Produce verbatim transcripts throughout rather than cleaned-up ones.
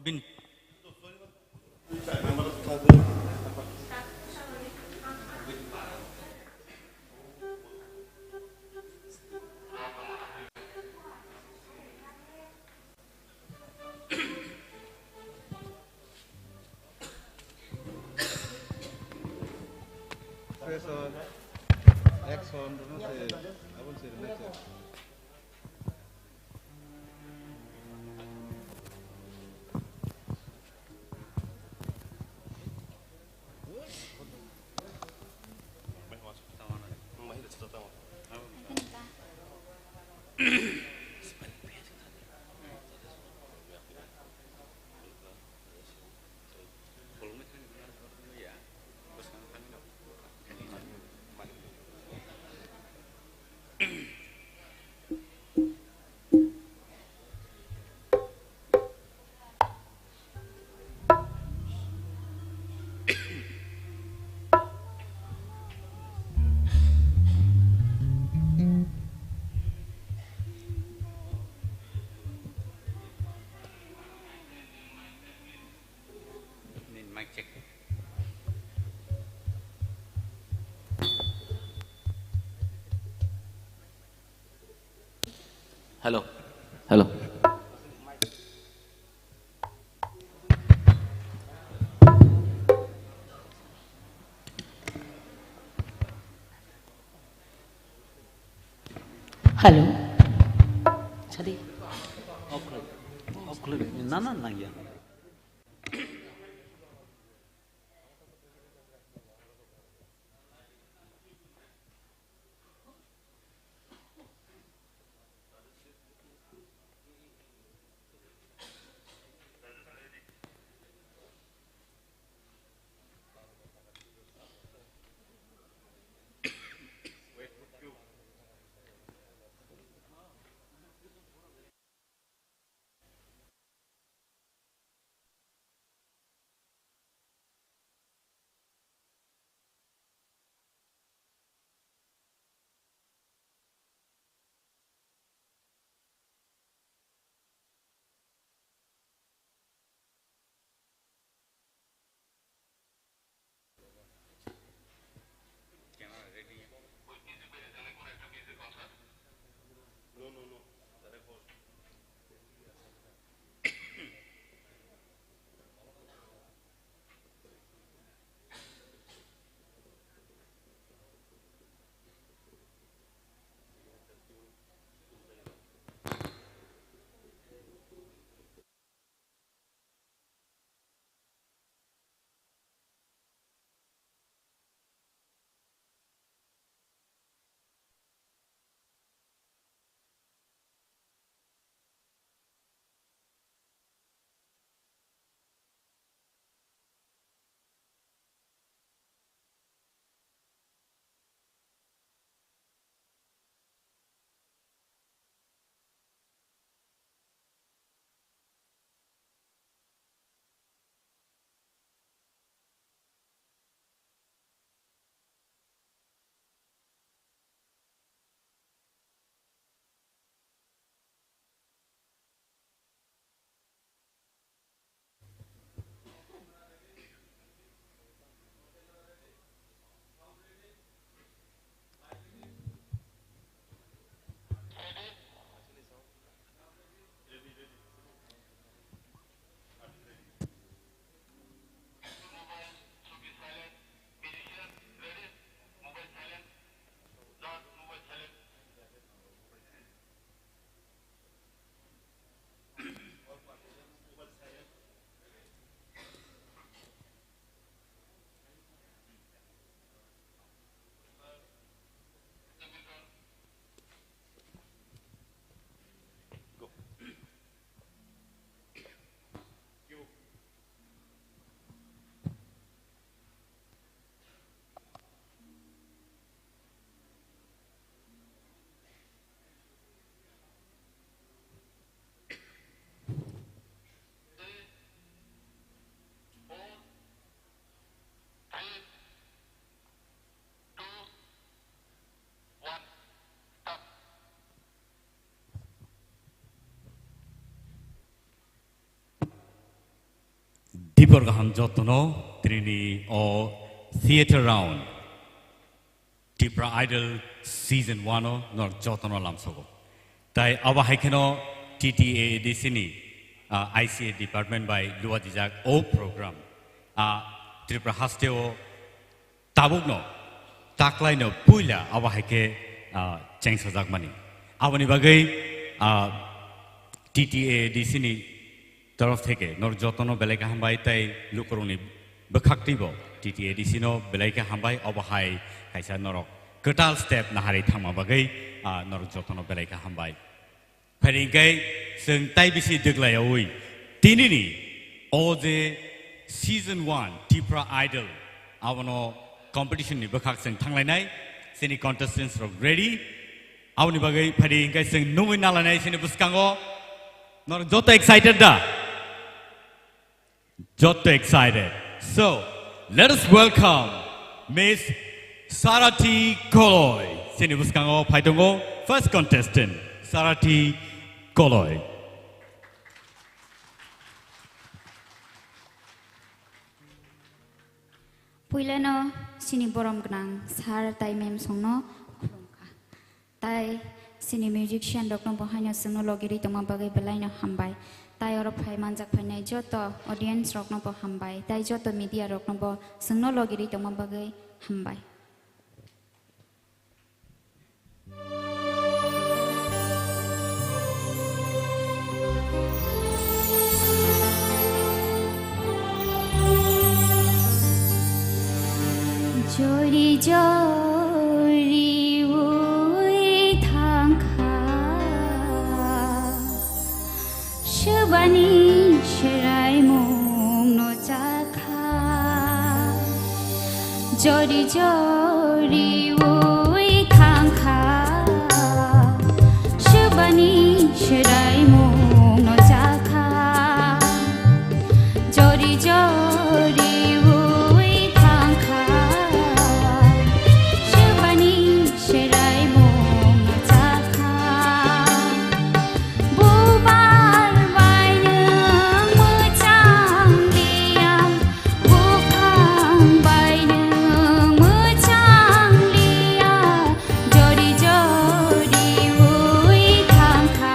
Bini. Pressure, action, don't say, I won't say the next one. Mic check. Hello. Hello. Hello. Sorry. Off khlai. Off khlai. Na, na, nangya. Ipor kaham jotono trini o theater round Tipra Idol season one o nor jotono lamsogo. Tai abo hai kheno T T A A D C ni, ah, I C A department bai luwa dijak o program. Ah, Tripura haste o tabukno taklaino puila abo hai khe, ah, chengsajakmani. Aboni bagwi, ah, T T A A D C ni torof theke nor jotono belai khe hambai tai lukurokni bwkhaktwibo T T A A D C no belai khe hambai, obo hai kaisa norok kwtal step naharwi thangma bagwi, ah, norok jotono belai khe hambai. Phai hwnkhe chwng tai bisi dwglaiyaui tinini o je season one Tipra Idol abono competition ni bwkhak chwng thanglainai, chini contestants rok ready. Aboni bagwi phai hwnkhe chwng nungwi nalainai chini bwskango. Norok joto excited da? Joto excited. So, let us welcome Miss Sarati Koloi. Chini bwskango phai tongo first contestant, Sarati Koloi. Puilano chini borom gwnang sir tai ma'am songno khulumkha. Tai chini musician rokno bo haino chwngno logirwi tongma bagwi belaino hambai. Tai oro phai manjak phainai joto audience rokno bo hambai. Tai joto media rokno bo chwngno logirwi tongma bagwi hambai. Jori jori ui thangkha, swbani swrai mungno chakha. Jori jori ui thangkha, swbani swrai mungno chakha. Jori jori ui thangkha, swbani swrai mungno chakha. Bubar bai nwng mwchang liya, buphang bai nwng mwchang liya, jori jori ui thangkha.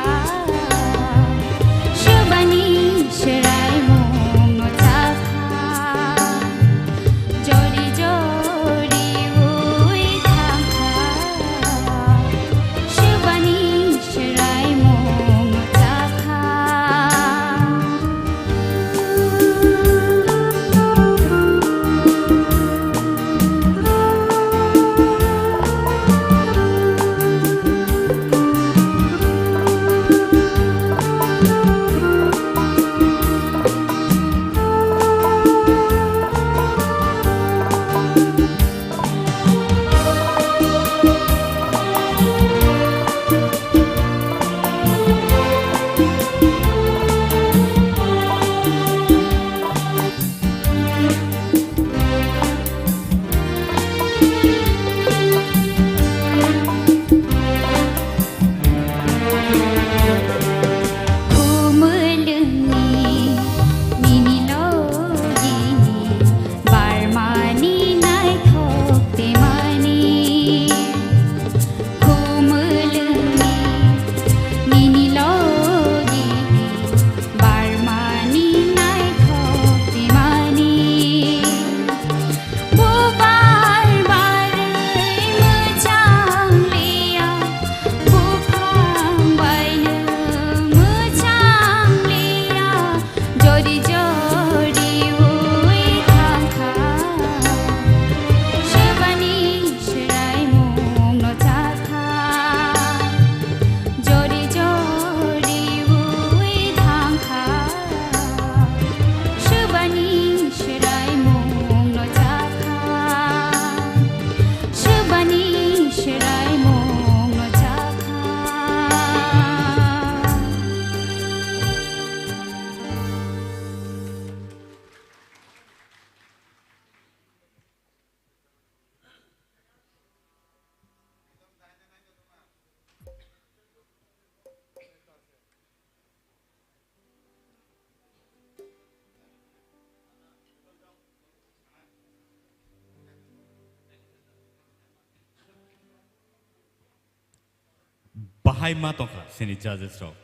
Hai ma tongkha sini judges rok.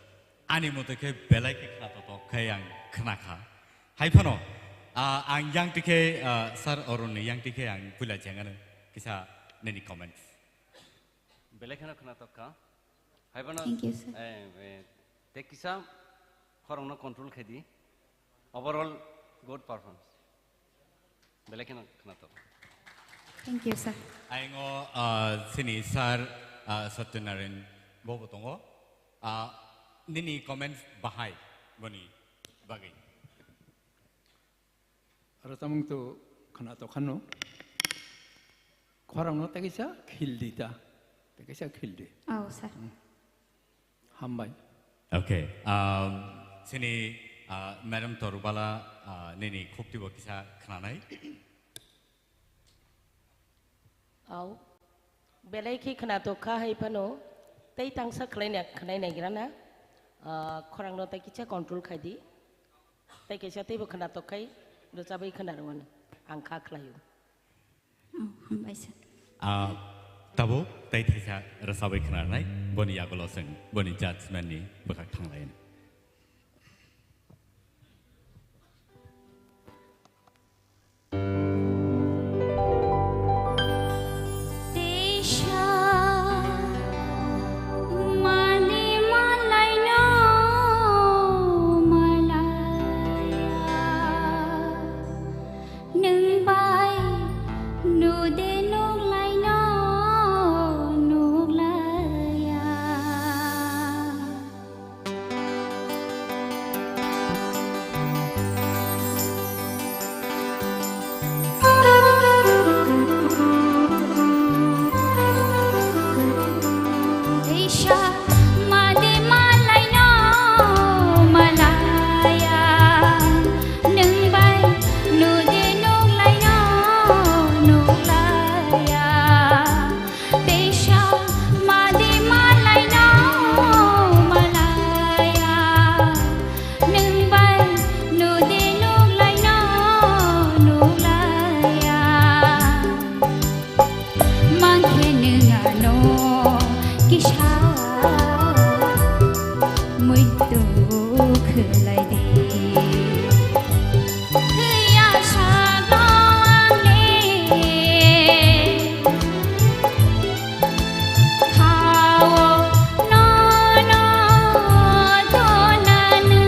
Ani mote khe belai khe khna totok khe ang khna kha. Hai phano, ah, ang yang tikhe, ah, Sir Arun ni yang tikhe ang puila chengano kisa nini comments. Belai kheno khna tokkha. Hai phano, Thank you, sir. Eh, eh, te kisa khorokno control khai di. Overall good performance. Belai kheno khna tokkha. Thank you, sir. Aingo, ah, sini Sir, ah, Satyanarayan bobo tongo. Ah, nini comments bahai boni bagwi. Aro tamung tu khna to khano. Khorang no tekisa khil di ta. Tekisa khil di. Oh, sir. Hmm. Hambai. Okay. Um, sini, uh, Madam Torubala, uh, nini khukti bo kisa khnanai. Au. Belai khe khna to kha hai phano. Tei tangsa khlai na khnai nai gira na. Uh, khorang no tai kisa control khai di. Tei kaisa teibo khna tok khai, rwchabwi khna rwmani ang kha khlaio. Oh, hambai sir. Ah, tabuk tei thaisa rwchabwi khna rwnai, boni yagulo chwng boni judgment ni bwkhak thanglaino. Teisa mani malaino malaya, nwng bai nude nuklaino nuklaya. Teisa madi malaino malaya, nwng bai nude nuklaino nuklaya. Teisa madi malaino malaya, nwng bai nude nuklaino nuklaya. Mangkhe nwng ano kisa muitu khwlai di. Thwiya sakno ang le khao nono tonanw.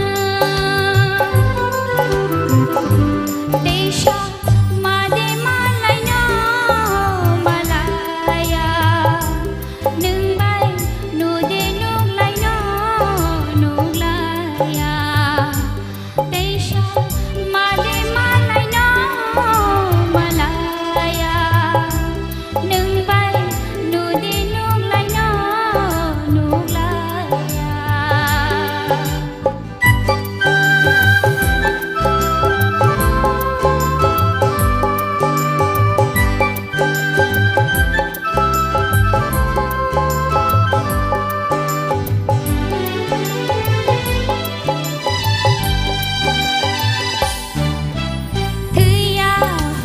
Teisa made malaino malaya. Nwng bai nude nuklaino nuklaya. Teisa made malaino malaya. Nwng bai nude nuklaino nuklaya. Thwiya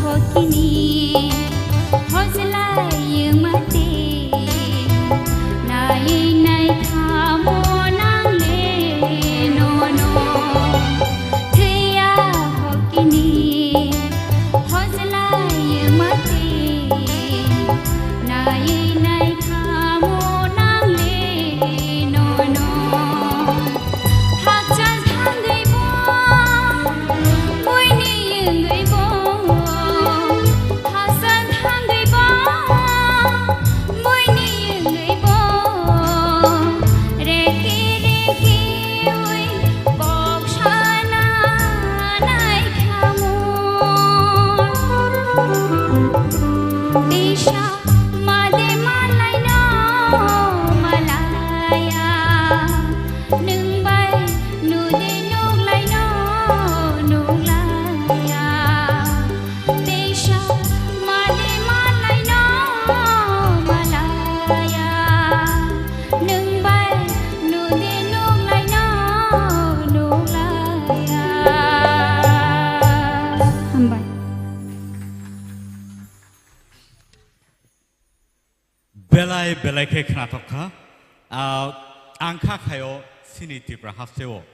hokini hojlai mate, nai nai khamo nangle nono. Thwiya hokini hojlai mate, nai nai khamo nangle nono. Hakchal thangwi bo, buini wngwi bo. Hakchal thangwi bo, buini wngwi bo. Reki reki wi bok sana nai khamo. Tisa made malaino malaya. Nwng bai nude nuklaino nuklaya. Teisa made malaino malaya. Nwng bai nude nuklaino nuklaya. Hambai. Belai belai khe khnathok kha. Ah, Ang kha khaio chini Tripura hasteo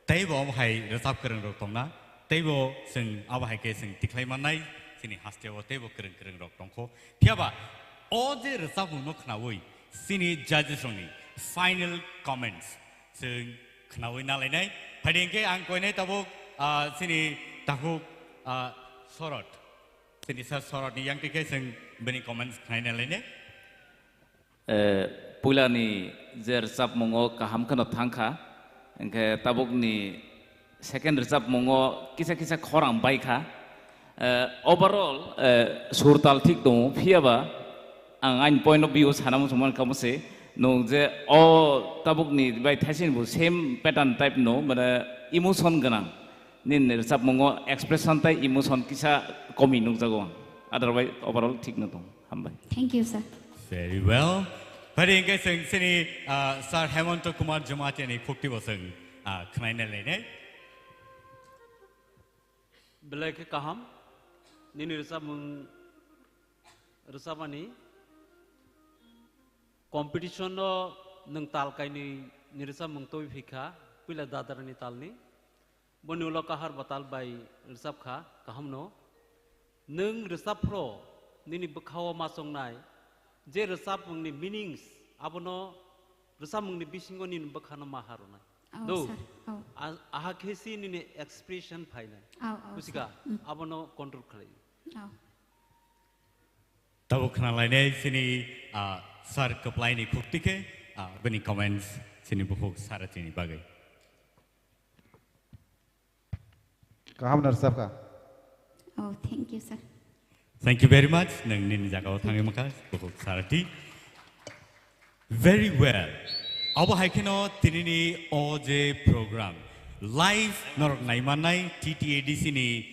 teibo omo hai rwchap kwrwng rok tongna, teibo chwng abo hai khe chwng tikhlai mannai chini hasteo teibo kwrwng kwrwng rok tongkho. Phiyaba o je rwchapmung no khnaui chini judges rokni final comments chwng khnaui nalainai. Phaidi hwnkhe ang koinai tabuk, ah, chini takhuk, ah, Sorot. Chini sir Sorotni yang tikhe chwng bini comments khnai nalainai. Eh, puilani je rwchapmungo kaham kheno thangkha, hwnkhe tabukni second rwchapmungo kisa kisa khorang baikha. Eh, overall, eh, sur tal thik tongo, phiyaba ang ani point of view sana muchung mankha mose, nwng je o tabukni bai thaisini bo same pattern type no, mane emotion gwnang. Nini rwchapmungo expression tei emotion kisa komi nukjago ang. Otherwise, overall thik no tongo. Hambai. Thank you, sir. Very well. Phaidi hwnkhe chwng chini, ah, Sir Hemanta Kumar Jamatia ni khukti bo chwng, ah, khnaina lainai. Belai khe kaham. Nini rwchapmung rwchapmani competition no nwng tal kainwi ni rwchapmung twi phikha, puila dadarani talni. Boni ulo Kahar Batal bai rwchapkha, kahamno. Nwng rwchapphro nini bwkhao ma chongnai, je rwchapmungni meanings, abono rwchapmungni bisingo nini bwkhano ma harwnai. Oh, do. Sir. Oh. A-, aha khe si nini expression phainai. Oh, oh, Busika, sir. Mm. Abono control khlai. Oh. Tabuk khna lainai chini, ah, sir kwplaini khukti khe, ah, bini comments chini bukhuk Saratini bagwi. Kaham no rwchapkha. Oh, thank you, sir. Thank you very much. Nwng nini jagao thangwi mankha, bukhuk Sarati. Very well. Abo hai kheno tinini o je program live norok naimannai T T A D C ni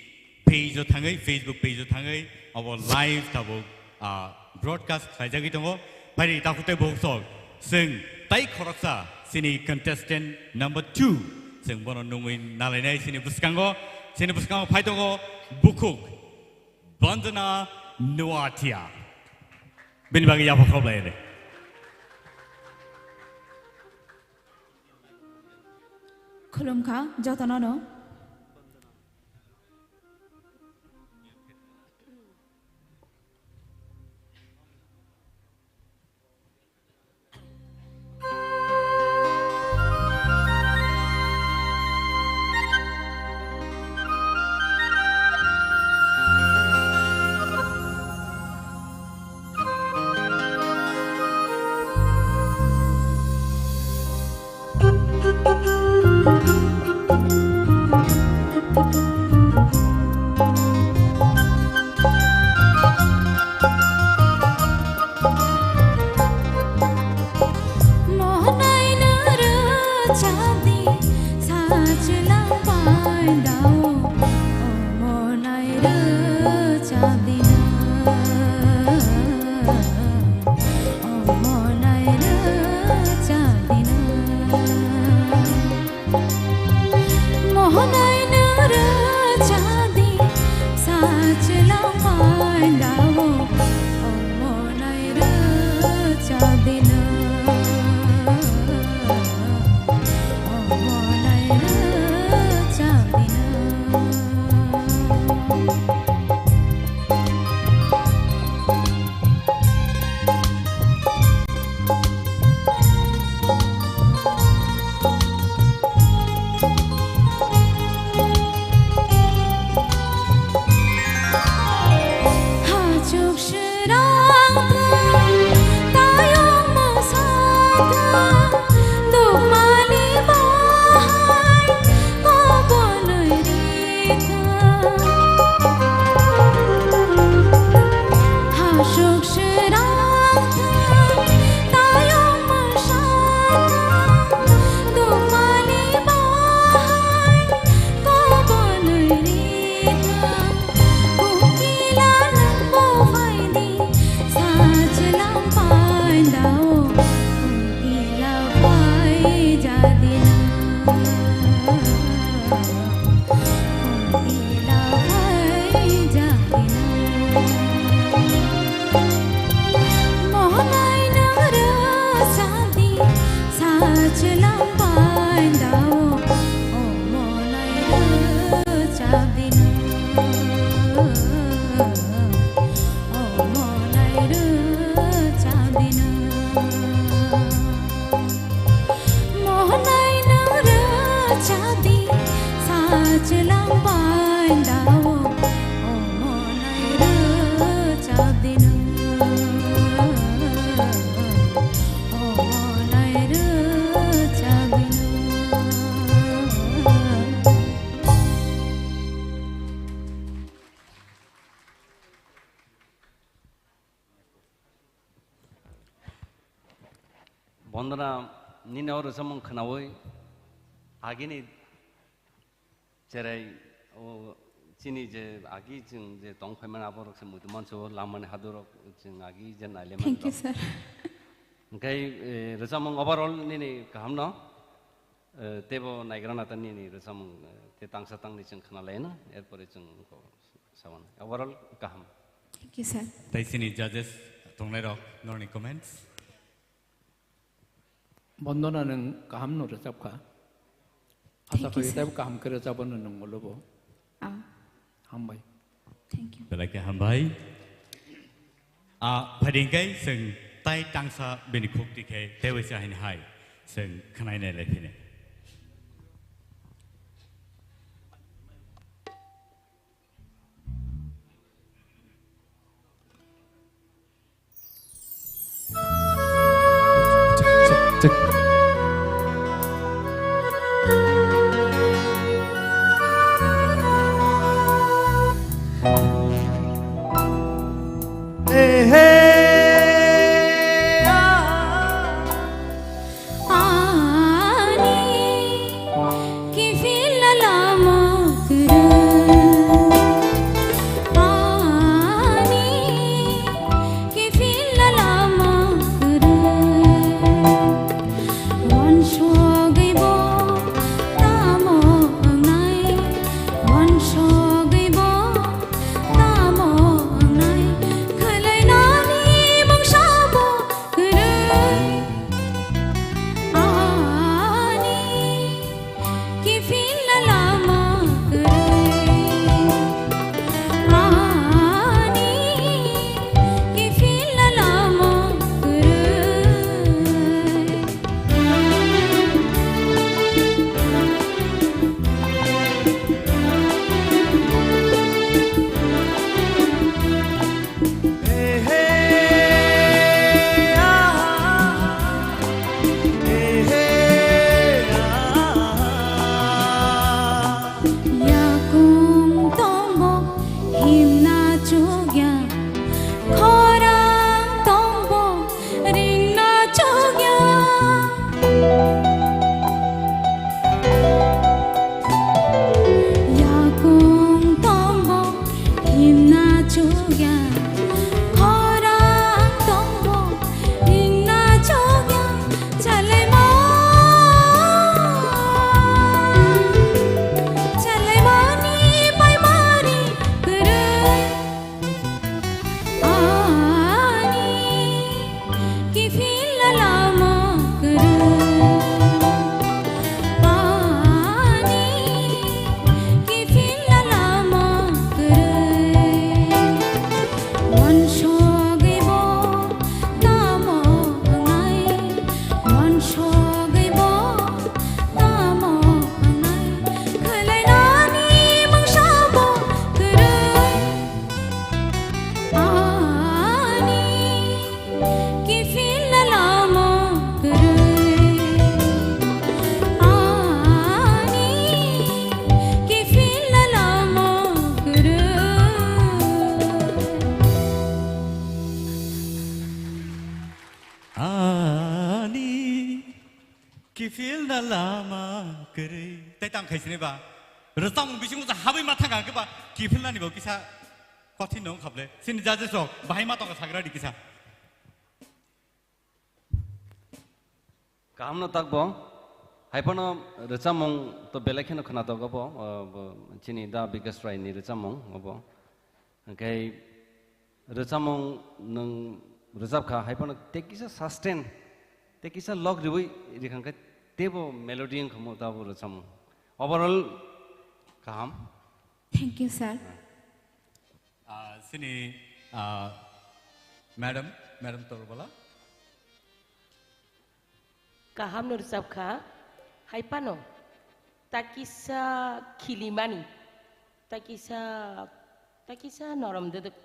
page o thangwi, Facebook page o thangwi, abo live tabuk, ah, broadcast khlaijagwi tongo. Phaidi takhuk tei bukhuk sok, chwng tai khoroksa chini contestant number two, chwng bono nungwi nalainai chini bwskango, chini bwskango phai tongo bukhuk Bandana Noatia. Bini bagwi yapha khop lai de. Khulumkha jotono no. Bondona, nini o rwchapmung khwnaui agini cherai o chini je agi chwng je tong phaimani aborok se muitu manso lamani hadurok chwng agi je nailemani Thank you, rok. Sir. Hwnkhe, eh, rwchapmung overall nini kahamno, eh, teibo naigrana ta nini rwchapmung, eh, tei tangsa tangni chwng khwnalaino, erpore chwng ko sawan. Overall kaham. Thank you, sir. Tei chini judges tongnairok norni comments. Bondona nwng kaham no rwchap kha. Asa Thank you, phai sir. Teibo kaham khe rwchapano nwng ulo bo. Ah. Hambai. Thank you. Belai khe hambai. Ah, phaidi hwnkhe chwng tai tangsa bini khukti khe tei waisa haini hai chwng khwnai nai lai phini. Hey, hey, ah. Ani kiphil lama kwrwi. Ani kiphil lama kwrwi. Uansugwi bo tamo wngnai, uansugwi bo tamo wngnai, khwlainani mungsa bo kwrwi. Ani kiphil lama kwrwi. Ani kiphil lama kwrwi. Yakung tongbo himna chukya, khorang tongbo ringna chukya. Yakung tongbo himna chukya, khorang tongbo ringna chukya. Chalaima, chalaimani paimari kwrwi. Ani kiphil lama kwrwi. Ani kiphil lama kwrwi. Uansugwi bo tamo wngnai, uansugwi bo tamo wngnai, khwlainani mungsa bo kwrwi. Ani kiphil lama kwrwi. Ani kiphil lama kwrwi. Ani kiphilna lama kwrwi. Tei tang khai sini ba. Rwchapmung bisingo ja habwi ma thang kha khe ba kiphilnani bo kisa kothin no wngkha ble. Chini judges rok bahai ma tongkha sagra di kisa. Kaham no tak bo. Hai phano rwchapmung to belai kheno khwnatok obo, o, bo chini Da Bikas Rai ni rwchapmung obo. Hwnkhe rwchapmung nwng rwchap kha, hai phano tei kisa sustain, tei kisa log riui rikha khe teibo melody wngkha mo tabo rwchapmung. Overall kaham. Thank you, sir. Ah, sini, ah, madam, madam Torbala. Kaham no rwchap kha, hai phano ta kisa khilimani, ta kisa, ta kisa norom dwdwk.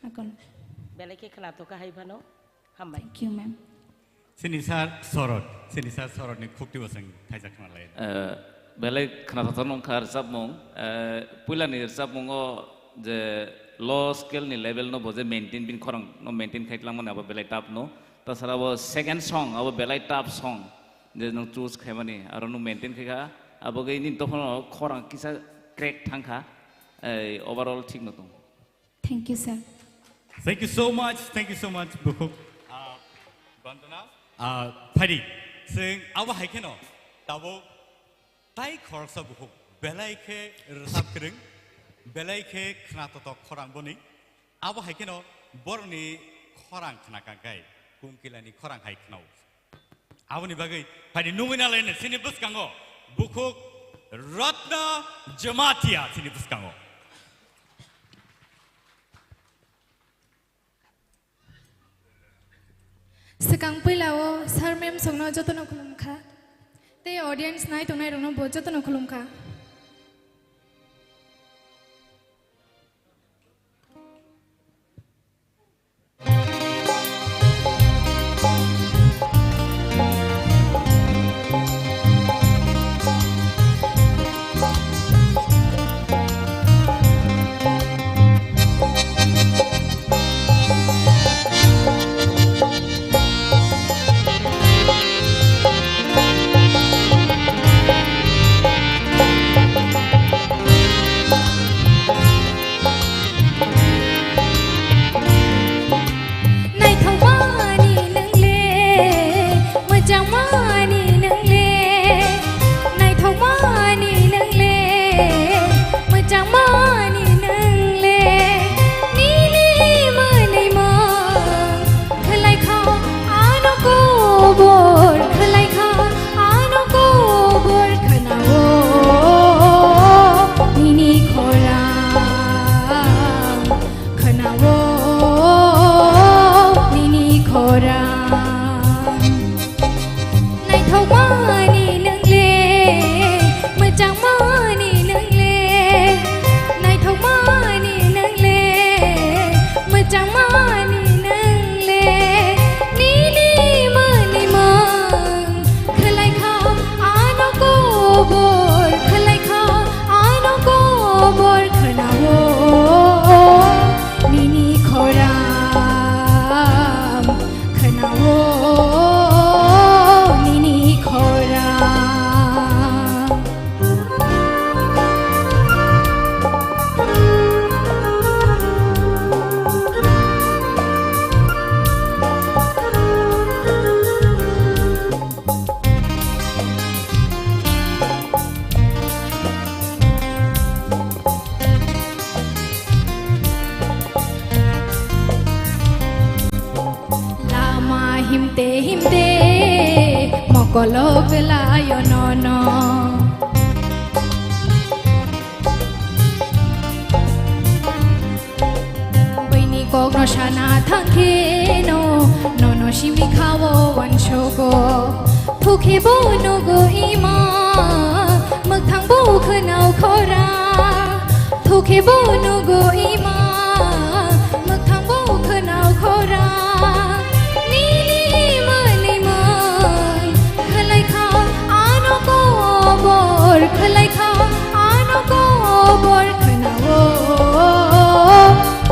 Akon. Belai khe khwnatok kha hai phano, hambai. Thank you, ma'am. Sini sir Sorot, sini sir Sorot ni khukti bo chwng thaisa khna lai. Eh, belai khwnathok thok nung kha rwchapmung, eh, puila ni rwchapmung o je low scale ni level no bo je maintain, bini khorang no maintain khai tlang mani abo belai tough no. Tasara abo second song, abo belai tough song, je nwng choose khaimani, aro nwng maintain khaikha, abo gwi nini dophano khorang kisa crack thangkha, ei, overall thik no tong. Thank you, sir. Thank you so much, thank you so much, bukhuk. Ah, Bandana. Ah, phaidi, chwng abo hai kheno, tabuk tai khoroksa bukhuk, belai khe rwchap kwrwng, belai khe khna totok khorang boni. Abo hai kheno borokni khorang khna kangkhai, kungkilani khorang hai khnao. Aboni bagwi phaidi nungwi nalaino chini bwskango bukhuk Ratna Jamatia chini bwskango. Swkang puila o sir ma'am songno jotono khulumkha. Tei audience nai tongnai rokno bo jotono khulumkha. Naithokmani nwngle, mwchangmani nwngle, naithokmani nwngle, mwchangmani nwngle, nini mwnwimung khwlaikha ano kobor, khwlaikha ano kobor khwnao nini khorang. Khwnao nini khorang. Naithokmani nwngle, mwchangmani nwngle, naithokmani nwngle, mwchangmani nwngle, nini mwnwimung khwlaikha ano kobor, khwlaikha ano kobor khwnao nini khorang, khwnao nini khorang. Lama himte himte mokolo kwlaio nono. Buini kokno sana thangkheno, nono simi khao wansogo. Thukhe bo nugo ima, mwkhang bo khwnao khora. Thukhe bo nugo ima, mwkhang bo khwnao khora. Nini mwnwimung khwlaikha ano kobor, khwlaikha ano kobor khwnao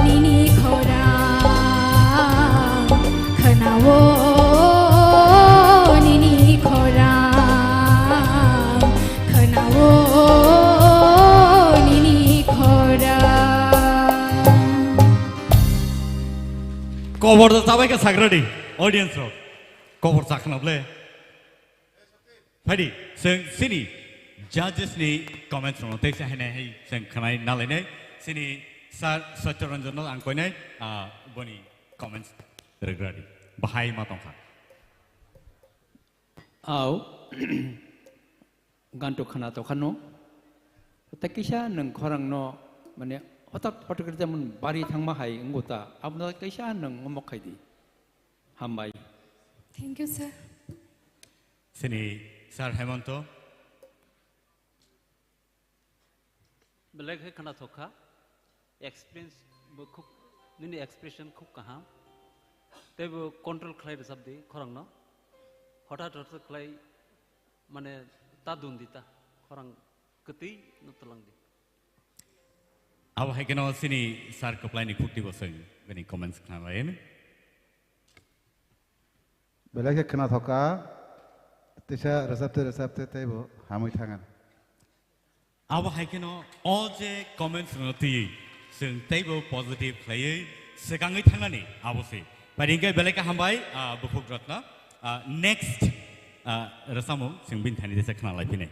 nini khorang, khwnao nini khorang, khwnao nini khorang. Kobor da chabai kha sagradi audience rok. Kobor chakhnable. Phaidi, chwng chini judges ni comments rokno teisa hainai hai chwng khwnai nalainai. Chini Sir Satya Ranjan no ang koinai, ah, boni comments rwgradi. Bahai ma tongkha. Au, ganto khwna tongkhano. Tei kisa nwng khorang no, mane, hotak hotak khe jemon bari thangma hai wngkha ta. Abono kisa nwng omo khaidi. Hambai. Thank you, sir. Chini Sir Hemonto. Belai khe khwnathok kha, experience bo khub, nini expression khub kaham, tei bo control khlai rwchap di khorang no, hothat hothat khlai, mane, ta dun di ta, khorang kwtwi no twlang di. Abo hai kheno chini sir kwplai ni khukti bo chwng bini comments khna lai. Belai khe khwnathok kha, teisa rwchapte rwchapte teibo hamwi thangani. Abo hai kheno o je comments rwno twiwi chwng teibo positive khlaiwi swkangwi thangnani abo se. Pai hwnkhe belai khe hambai, ah, Bukhuk Ratna. Ah, next, ah, rwchapmung chwng bini thani teisa khna lai phinai.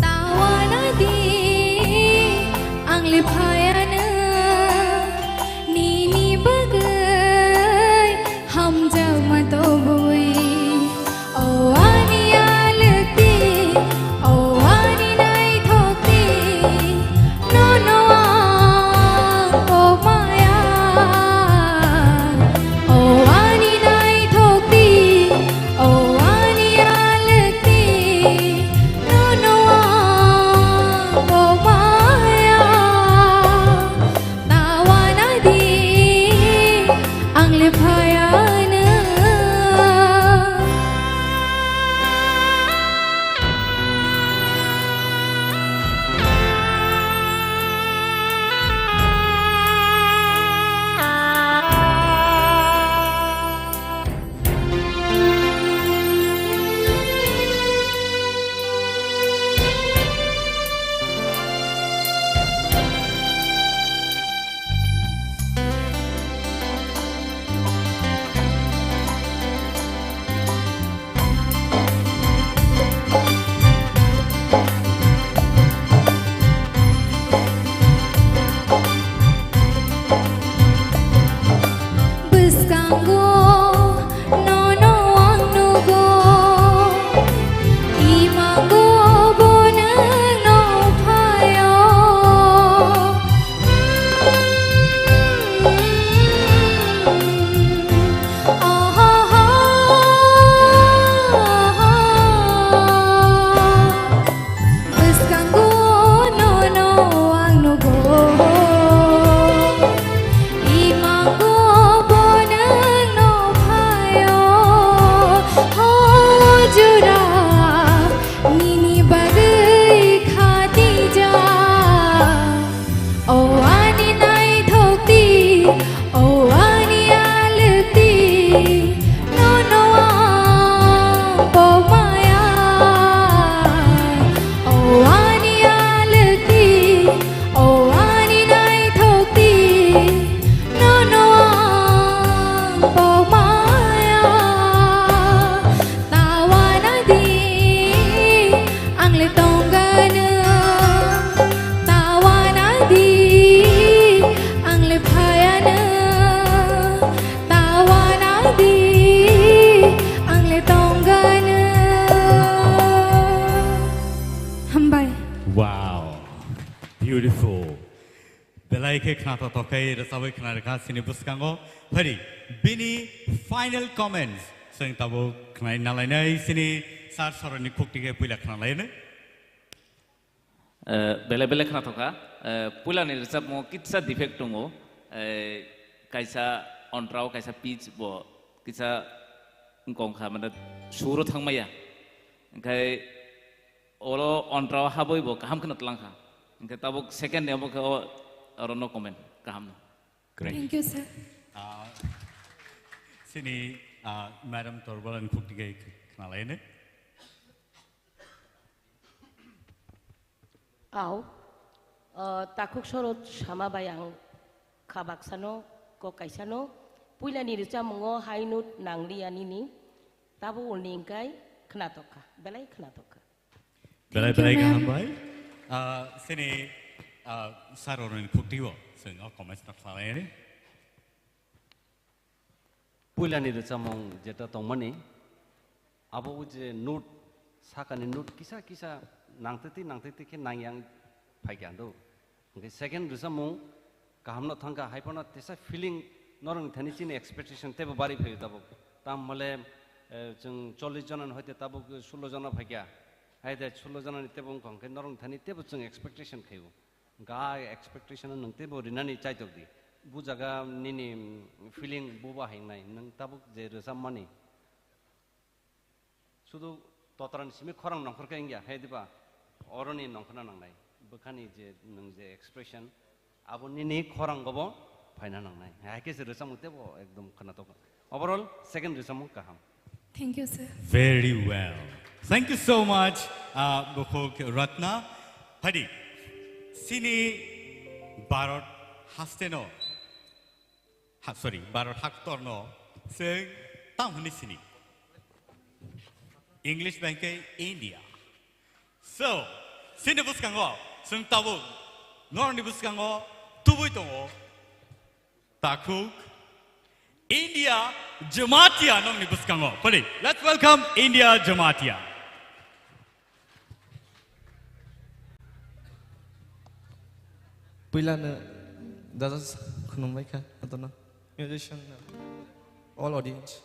Tawana di ang le phayano nini bagwi hamjakma tobwi. O ani alwkti, o ani naithokti, nono ang kok maya. O ani naithokti, o ani alwkti, nono ang kok maya. Tawana di ang le phayano. Bwskango nono ang nugo, imango bo nwng no phaio. Bwskango nono ang nugo, imango bo nwng no phaio. Ho jora nini bagwi khatijak. O ani naithokti, o ani alwkti, nono ang pok maya. O ani alwkti, o ani naithokti, nono ang pok maya. Tawana di ang le tongano, tawana di ang le phayano, tawana di ang le tongano. Hambai. Wow, beautiful. Belai khe khna toktok khe rwchabwi khna rwkha chini bwskango. Phari bini final comments chwng tabuk khnai nalainai chini sir soroni khukti khe puila khna lainai. Eh, belai belai khna thokha. Eh, puilani rwchapmo kitsa defect tongo. Eh, kaisa ontrao, kaisa pitch bo kitsa wngkong kha, mane suro thangmaya. Hwnkhe oro ontrao habwi bo kaham kheno tlang kha. Hwnkhe tabuk second ni omo khe o, oro no comment kaham no. Great. Thank you, sir. Ah, chini, ah, Madam Torbalani khukti khe khna lainai. Au, ah, takhuk sorot sama bai ang kha baksano, kok kaisano, puilani rwchapmungo high note nangliya nini, tabo ulni hwnkhe Khwnatok kha, belai khwnatok kha. Belai Thank you, belai ma'am. Kaham bai. Ah, sini, ah, sir oroni khukti o, sing o comments no khlai ani. Puilani rwchapmung jeta tongmani, abo o je note, sakani note kisa kisa nangtwi twi nangtwi twi khe nangyang phaikha do. Hwnkhe second rwchapmung kahamno thangkha, haiphano tesa feeling norokni thani chini expectation teibo bari phaio tabuk. Tamhole, eh, chwng chollish jona ni hoite tabuk sullo jona phaikha. Haide sullo jona ni teibo wngkha hwnkhe norokni thani teibo chwng expectation khaio. Hwnkhe a expectation no nwng teibo rinani chaitok di. Bu jaga nini, mm, feeling buba hai wngnai. Nwng tabuk je rwchapmani, sudu totrani simi khorang nongkhor khe wngya, hai diba? Oroni nongkhorna nangnai. Bwkhani je nwng je expression, abo nini khorangobo phaina nangnai. Hai khe se rwchapmung teibo ekdom khwnatok. Overall, second rwchapmung kaham. Thank you, sir. Very well. Thank you so much, uh, Bukhuk Ratna. Phadi, sini Bharat hasteno, ha, sorry, Bharat haktorno, sing tam hwnwi sini. English bai khe India. So, sini bwskango, sing tabuk, norokni bwskango tubui tongo. Takhuk, India Jamatia nongni bwskango. Pwdi, let's welcome India Jamatia. Puilano jaja khwnwng bai kha, atono musician no, all audience.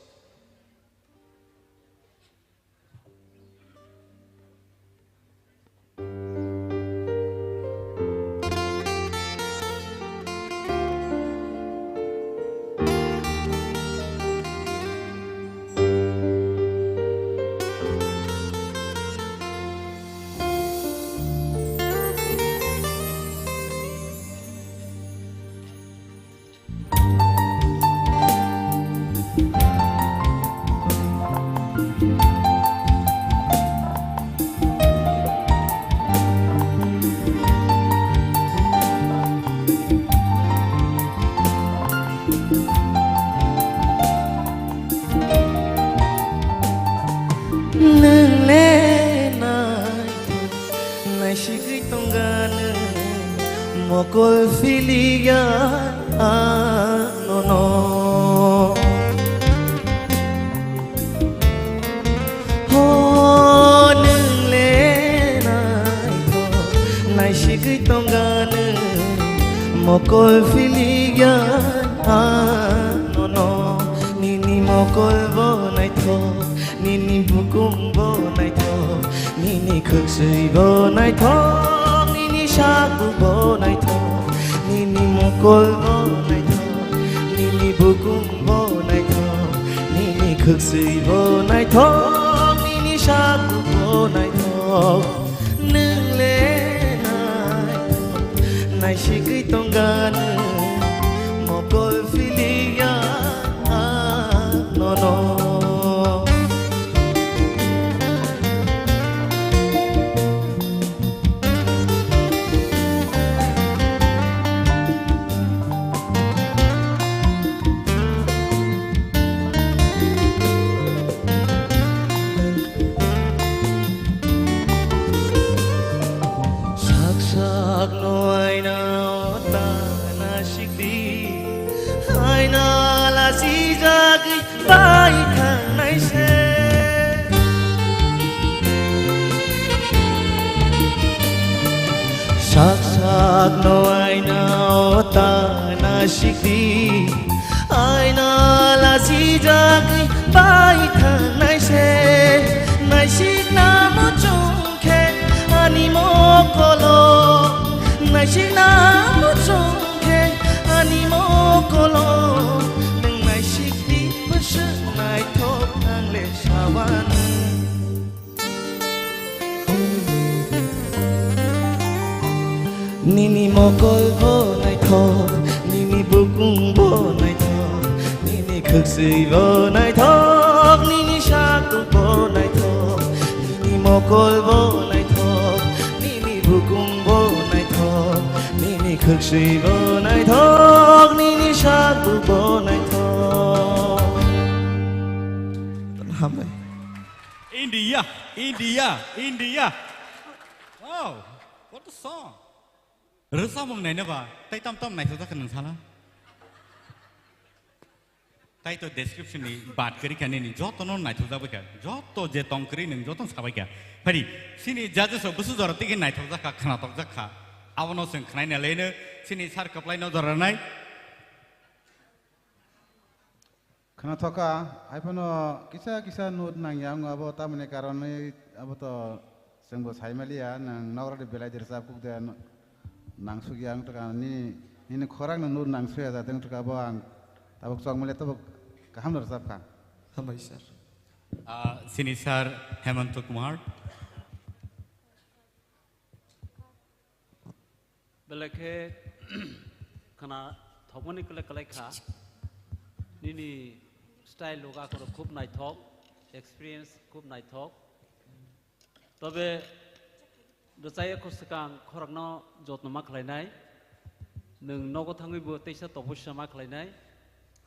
Nwng le naithok naisigwi tongganw, mokol philiya anono. Ho, nwng le naithok naisigwi tongganw, mokol philiya anono. Nini mokol bo naithok, nini bukum bo naithok, nini khwksui bo naithok, nini saku bo naithok, nini mokol bo naithok, nini bukum bo naithok, nini khwksui bo naithok, nini saku bo naithok. Nwng le naithok naisigwi tongganw, mokol philiya anono. Sak sakno aina o ta nasikdi, aina lasijagwi bai thangnai se. Sak sakno aina o ta nasikdi, aina lasijagwi bai thangnai se. Naisikna muchung khe ani mokolo, naisikna muchung khe ani mokolo. Nwng naisikdi bwswk naithok ang le sawano. Nini mokol bo naithok, nini bukung bo naithok, nini khwksui bo naithok, nini saku bo naithok, nini mokol bo naithok, nini bukung bo naithok, nini khwksui bo naithok, nini saku bo naithok. Hambai. India, India, India. Wow, what a song. Rwchapmung naina ba, tai tam tam naithok jak kha nwng sala. Tai to description ni bat kwrwi kha nini joto no naithok jak bai kha. Joto je tong kwrwi nwng joto no sabai kha. Phari, sini judges rok bwswk jora tigi naithok jak kha, khwnathok jak kha. Abono chwng khwnaina leno sini sir kwplai no jora nai. Khwnathok kha, hai phano kisa kisa note nangya wngo abo, tamoni karonwi abo to chwngbo saimaliya, nwng nokrok de belai de rwchap kuk de, no-, nangsukya wng tongkha, nini, nini khorang no note nangsuya jateng tongkha, abo ang tabuk chokmaliya tabuk kaham no rwchap kha. Hambai sir. Ah, sini sir Hemanta Kumar. Belai khe khwnathokmani kwlai kwlai kha. Nini style loga khoro khub naithok, experience khub naithok. Tobe rwchaya kho swkang khorokno jotno ma khlainai. Nwng nogo thangwi bo teisa topossa ma khlainai.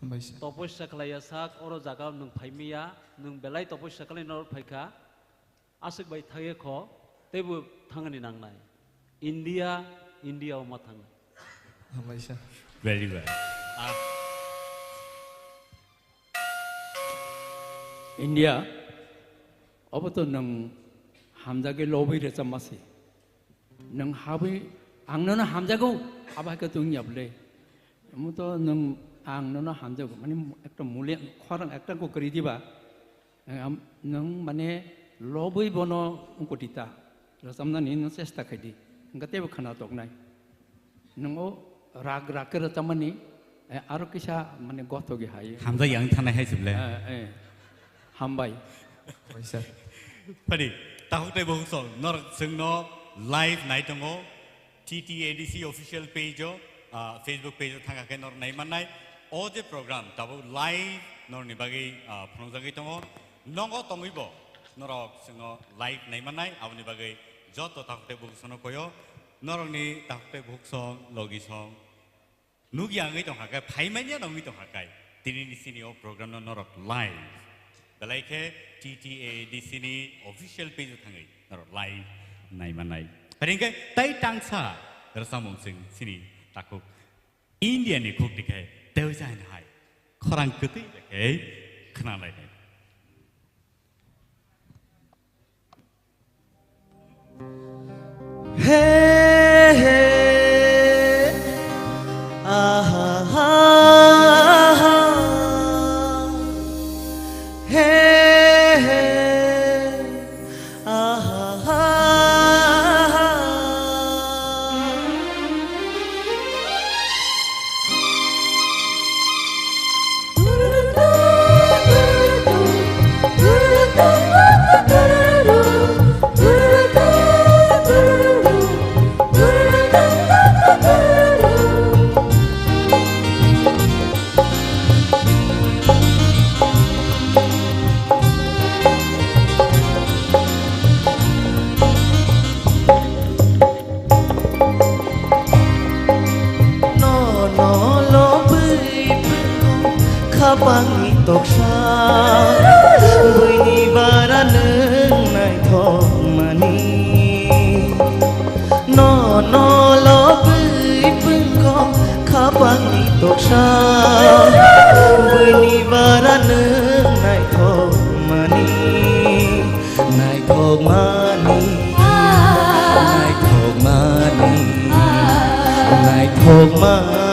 Hambai sir. Topossa khlaiya sak oro jaga nwng phaimiya, nwng belai topossa khlai norok phaikha. Aswk bai thangya kho, teibo thangani nangnai. India, India o ma thangwi. Hambai sir. Very well. Ah. India, obo to nwng hamjagwi lobwi rwchapma se. Nwng habwi ang nono hamjago, abo hai khe to wngya bwle. Omo to nwng ang nono hamjago, mane ekta mule khorang ekta ko kwrwi diba. Ang, nwng mane lobwi bono wngkoti ta, rwchapnani no chesta khai di, hwnkhe teibo khwnathoknai. Nwng o rag rag khe rwchapmani, eh, aro kisa mane gothogwi hai. Hamjak yang thanai hai se bwle. Eh, eh. Hambai. Hambai sir. Phani, takhuk tei bukhuk song, norok chwngno live nai tongo. T T A D C official page o, ah, Facebook page o thangkha khe norok nai mannai. O je program tabuk live norokni bagwi, ah, phunukjagwi tongo. Nogo tongwibo norok chwngno live nai mannai, aboni bagwi joto takhuk tei bukhuk songno koyo. Norokni takhuk tei bukhuk song, logi song, nukya wngwi tongkha khe, phaimanya wngwi tongkha khe, tinini chini o program no norok live belai khe T T A D C ni official page o thangwi norok live nai mannai. Phari hwnkhe tai tangsa rwchapmung chwng chini takhuk India ni khuk dikhe tei jaini hai khorang kwtwi bai khe khwnalainai. He, he, aha, ha, ha. He, he, aha, ha, ha. Nono lobwi phungo khapangni toksa, buini bara nwng naithokmani. Nono lobwi phungo khapangni toksa, buini bara nwng naithokmani. Naithokmani, naithokmani, naithokmani,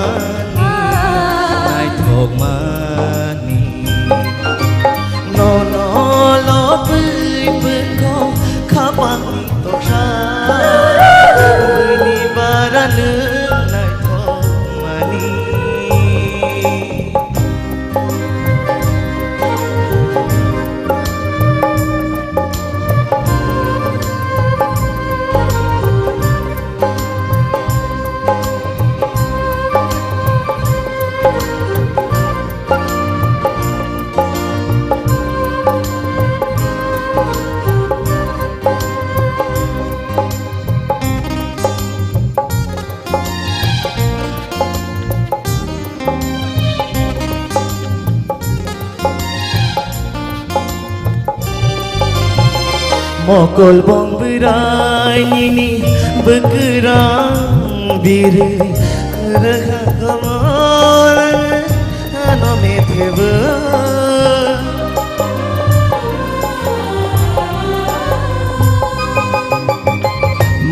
naithokmani. Nono lobwi phungo khapang toksa, buini bara nwng naithokmani. Mokol bong bwrai nini bwkrang biri rwkha komor ano methebo.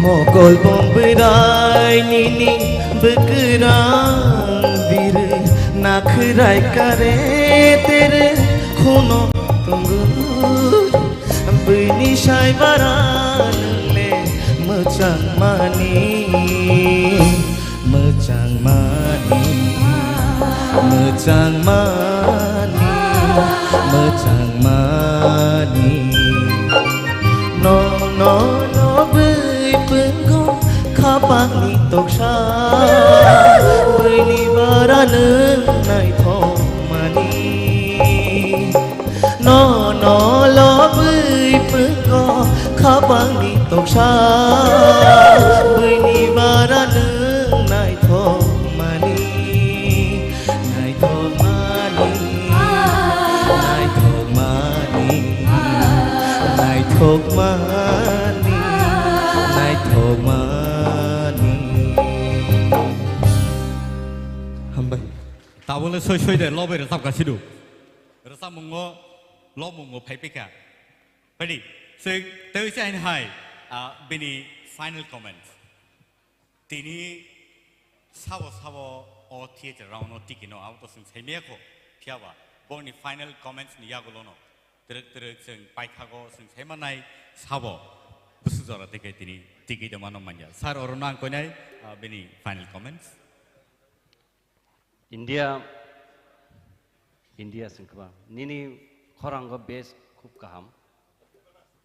Mokol bong bwrai nini bwkrang biri nakhrai kare tere khuno tongo. Bini sai bara nungle mwchang mani, mwchang mani, mwchang mani, mwchang mani. No, no, no, bui punggo khapangni toksa, buini bara nung naithok mani. No, no, lobwi punggo khapangni toksa, buini bara nung naithok mani, naithok mani, naithok mani, naithok mani, naithok mani. Hambai. Tabole soi soi de lobwi rwchapkha sidu. Rwchapmungo, lobmungo phai phikha. Phaidi, se, tei se haino hai, ah, bini final comments. Tini sabo sabo o theater round o tiki no abo to chwng saimaya kho, phiyaba boni final comments ni yagulo no twrwk twrwk chwng paithago chwng saimanai sabo bwswk jora tike tini tiki de mano manya. Sir, oro no ang koinai, ah, bini final comments. India, India sengkha nini khorango base khub kaham.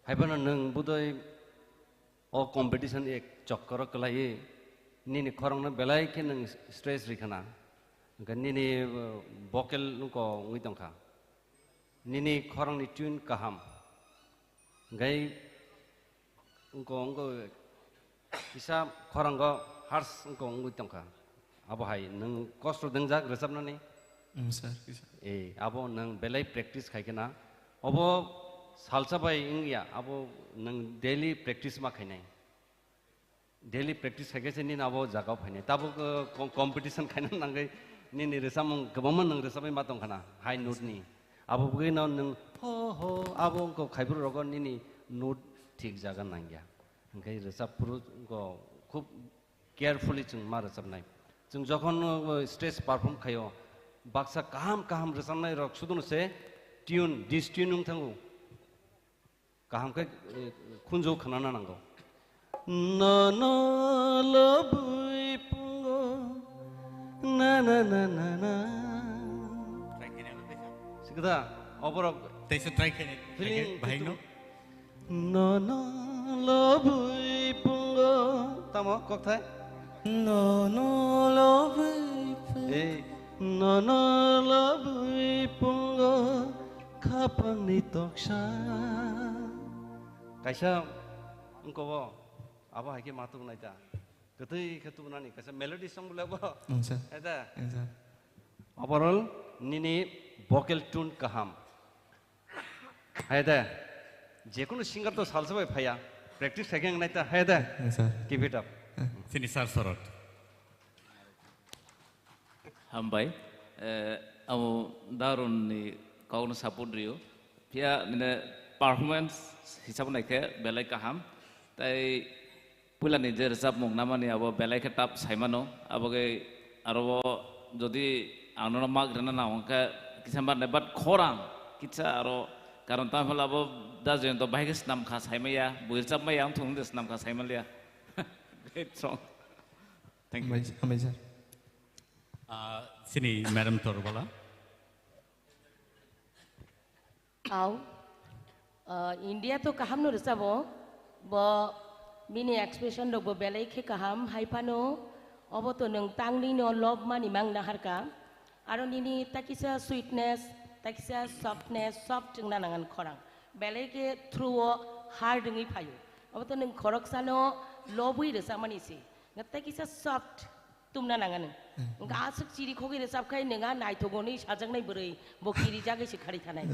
Haiphano nwng budoi o competition ek chokkoro kwlaiwi nini khorangno belai khe nwng stress rikhana. Hwnkhe nini, uh, vocal wngko wngwi tongkha. Nini khorangni tune kaham. Hwnkhe wngko, wngko kisa khorango harsh wngko wngwi tongkha. Abo hai nwng kosto dwngjak rwchapnani? Mm, sir, kisa. Eh, abo nwng belai practice khai khena. Obo salsa bai wngya, abo nwng daily practice ma khainai. Daily practice khai khe se nini abo jagao phainai. Tabuk, uh, com-, competition khaina nangwi nini rwchapmung kwbangma nwng rwchapwi ma tongkhana, high note ni. Abo bwgwino nwng ho ho abo wngkha khaibruk rogo nini note thik jaga nangya. Hwnkhe rwchap phuru wngkha khub carefully chwng ma rwchapnai. Chwng jokhon, uh, stage perform khaio, baksa kaham kaham rwchapnai rok sudono se tune, dis tune wng thango. Kaham khe, eh, khunju khnana nango. Nono lobwi pungo, na, na, na, na, na. Sikda, oborok Tei se try khaini, feeling bahai no? Nono lobwi pungo. Tamo, kokthai? Nono lobwi pungo. Ei, nono lobwi pungo. Khapangni toksa. Kaisa wngkobo, abo hai khe ma tubunai ta. Kwtwi khe tubunani, kaisa melody song bole bo. Ang sir. Eta. Ang sir. Overall, nini vocal tune kaham. Hai de. Jekunu singer to salsa bai phaya. Practice khai khe wngnai ta. Hai de. Ang sir. Keep it up. Sini sir sorot. Hambai. Eh, amo Darun ni kok no support rio. Phiya nini performance hisab nai khe belai kaham. Tai puila ni je rwchapmung namani abo belai khe tap saimano. Abo khe aro jodi ang nono mak rwna nang khe kisa mar nai, but khorang kisa aro karon tamo hwnle abo da Jayanta bahai khe snam kha saimaya, bui rwchapmaya wng thung de snam kha saimaliya. Great song. Thank you. Hambai, hambai sir. Ah, sini Madam Torbala. Au. Ah, India to kaham no rwchabo. Bo bini expression rok bo belai khe kaham. Hai phano obo to nwng tangni no lob mani mang naharka. Aro nini takisa sweetness, takisa softness, soft wngna nangan khorang. Belai khe through o hard wngwi phaio. Obo to nwng khoroksano lobwi rwchapmani se. Nga takisa soft tumna nangani. Nga aswk chiri khogwi rwchap khai nwnga naithok hwnwi sajaknai bwrwi bo kiri jagwi se khari thanai.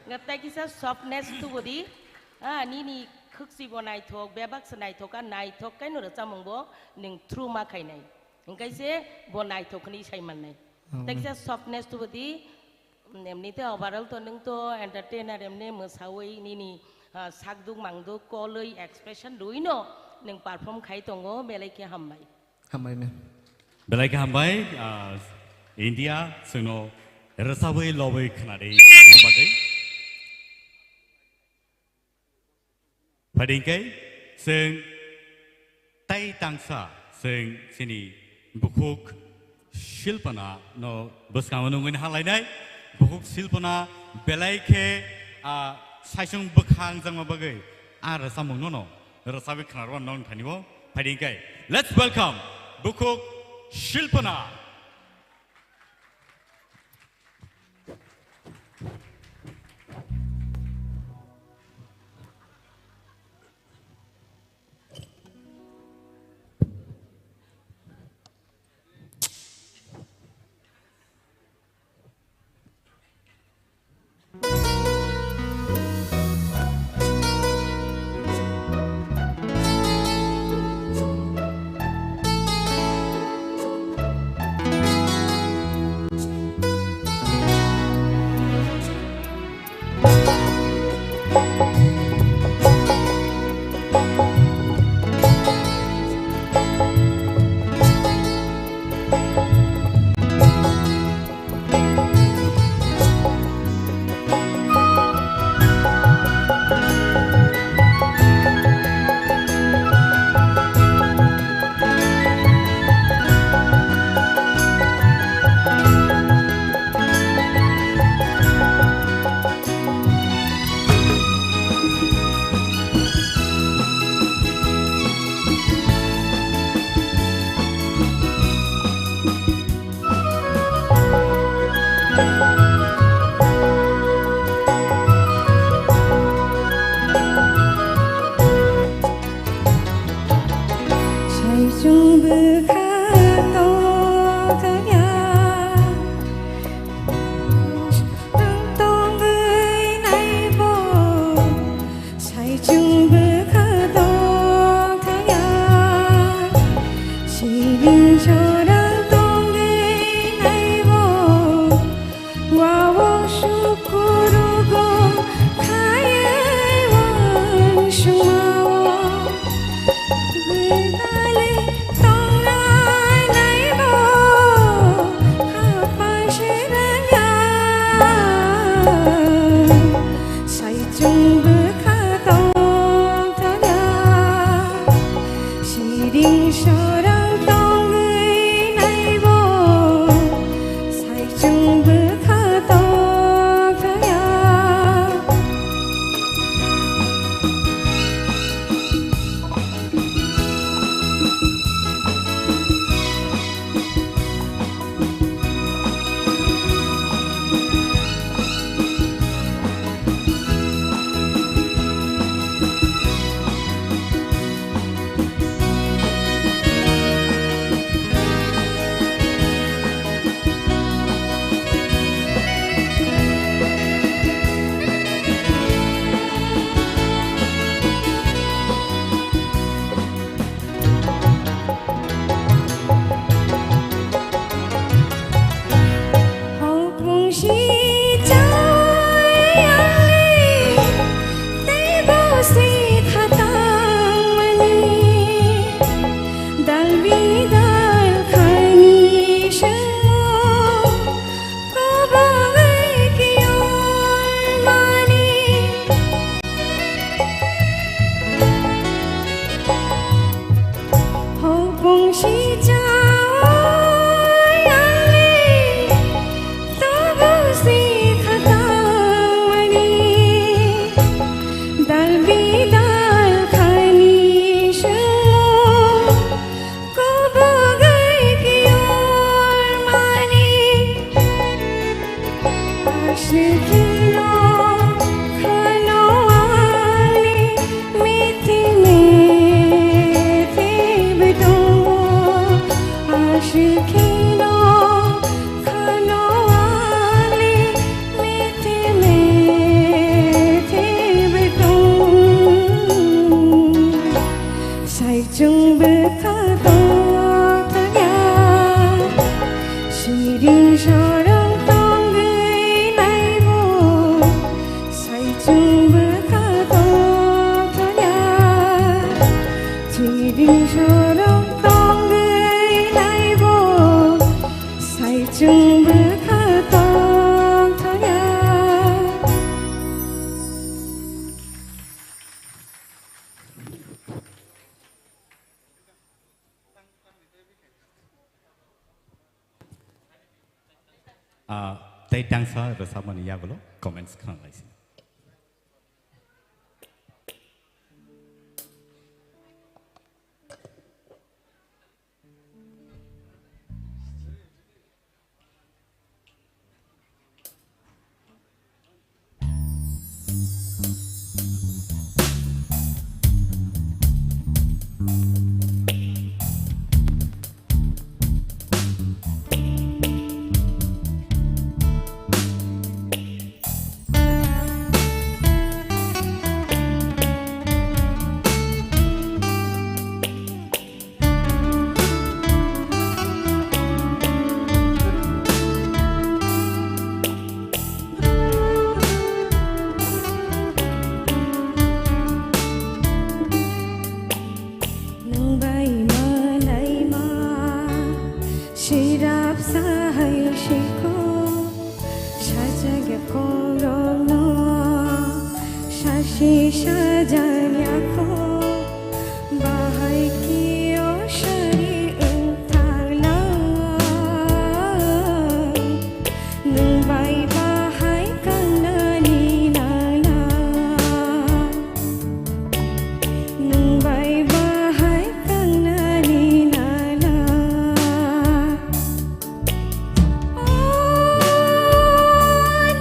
Nga takisa softness tubudi, ah, nini Khwksibo naithok, bebak se naithok, a naithok kaino rwchapmungbo nwng through ma khainai. Hwnkhe se bo naithok hwnwi sai mannai. Omo. Teksa softness tubudi, emnite overall to nwng to entertainer, emni mwsawi nini, ah, sakduk mangduk kolwi expression rwino nwng perform khai tongo, belai khe hambai. Hambai no. Belai khe hambai, ah, India, chwngno rwchabwi lobwi khwnadi tongna bagwi. Phaidi hwnkhe chwng tai tangsa chwng chini bukhuk Shilpana no bwskango nungwi halainai. Bukhuk Shilpana belai khe, ah, saichung bwkha wngjakma bagwi a rwchapmung no no rwchabwi khwnarokno nong thani o. Phaidi hwnkhe, let's welcome Bukhuk Shilpana. Saichung bwkha tongthokya, ang tongwi naibo. Saichung bwkha tongthokya, siring jorang tongwi naibo. Wao sukurugo khaiwi uansukmao. Bwtali tongnai naibo haphang se rwngya. Saichung bwkha tongthokya, siring sorang tongwi naibo. Saichung bwkha tongthokya. Hopung si chayangni teibo si khatangmani, dalbi dalkhani sengmo kobongwi kiyormani. Hopung si chayangni teibo si khatangmani, dalbi dalkhani sengmo kobongwi kiyormani. Aswkno khano ani mithi mithi bidungo. Ah, tei tangsa rwchapmani yagulo comments khna lai se. Nwng bai malaima, sirap sahai sikho, sajagya korokno, sasi sajagya kho, bahai kio sari wng thanglai. Nwng bai bahai kangnani nangla. Nwng bai bahai kangnani nangla. O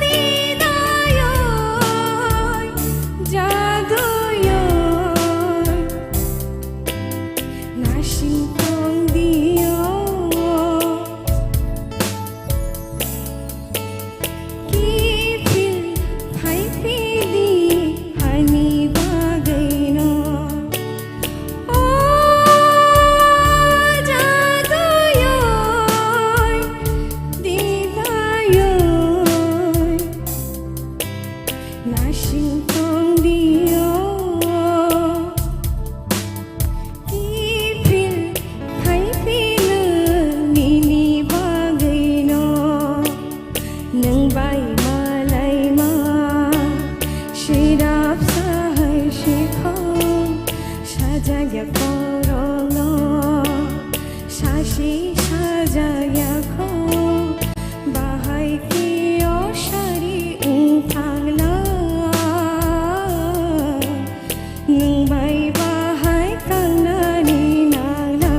Nidayoi, Jaduyoi, nasing tongdio. Kiphil phaiphidi ani bagwino. O Jaduyoi, Didayoi, nasing tongdio. Kiphil phaiphino nini bagwino, nwng bai malaima, sirap sahai sikho, sajagya korokno, sasi sajagya kho, bahai kio sari wng thanglai. Nwng bai bahai kangnani nangla.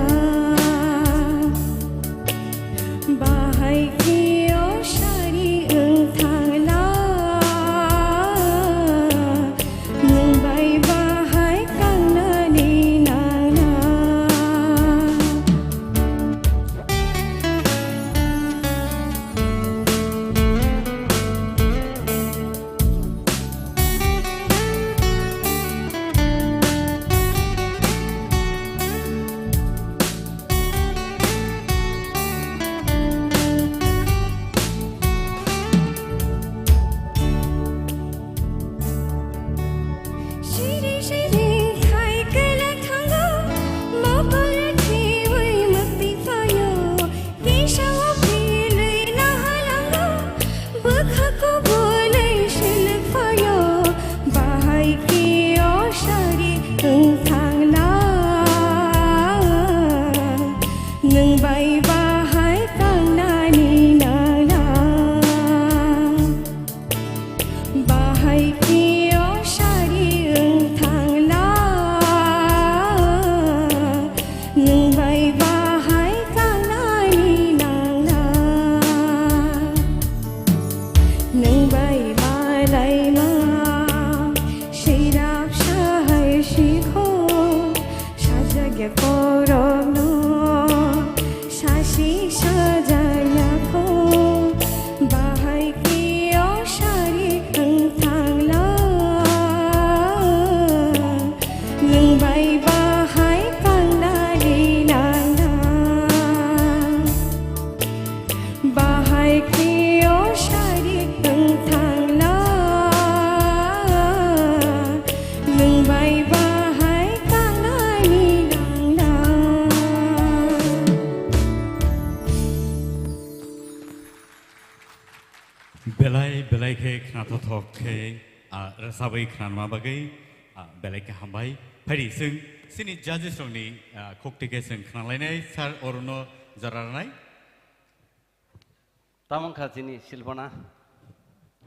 Bahai kio sari wng thanglai. Nwng bai bahai kangnani nangla. Siri siri khai kwla thango, mokol thiwi mwktwi phaio, kisa o philwi nahalango, bwkha kubulwi silwi phaio, bahai kio sari wng thangla. Nwng bai bahai kangnani nangla. Bahai kio sari wng thangla, nwng bai bahai kangnani nangla. Nwng bai malaima, sirap sahai sikho, sajagya korokno, sasi sajagya kho, bahai kio sari wng thangla. Nwng bai bahai kangnani nangla. Bahai kio sari wng thangla, nwng bai bahai kangnani nangla. Belai belai khe khnathothok khe, ah, rwchabwi khnanma bagwi, ah, belai khe hambai. Phaidi chwng chini judges rokni, ah, khukti khe chwng khnalainai, sir, orono jora rwnai. Tamo wngkha chini Silpana,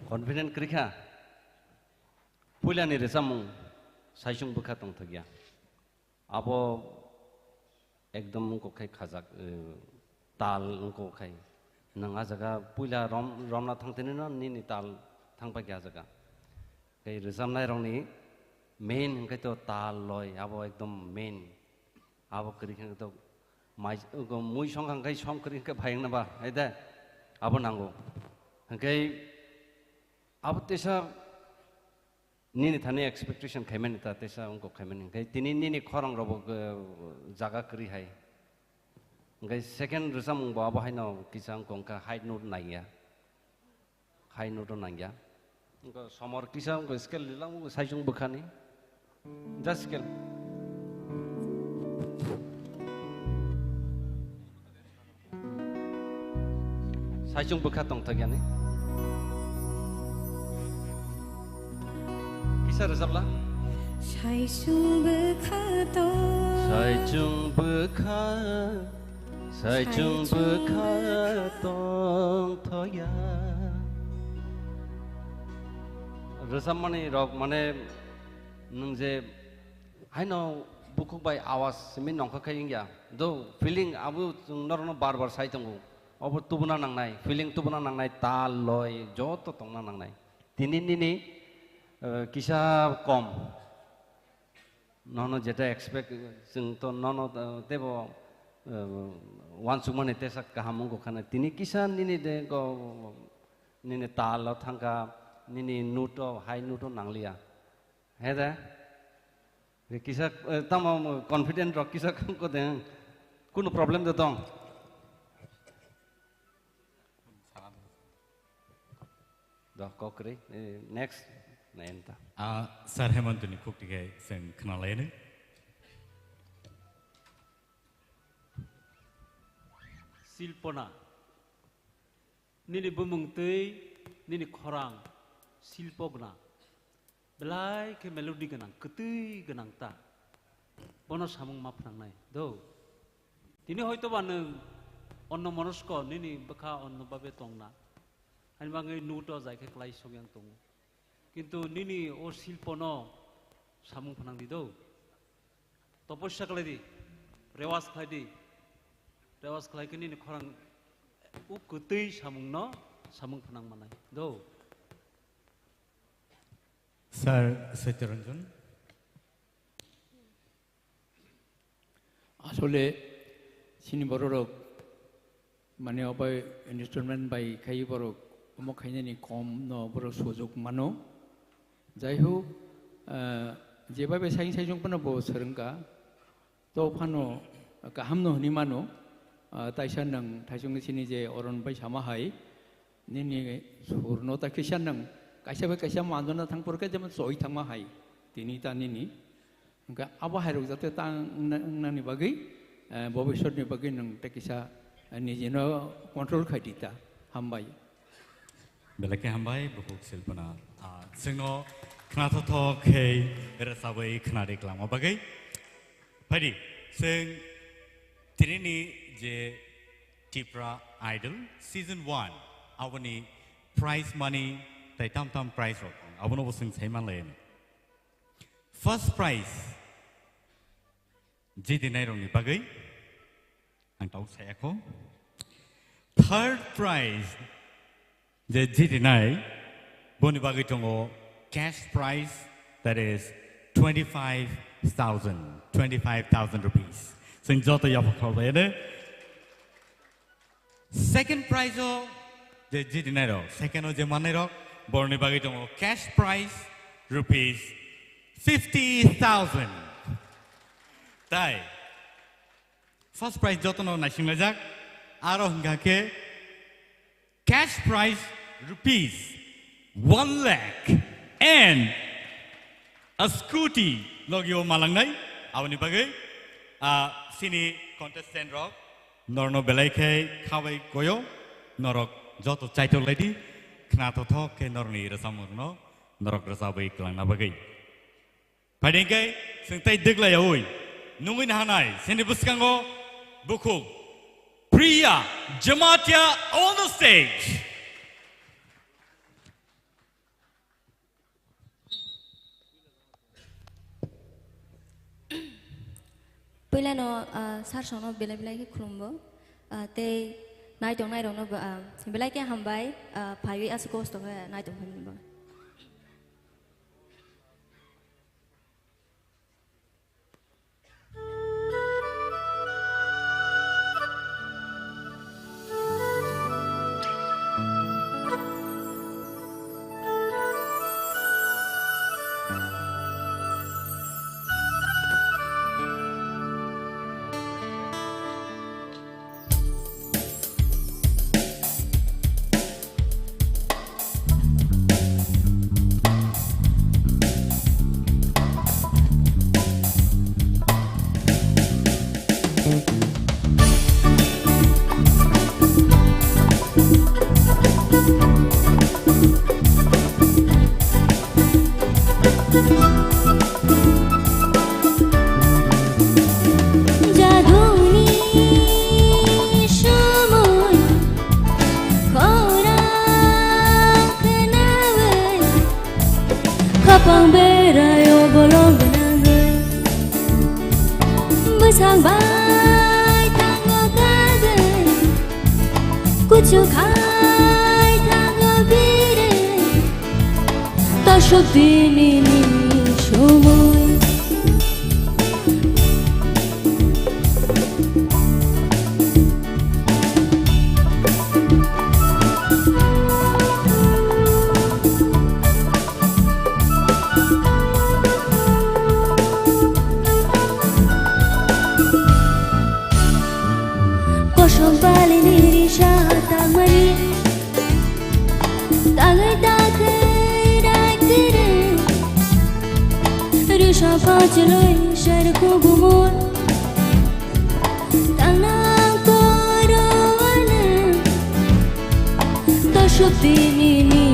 confident kwrwi kha. Puilani rwchapmung saichung bwkha tongthokya. Abo ekdom wngkok khai khajak, eh, tal wngkok khai. Nwng a jaga puila rom-, romna thangtini no nini tal thangpai kha a jaga. Tei rwchapnai rokni main hwnkhe to tal loi, abo ekdom main. Abo kwrwi khe to mai, mui song kha hwnkhe song kwrwi hwnkhe phai wngna ba, hai de? Abo nango. Hwnkhe abo teisa nini thani expectation khaimani ta, teisa wngkok khaimani. Hwnkhe tini nini khorang rokbo, eh, jaga kwrwi hai. Hwnkhe second rwchapmung bo abo haino kisa wngkha high note nangya. High note o nangya. Wngkha somor kisa wngkha scale lilang wngkha saichung bwkhani. Just scale. Saichung bwkha tongthok yani. Kisa rwchapla? Saichung bwkha tong. Saichung bwkha. Saichung bwkha tongthokya. Rwchapmani rok mane nwng je haino bukhuk bai awas simi nongkha khai wngya. Do feeling abo chwng norokno bar bar sai tongo. Obo tubuna nangnai, feeling tubuna nangnai, tal loi joto tongna nangnai. Tini nini, eh, kisa kom. Nono jeta expect, chwng to nono, eh, tebo, eh, uansukmani tesa kaham wngkha khana. Tini kisa nini de go, nini talo thangkha, nini note o, high note o nangliya. He de? Kisa, eh, tamo confident rok kisa ko de. Kunu problem de tong? Do, kok kwrwi. Eh, next, nayan ta. Ah, Sir Hemantoni khuk tikhai chwng khwnalaini. Silpona. Nini bumung twi, nini khorang, silpo gwnang. Belai khe melody gwnang, kwtwi gwnang ta. Bono samung ma phnangnai, do. Tini hoito ba nwng onno monosko, nini bwkha onno babe tongna. Ani bagwi note o jai khe klai sok yang tongo. Kintu nini o silpono samung phnang di do. Toposya khlai di, rewas khlai di. Rewas khlai khe nini khorang o kwtwi samungno samung phnang manai do. Sir Satyaranjan. Asole chini bororok mane obai instrument bai khai borok omo khainani kom no borok sujok mano. Jai hok, ah, jebabe saing saijong phano bo swrwngkha. To phano kaham no hwnwi mano, ah, taisa nwng thaisongni sini je oron bai sama hai, nini surno ta kisa nwng kaisa bai kaisa manjona thang porkhe jemon choi thangma hai, tini ta nini. Hwnkhe abo hairok jate ta wngna-, wngnani bagwi, eh, bobiswtni bagwi nwng ta kisa, eh, nijino control khai di ta. Hambai. Belai khe hambai, bukhuk Silpana. Ah, chwngno khnathokthok khe rwchabwi khna ri kwlangma bagwi. Phaidi, chwng tinini je Tipra Idol Season one, aboni prize money tei tam tam prize rok, abono bo chwng sai manlai. First prize, jidinai rokni bagwi ang tabuk saya kho. Third prize je jidinai, boni bagwi tongo cash prize, that is twenty-five thousand, twenty-five thousand rupees. Chwng joto yapha khlailaiyano. Second prize o je jidinai rok, second o je mannai rok, borni bagwi tongo cash prize rupees fifty thousand. Tai first prize jotono naisinglaijak, aro hwnkha khe cash prize rupees one lakh and a scooty logio malangnai, aboni bagwi, ah, sini contestant rok norno belai khe khabai koyo, norok joto chaitok laidi, khna tothok khe norni rwchapmungno norok rwchabwi kwlangna bagwi. Phaidi hwnkhe chwng tei dwglaiyaui nungwi nahanai sini bwskango bukhuk Priya Jamatia on the stage. Puilano, ah, sir songno belai belai khe khulumgo. Ah, tei naitong nairokno bo, ah, belai khe hambai, ah, phaiwi aswk kosto khe naitong phaimani bo. Jaduni somoi khorang khnawi, khapang berai o bolong gwnangwi. Bwsang bai thango kagwi, kuchu khai thango biri. Tasuk dinini somoi. Kosom palini risa tangmani. Tangwi tangwi rai kiri. Risa pachlwi ser kubumor. Tangnang koro wane. Tasuk dinini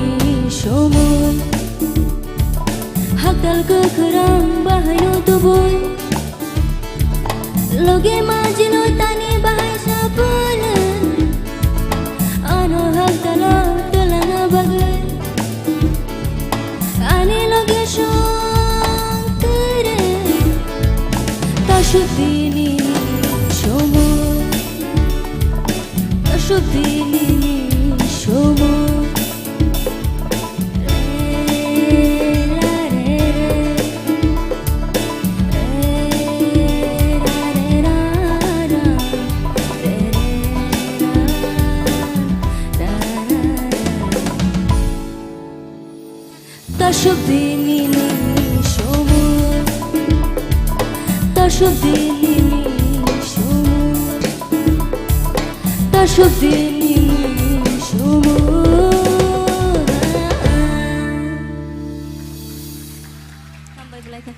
somoi. Haktal kwkhwrang bahaino tubui. Loge majino tani bahai sapulun. Ano haktalo tulangna bagwi. Ani loge song tere. Tasuk dinini somoi. Tasuk dinini somoi. Tasuk dinini somoi. Tasuk dinini somoi. Tasuk dinini somoi. Hambai belai khe.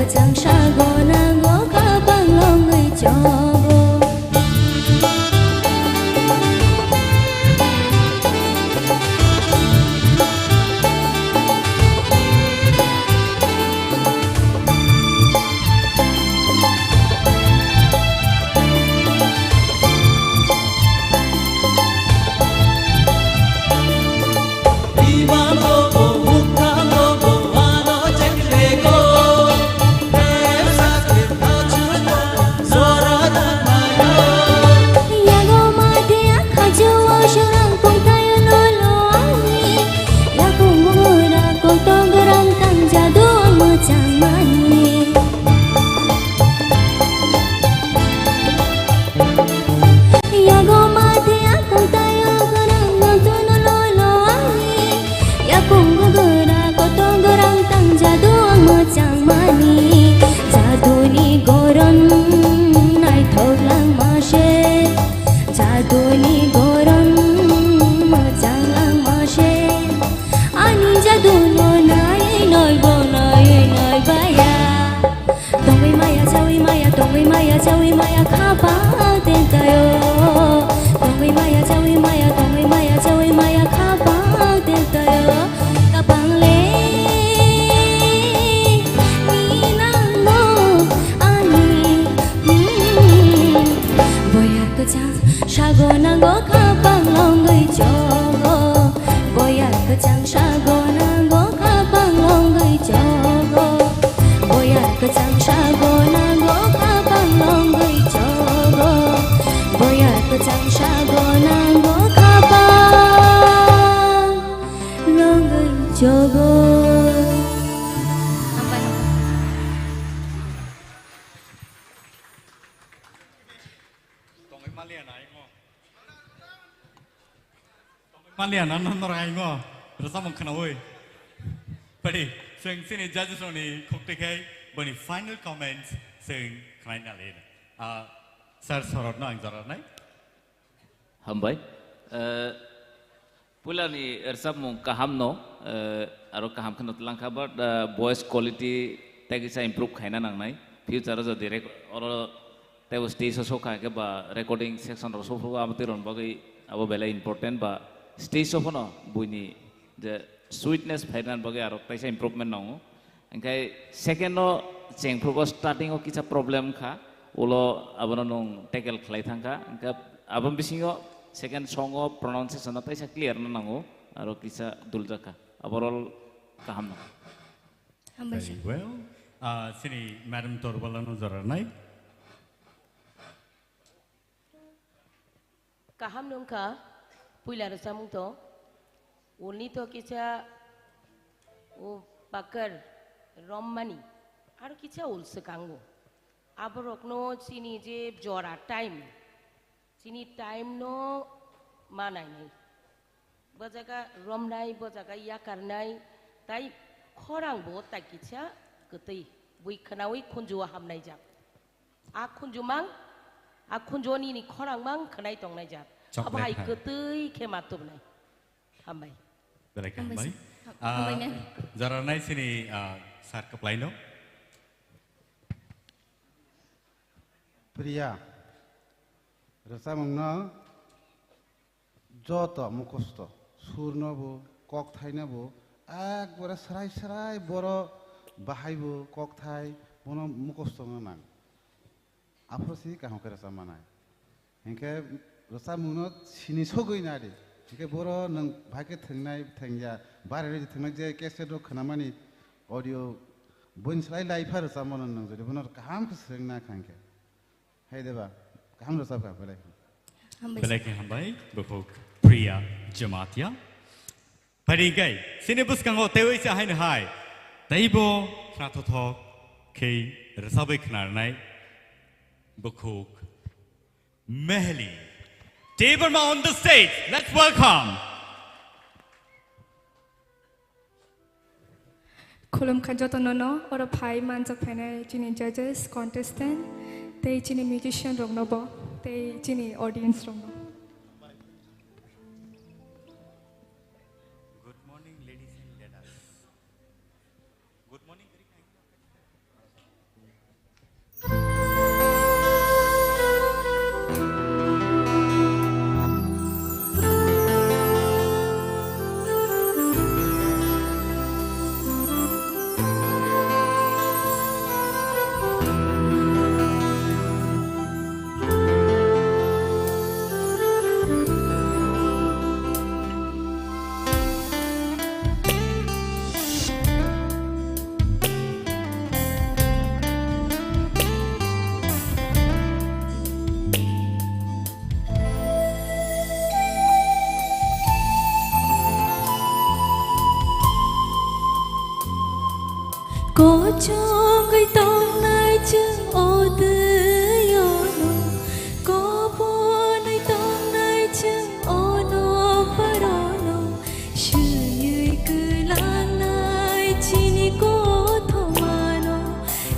Changsa gona go kabang longwi chogo. Yago mate akhajo o shorang pungtayo lolo ani. Yakung mura koto gerang tang jadu ang mochang mani. Yago mate akung tayo gerang nang tono lolo ani. Yakung gogora koto gerang tang jadu ang mochang mani. Jaduni goron naithok lang mase. Jaduni goron mochang lang mase. Ani jadu no nai noi bo noi noi baya. Tongwi maya, chawi maya, tongwi maya, chawi maya, khapa tentayo. Tongwi maya, chawi maya, tongwi maya, chawi maya, khapa tentayo. Kapang le ni nangno ani, hmm, boyar kwchang sago nango, khapang longwi chogo. Boyar kwchang sago nango, khapang longwi chogo. Boyar kwchang sago nango, khapang longwi chogo. Boyar kwchang sago nango, khapang longwi chogo. Tongwi maliya na imo. Maliya na no no rai mo. Rasa mong khana oi. Padi, seng sini judges roni khokte khai bani final comments seng khana na le. Ah, sir sorot no ang jorot nai. Hambai. Eh, puilani rwchapmung kahamno, eh, aro kaham kheno twlangkha, but, eh, voice quality tei kisa improve khaina nangnai. Future o jodi rek-, oro teibo stage o sokha khe ba recording section rok sophrwgo, abo twi rokni bagwi abo belai important ba stage o phano buini je sweetness phairwnani bagwi aro teisa improvement nango. Hingkhe second o chengphrugo starting o kisa problem wngkha, ulo abono nwng tackle khlai thangkha. Hingkhe aboni bisingo second song o pronunciation no teisa clear no nango, aro kisa duljak kha. Overall kaham no. Hambai sir. Very well. Ah, sini Madam Torbala no jora nai. Kaham nungkha, puila rwchapmung to. Ulni to kisa o pakar rommani, aro kisa ul swkango. Aborokno chini je jora time, chini time no manainai. Bo jaga romnai, bo jaga yakarnai, tai khorang bo tai kisa kwtwi, bui khwnaui khunju o hamnai jak. A khunju mang, a khunju o nini khorang mang khwnai tongnai jak. Abo hai kwtwi khe ma tubnai. Hambai. Belai khe hambai. Hambai sir. Ah, hambai nai. Jora nai sini, ah, sir kwplai no. Priya, rwchapmung no joto mukhosto, sur no bo, kok thai no bo, ekbare srai srai boro bahai bo, kok thai bono mukhosto wngna nang. Aphuru si kaham khe rwchap manai. Hinkhe rwchapmung no sini sogwi nadi. Hinkhe boro nwng bahai khe thwngnai thwngya, bare rwi thwngnai je cassette rok khwnamani audio boini slai lai pha rwchapmano nwng jodi bono kaham khe swrwngna kha hinkhe. Hai deba, kaham rwchapkha belai. Hambai. Belai khe hambai, bukhuk Priya Jamatia. Phaidi hinkhe, sini bwskango teiwi se haino hai. Teibo khnathokthok khe rwchabwi khnarnai bukhuk Mehli Debbarma on the stage. Let's welcome. Khulumkha jotono no, oro phai manjak phainai chini judges, contestant, tei chini musician rokno bo, tei chini audience rokno. Good morning, ladies and ladies. Good morning.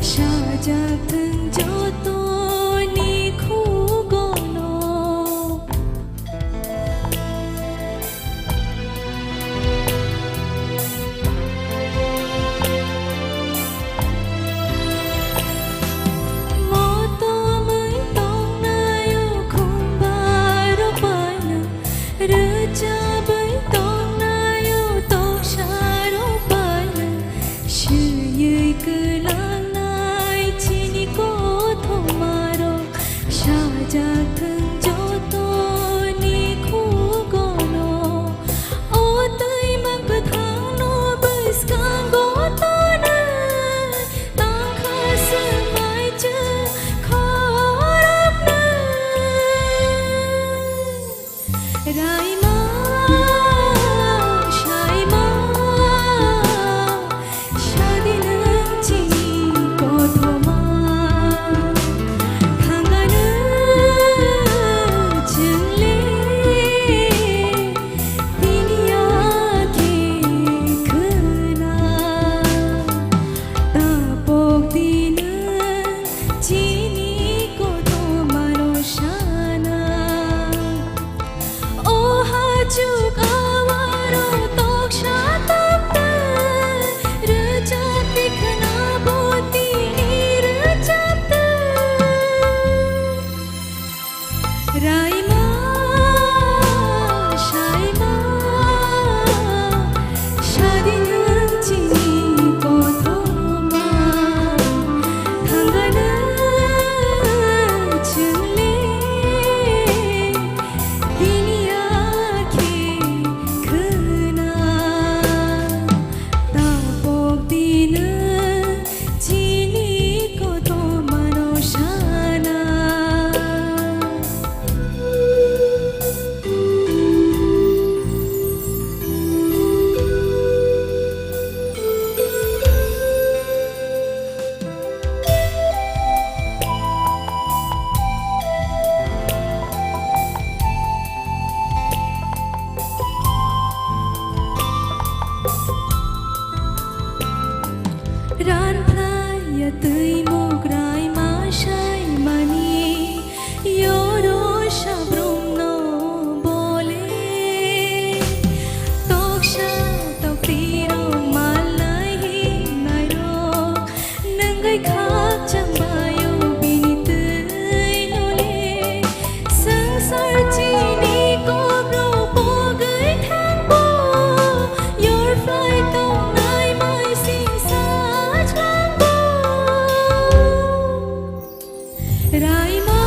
Sajak thung jotoni khugono. Motomwi tongnaio khumbarok paina, rwchabwi tongnaio toksarok paina, swiwi kwlangnai chini kothomarok. Sajak thung jotoni khugono, o twima kwthangno bwskango tonwi, tangkha swmai chwng khoroknwi. Raima, saima, sadi nwng chini kothoma. Thangano chwngle tini yakhe khwna. Tapok di nwng chini kothomano sana. O hachuk awaro toksa tokta, rwchapti khna bo tini rwchapta. Raima, saima, sadi nwng chini kothoma, thangano chwngle tini yakhe khwna. Tapok di nwng chini kothomano sana. Ran phlaiya twi mukrai ma saimani, yoro sabrumno bole. Toksa toktirok malnai hinnairok, nwngwi khakchangbaio bini twi nole. Swngchar chini kokrok pogwi thangbo, yorphlai tongnai mai singsa chwngbo. Raima,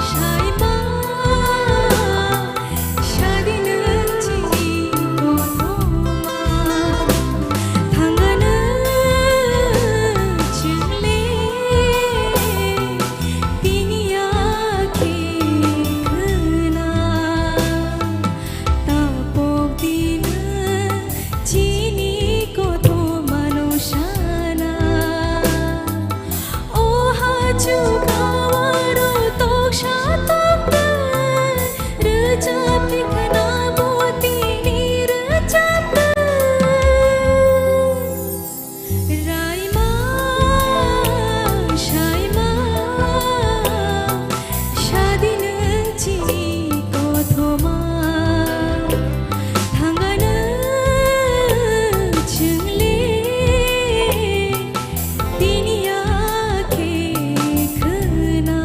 saima, sadi nwng chini kothoma, thangano chwngle tini yakhe khwna. Tapok di nwng chini kothomano sana. O hachuk awaro toksa tokta, rwchapti khna bo tini rwchapta. Raima, saima, sadi nwng chini kothoma, thangano chwngle tini yakhe khwna.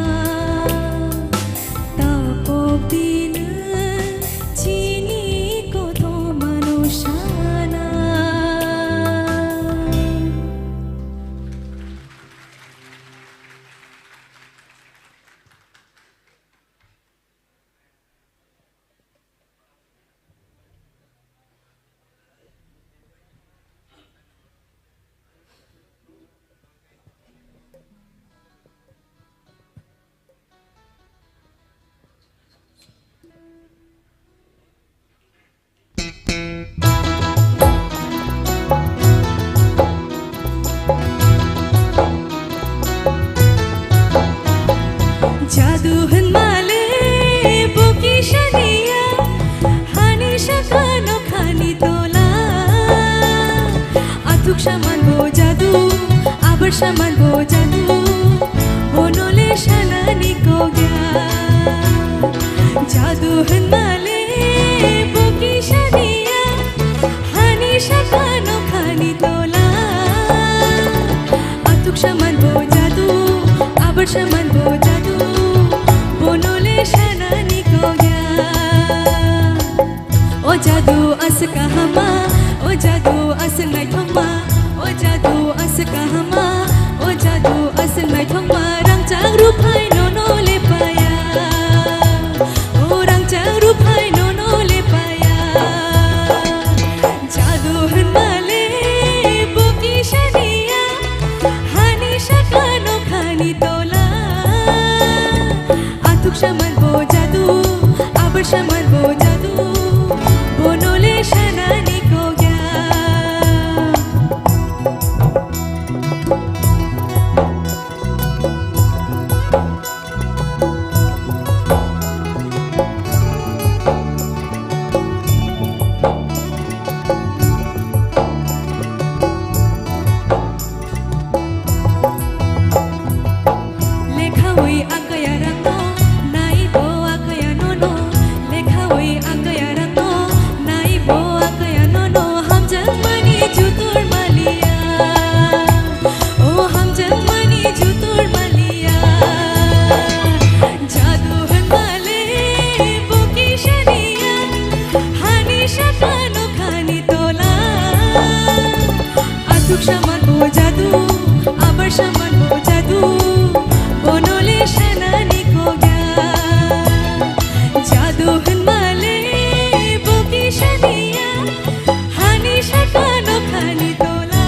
Tapok di nwng chini kothomano sana. Jadu hwnmale bo kisa niya, hani sakano khani tola. Athuk saman bo jadu, Saman bo jadu, bono le sanani kok ya. Jadu hwnma le bo kisa niya, hani saka nokhani tola. Athuk saman bo jadu, abar saman bo jadu, bono le sanani kok ya. O jadu aswk kahama, o jadu aswk naithokma, o jadu aswk kahama, o jadu aswk naithokma, rangchak ruphai nono lepaya, o rangchak ruphai nono lepaya. Jadu hwnma le bo kisa niya, hani saka nokhani tola. Athuk saman bo jadu, abar saman bo jadu, bono le sanani kok ya. Lekhawi akaya rangno, naibo akaya nono. Lekhawi akaya rangno, naibo akaya nono. Hamjakmani jutur maliya, o hamjakmani jutur maliya. Jadu hwnmale bo kisa niya, hani saka nokhani tola. Athuk saman bo jadu, abar saman bo jadu, bono le sanani kok ya. Jadu hwnmale bo kisa niya, hani saka nokhani tola.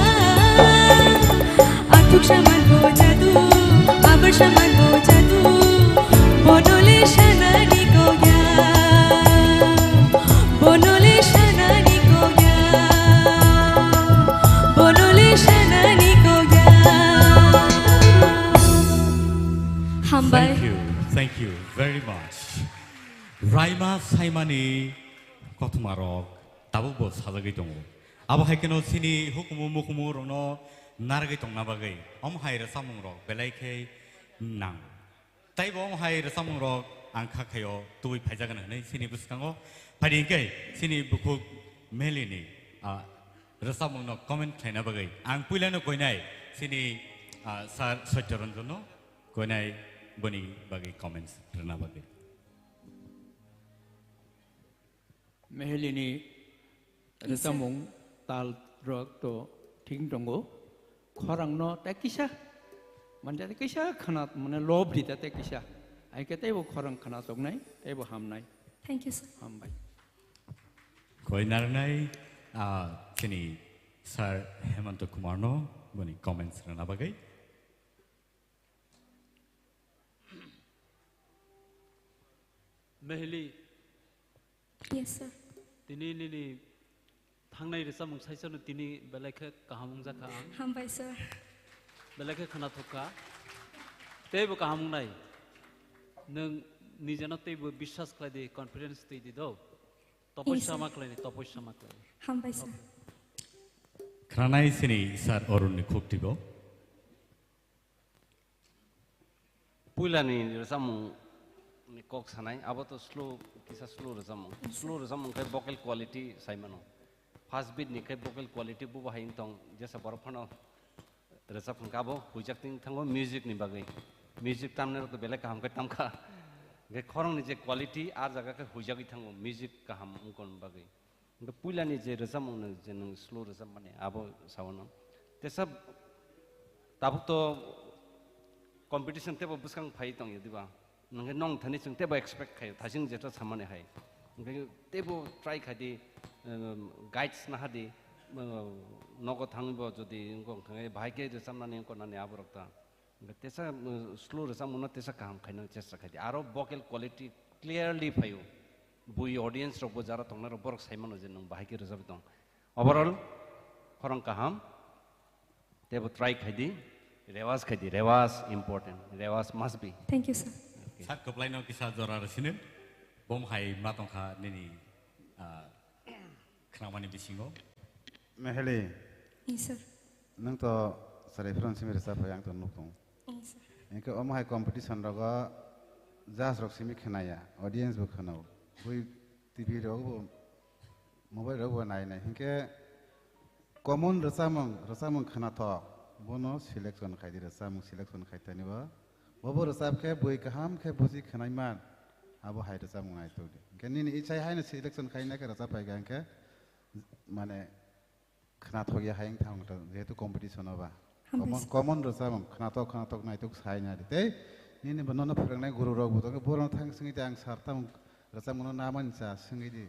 Athuk saman bo jadu, abar saman bo jadu, bono le sanani kok ya. Bono le sanani kok ya. Bono le sanani kok ya. Hambai. Thank you. Thank you very much. Raima Saimani kothoma rok tabuk bo sajagwi tongo. Abo hai kheno chini hukumu mukumu rokno narwgwi tongna bagwi omo hai rwchapmung rok belai khe nang. Tei bo omo hai rwchapmung rok ang kha khaio tubui phaijagan hwnwi chini bwskango. Phaidi hwnkhe chini bukhuk Melini, ah, rwchapmung no comment khlaina bagwi ang puilano koinai chini, ah, sir Satya Ranjan no koinai boni bagwi comments rwna bagwi. Mehelini Yes, sir. Rwchapmung tal rok to thik tongo. Khorangno tei kisa, mane tei kisa khna, mane lob di tei kisa. Ai khe teibo khorang khna toknai, teibo hamnai. Thank you, sir. Hambai. Koi narnai, ah, chini Sir Hemanta Kumar no boni comments rwna bagwi. Mehli. Yes, sir. Tini nini thangnai rwchapmung saisano tini belai khe kaham wngjakha ang. Hambai, sir. Belai khe khwnathokha. Teibo kaham wngnai. Nwng nijeno teibo biswas khlai di, confidence twi di do. Yes, sir. Topoisa ma khlai di, topoisa ma khlai di. Hambai, sir. Khranai sini Sir Arun ni khuk tibo. Puilani rwchapmung ni kok sanai, abo to slow, kisa slow rwchapmung. Yes, sir. Slow rwchapmung khe vocal quality sai mano. First beat ni khe vocal quality bubo hai wng tong, jesa borok phano rwchap hwnkhe abo huijak ting thango music ni bagwi. Music tamnai rok to belai kaham khe tamkha. Hwnkhe khorang ni je quality, a jaga khe huijagwi thango music kaham wngkon bagwi. Hwnkhe puilani je rwchapmung no je nwng slow rwchapmani abo sao no. Tesa tabuk to competition tebo bwskang phai tongya diba? Hwnkhe nong thani chwng tebo expect khaio, thasing jeto samani hai. Hwnkhe tebo try khai di, um, guides naha di, um, nogo thangwi bo jodi wngkha hwnkhe bahai khe rwchapnani wngkha nani aborok ta. Hwnkhe tesa, um, slow rwchapmungno tesa kaham khaina chesta khai di. Aro vocal quality clearly phaio. Bui audience rokbo jara tongnai rok borok sai mano je nwng bahai khe rwchapwi tong. Overall, khorang kaham. Tebo try khai di, rewas khai di, rewas important, rewas must be. Thank you, sir. Okay. Sak kwplaino kisa jora rw sini, bom hai ma tongkha nini, ah, khnamani bisingo. Meheli. Yes, sir. Nwng to Chwrai phano simi rwchap phai ang to nukung. Yes, sir. Hinkhe omo hai competition rogo judge rok simi khwnaya, audience bo khwnao. Bui T V rogo bo, mobile rogo bo nai nai. Hinkhe common rwchapmung, rwchapmung khwnathok, bono selection khai di, rwchapmung selection khai tani bo. Bobo rwchap khe bui kaham khe buji khwnai man, abo hai rwchapmung nai tok di. Hinkhe nini ichai haino selection khai nai khe rwchap phai kha hinkhe, mane, khwnathok ya hai wng thang ta, jehetu competition o ba. Hambai common, sir. Common rwchapmung, khwnathok, khwnathok naitok sai nai di. Tei nini bo nono phwrwngnai guru rok bo tongkhe, borok thang swngwi di, ang sir tamo rwchapmung no namani cha swngwi di.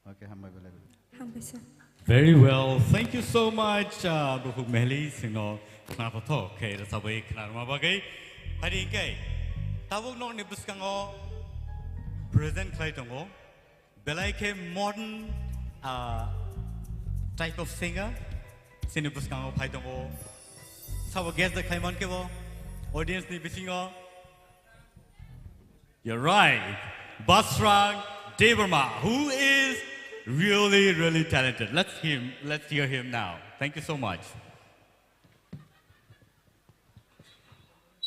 Okay, hambai belai belai. Hambai, sir. Very well. Thank you so much, uh, Bukhuk Mehli, singno khwnathok khe rwchapwi khwnarma bagwi. Hari khe tabuk nokni bwskango present khlai tongo. Belai khe modern, ah, type of singer, sini bwskango phai tongo. Sabo guest da khai man khe bo, audience ni bisingo. You're right. Basrang Debbarma, who is really, really talented. Let's him, let's hear him now. Thank you so much.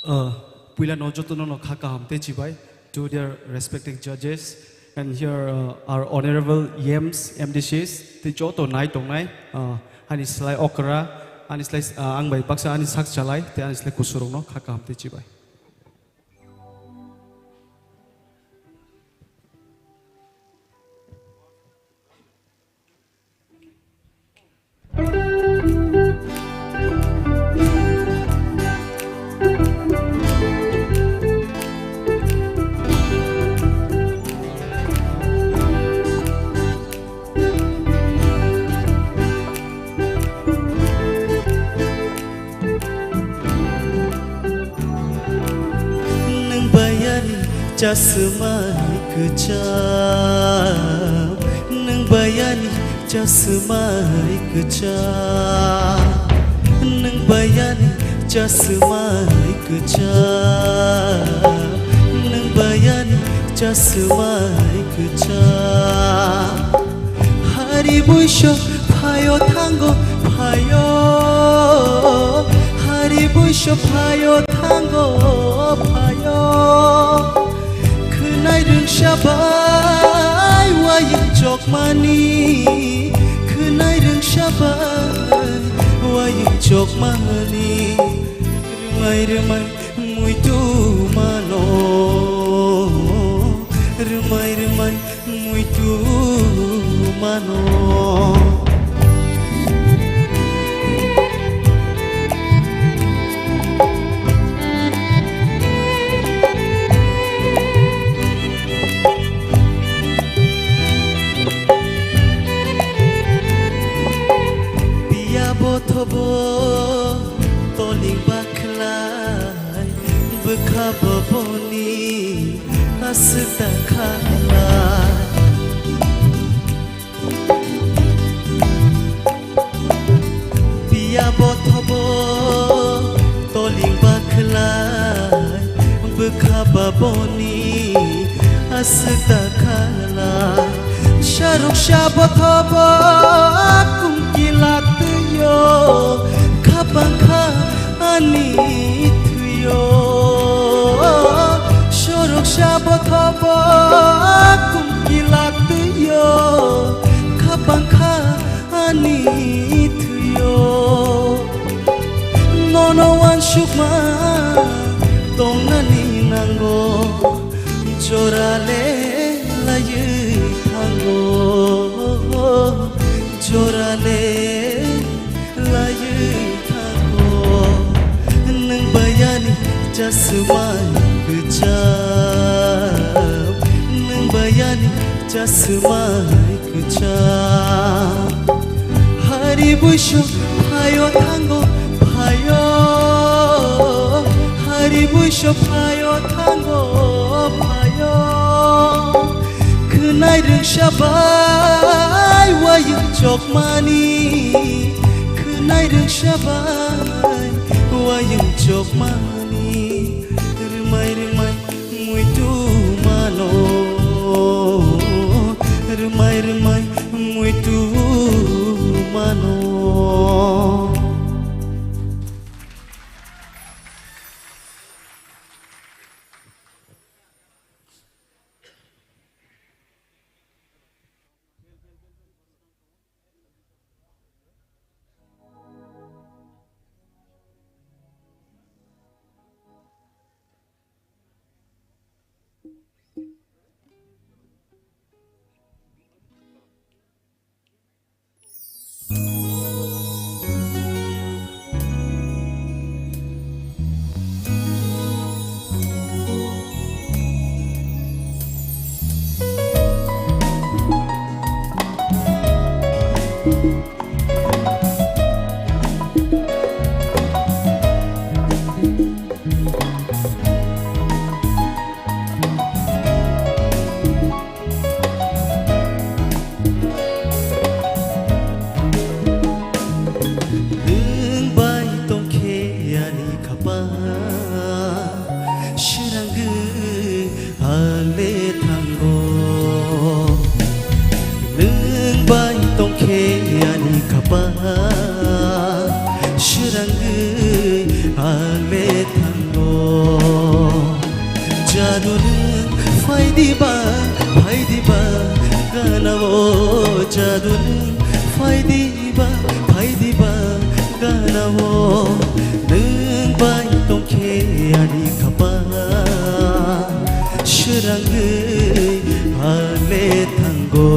Uh, puila no joto no no kha kaham tei chibai to their respected judges, and here, uh, our honorable E Ms, M D Cs, tei joto nai tongnai, uh, ani slai okra, ani slai, uh, ang bai baksa ani sak chalai, tei ani slai kusurok no kha kaham tei chibai. Nwng bayani chasmai kwcham, nwng bayani chasmai kwcham, nwng bayani chasmai kwcham, nwng bayani chasmai kwcham. Hari buiso phaio thango phaio, hari buiso phaio thango phaio. Khwnai rwngsa bai wayung chokmani, khwnai rwngsa bai wayung chokmani. Rwmai rwmai muitu mano, rwmai rwmai muitu mano. Piya bothobo toling bakhlai. Bwkha boboni aswk ta khala. Piya bothobo toling bakhlai. Bwkha boboni aswk ta khala. Saruk sa bothobo kum kilak twiyo. Khapang kha ani thwiyo, sorok sa bothobo kum kilak twiyo, khapang kha ani thwiyo. Nono wansukma tongnani nango, jorale laywi thango, jorale laywi thango. Nwng bayani chasmai kwcham, nwng bayani chasmai kwcham. Hari buiso phaio thango phaio, hari buiso phaio thango phaio. Khwnai rwngsa bai wayung chokmani, khwnai rwngsa bai wayung chokmani. Rwmai rwmai muitu mano, rwmai rwmai muitu mano. Diba, phai diba, gana o jadu nwng. Phai diba, phai diba, gana o. Nwng bai tongkhe ani khapang, srangwi hale thango.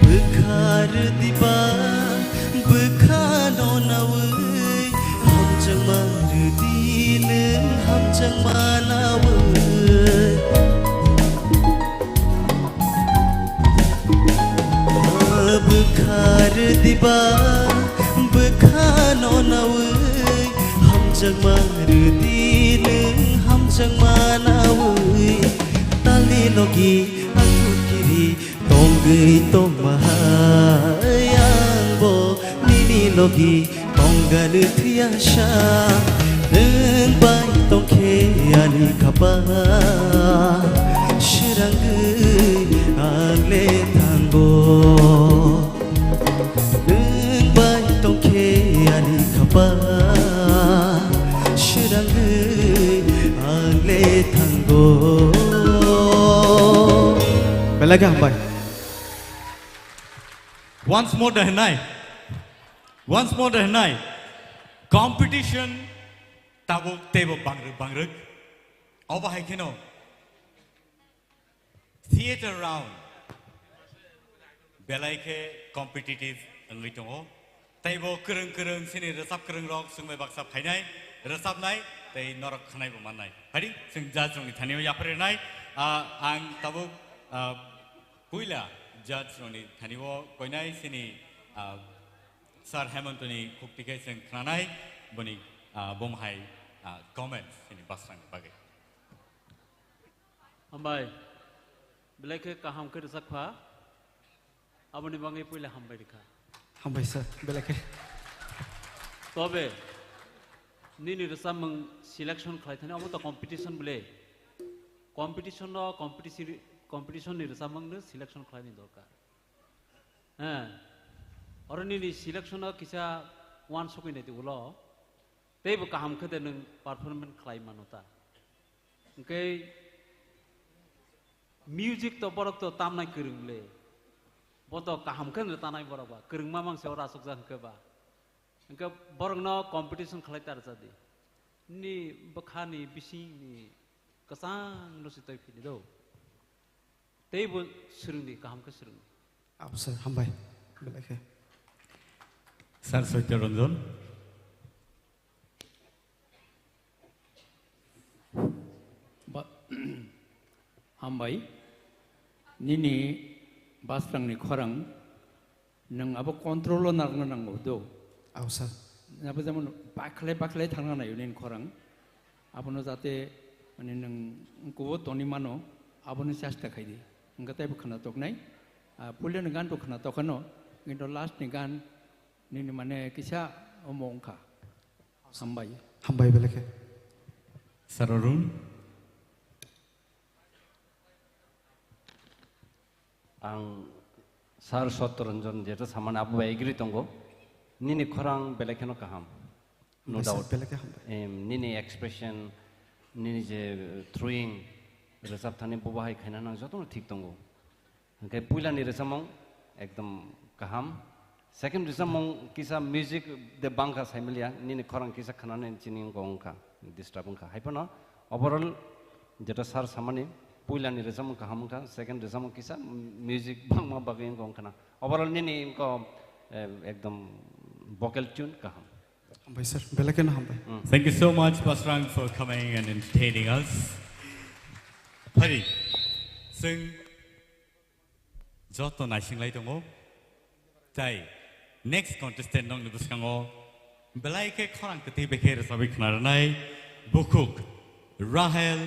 Bwkha rwdiba, bwkhano nawi, hamjakma rwdi nwng hamjakma nawi. Bwkha rwdiba, bwkhano nawi, hamjakma rwdi nwng hamjakma nawi. Talni logi ang kiri tongwi tongma hai ang bo nini logi tongganw thwiya sa. Nwng bai tongkhe ani khapang, srangwi ang le thango. Nwng bai tongkhe ani khapang, srangwi ang le thango. Belai khe hambai. Once more da hwnai. Once more da hwnai. Competition tabuk teibo bangrwk bangrwk. Obo hai kheno theatre round belai khe competitive wngwi tongo. Teibo kwrwng kwrwng sini rwchap kwrwng rok swngbai baksa phainai, rwchapnai tei norok khwnaibo mannai. Phadi chwng judge rokni thani o yapharwi rwnai. Ah, ang tabuk, ah, puila judge rokni thani o koinai sini, ah, Sir Hemantoni khukti khe chwng khnanai boni, ah, bom hai, ah, comments sini basrangni bagwi. Hambai. Belai khe kaham khe rwchap kha. Aboni bagwi puila hambai rwkha. Hambai sir, belai khe. Tobe, nini rwchapmung selection khlai thani, omo to competition bwle. Competition no, competition, competition ni rwchapmung no selection khlai ni dorkar. He. Oro nini selection no kisa uansukwi nai di ulo. Teibo kaham khe de nwng performance khlai mano ta. Hwnkhe music to borok to tamnai kwrwng le. Bo to kaham khe no tanai borok ba. Kwrwngma mangse oro aswkjak hwnkhe ba. Hwnkhe borokno competition khlai ta rwchadi. Nini bwkhani bisingni kwchangno se twi phini do. Teibo swrwngdi, kaham khe swrwngdi. Abo sir, hambai. Belai khe. Sir Satya Ranjan. Ba-, hambai, nini basrangni khorang nwng abo control-o narwkna nango do. Ao, sir. Abo jemon bakhlai bakhlai thangna naio nini khorang. Abono jate, mane, nwng kubo toni mano, abono chesta khaidi. Hwnkhe teibo khwnathoknai. Ah, puilani gan to khwnatokha no, kintu last ni gan nini, mane, kisa omo wngkha. Hambai. Hambai belai khe. Sir Arun. Ang Sir Satya Ranjan jeto samani abo bai agree tongo. Nini khorang belai kheno kaham. No doubt. Belai khe hambai. Em, nini expression, nini je, uh, throwing, rwchap thani bo bahai khaina nang jotono thik tongo. Hwnkhe puilani rwchapmung ekdom kaham. Second rwchapmung kisa music de bangkha saimaliya, nini khorang kisa khwnani chini wngkha, wngkha, disturb wngkha. Haiphano overall jeto sir samani, puilani rwchapmung kaham wngkha, second rwchapmung kisa music bangma bagwi wngkha, wngkha na. Overall nini wngkha, eh, ekdom vocal tune kaham. Hambai sir, belai kheno hambai. Mm. Thank you so much, Basrang, for coming and entertaining us. Phari, chwng joto naisinglai tongo. Tai, next contestant nokni bwskango belai khe khorang kwtwi bai khe rwchabwi khna rwnai bukhuk Rahel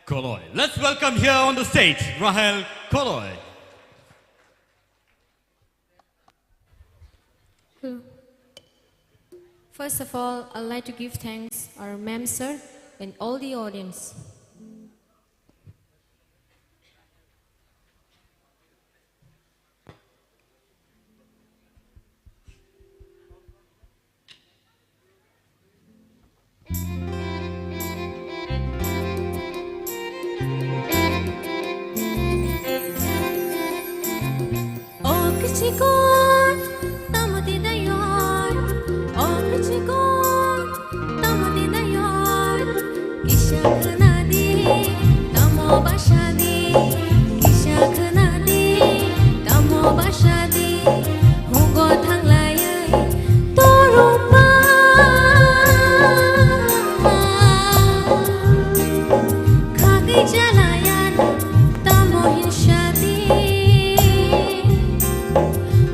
Koloi. Let's welcome here on the stage, Rahel Koloi. Hello. First of all, I'd like to give thanks our ma'am sir and all the audience. O kichikon, tamo twi dayon? O kichikon, tamo twi dayon? Kisa khwnadi, tamo basadi, kisa khwnadi, tamo basadi, hugo thanglaiwi torokma. Khagwi jalayan tamo hinsadi.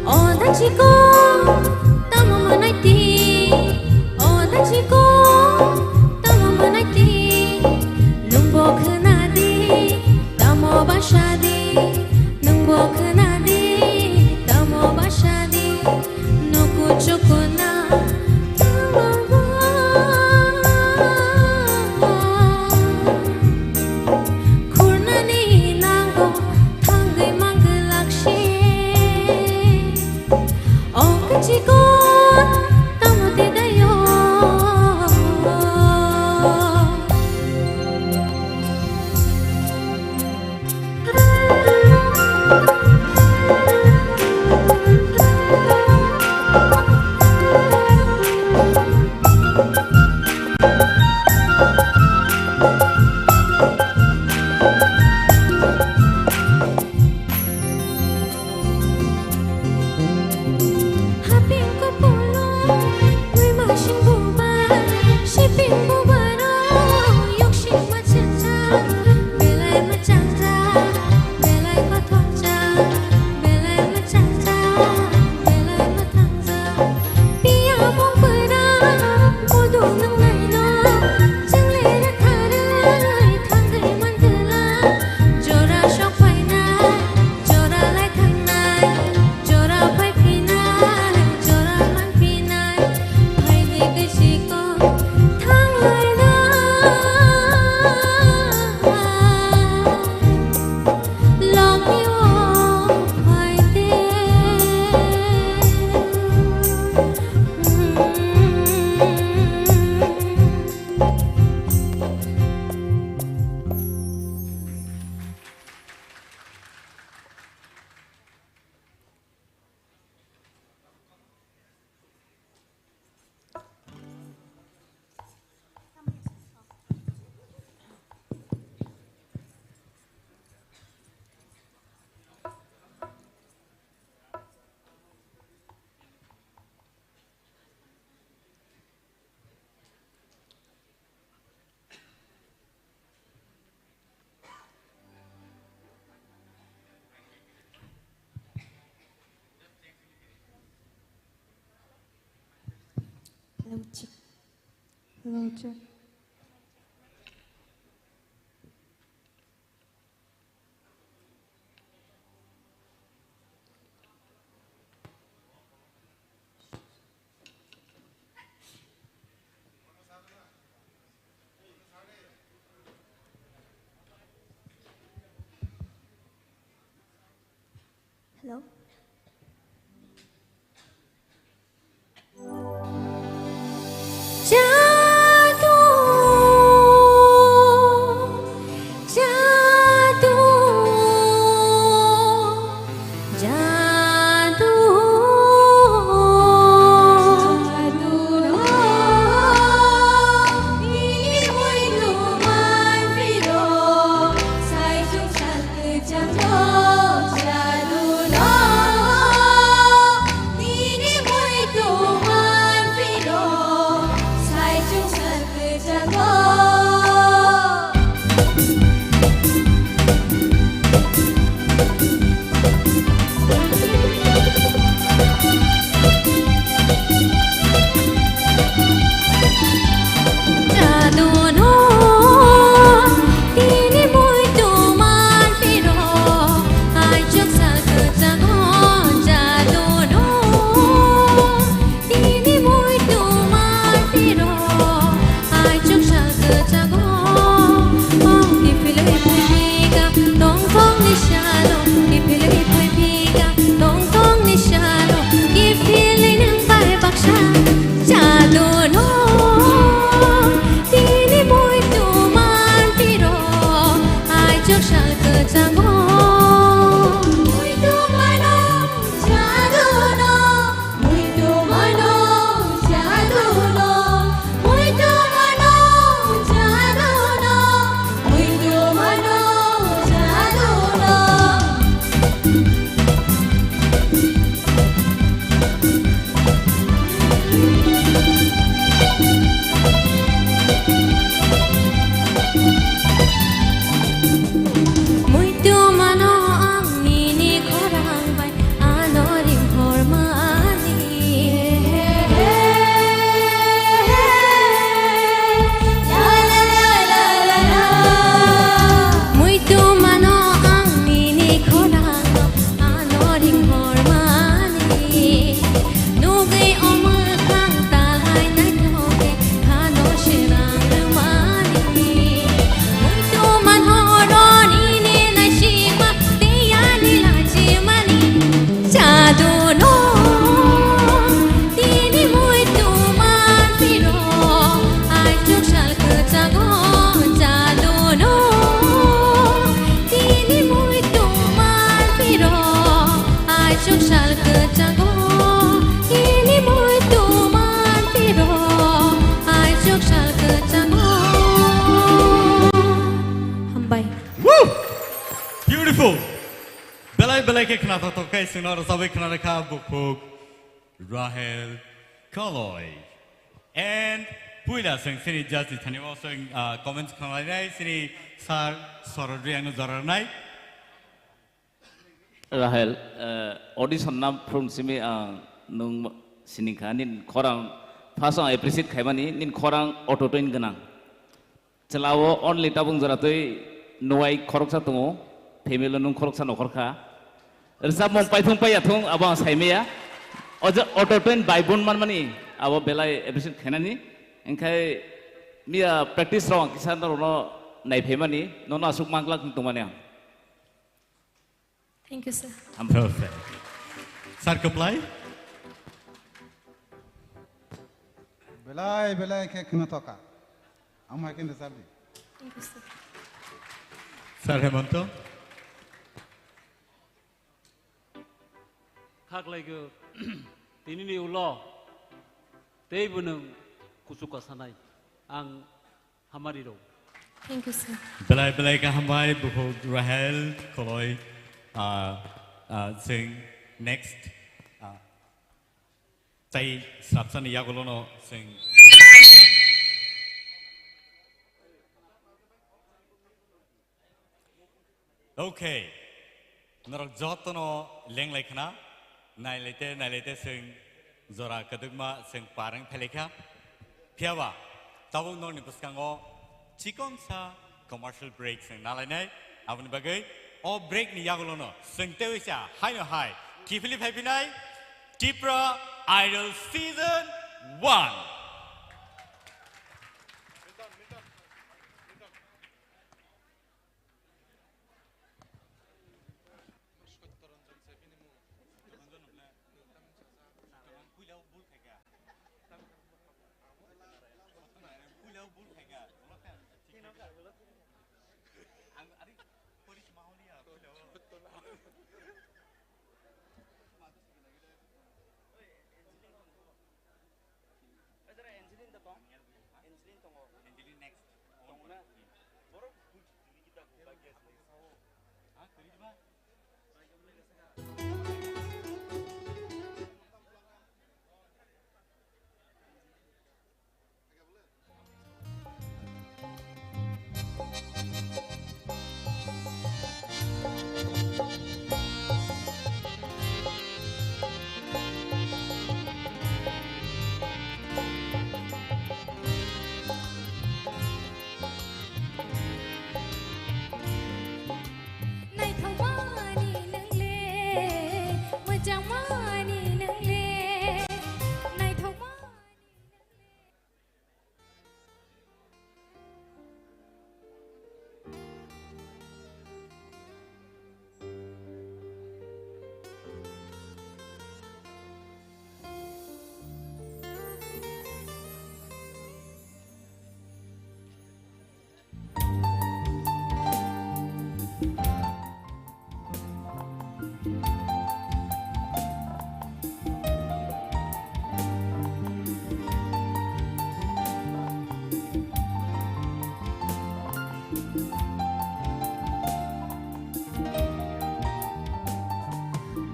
O dachiko tamo manaiti. O dachiko tamo manaiti. Nungbo khwnadi tamo basadi. Nungbo khwnadi tamo basadi. Nuku chukuna. Khurnani nango thangwi mangwlak se. O kichiko tamo twi dayo? Haping ko polo, wi ma sing buba, siping buba ro, yok sing ma chang chang, belai ma chang chang, belai ma thong chang, belai ma chang chang, belai ma thang chang. Piya mung pera, modu nang lai no, chang le ra tha re, thang re man tela, jora sok phai na. Jora lai thangnai, jora phai phinai, jora man phinai, phai di khe chikon thang lai na. Lok ni o phai de. Hello, check. Hello, check. Hello? Jadu, jadu, jadu. Sal kwchango, ini muitu manti rok, aisuk sal kwchango. Hambai. Woo! Beautiful. Belai belai khe khnathok thok khe chwngno rwchabwi khna rwkha bukhuk Rahel Koloi. And puila chwng chini judge ni thani o chwng, ah, comments khna lainai chini sir Sorod Reang no jora rwnai. Rahel, eh, audition na phurung simi ang nwng sining kha, nini khorang first ang appreciate khaimani, nini khorang auto tune gwnang. Chwla o only tabung jora twi nuwai khoroksa tongo, family o nwng khoroksa nokhor kha. Rwchapmung paithung paiya thung, abo ang saimaya. O je auto tune bai bun manmani, abo belai appreciate khainani. Engkhai miya practice rok ang kisa norokno naiphaimani, nono aswk manglak tongmani ang. Thank you, sir. Perfect. Sir, comply. Belai, belai khe khna thoka. Amo hai khe rwchap di. Thank you, sir. Sir Hemanto. Khaklaigo, tinini ulo tei bwnwng kuchuk kasanai. Ang hamari rw. Thank you, sir. Belai belai khe hambai bukhuk Rahel Koloi, ah, ah, chwng next, ah, tei swrapsani yagulono chwng. Okay. Norok jotono lenglai khna, nailaite, nailaite chwng jora kwdwkma chwng par wng phailai kha. Phiyaba, tabuk norokni bwskango chikonsa commercial break chwng nalainai. Aboni bagwi o break ni yagulono chwng teiwi sa haino hai kiphilwi phaiphinai Tipra Idol Season one. Angelin da tong? Angelin tongo. Angelin next. Tong na? Borok bul tini kita ko bagia sini. Ha, kiri ba? Naithokmani nwngle, mwchangmani nwngle, naithokmani nwngle.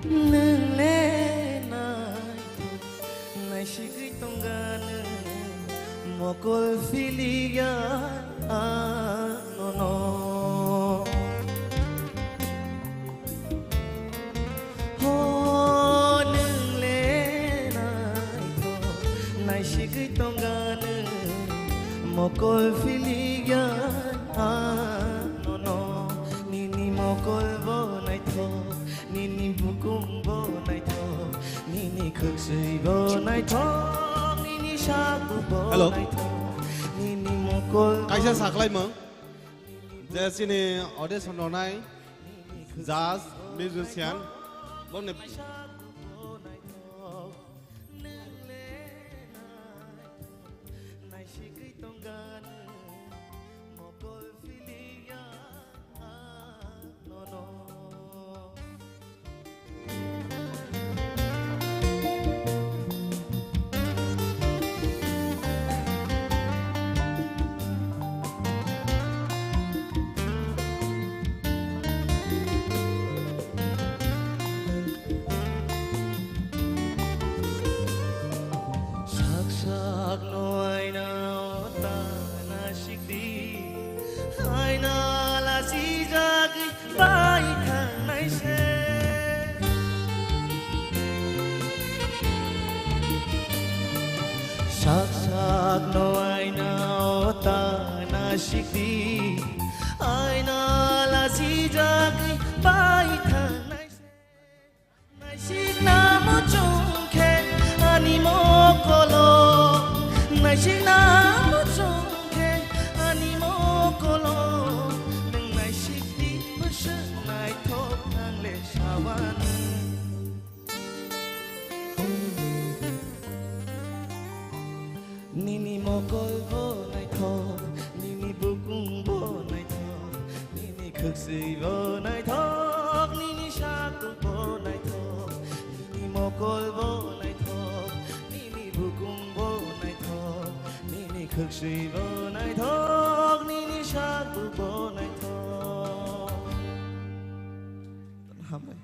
Nwng le naithok naisigwi tongga nwng, mokol philiya anono. Ho nwng le naithok naisigwi tongga nwng, mokol philiya anono. Nini mokol bo naithok, nini bukhuk bo naithok, nini khwksui bo naithok, nini saku bo Hello. Naithok, nini mokol bo Kaisa saklaimung, je chini audition rwnai judge, musician, boni naisigwi tongga nwng, mokol philiya anono. Sak sakno aina o ta naisik di, aina lachijagwi bai thangnai se. Naisikna muchung khe ani mokolo, naisikna muchung khe ani mokolo, nwng naisik di bwswk naithok ang le sabani. Nini mokol bo naithok, nini bukung bo naithok, nini khwksui bo naithok, nini satung bo naithok, nini mokol bo naithok, nini bukung bo naithok, nini khwksui bo naithok, nini satung bo naithok. Hambai.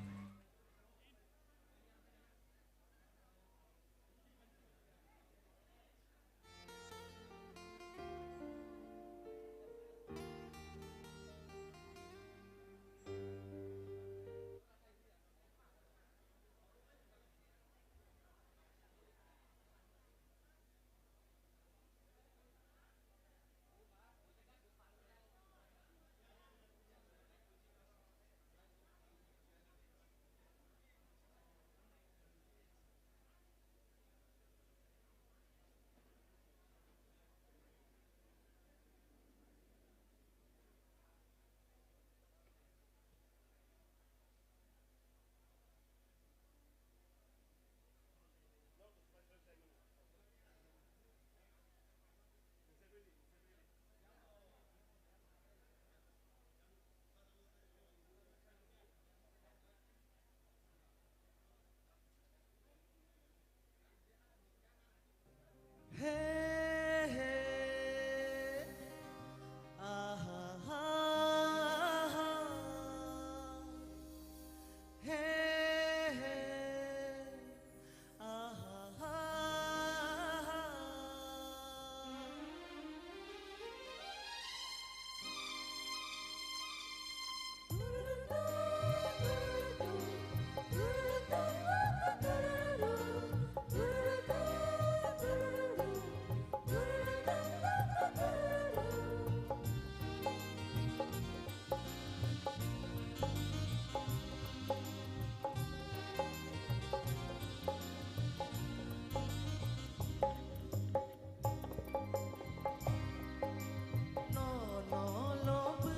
Nono lobwi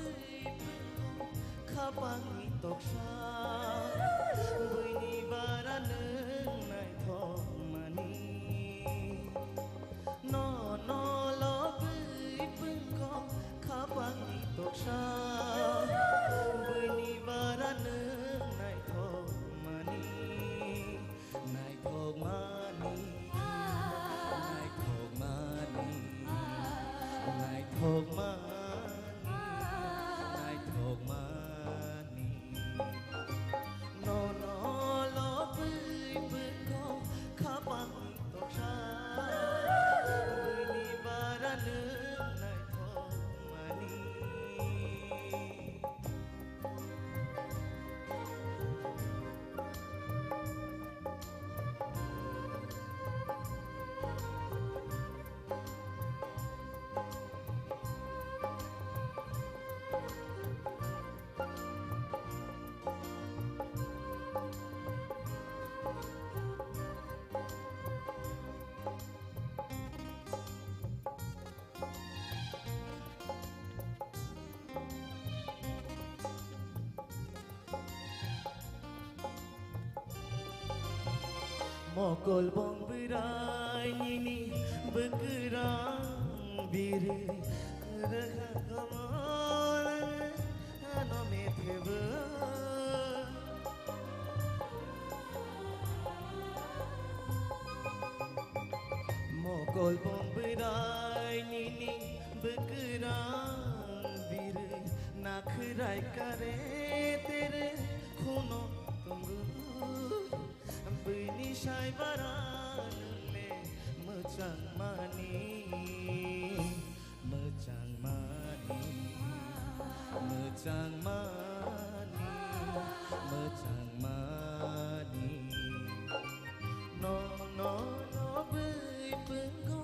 phungo khapangni toksa, buini bara nwng naithokmani. Nono lobwi phungo khapangni toksa, buini bara nwng naithokmani. Naithokmani, naithokmani, naithokmani, naithokmani. Nono lobwi bwkha khapang toksa, buini bara nwng naithokmani. Mokol bong bwrai nini bwkrang birwi rwkha komor ano methebo. Mokol bong bwrai nini bwkrang birwi nakhwrai kare tere khuno tongo. Bwini sai bara nwng le mwchangmani. Mwchangmani, mwchangmani, mwchangmani. Nono lobwi phungo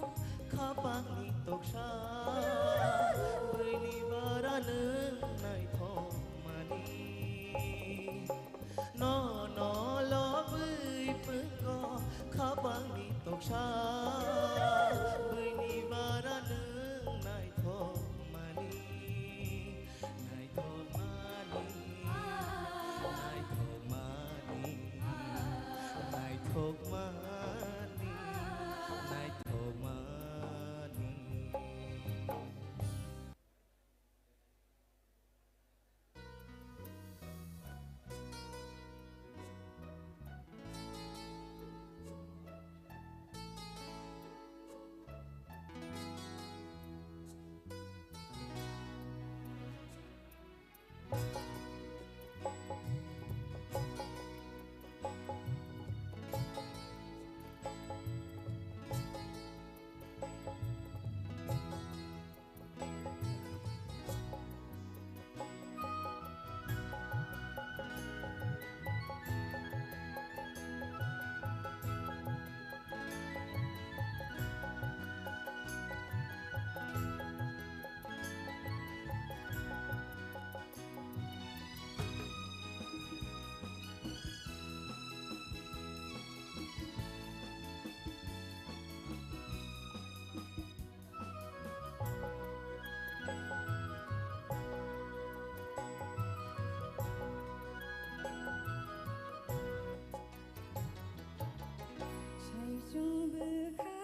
Chwng bwkha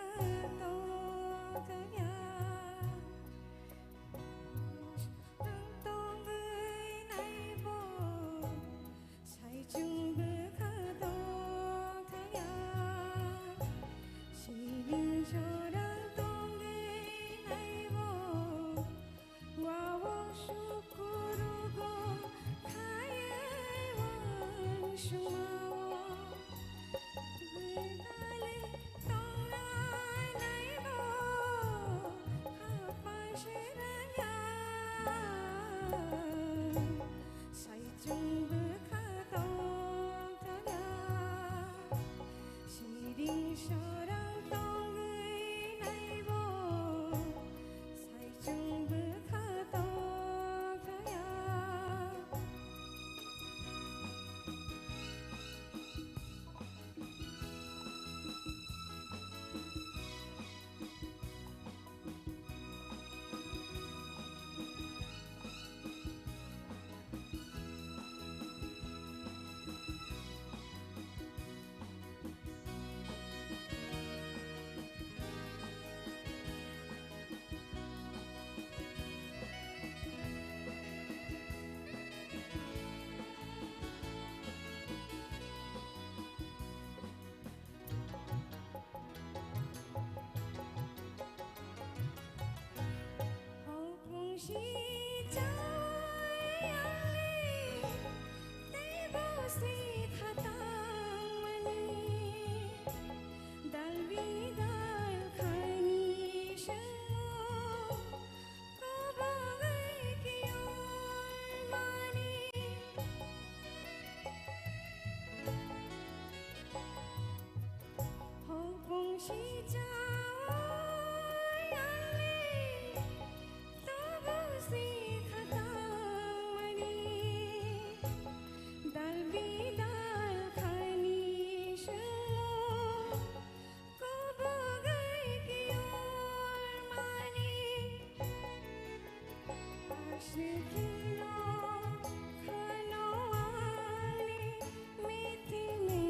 tongthokya, tongwi naibo, sai chwng bwkha tongthokya, siring jorang tongwi naibo. Wao sukurugo khaye wansumao. Bwtali tongnai naibo hapan seraya. Saichung bwkha tongthokya. Siring sorang tongwi naibo, saichung bwkha tongthokya. Hopung si chai ang le, tei bo si khatang mani. Dal bidal khaini swngo, kobo bai kiyor mani. Hopung si chai ang le, tobo si khatang mani. Dal bidal khaini swngo, kobo bai kiyor mani. Aswk kheno khano ani mithi mi.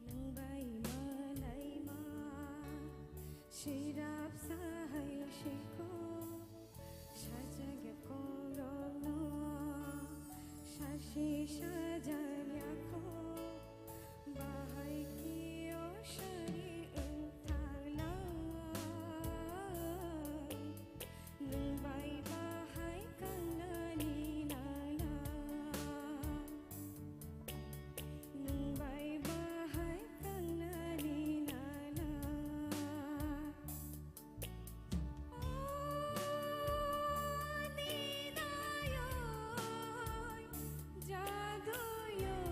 Nwng bai malaima, sirap sahai siko, sajak ya kongrokno, sasi sajak ya ko, bahai kio sari wngthang nang. Nwng bai bahai kangnani nana. Nwng bai bahai kangnani nana. O nidayoi, jadoyoi.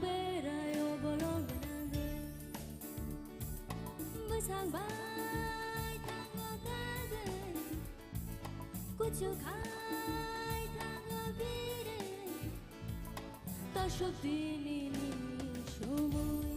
Berai o bolong gwnangwi bwsang bai thango kagwi, kuchuk hai thango biri, tosok tini ni somoi.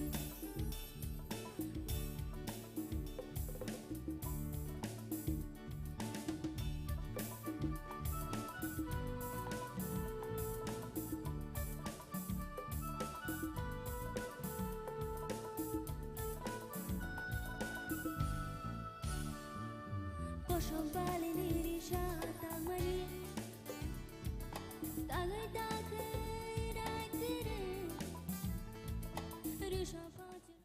Kosom pali ni risa tangmani, tangwi tangwi rai kiri, risa kochuk.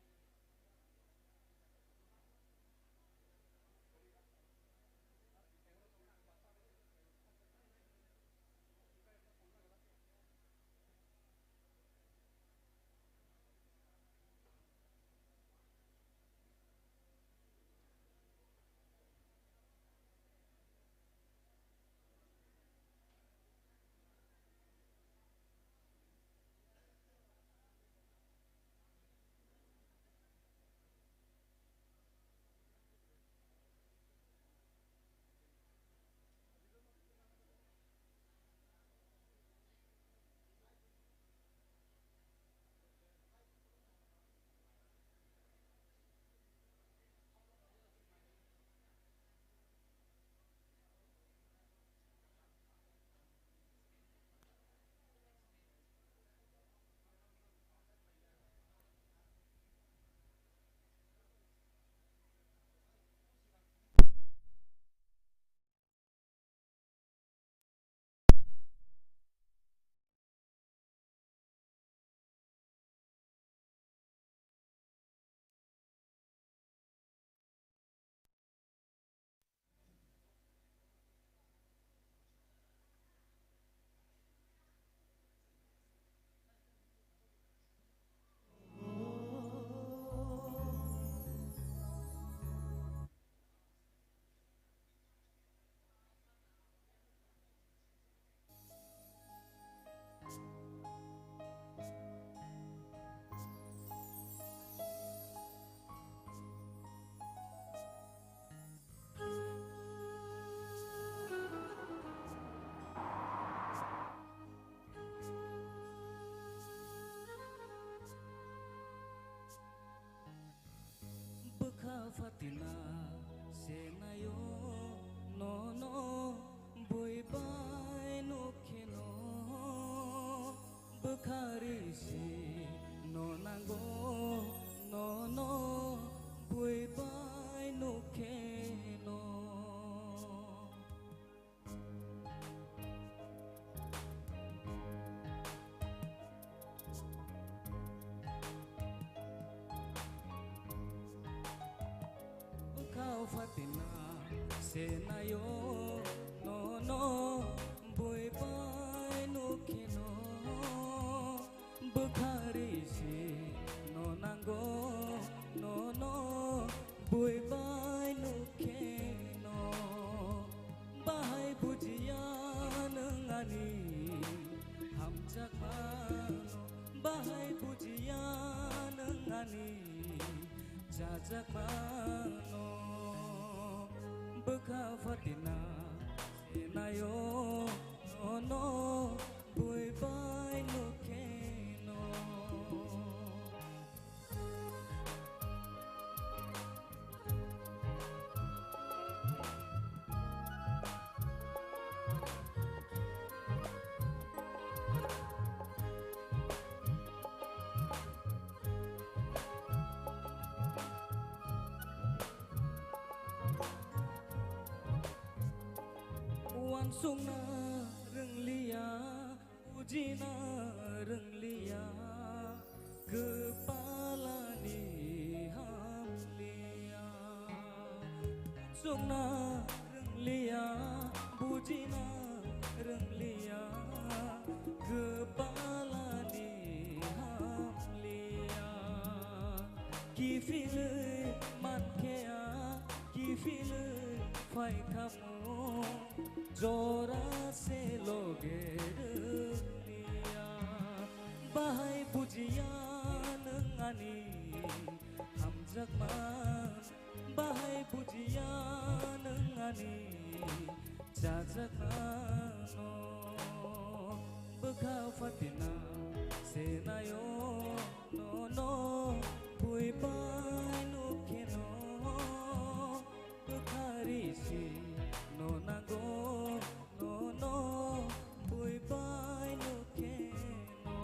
Bwkha phatina se naio nono bui bai nukhe no. Bwkha risi no nango nono bui bai nukhe no. Bwkha o phatina se naio nono bui bai nukhe no. Bwkha risi no nango nono bui bai nukhe no. Bahai bujiya nwng ani hamjakmano, bahai bujiya nwng ani chajakmano. Bwkha phatina se naio nono bui bai nukhe no. Uansukna rwngliya, bujina rwngliya, kwpalani hamliya. Uansukna rwngliya, bujina rwngliya, kwpalani hamliya. Kiphilwi mankhe a, kiphilwi phaikhamu, jora se loge rwliya. Bahai bujiya Jaknano bwkha phatina senayo nono bui bai nukheno bwkha risi no nango nono bui bai nukheno.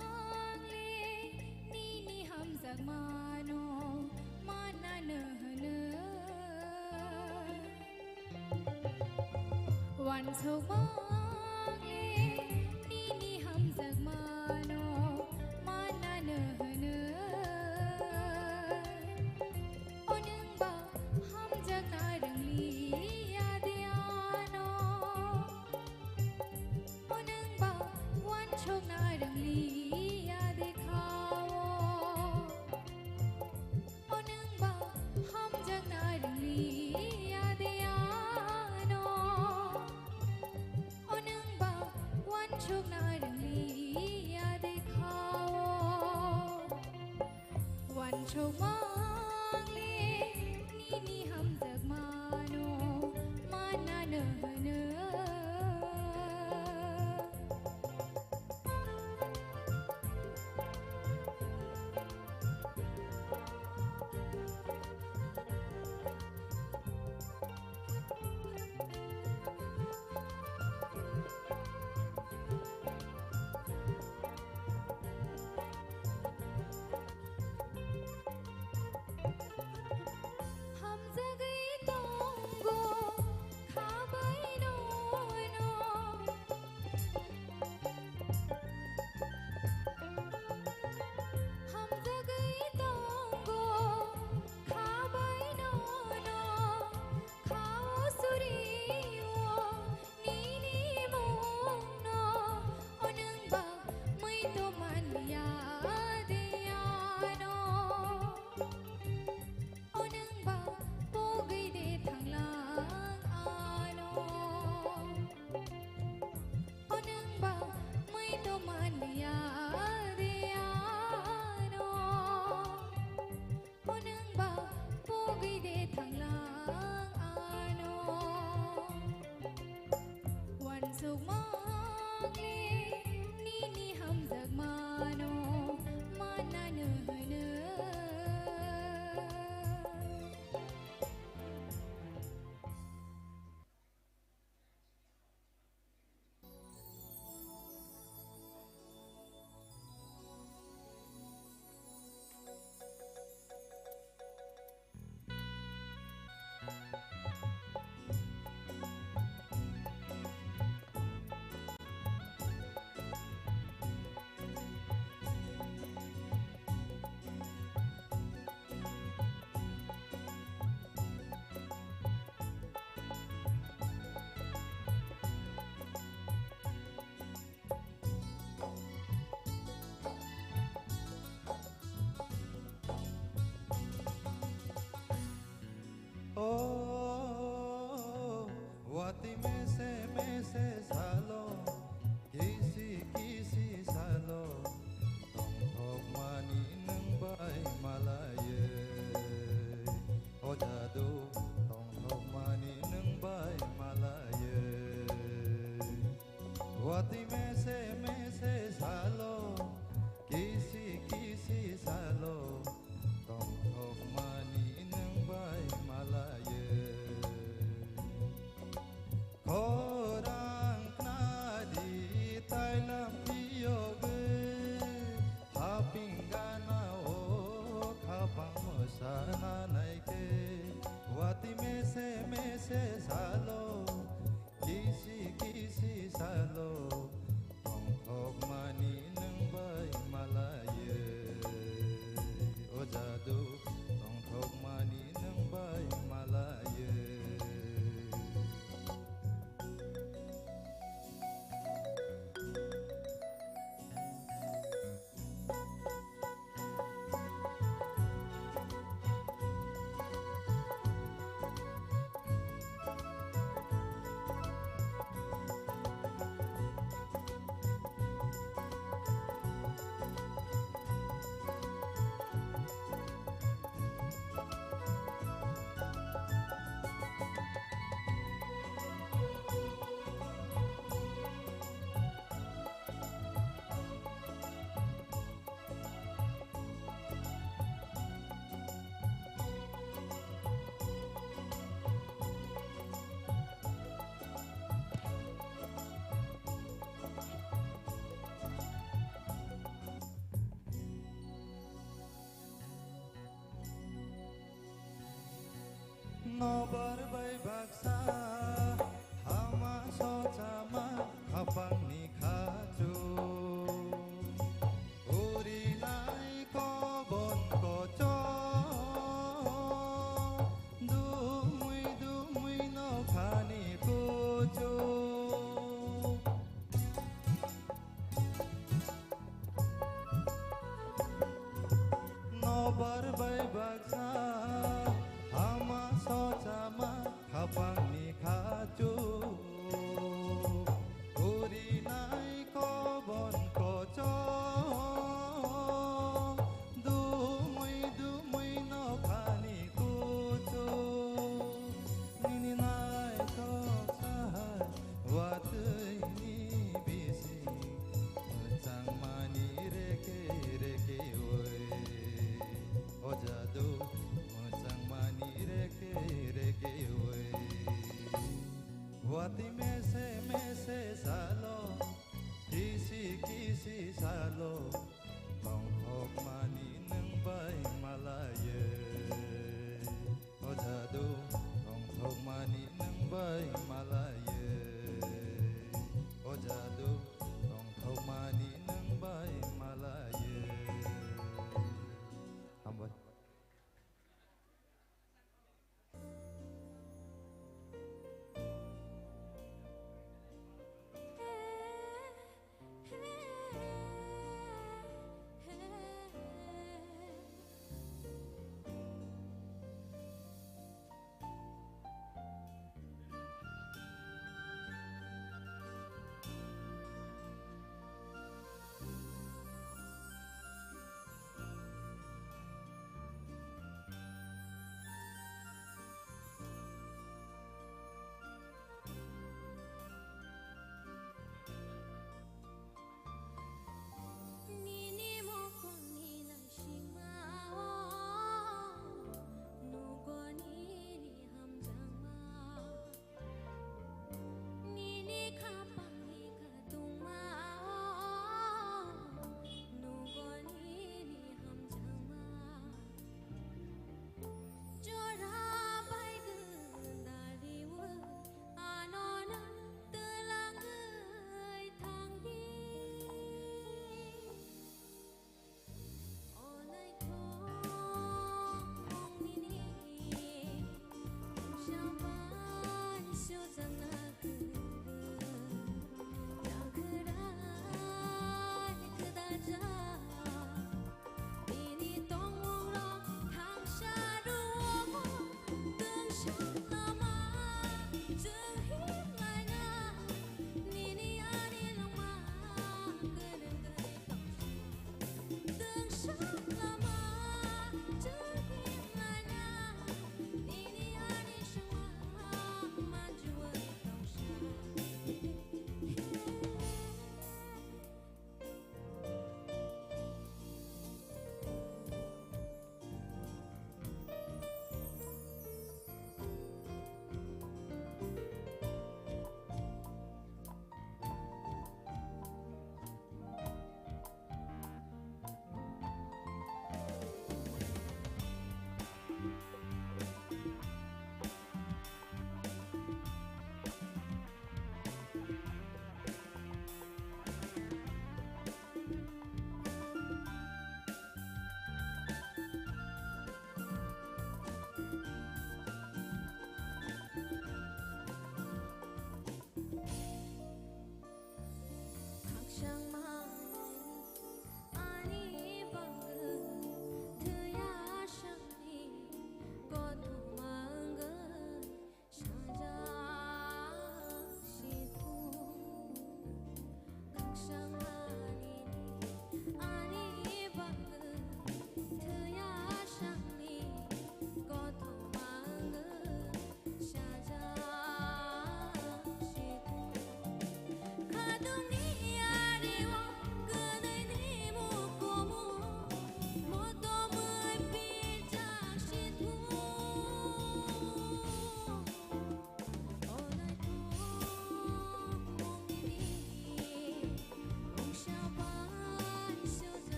Uansukmangli nini hamjakmano manna no hwno. Uansukmangli nini hamjakmano manna no hwno. O nwngba hamjakna rwngliya de ano. O nwngba uansukna rwngliya de kha o. O nwngba hamjakna rwngliya de ano. O nwngba uansukna rwngliya de kha o. Uansukmangli nini hamjakmano manna no hwno. Hamjagwi tongo khabai nono. Hamjagwi tongo khabai nono. Khao surio nini mungno, o nwngba mui to manliya de ano. O nwngba pogwi de thanglang ano. O nwngba mui to manliya de ano. O nwngba pogwi de thanglang ano. Uansukmangli nini hamjakmano manna no hwno. O watwi mese mese salo, kisi kisi salo, tongthokmani nwng bai malaye. O jadu, tongthokmani nwng bai malaye. Watwi mese mese salo, kisi kisi salo, tongthokmani nwng bai malaye. Khorang khnadi tailam phiyogwi, haping gana o khapang mwsana naikhe, watwi mese mese salo, kisi kisi salo, tongthok Nobar bai baksa hama sochama khapangni khachu. Urinai kobon kocho dumui dumui nokhani kuchu. Nobar bai baksa hama sochama khapangni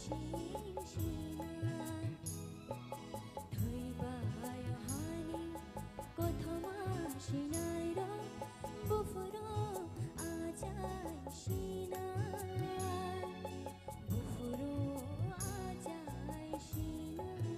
sing sinai. Thwibai hani kothoma sinairok buphuru achai sinai. Buphuru achai sinai.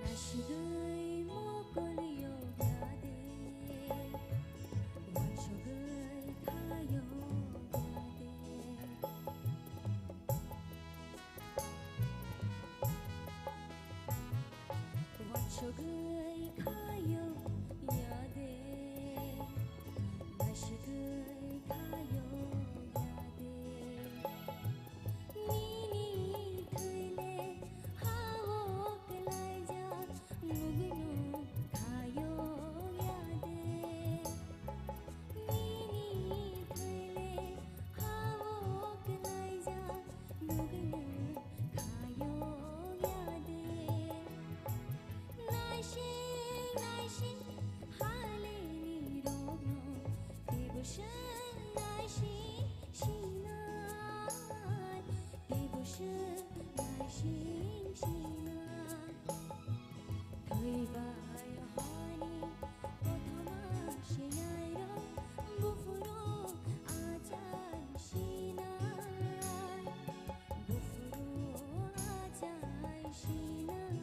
Nasigwi mokol yogya de, wansugwi kha yogya de. Wansugwi kha yogya de, nasigwi kha yogya de. Nini thwile ha-o kwlaijak, nugwino kha yogya de. Nini thwile ha-o kwlaijak, nugwino kha yogya de. Naising naising haleini rokno teibo se naising sinai, teibo se naising sinai. Thwibai hani kothoma sinairok buphuru achai sinai, buphuru achai sinai.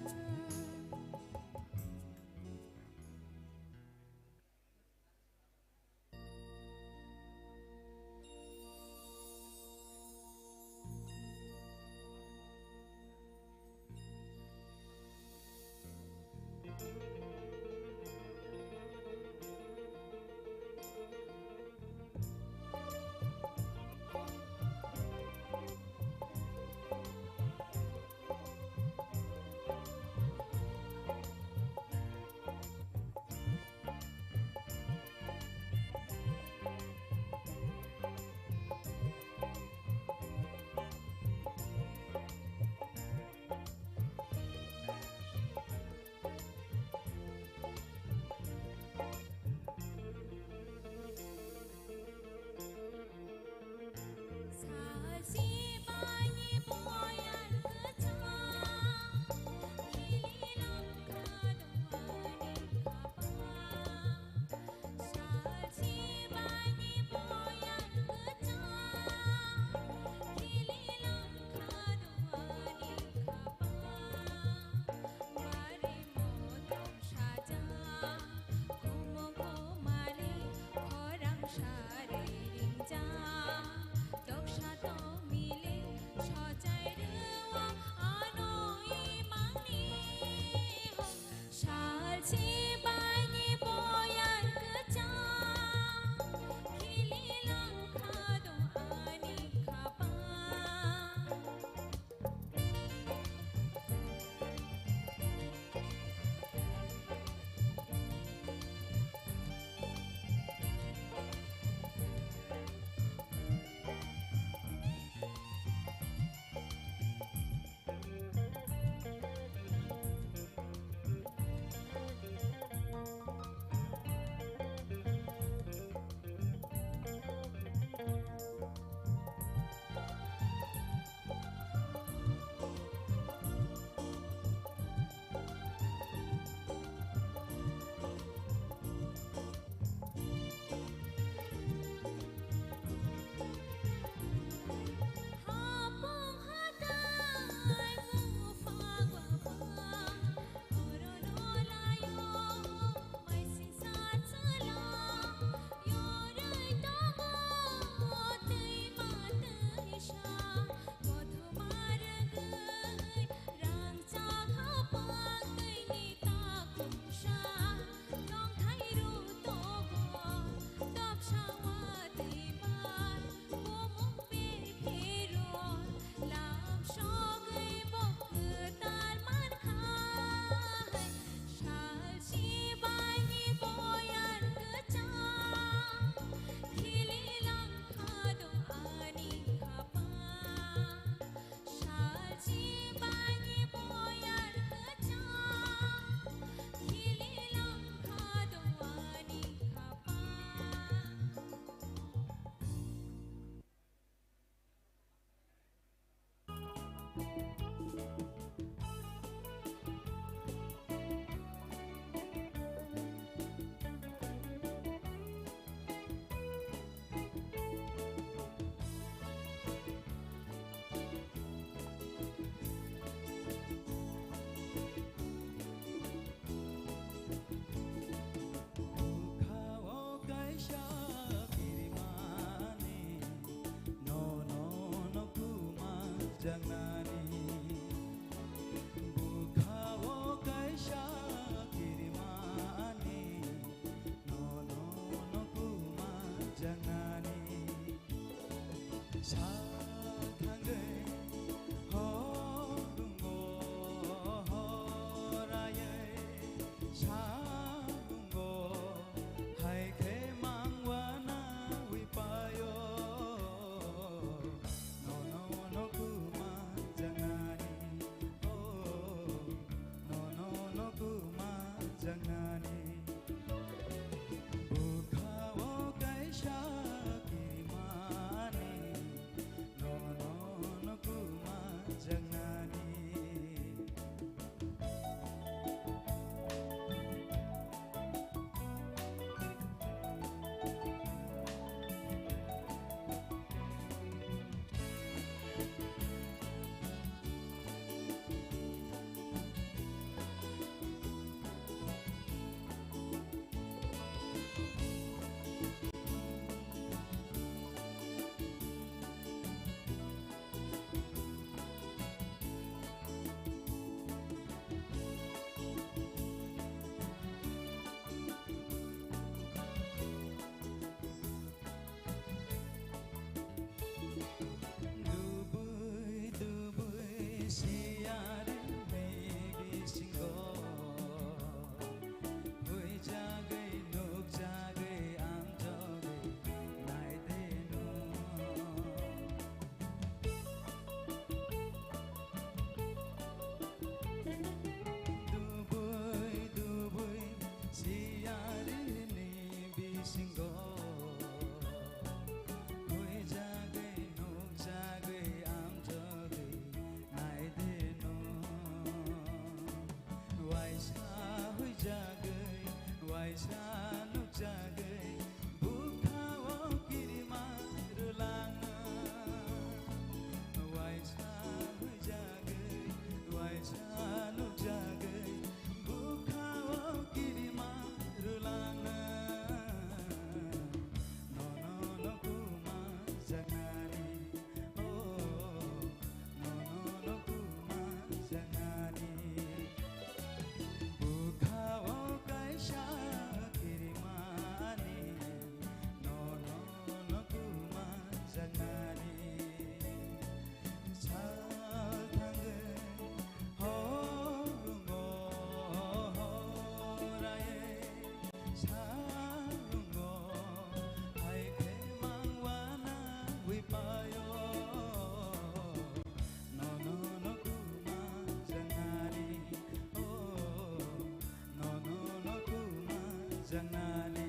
Jangnani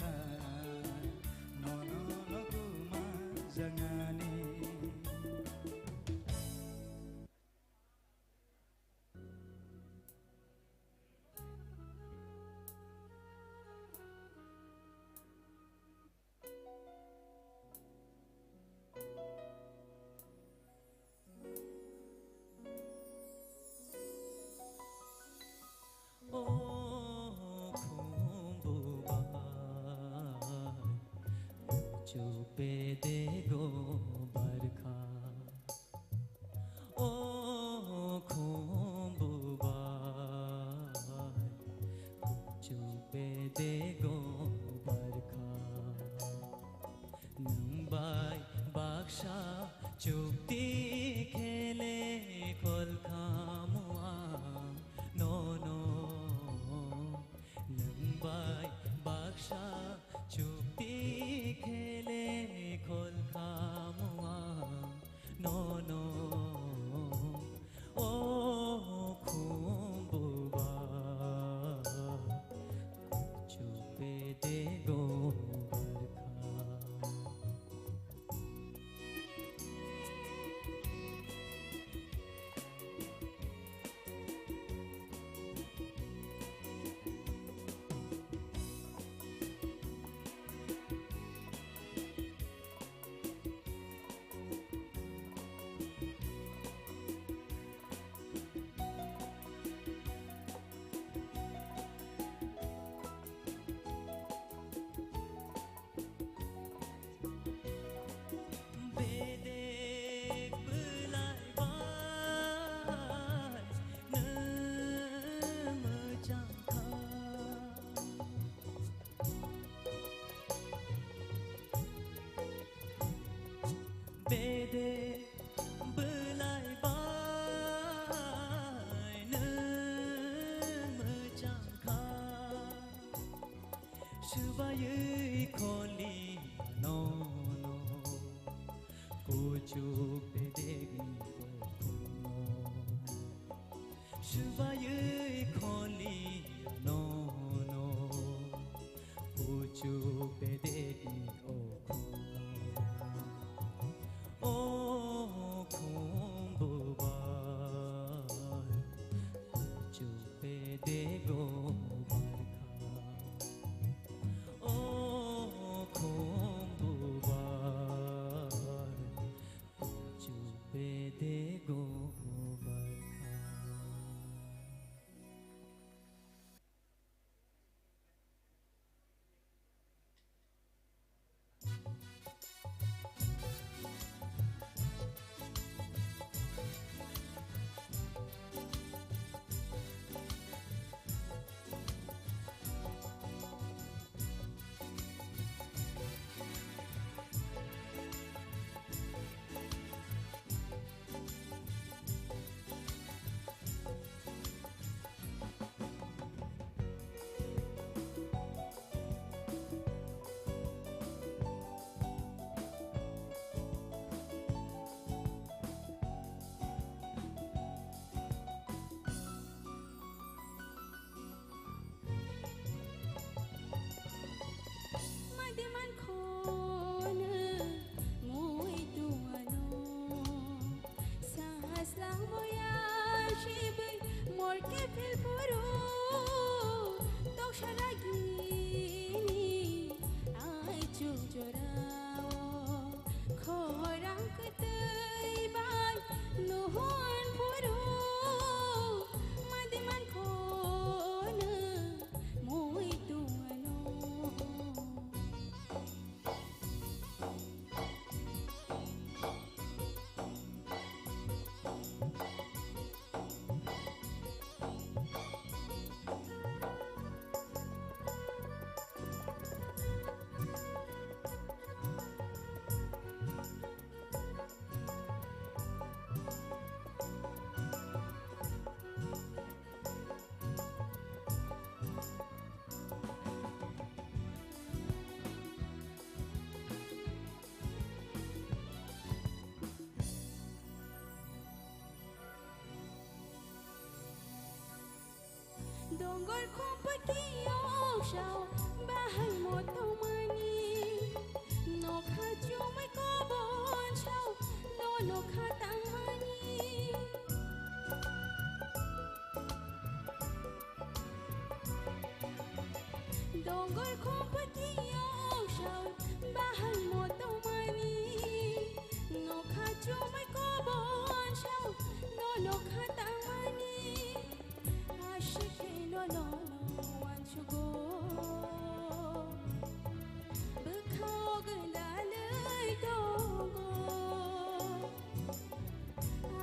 ha, nono loguma jangnani. O khumbu bai, kuchu bedego barkha. O khumbu bai, kuchu bedego barkha. Nwng bai baksa chukti khele khol khamu ang nono. Nwng bai baksa chukti khele khol khamu ang nono. O khumbu bai, kuchu bedego barkha. Bedek belai bai nwng mwchang kha. Bedek belai bai nwng mwchang kha. Swbaiwi kholi nono, kuchuk bedekni kokhorno. Swbaiwi kholi nono, kuchuk bedekni kokhorno. O khumbu bai, kuchu bedego barkha. O khumbu bai, kuchu bedego barkha. Gorkhom pati yoksao bahai mo tongmani, nokha chumui kobon sao, no nokha tangmani. Dongor khopati yoksao bahai mo tongmani, nokha chumui kobon sao, no nokha tangmani. Ashik no no no wanchugo, bwkhao gwdalwi tongo.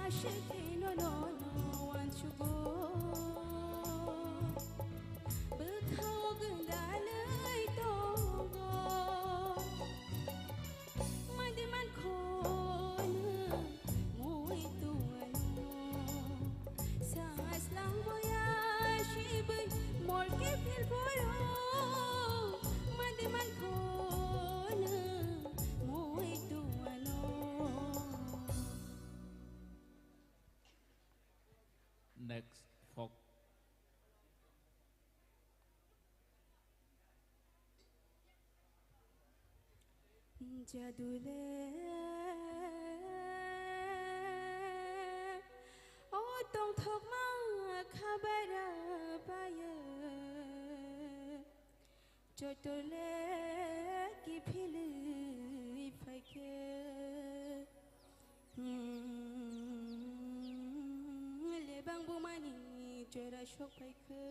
Ashik no no no wanchugo, bwkhao gwdalwi tongo. Mande mankhono mui tuano, saslang boya shibui morke phil poro. Mande mankhono mui tuano. Next folk. Jadule o tongthokma khabara paye, chotole kiphilwi phaikhe. Hmm, lebang bumani chora sok phaikhe.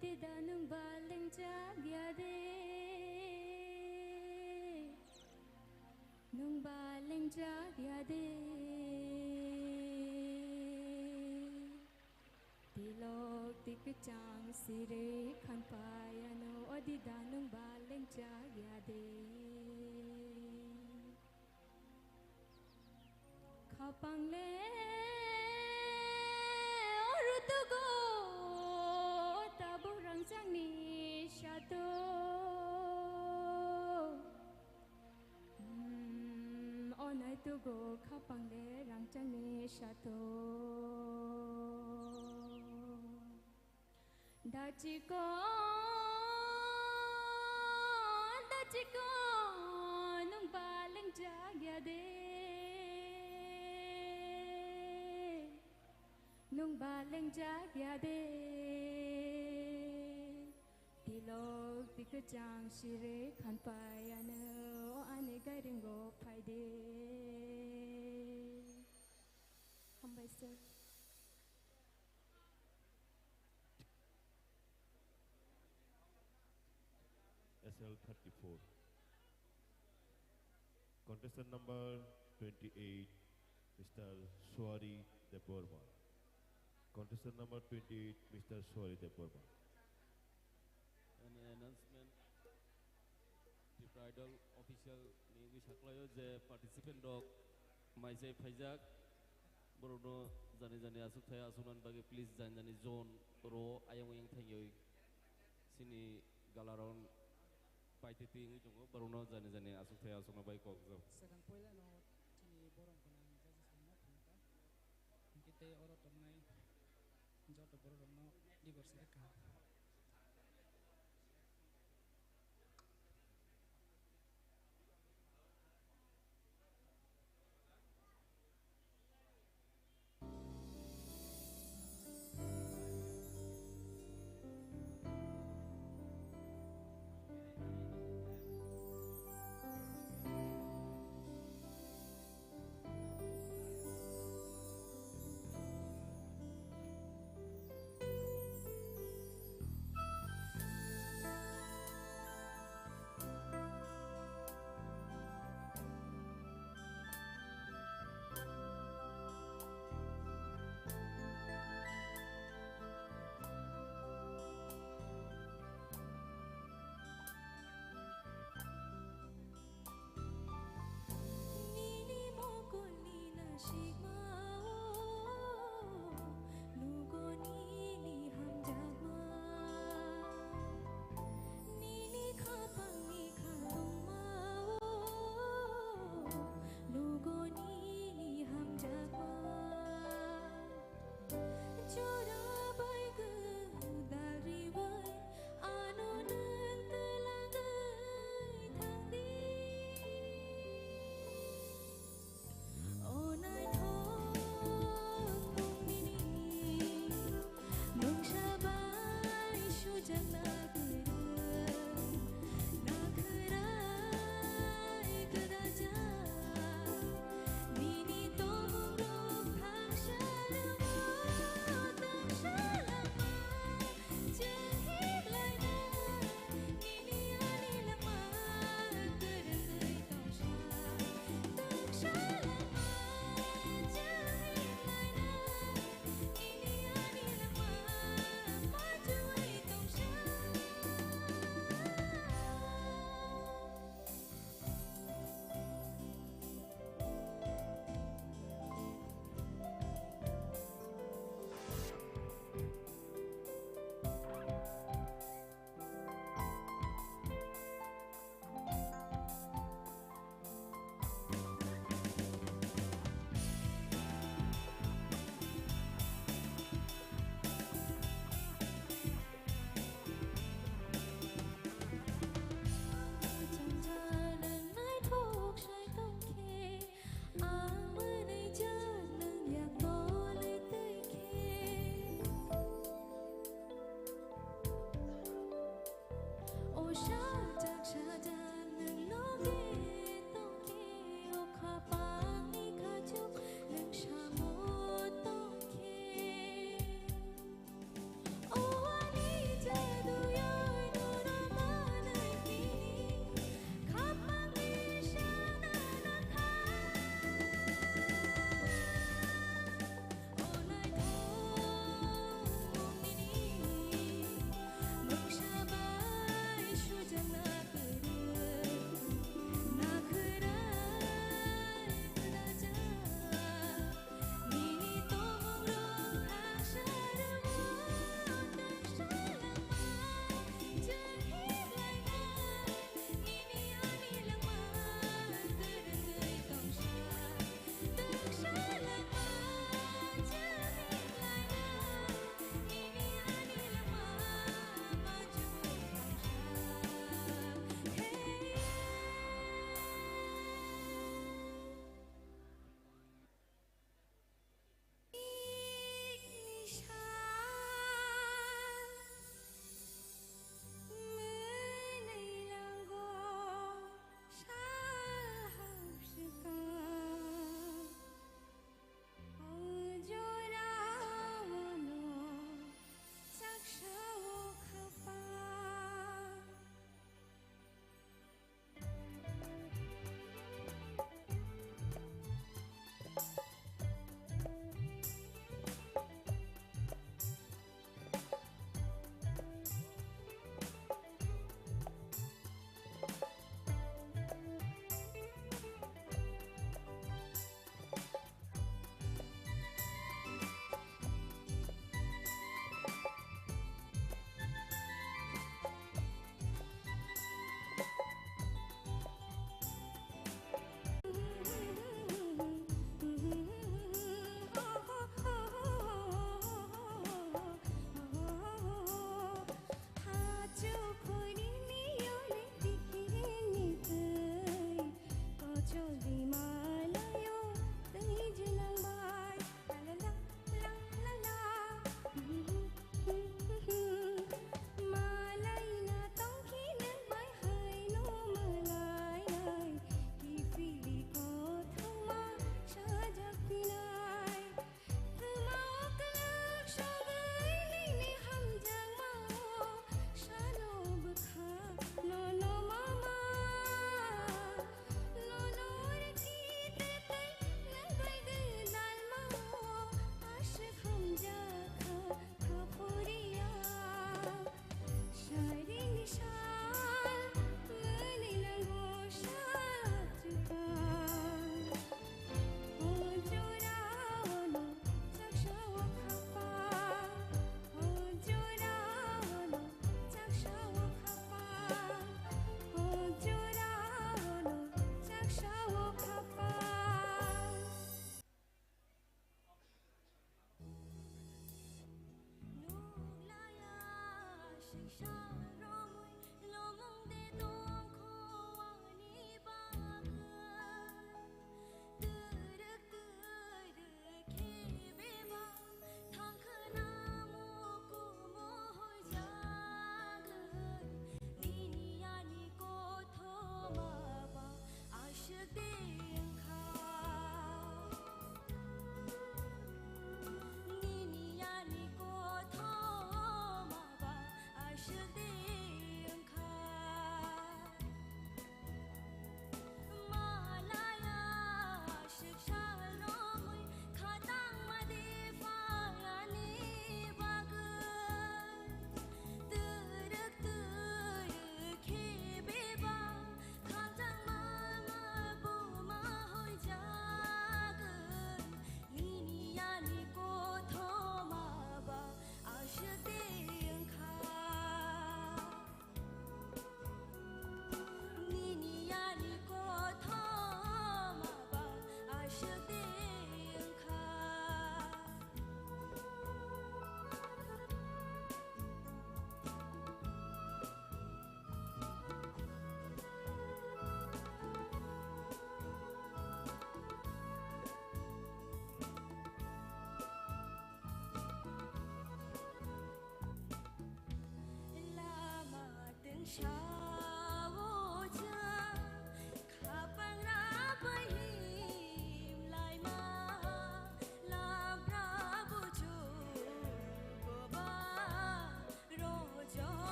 Tida nwng ba lengjak ya de, nwng ba lengjak ya de. Tilok ti kwchang siri khanpai ano, o dida nwng ba lengjak ya de. Khapang le orutugo tabuk rangchakni sato. Hmm, onai tugo khapang le rangchakni sato. Dachiko, dachiko, nwng ba lengjak ya de, nwng ba lengjak ya de. Tilok ti kwchang siri khanpai ano, o ani gairingo phai de. Hambai sir. S L thirty-four. Contestant number twenty-eight, Mister Suari Debbarma. Contestant number twenty-eight, Mister Suari Debbarma. Ani announcement, Tipra Idol official ni wngwi saklaio je participant rok maisai phaijak, borokno jani jani aswk thai aswknani bagwi please jani jani zone ro ayang oyang thangwi chini gala round paitwi twi wngwi tongo, borokno jani jani aswk thai aswkna bai kok jao. Swkang poilano chini borom gwnang jaji salma phunukha. Hwnkhe tei oro tongnai joto borok rokno dibar sari kaham.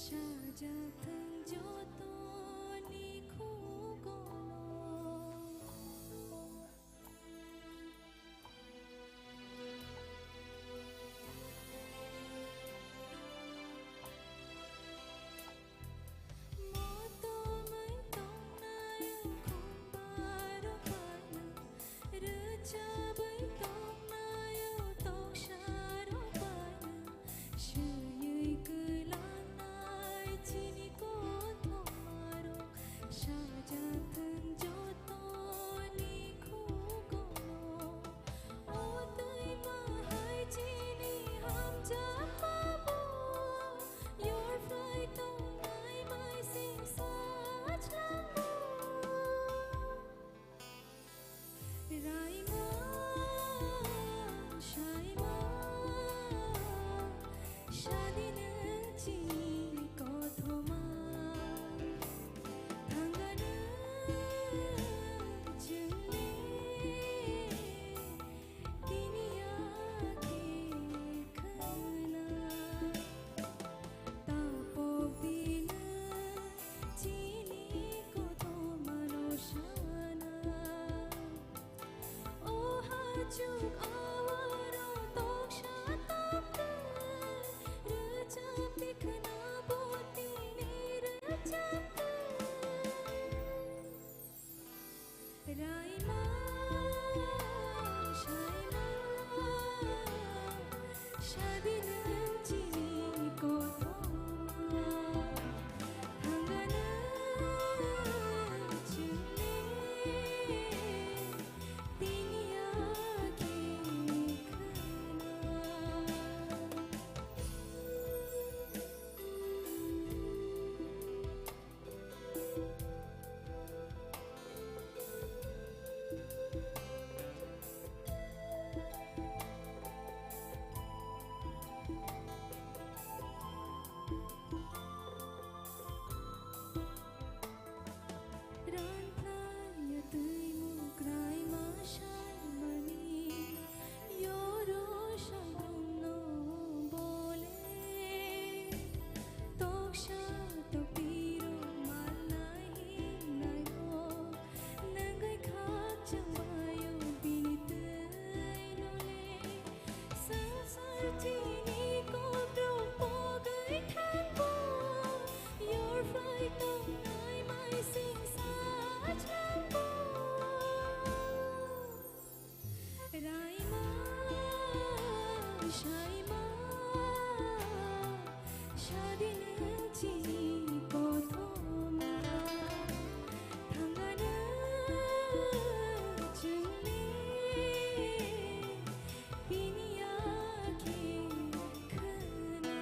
Sajak thang jotoni khugono. Motomwi tongnai khumbarok bai no, rwchabwi tongnai toksarok bai no, swiwi kwlangnai chini kothomarok. Sajak thang jotoni khugono, o twima hai chini hamjakma bo, yorphlai tongnai maising sajlango. Raima, saima, sadi nwng chini kothoma. Thangano chwngni tini yakhe khwna. Tapok dino chini kothomano sana. O hachuk awaro toksa tokte, rwchapni khwna bo tini rwchapte. Raima, saima, sadi nwng chini kothoma. Thangano chwngni tini yakhe khwna. Ranthaio twi mukraima saimani, yoro sabungno bole. Toksa toktirok malnai hinnairok, nangwi khakchangbaio bini twi nole. Swngchar chini kokrok pogwi thangbo, yorphlai tongnai maising sajlango. Raima, saima, sadi nwng chini kothoma. Thangano chwngni tini yakhe khwna.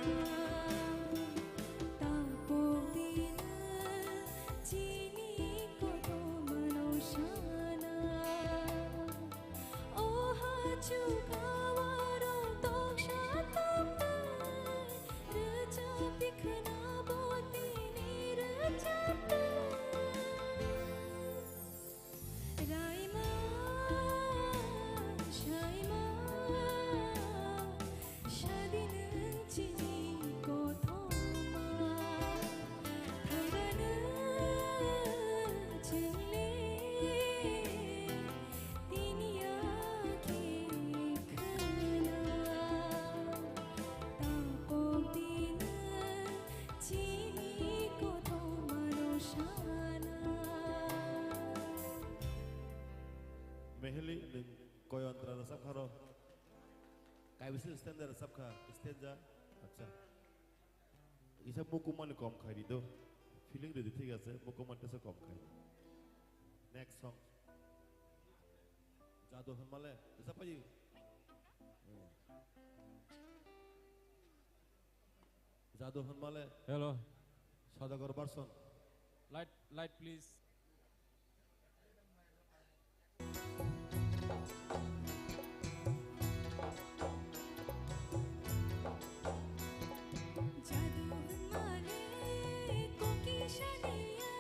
Tapok dino chini kothomano sana. O hachuk awaro toksa tokte, rwchapni khwna bo tini rwchapte. Raima, saima, sadi nwng chini kothoma. Thangano chwngni tini yakhe khwna. Tapok dino chini kothomano sana. Meheli, nwng koi antra rwchapkha ro? Kaibisa stanza rwchapkha, stanza? Acha. Isa mukumani kom khai di do. Feeling rwdi, thik ase, mukumani tesa kom khai. Next song. Jadu hwnmale, rwchapphai. Jadu hwnmale. Hello. Sadagar version. Light, light, please. Jadu hwnmale koki saniya,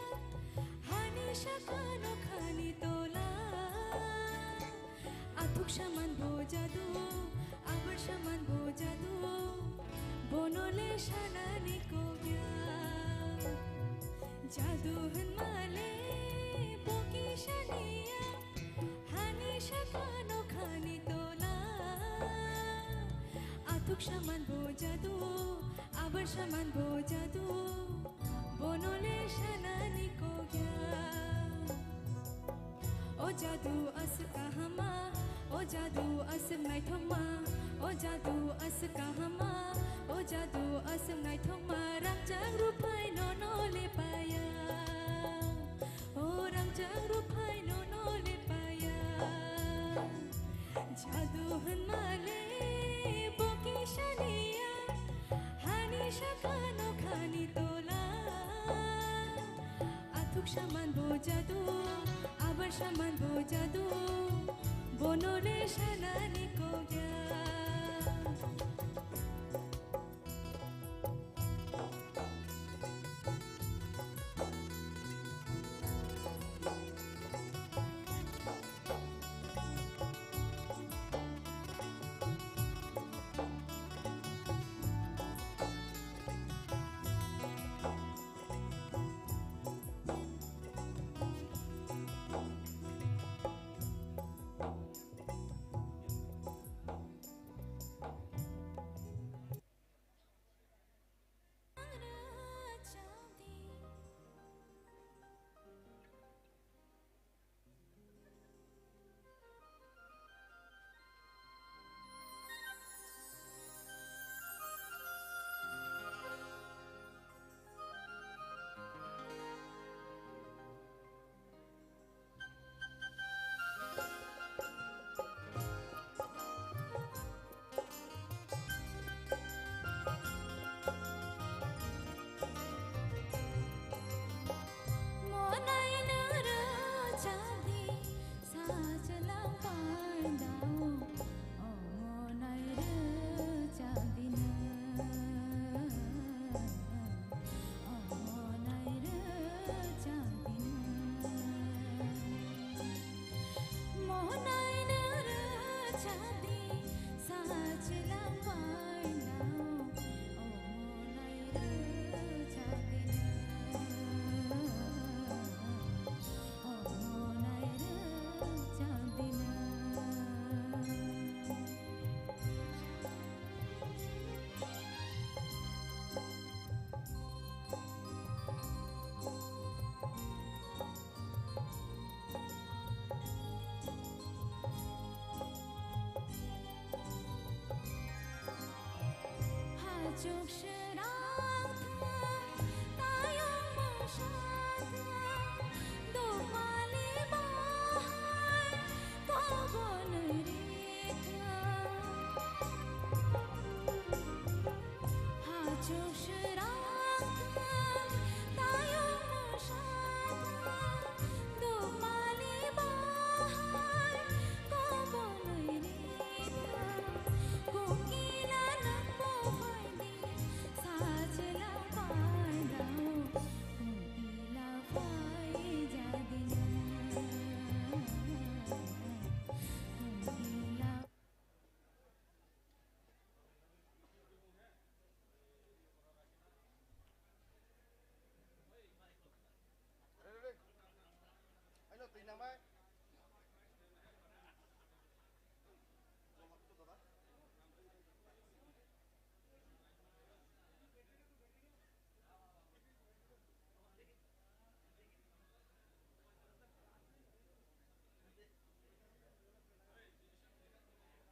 hani sakano khani tola. Athuk saman bo jadu, abar saman bo jadu, bono le sanani kok ya. Duhun male boki shaniya, hani shakano khani tola. Athuk shaman bo jadu, abar shaman bo jadu, bonole shanani kogya. O jadu aswk kahama, o jadu aswk naithokma, o jadu aswk kahama, o jadu aswk naithokma, rangchak ruphai nono lepaya. O rangchak ruphai nono lepaya. Jadu hwnmale boki shaniya, hani shakano khani tola. Athuk shaman bo jadu, abar shaman bo jadu, bonole shanani kogya.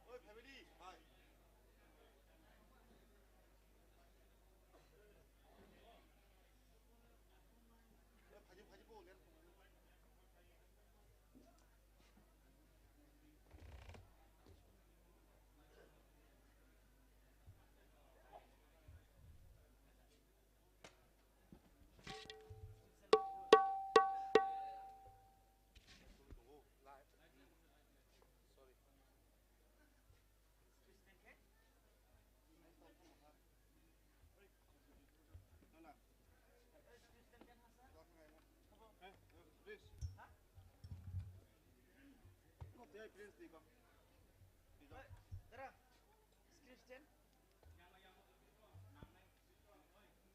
Oi, family, hai. Oi, phaji, phaji, bo, ler. Christian?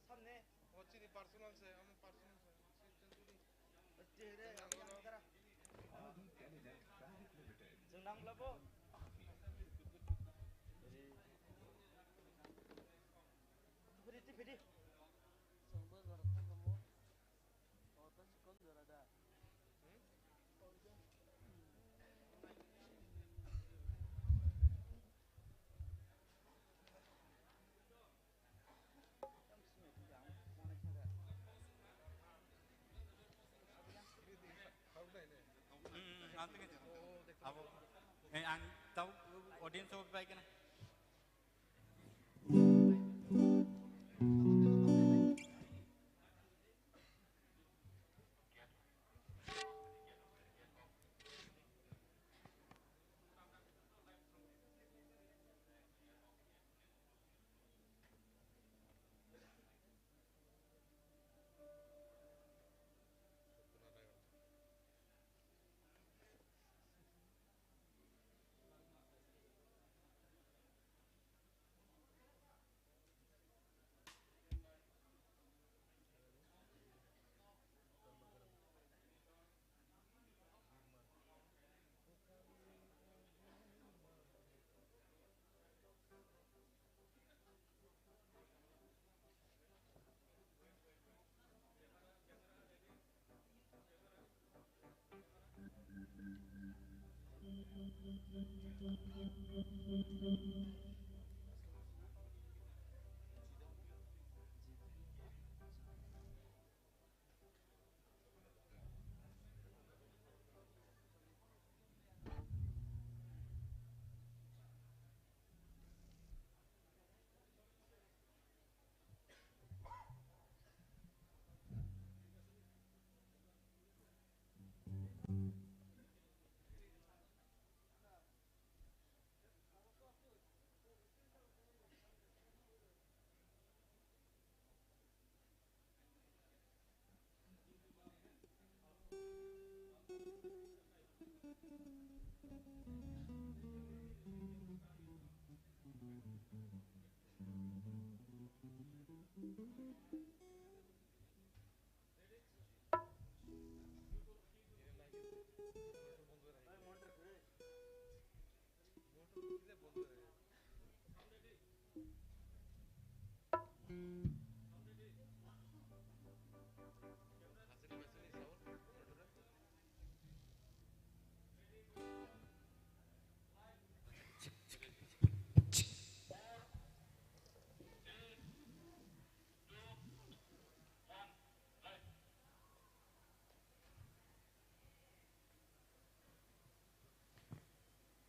Samne? O chini personal se, amo personal se. Ang tau audience o bai kena.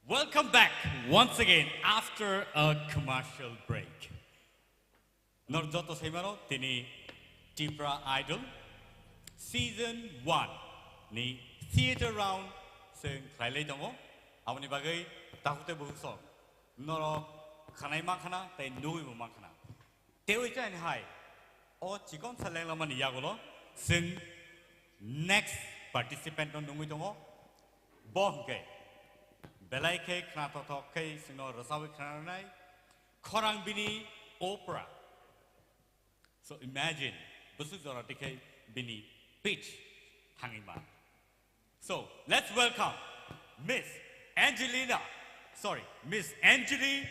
Welcome back once again after a commercial break. Nor joto saimano tini Tipra Idol season one ni theater round se khlailai tongo. Aboni bagwi takhuk tei bukhuk sok norok khanai mankhana tei nugwi bo mankhana. Tei oi chai hai, o chikon sa lenglamani yagulo chwng next participant no nungwi tongo. Bo hwnkhe belai khe khnathokthok khe chwngno rwchawi khnanai khorang bini opera. So imagine, bwswk jora tikhe bini pitch thangwi ma. So let's welcome Miss Angelina, sorry, Miss Anjali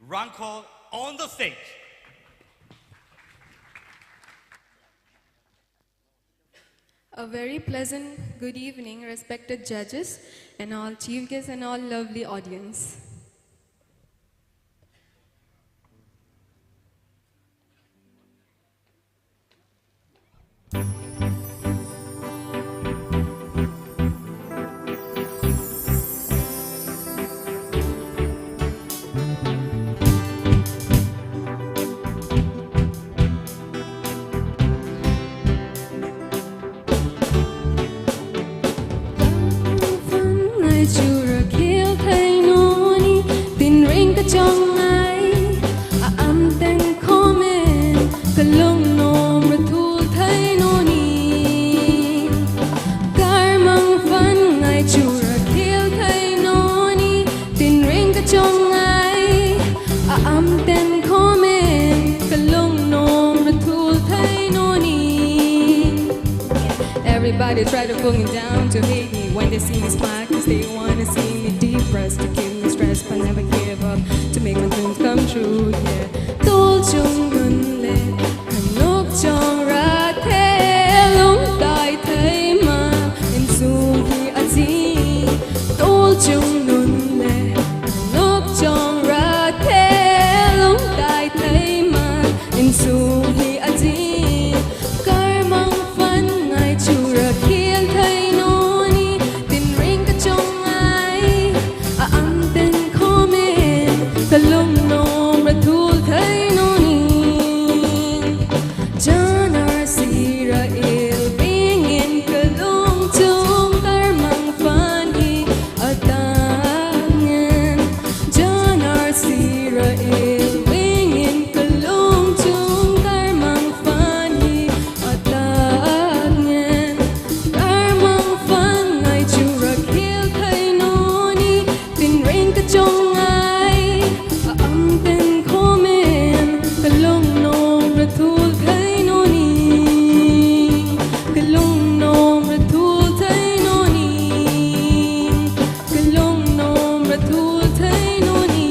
Rangkhol on the stage. A very pleasant good evening, respected judges, and all chief guests, and all lovely audience. Phan ngai chura khel thai noni, tin ring ka chong ngai, a am ten khomen, ka long nom ra thul thai noni. Kar mang phan ngai chura khel thai noni, tin ring ka chong ngai, a am ten khomen, ka long nom ra thul thai noni. Everybody try to pull me down to hate me when they see me smile, 'cause they wanna see me depressed, to keep me stressed, but never give up, to make my dreams come true, yeah. Tol chung nun le, kanok chong ra the, lung tai thei ma, in sung hi a ji. Tol chung nun le, kanok chong ra the, lung tai thei ma, in sung hi a ji. Karmang fan ngai chu ra khel thei noni, tin ring ka chong ai, a ang ten khomen, ka lung nom ra thul thei noni. Janar sira il bingin ka lung chung karmang fan i a tangen. Janar sira il bingin ka lung chung karmang fan i a tangen. Karmang fan ngai chu ra khel thei noni, tin ring ka chong ai, a ang ten khomen, ka lung nom ra thul thei noni, ka lung nom ra thul thei noni, ka lung nom ra thul thei noni.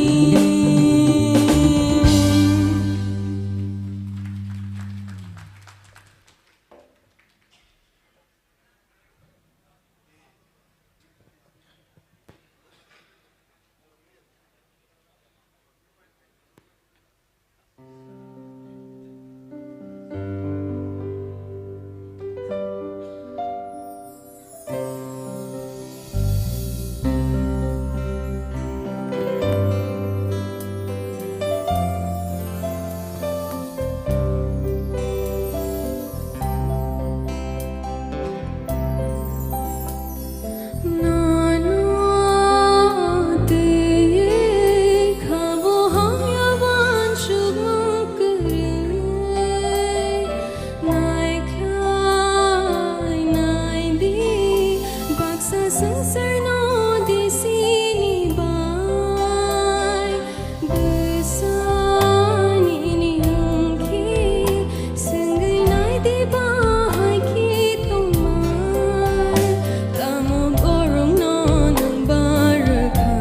Naikhlai naidi, baksa swngcharno di sini bai. Bwsani nini wngkhe, swngwi naidi bahai khe tongma. Tamo borokno nwng barwkha,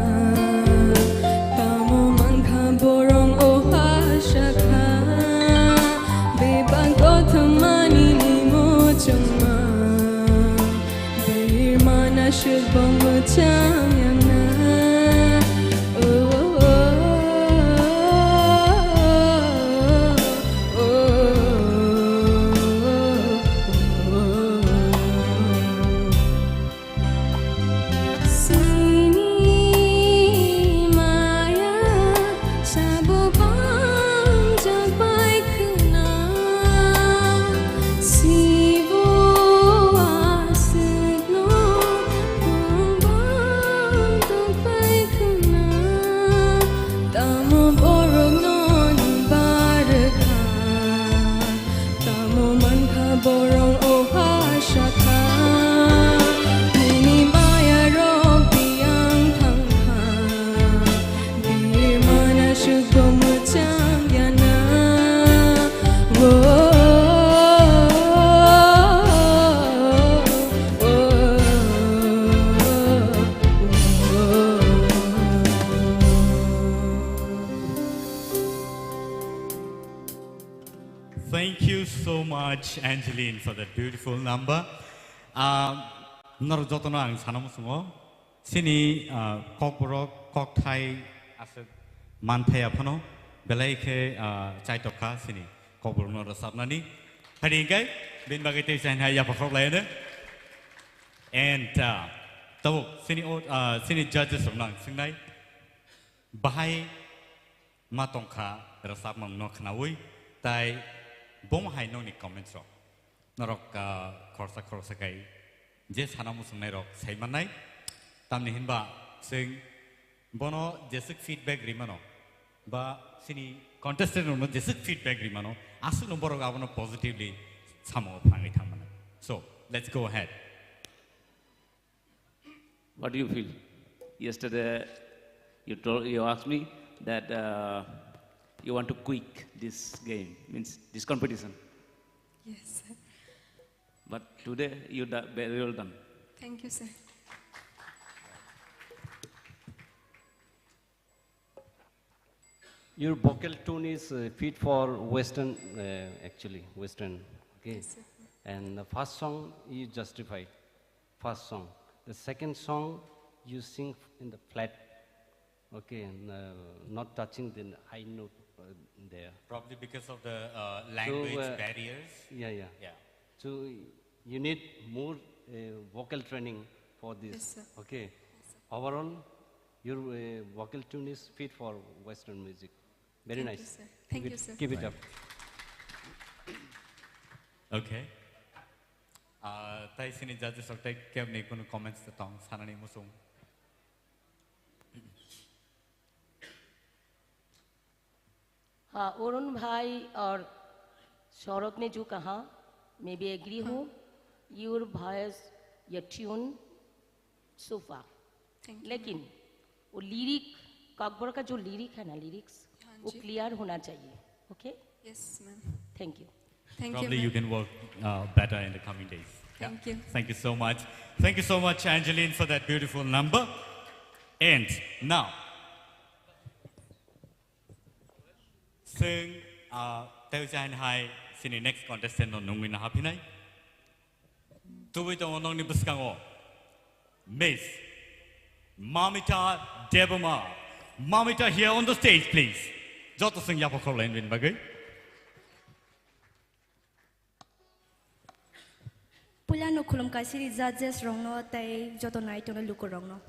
tamo mankha borok o hasakha. Bebak kothoma nini muchungma, birmana swkbo mwchang yangna. Oh, oh, oh, oh, oh, oh, oh. Sini maya sabo pangjak bai khna, sibo aswkno pangbang tong bai khna, tamo borokno nwng barwkha. Tamo mankha borok o hasakha, nini mayarok biyang thangkha, birmana swkbo mwchang yana. Oh, oh, oh, oh, oh. Thank you so much, Angeline, for that beautiful number. Ah, norok jotono ang sana muchungo, chini, ah, kokborok, kokthai aswk manthai aphano, belai khe, ah, chaitokha chini kokborokno rwchapnani. Hari hingkai, bini bagwi tei chainai yapha khorok laiano. And, ah, tabuk chini o, ah, chini judges rokno ang swngnai, bahai ma tongkha rwchapmungno khnaui, tai bomo hai nokni comments rok. Norok, ah, khoroksa khoroksa khai je sana muchungnai rok sai mannai. Tamni hinba chwng bono jeswk feedback ri mano, ba chini contestant rokno jeswk feedback ri mano, aswkno borok abono positively samungo phangwi thang mano. So, let's go ahead. What do you feel? Yesterday, you told, you asked me that, uh, you want to quit this game, means this competition. Yes. But today you done very well done. Thank you, sir. Your vocal tone is uh, fit for Western, uh, actually, Western. Okay. Yes, sir. And the first song you justified, first song. The second song you sing in the flat, okay, and, uh, not touching the high note uh, there. Probably because of the uh, So, language uh, barriers. Yeah, yeah. Yeah. So you need more uh, vocal training for this. Yes, sir. Okay. Yes, sir. Overall, your uh, vocal tune is fit for Western music. Very Thank nice. You, sir. Thank Keep you, it, sir. Keep it Right. up. Okay. Uh, tai sini judges rok tai kebni kunu comments ta tong sanani musung. हाँ, अरुण भाई और सौरभ ने जो कहा, मैं भी एग्री हूँ। Your voice, your tune, so far. Thank you. लेकिन वो लिरिक, ककबर का जो लिरिक है ना, लिरिक्स, हाँ वो जी। क्लियर होना चाहिए। Okay? Yes, ma'am. Thank you. Thank you, Probably you ma'am. Can work uh, better in the coming days. Yeah. Thank you. Thank you so much. Thank you so much, Angeline, for that beautiful number. And now, sing uh, teu jain hai sini next contestant no nungwi na hapinai. Tubui tongo nongni bwskango Miss Mamita Debbarma. Mamita here on the stage, please. Joto sing yapo khorlain bin bagwi. Puilano khulumkha siri judges rokno tei joto naitongnai lukurokno.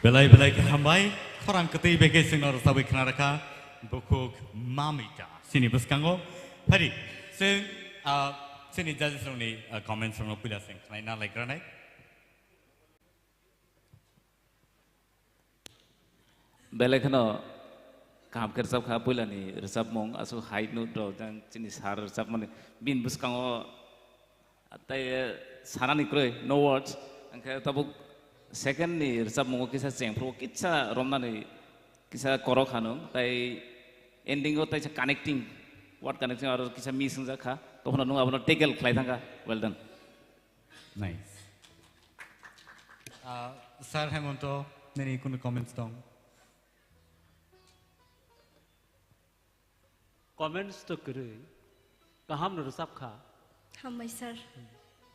Belai belai khe hambai, khorang kwtwi bai khe chwngno rwchabwi khna rwkha, bukhuk mamita. Chini bwskango, phari, chwng, ah, chini judges rokni, ah, comments rokno puila chwng khnaina laikranai. Belai kheno kaham khe rwchap kha, puilani rwchapmung aswk high note rok jang chini sir rwchapmani bini bwskango tei, eh, sanani kwrwi, no words. Hwnkhe tabuk second ni rwchapmungo kisa chengphuru kisa romnani kisa korok kha nwng, tei ending o teisa connecting, word connecting aro kisa miss wngjak kha, tokhono nwng abono tackle khlai thang kha. Well done. Nice. Ah, Sir Hemonto, nini kunu comments tong? Comments to kwrwi, kaham no rwchap kha. Hambai sir.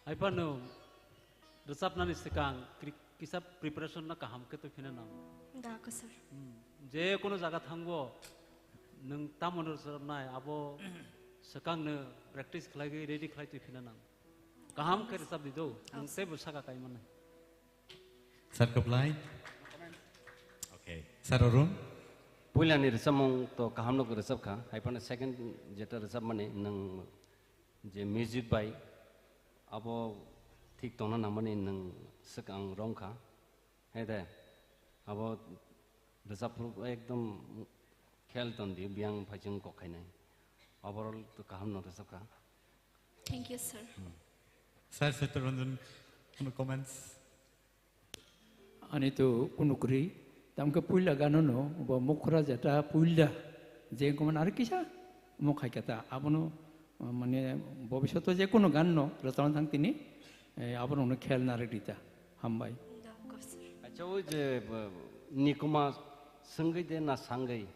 Haiphano rwchapnani swkang kri-, kisa preparation no kaham khe twi phina nang. Da ko sir. Hmm. Je kono jaga thangbo nwng tamo no rwchapnai abo swkang no practice khlaiwi ready khlai twi phina nang. Kaham khe rwchap di do, nwng teibo saka kai mannai. Sir Kaplai. Okay. Sir Arun. Puilani rwchapmung to kaham no rwchap kha, haiphano second jeta rwchapmani nwng je music bai abo thik tongna nangmani nwng swkang rom kha. Hai de, abo rwchapphuru ekdom khel ton di, biyang phaichung kok khainai. Overall to kaham no rwchap kha. Thank you, sir. Sir Setyaranjan, no comments? Ani to kunu kwrwi, tamkhe puila gano no, bo mukhra jeta puila, je wngkha mani aro kisa, omo khaikha ta, abono, mane, bobishoto je kunu gan no, rwchapna thang tini, eh, abono no khel narwk rita, hambai. Acha, o je, bo, nikuma swngwi de na sangwi,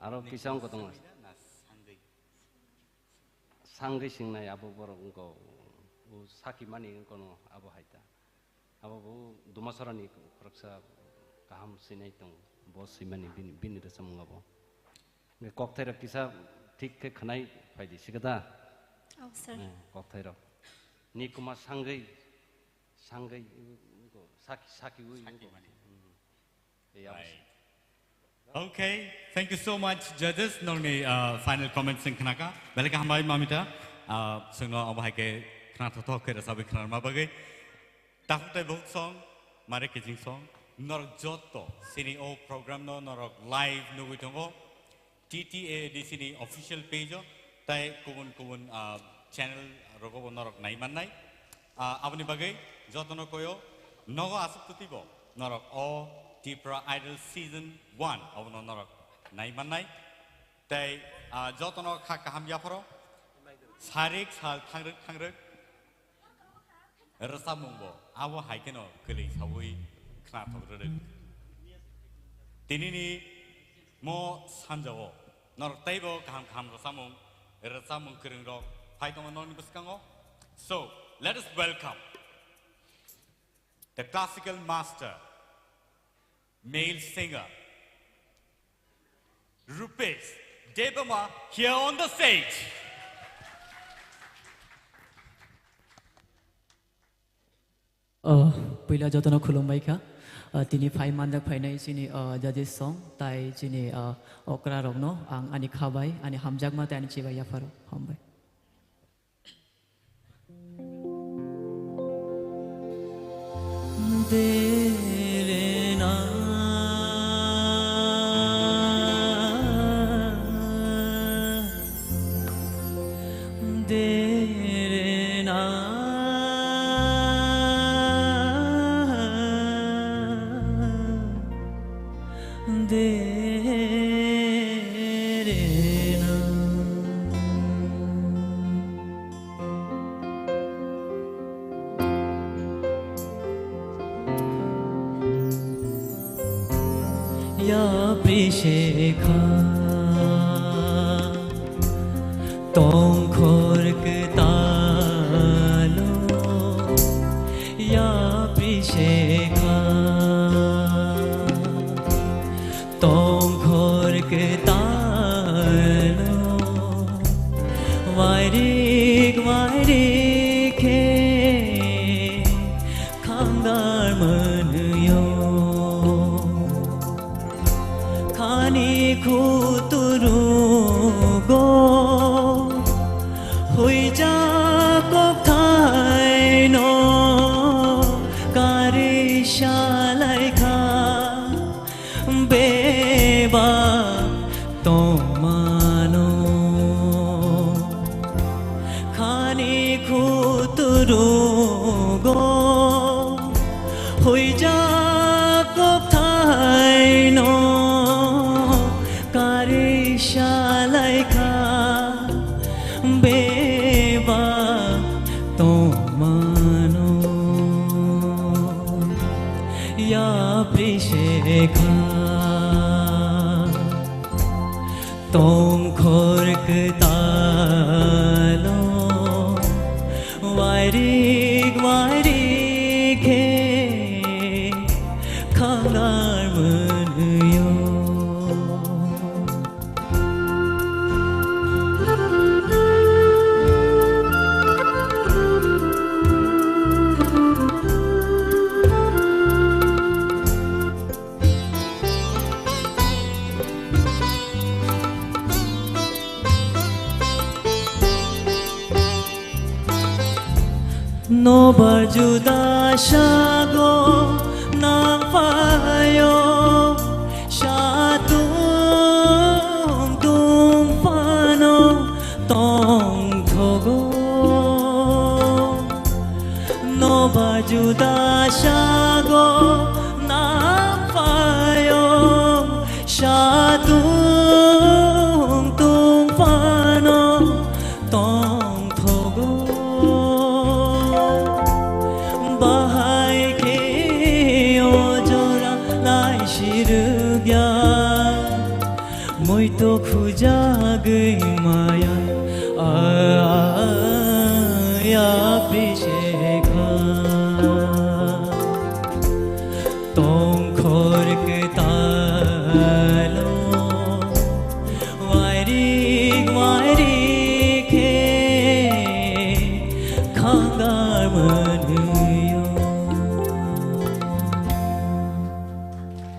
aro kisa wngkha tongo. Sangwi singnai abo borok wngkha, o saki mani wngkha no abo hai ta. Abo bo Dumasarani khoroksa kaham swinai tongo, bo swimani bini, bini rwchapmung abo. Hwnkhe kokthairok kisa thik khe khwnai phaidi sikha da? Oh, sir. Eh, kokthairok. Nikuma sangwi, sangwi, saki, saki wi. Saki mani. Hmm. Right. Okay, thank you so much, judges. Nongni, uh, final comments sing khnaka. Belai khe hambai, Mamita. Uh, singno abo hai khe khna thothok khe rwchabwi khnarma bagwi. Takhuk tei bukhuk song, mare kijing song. Norok jotto, sini o program no norok live nugwi tongo. T T A D C ni official page o, tei kubun kubun, ah, channel rogo bo norok nai mannai. Ah, aboni bagwi jotono koyo nogo aswk twtwi bo norok o Tipra Idol Season one abono norok nai mannai. Tei, ah, jotono kha kaham yapharo sarik sal thangrwk thangrwk rwchapmung bo abo hai kheno kwlwi saui khnathok rwrwk. Tinini mo sanjao norok teibo kaham kaham rwchapmung, rwchapmung kwrwng rok phai tongo norokni bwskango. So, let us welcome the classical master, male singer, Rupesh Debbarma here on the stage. Oh, puila jotono khulumbai kha. Ah, tini phai manjak phainai chini, ah, judges song, tai chini, ah, okra rokno ang ani khabai, ani hamjakma tei ani chibai yapharo. Hambai. Yapri shekha tongkhor kwtalo, yapri shekha tongkhor kwtalo, wairik wairik khe khamdar mwnwio. Khuturugo huijak kokthaino kari salaikha beba tongmano yapri sekha. Tongkhor kwtalo wairik wairik khe khangar mwnwio. Nobar juda sago nangphaio, satung tungphano tongthogo. Noba juda sago nangphaio, satung tungphano tongthogo. Bahai khe o jora lai sirwkya. Muito khujagwi maya, a, a, yapri sekha. Tongkhor kwtalo wairik wairik khe khangar mwnwio.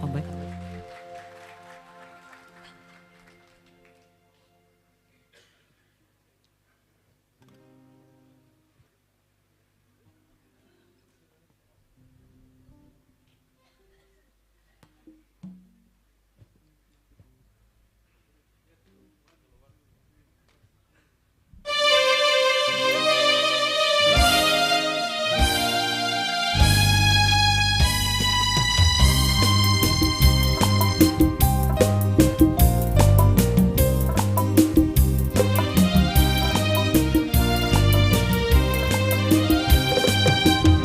Hambai.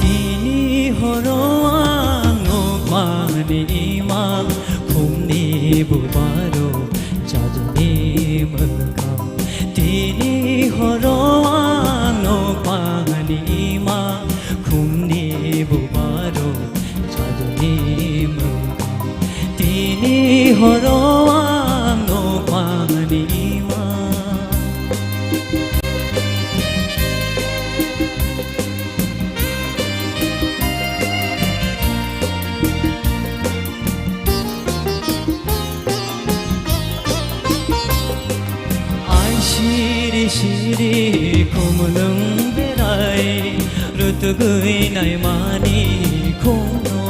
Tini horo ang nukmani imang khumni bubaro jajuni mwkhang. Tini horo ang nukmani imang khumni bubaro jajuni mwkhang. Tini horo ang nukmani imang. Ai siri siri khumlwng berai rutugwi naimani khumno.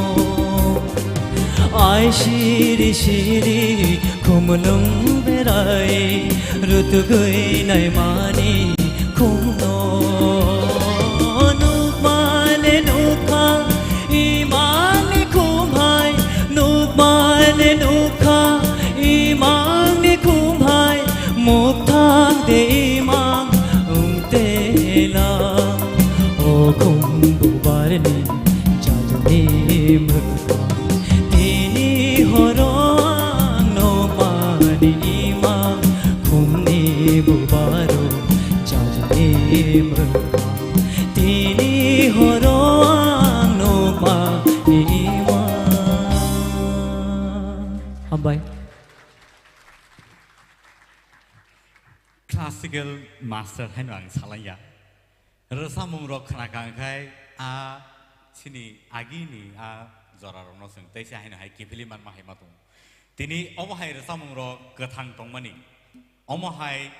Ai siri siri khumlwng berai rutugwi naimani khumno. Nukmane nukha imangni khumhai, nukmane nukha imangni khumhai, mukthang de imang ungtela. O khum bubarni jajuni mwkhang. Tini horo ang nukmani imang khumni bubaro jajuni mwkhang. Tini horo ang nukmani imang. Hambai. Classical master haino ang salaiya. Rwchapmung rok khna kha khai a chini agini a jora rokno chwng teisa haino hai kiphilwi manma hai ma tongo. Tini omo hai rwchapmung rok kwthang tongmani. Omo hai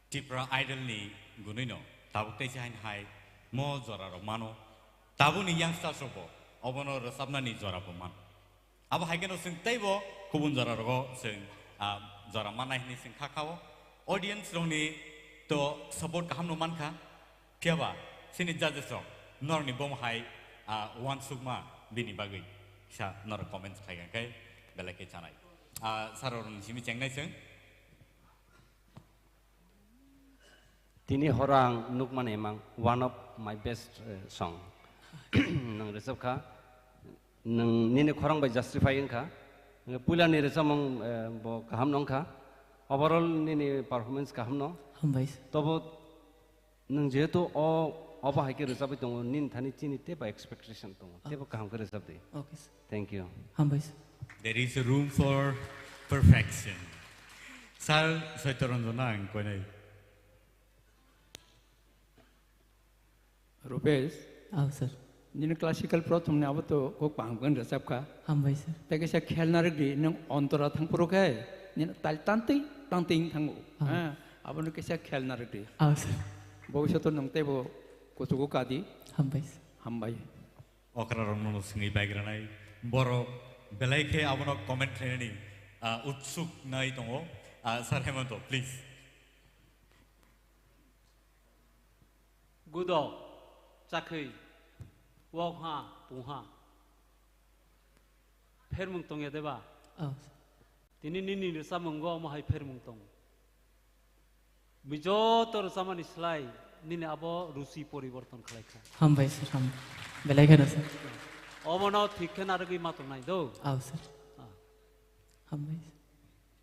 Tipra Idol ni gunui no tabuk teisa haino hai mo jora rok mano. Tabuk ni youngsters rok bo obono rwchapnani jora bo mano. Abo hai kheno chwng teibo kubun jora rogo chwng, ah, jora mannai hinwi chwng kha kha o. Audience rokni to support kaham no mankha. Phiya ba, chini judges rok, norokni bomo hai, ah, uansukma bini bagwi kisa norok comments khai kha khe belai khe chanai. Ah, sir rokni simi chengnai chwng. Tini horo ang nukmani emang one of my best, eh, song. Nwng rwchap kha, nwng nini khorang bai justify wngkha. Puila ni rwchapmung, eh, bo kaham no wngkha. Overall nini performance kaham no. Hambai sir. Tobo nwng jehetu o, obo hai khe rwchapwi tongo, nini thani chini teibo expectation tongo. Teibo kaham khe rwchap di. Okay sir. Thank you. Hambai sir. There is a room for perfection. Sir, Saitya Ranjan ang koinai. Rupesh. Aw, sir. Nini classical prothom ni abo to kok pang pang rwchap kha. Hambai sir. Tei kaisa khelna rwgdi, nwng ontora thang phuru khe nini tal tantwi tantwi wng thango. Aw. Ha, abono kaisa khelna rwgdi. Aw, sir. Bobishoto nwng teibo kuchugo kadi. Hambai sir. Hambai. Okra rokno swngwi baigranai borok belai khe abono comment khlainani, ah, utsuk nai tongo. Ah, Sir Hemanto, please. Gudo, chakhwi, wokha, pungha. Phermung tongya deba? Oh. Tini nini rwchapmungo omo hai phermung tongo. Bini joto rwchapmani slai nini abo ruchi poriborton khlai kha. Hambai sir, ham-, belai kheno sir. Obono thik khe narwgwi ma tongnai do. Aw sir. Ah. Hambai sir.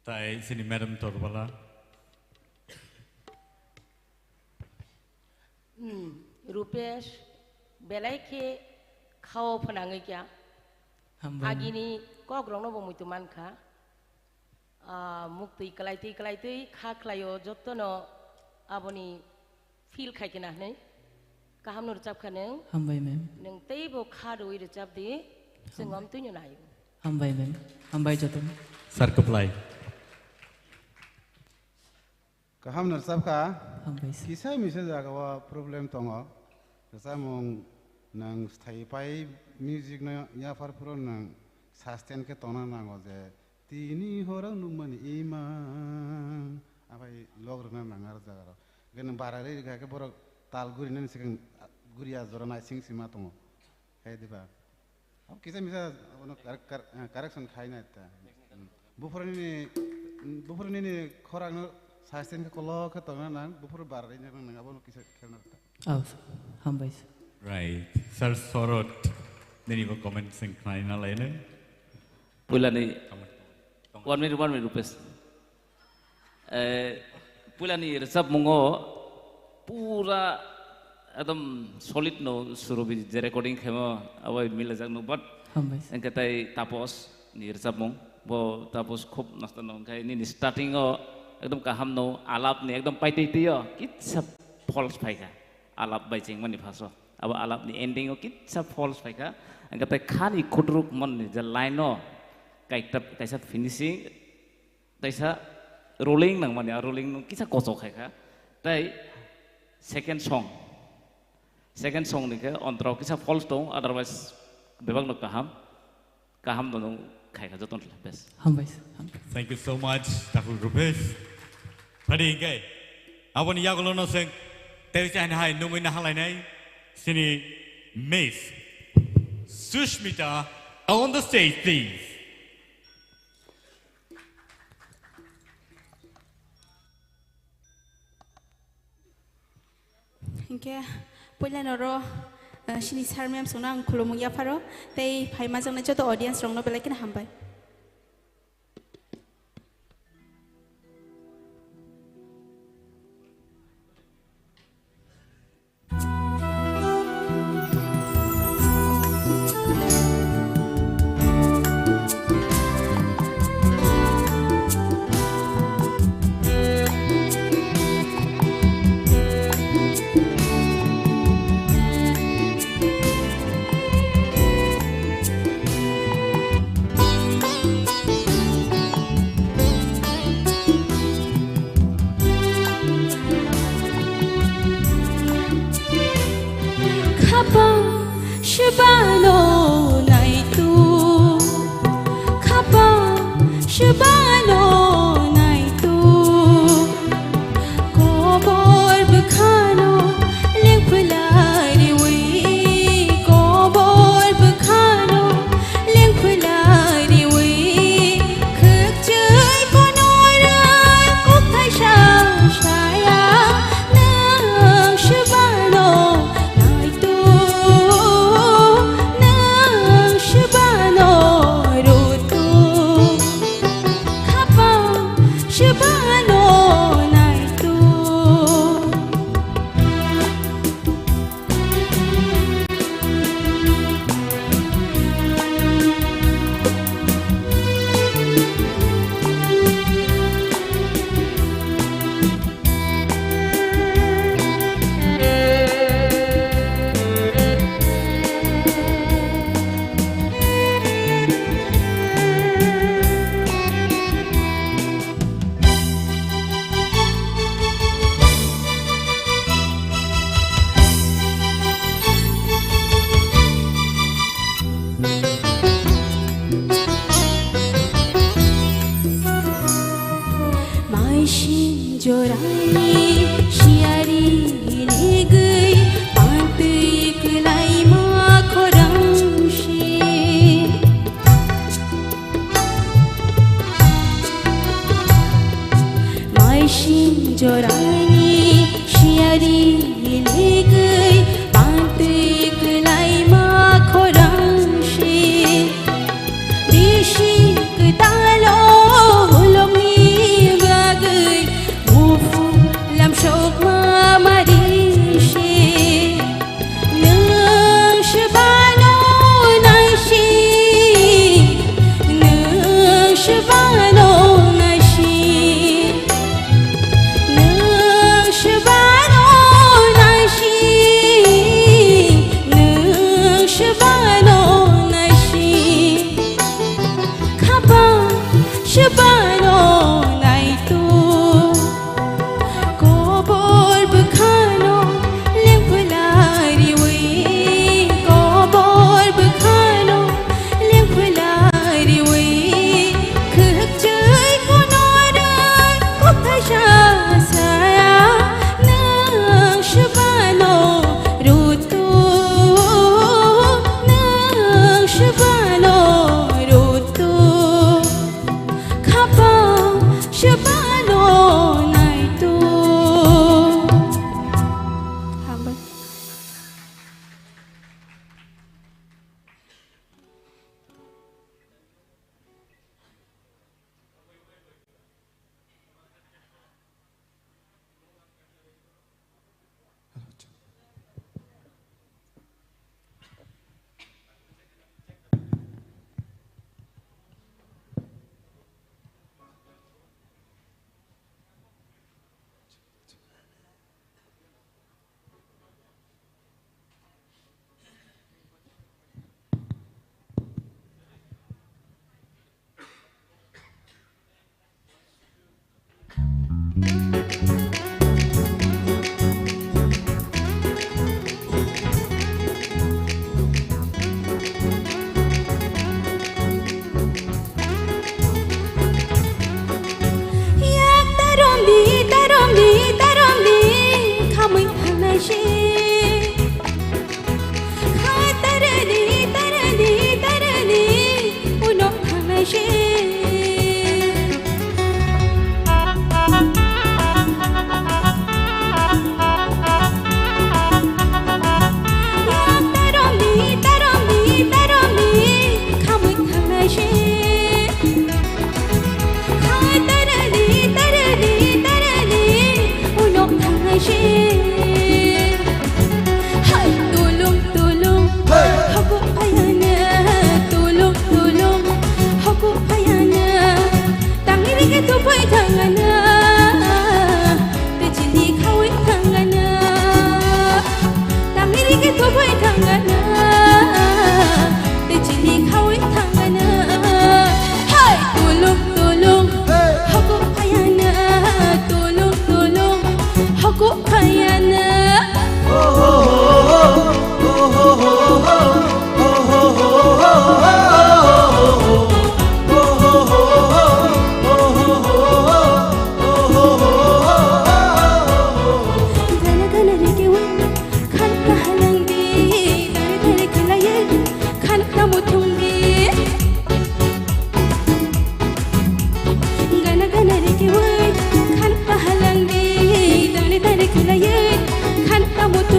Tai sini madam Torbala. Hmm, Rupesh, belai khe khao phnangwi kya. Hambai. Agini kokrokno bo muitu mankha. Ah, muktwi kwlaitwi kwlaitwi kha khlaio, jottono aboni feel khai kena hwnwi. Kaham no rwchap kha nwng. Hambai, ma'am. Nwng teibo kha rwui rwchap di, chwng Hambai. Om twino nai. Hambai, ma'am. Hambai jotono. Sir, kwplai. Kaham no rwchap kha. Hambai sir. Kisa misa jaga o problem tongo. Rwchapmung nwng sthai pai music no yaphar phuru nwng sustain khe tongna nango je tini horo nukmani imang. Abai log rwna nang aro jaga rok. Hwnkhe nwng bara ri rwkha khe borok tal gurinani swkang guri a jora naising sima tongo. Khe diba? Abo kisa misa abono correct-, cor-, eh, correction khaina ta. Hmm. Buphuru nini, hmm, buphuru nini khorang no sustain khe kolok khe tongna nang, buphuru bar ri nang nang abono kisa khelna ta. Oh, sir. Hambai sir. Right. Sir Sorot, nini bo comment sing khlaina lainai. Puilani. Comment. One minute, one minute, Rupesh. Eh, puilani rwchapmungo pura ekdom solid no surobi je recording khemo abai milajak no, but Hambai sir. Engke tai Tapos ni rwchapmung, bo Tapos khub nosto no, engke nini starting o ekdom kaham no, alap ni ekdom paitwi twi o kitsa false phaikha, alap bai chengmani phaso abo alap ni ending o kitsa false phaikha, engke tai khani khudruk mon ni je line o kaita, kaisa finishing, Taisa rolling nangmani, a rolling nung kisa kochok khai kha. Tai second song, second song ni khe ontrao kisa false tong, otherwise bebak no kaham, kaham no nung khai kha joto no best. Hambai sir, hambai. Thank you so much, Takhuk Rupesh. Phadi hinkhe, aboni yagulo no seng, tei chahini hai nungwi nahalainai, sini Miss Sushmita on the stage, please. Hinkhe puila noro, eh, sini sir ma'am songno ang khulumung yapharo, tei phaimajaknai joto audience rokno belai kheno hambai. Khapang shibano naitu, khapang shibano naitu, kobor bwkhano lengphi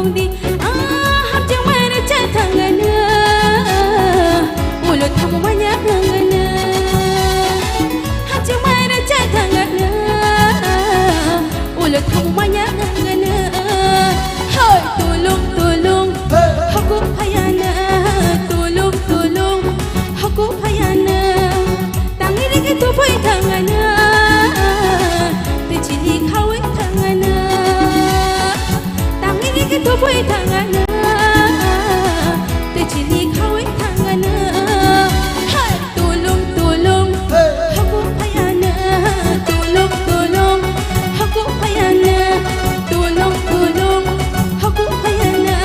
Di, ah, hamjang mara cha thangana, ulo thamu manya thangana. Hamjang mara cha thangana, ulo thamu manya thangana. Hoi, tulung, tulung, haku phayana, tulung, tulung, haku phayana. Tangwi rigi tubui thangana, tei chini khaui thangana. Tangwi rigi tubui thangana, tei chini khaui thangana. Hai, tulung, tulung, haku phayana, tulung, tulung, haku phayana, tulung, tulung, haku phayana,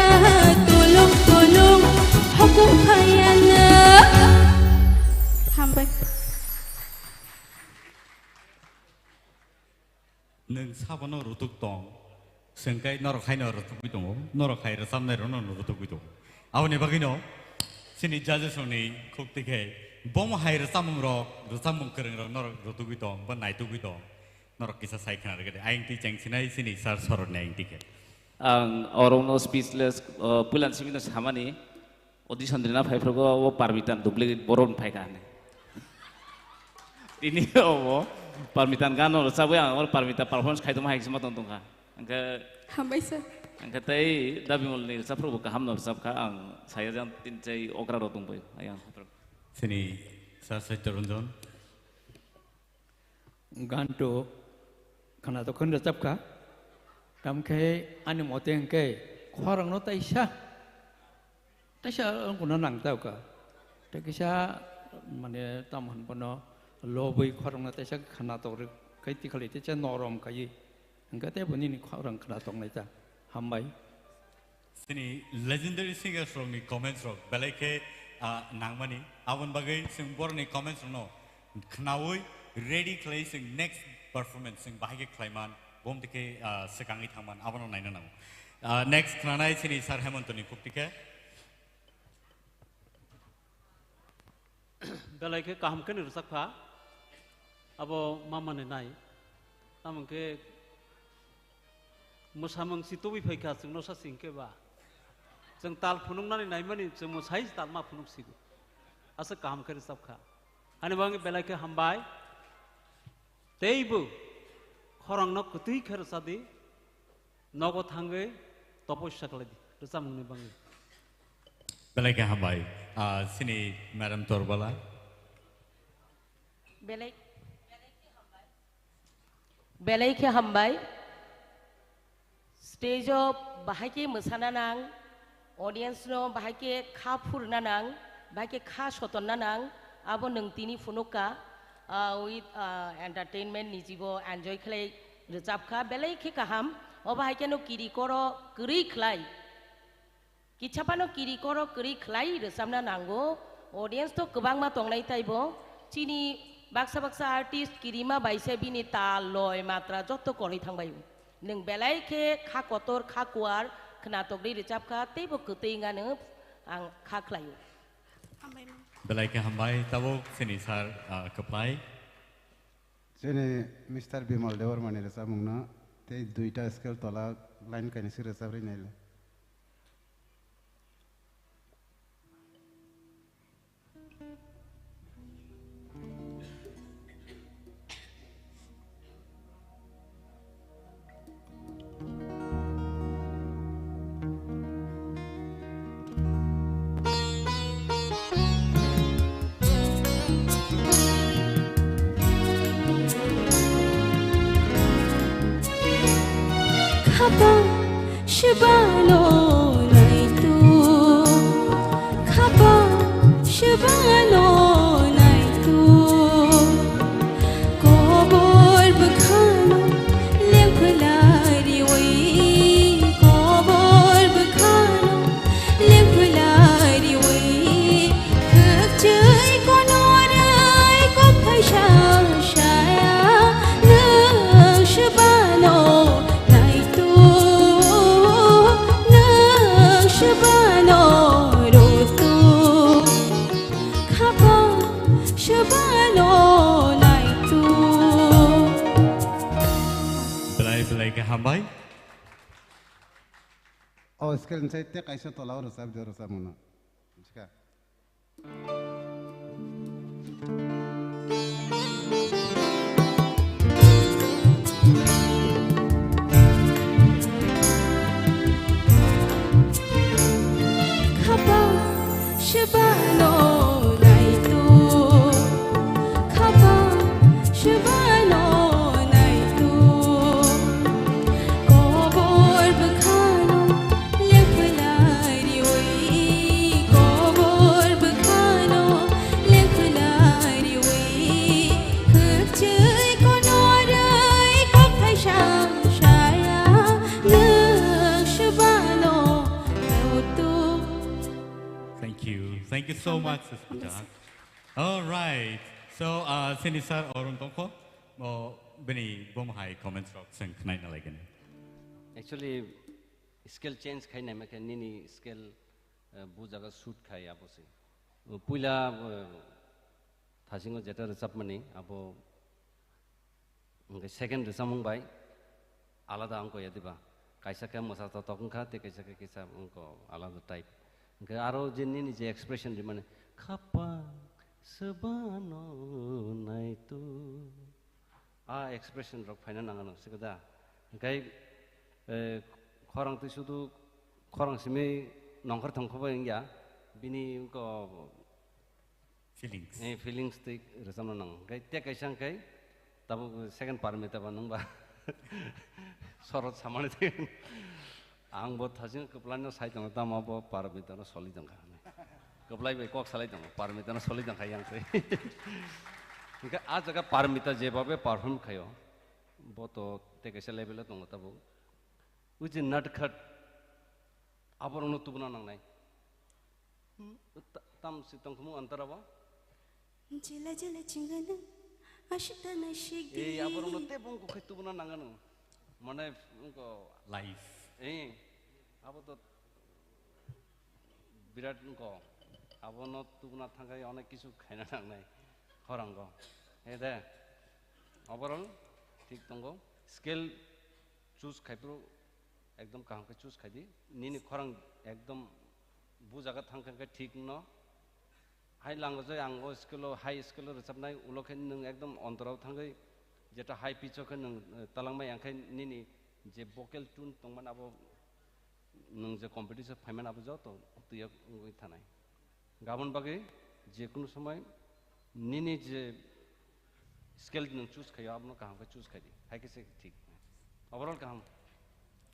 tulung, tulung, haku phayana. Hambai. Nwng sabono rutuk tong, swngkhe norok haino rutugwi tongo, norok hai rwchapnairokno rutugwi tongo. Aboni bagwino chini judges rokni khuk twi khe bomo hai rwchapmungrok, rwchapmung kwrwngrok norok rutugwi tong ba naitugwi tong, norok kisa sai khna rwgwi di. Ayang twi chengsinai chini sir soroni ayang twi khe. Ang orokno speechless, uh, puilan simi no samani. Audition rina phaiphrugo o Parmitan duplicate borok ni phaikha hinwi. Tini obo Parmitan gano rwchabwi ang oro Parmita performance khaitongma hai sima tong tongkha. Hwnkhe Hambai sir. Hwnkhe tei Dabimol ni rwchapphrugo kaham no rwchapkha, ang saya jang tin chai okra rok tongbai ayang. Chini Sir Satya Ranjan. Ganto khwnatok khe rwchapkha. Tamkhe ani mote hwnkhe khorangno taisa, taisa wngkukno nangtokha. Tei kisa, mane, tamo hwn bono lobwi khorangno taisa khwnatok rwkhe tikhalai taisa norom khaiwi. Hwnkhe tei bo nini khorang khwnatok naita. Hambai. Chini legendary singers rokni comments rok belai khe, ah, nangmani. Aboni bagwi chwng borokni comments rokno khnaui ready khlai chwng next performance chwng bahai khe khlaiman, bom twi khe, ah, swkangwi thangman, abono naina nango. Ah, next khnanai chini Sir Hemontoni khuk twi khe. Belai khe kaham khe ni rwchapkha, abo mamani nai. Tamo hwnkhe mwsamung si tubui phaikha, chwngno sa singkhe ba. Chwng tal phunuknani naimani, chwng mwsai tal ma phunuk sigo. Aswk kaham khe rwchapkha. Ani bagwi belai khe hambai. Teibo khorangno kwtwi khe rwchadi. Nogo thangwi topoisa khlai di, rwchapmungni bagwi. Belai khe hambai. Ah, chini Madam Torbala. Belai, belai khe hambai. Stage-o bahai khe mwsana nang, audience-no bahai khe kha phurna nang, bahai khe kha sotonna nang, abo nwng tini phunukha, ah, with, ah, entertainment ni jibo enjoy khlai rwchapkha, belai khe kaham. Obo hai kheno kiri koro kwrwi khlai. Kicha phano kiri koro kwrwi khlai rwchapna nango. Audience to kwbangma tongnai taibo. Chini baksa baksa artist kirima bai se bini tal, loi, matra jotto kolwi thangbai. Nwng belai khe kha kotor, kha kuar, khwnatokdi rwchapkha, teibo kwtwi wngano ang kha khlaio. Belai khe hambai, tabuk chini sir, ah, kwplai. Chini Mister Bimal Debbarmani rwchapmungno tei duita scale tola line kainwi se rwchap ri nailo. Khapang shibani scale ni sai tei kaisa tola o rwchap di, o rwchapmung no. Bwskha. Khapang sebano naito, khapang sebano naito. Kobor bwkhano lephwlariwi, kobor bwkhano lephwlariwi, khwchwi konorwi kokthai sam saya, nwng sebano naito. Thank you. Thank you so much, Suspita. All right. So, uh, sini sir, Arun tongkho, o, bini bum hai comments rok seng khnai na lagin. Actually, scale change khai nai makhe nini scale, uh, bu jaga shoot khai abo se. Uh, puila, uh, thasingo jeta rwchapmani abo hwnkhe second rwchapmung bai alada wngkha ya diba? Kaisa khe mwsa totok wngkha, tei kaisa khe kisa wngkha alada type. Hwnkhe aro je nini je expression rimani, "Khapang sebano naito." A expression rok phaina nang ano, sika da? Hwnkhe, eh, khorang twi sudu khorang simi nongkhor thongkho bai wngya, bini wngkha Feelings. Eh, feelings twi rwchapna nango. Hwnkhe tei kaisa hwnkhe tabuk second Parmita ba nwng ba sorot samani twi. Ang bo thasing kwplai no sai tongo, tamo bo Parmita no soli tongkha. Kwplai bai kok salai tongo, Parmita no soli tongkha yang twi. Hwnkhe a jaga Parmita jebabe perform khaio, bo to tei kaisa level o tongo tabuk. Ui je natkhat aborokno tubuna nangnai. Hmm, ta-, tam si tongthumung antara bo? Jela jela chingana, ashita na shigi. Ei, aborokno tei bongkok khai tubuna nangano. Mane, wngko. Life. Ei, abo to birat wngko. Abono tubuna thangkhai onek kisu khaina nangnai. Khorango. Ei de. Overall, thik tongo. Scale choose khaiphuru ekdom kaham khe choose khai di. Nini khorang ekdom bu jaga thang khe thik no. Hai lango je ang o scale o, high scale o rwchapnai, ulo khe nwng ekdom ontorao thangwi jeta high pitch o khe nwng, eh, talangmai, ang khe nini je vocal tune tongmani abo nwng je competition phaimani abo joto twiyo wngwi thanai. Gabon bagwi je kunu somoi nini je scale nwng choose khaio, abono kaham khe choose khai di. Hai khe se thik. Overall kaham.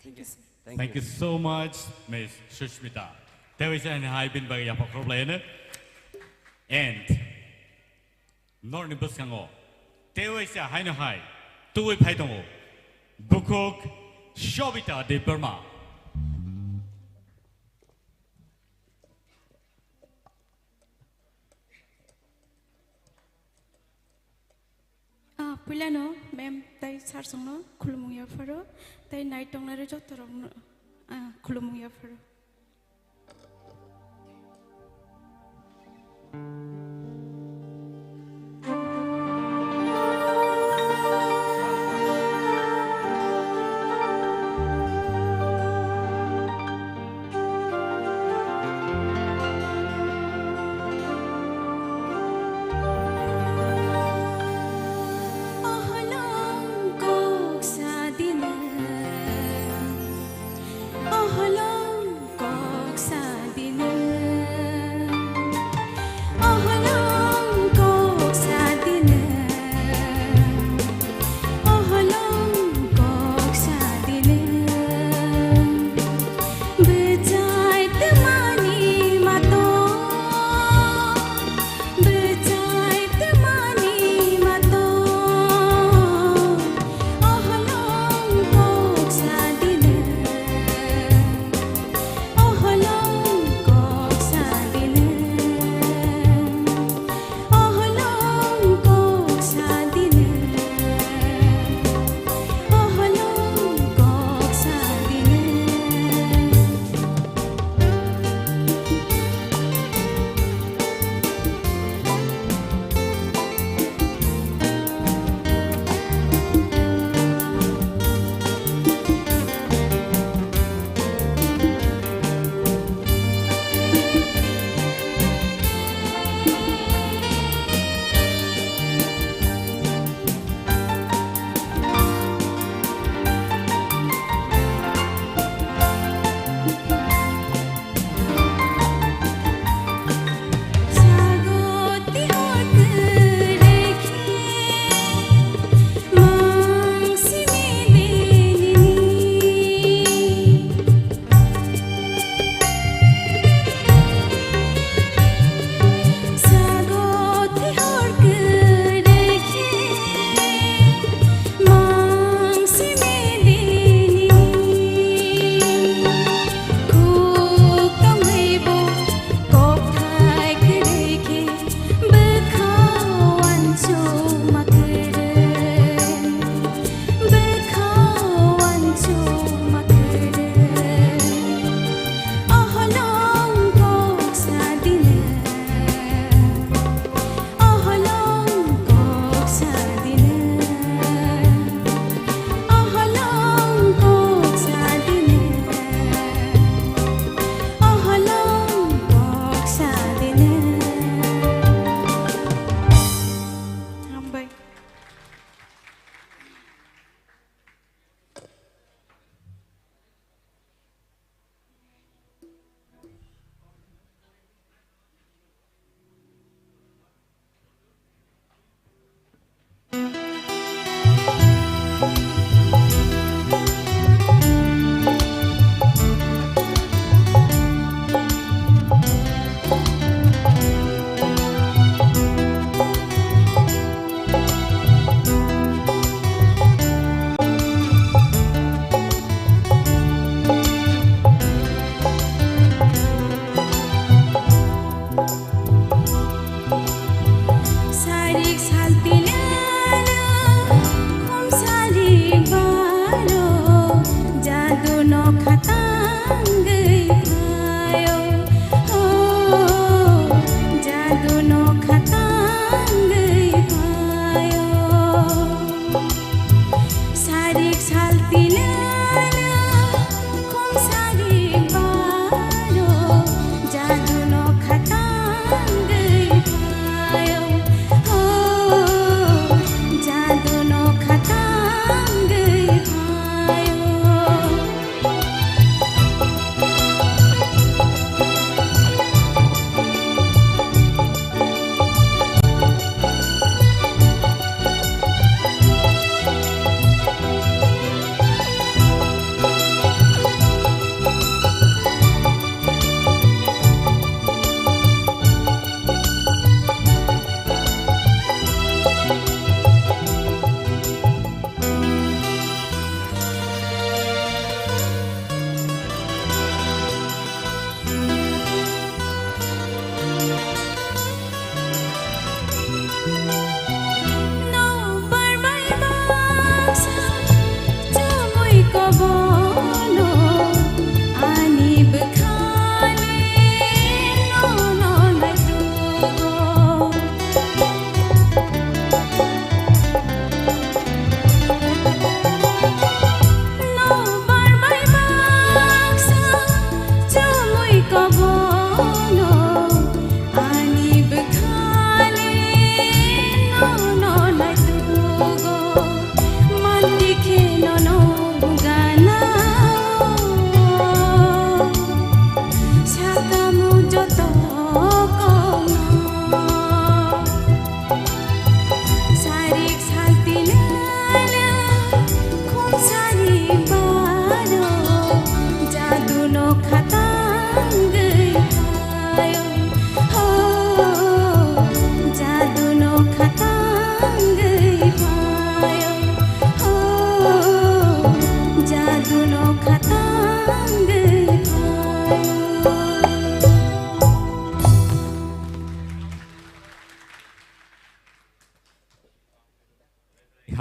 Thank you, sir. Thank you so much, Miss Sushmita. Tei waisa ani hai bini bagwi yapha khorok lai ano. And norni bwskango tei waisa haino hai tubui phai tongo. Bukhuk Shobita Debbarma. Ah, puilano ma'am tei sir songno khulumung yapharo, tei nai tongnai joto rokno, ah, khulumung yapharo.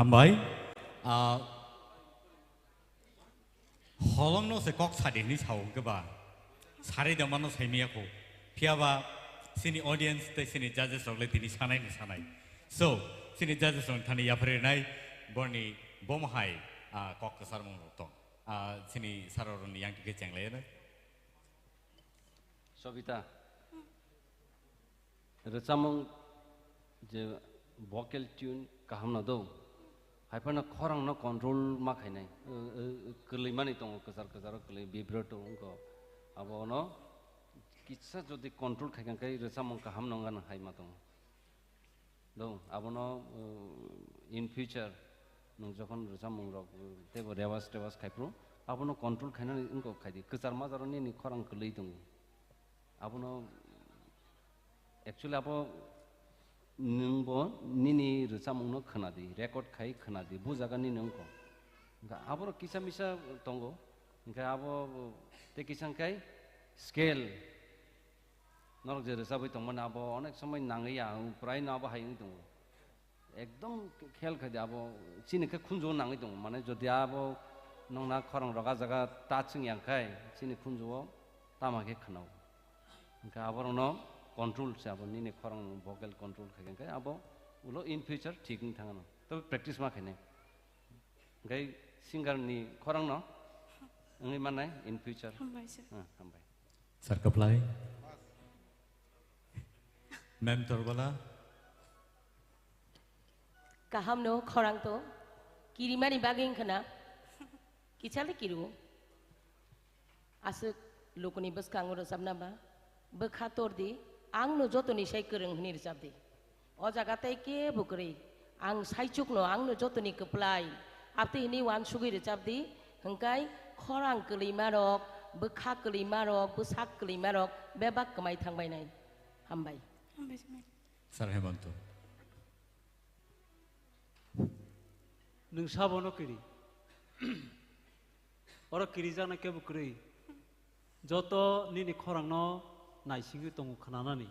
Hambai. Ah, holongno se kok sadi hwnwi sao hwnkhe ba. Sari da mano saimaya kho. Phiya ba sini audience tei sini judges rok le tini sanai ni sanai. So, sini judges rok thani yapharwi nai borni bomo hai, ah, kok kwsarmung rok tong. Ah, sini saro rokni yang khe chenglai na. Sobita. Rwchapmung je vocal tune kaham no do. Hai phano khorang no control ma khainai. Kwlwi mani tongo, kwchar kwcharo kwlwi, vibrato wngkho. Abo no kisa jodi control khai kha khe rwchapmung kaham no wngna hai ma tongo. Do, abono, uh, in future nwng jokhon rwchapmung rok, uh, teibo rewas tewas khai phuru, abono control khainani wngkha khai di. Kwchar majaro nini khorang kwlwi tongo. Abono, actually, abo nwngbo nini rwchapmungno khwnadi, record khai khwnadi, bo jaga nini wngkho. Hwnkhe aborok kisa misa tongo, hwnkhe abo tei kisa hwnkhe scale. Norok je rwchapwi tongmani abo onek somoi nangwi ya, prai no abo hai wngwi tongo. Ekdom khel khai di abo chini khe khunju nangwi tongo. Mane jodi abo nokna khorang rok ah jaga touch wng yang khai chini khunju o tama khe khwnao. Hwnkhe aborokno control se abo nini khorang vocal control khai khe abo ulo in future thik wng thangano. Tobe practice ma khainai. Hwnkhe singer ni khorang no wngwi mannai in future. Hambai sir. Ah, hambai. Sir Kaplai. Ma'am Torbala. Kaham no khorang to. Kirimani bagwi wngkha na. Kichali kiru. Aswk lukuni bwskango rwchapna ba, bwkha tor di, ang no jotoni sai kwrwng hwnwi rwchap di. O jaga tei kebo kwrwi, ang saichukno, ang no jotoni kwplai, abtwi hwnwi uansugwi rwchap di, hwnkhe khorang kwlwima rok, bwkha kwlwima rok, bwsak kwlwima rok bebak kwmai thang bainai. Hambai. Hambai, sir. Sir Hemanto. Nwng sabono kiri. Oro kirijaknai kebo kwrwi. Joto nini khorangno naisingwi tongo khwnanani.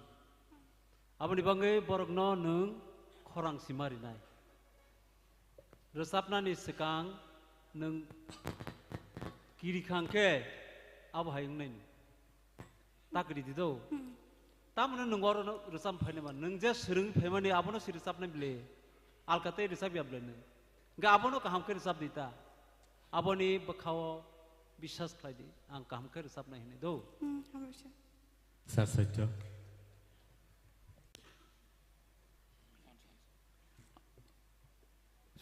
Aboni bagwi borokno nwng khorang sima rinai. Rwchapnani swkang nwng kiri khang khe abo hai wngnai nwng. Ta kiri di do. Hmm. Tamoni nwng oro rwchap phainai ba, nwng je swrwng phaimani abono se rwchapnai bile. Alka tei rwchap ya bile nwng. Hwnkhe abono kaham khe rwchap di ta. Aboni bwkhao biswas khlai di. Ang kaham khe rwchapnai hwnwi do. Hmm, hambai sir. Sir Satya.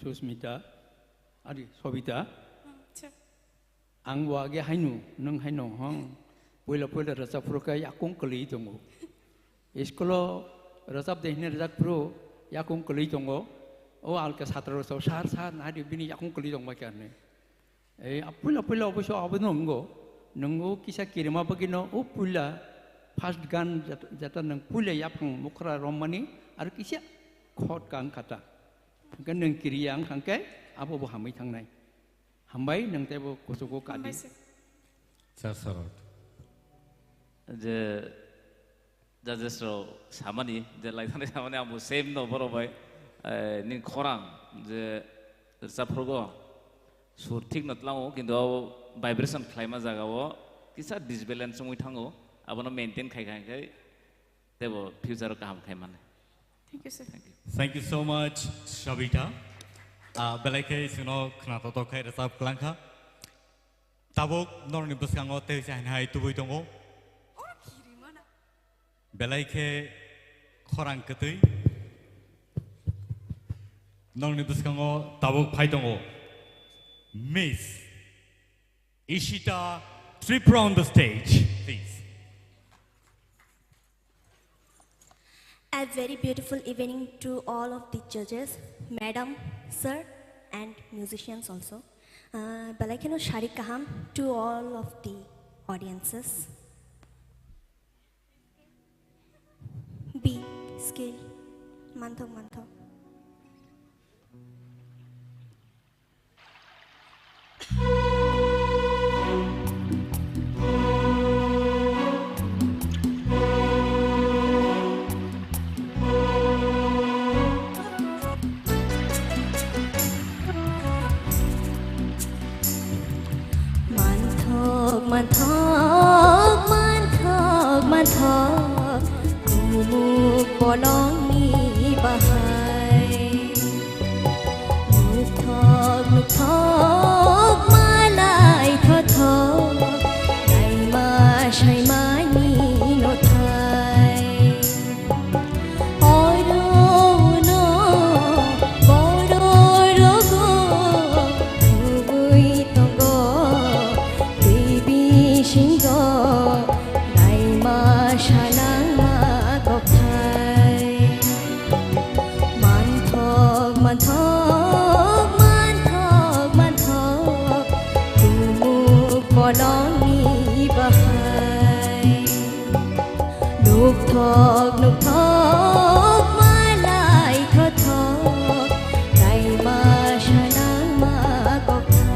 Susmita, ari Sobita. Hmm, sir. Ang bo age haino, nwng haino hong. Puila puila rwchap phuru khe yakung kwlwi tongo. School-o rwchap de hwnwi rwchap phuru yakung kwlwi tongo. O alka satra rwchap, "Sir, sir, nai di, bini yakung kwlwi tongbai kha," hwnwi. Ei, a puila puila oboisyo abono wngo. Nwng o kisa kirima bagwino o puila first gan jat-, jata nwng puila yaphang mukhra rommani aro kisa khot kang khata. Hwnkhe nwng kiriya wngkha hwnkhe abo bo hamwi thangnai. Hambai, nwng teibo kuchugo kadi. Hambai sir. Sir Sarot. Je judges rok samani, je laithani samani, ang bo same no borok bai, eh, nini khorang je rwchapphrugo sur thik no tlango, kintu abo vibration khlaima jaga o kisa disbalance wngwi thango, abono maintain khai khai khai teibo future o kaham khai mano. Thank you, sir. Thank you. Thank you so much, Shabita. Ah, belai khe chwngno khna totok khai rwchap kwlang kha. Tabuk norokni bwskango tei se hai hai tubui tongo. Belai khe khorang kwtwi. Norokni bwskango tabuk phai tongo Miss Ishita Tripura on the stage, please. A very beautiful evening to all of the judges, madam, sir, and musicians also. Uh, belai kheno sari kaham to all of the audiences. B scale. Manthok, manthok. bolongni bahai. Nukthok nukthok malai thothok, naima saimani nothai. Oro uno bororogo kubui tongo, twi bisingo naima sanangma kokthai. Manthok, manthok, manthok, manthok, tumuk bolongni bahai. Nukthok, nukthok, malai thothok, naima sanangma kokthai.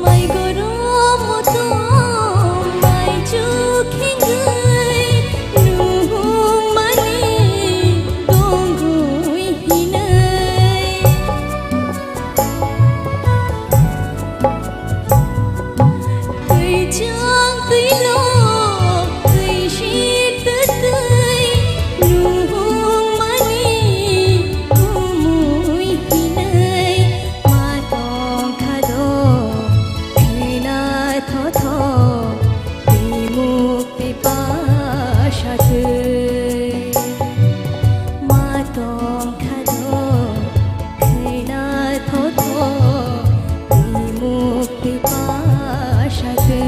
Mai gorom motom mai chuk hingwi nungmani tongwi hinai. Twi chang twi lo twi sir twi twi nungmani kumui hinai. Ma tong kha do khena thotho, twi muk twi pasha twi. Ma tong kha do khena thotho, twi muk twi pasha twi.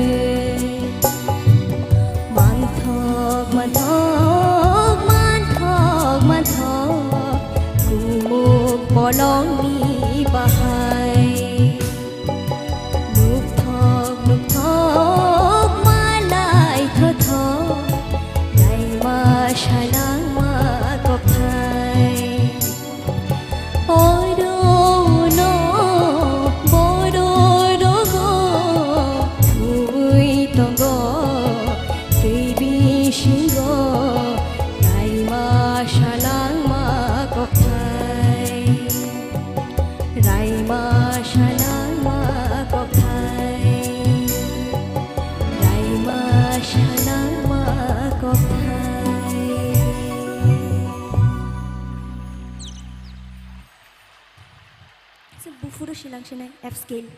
Manthok, manthok, manthok, manthok, kumuk bolongni bahai. Nukthok, nukthok, malai thothok, naima sanangma kokthai. Oro uno bororogo kubui tongo, twi bisingo naima sanangma kokthai. Raima sanangma kokthai, raima sanangma kokthai. Sir, buphuru silang sinai F scale.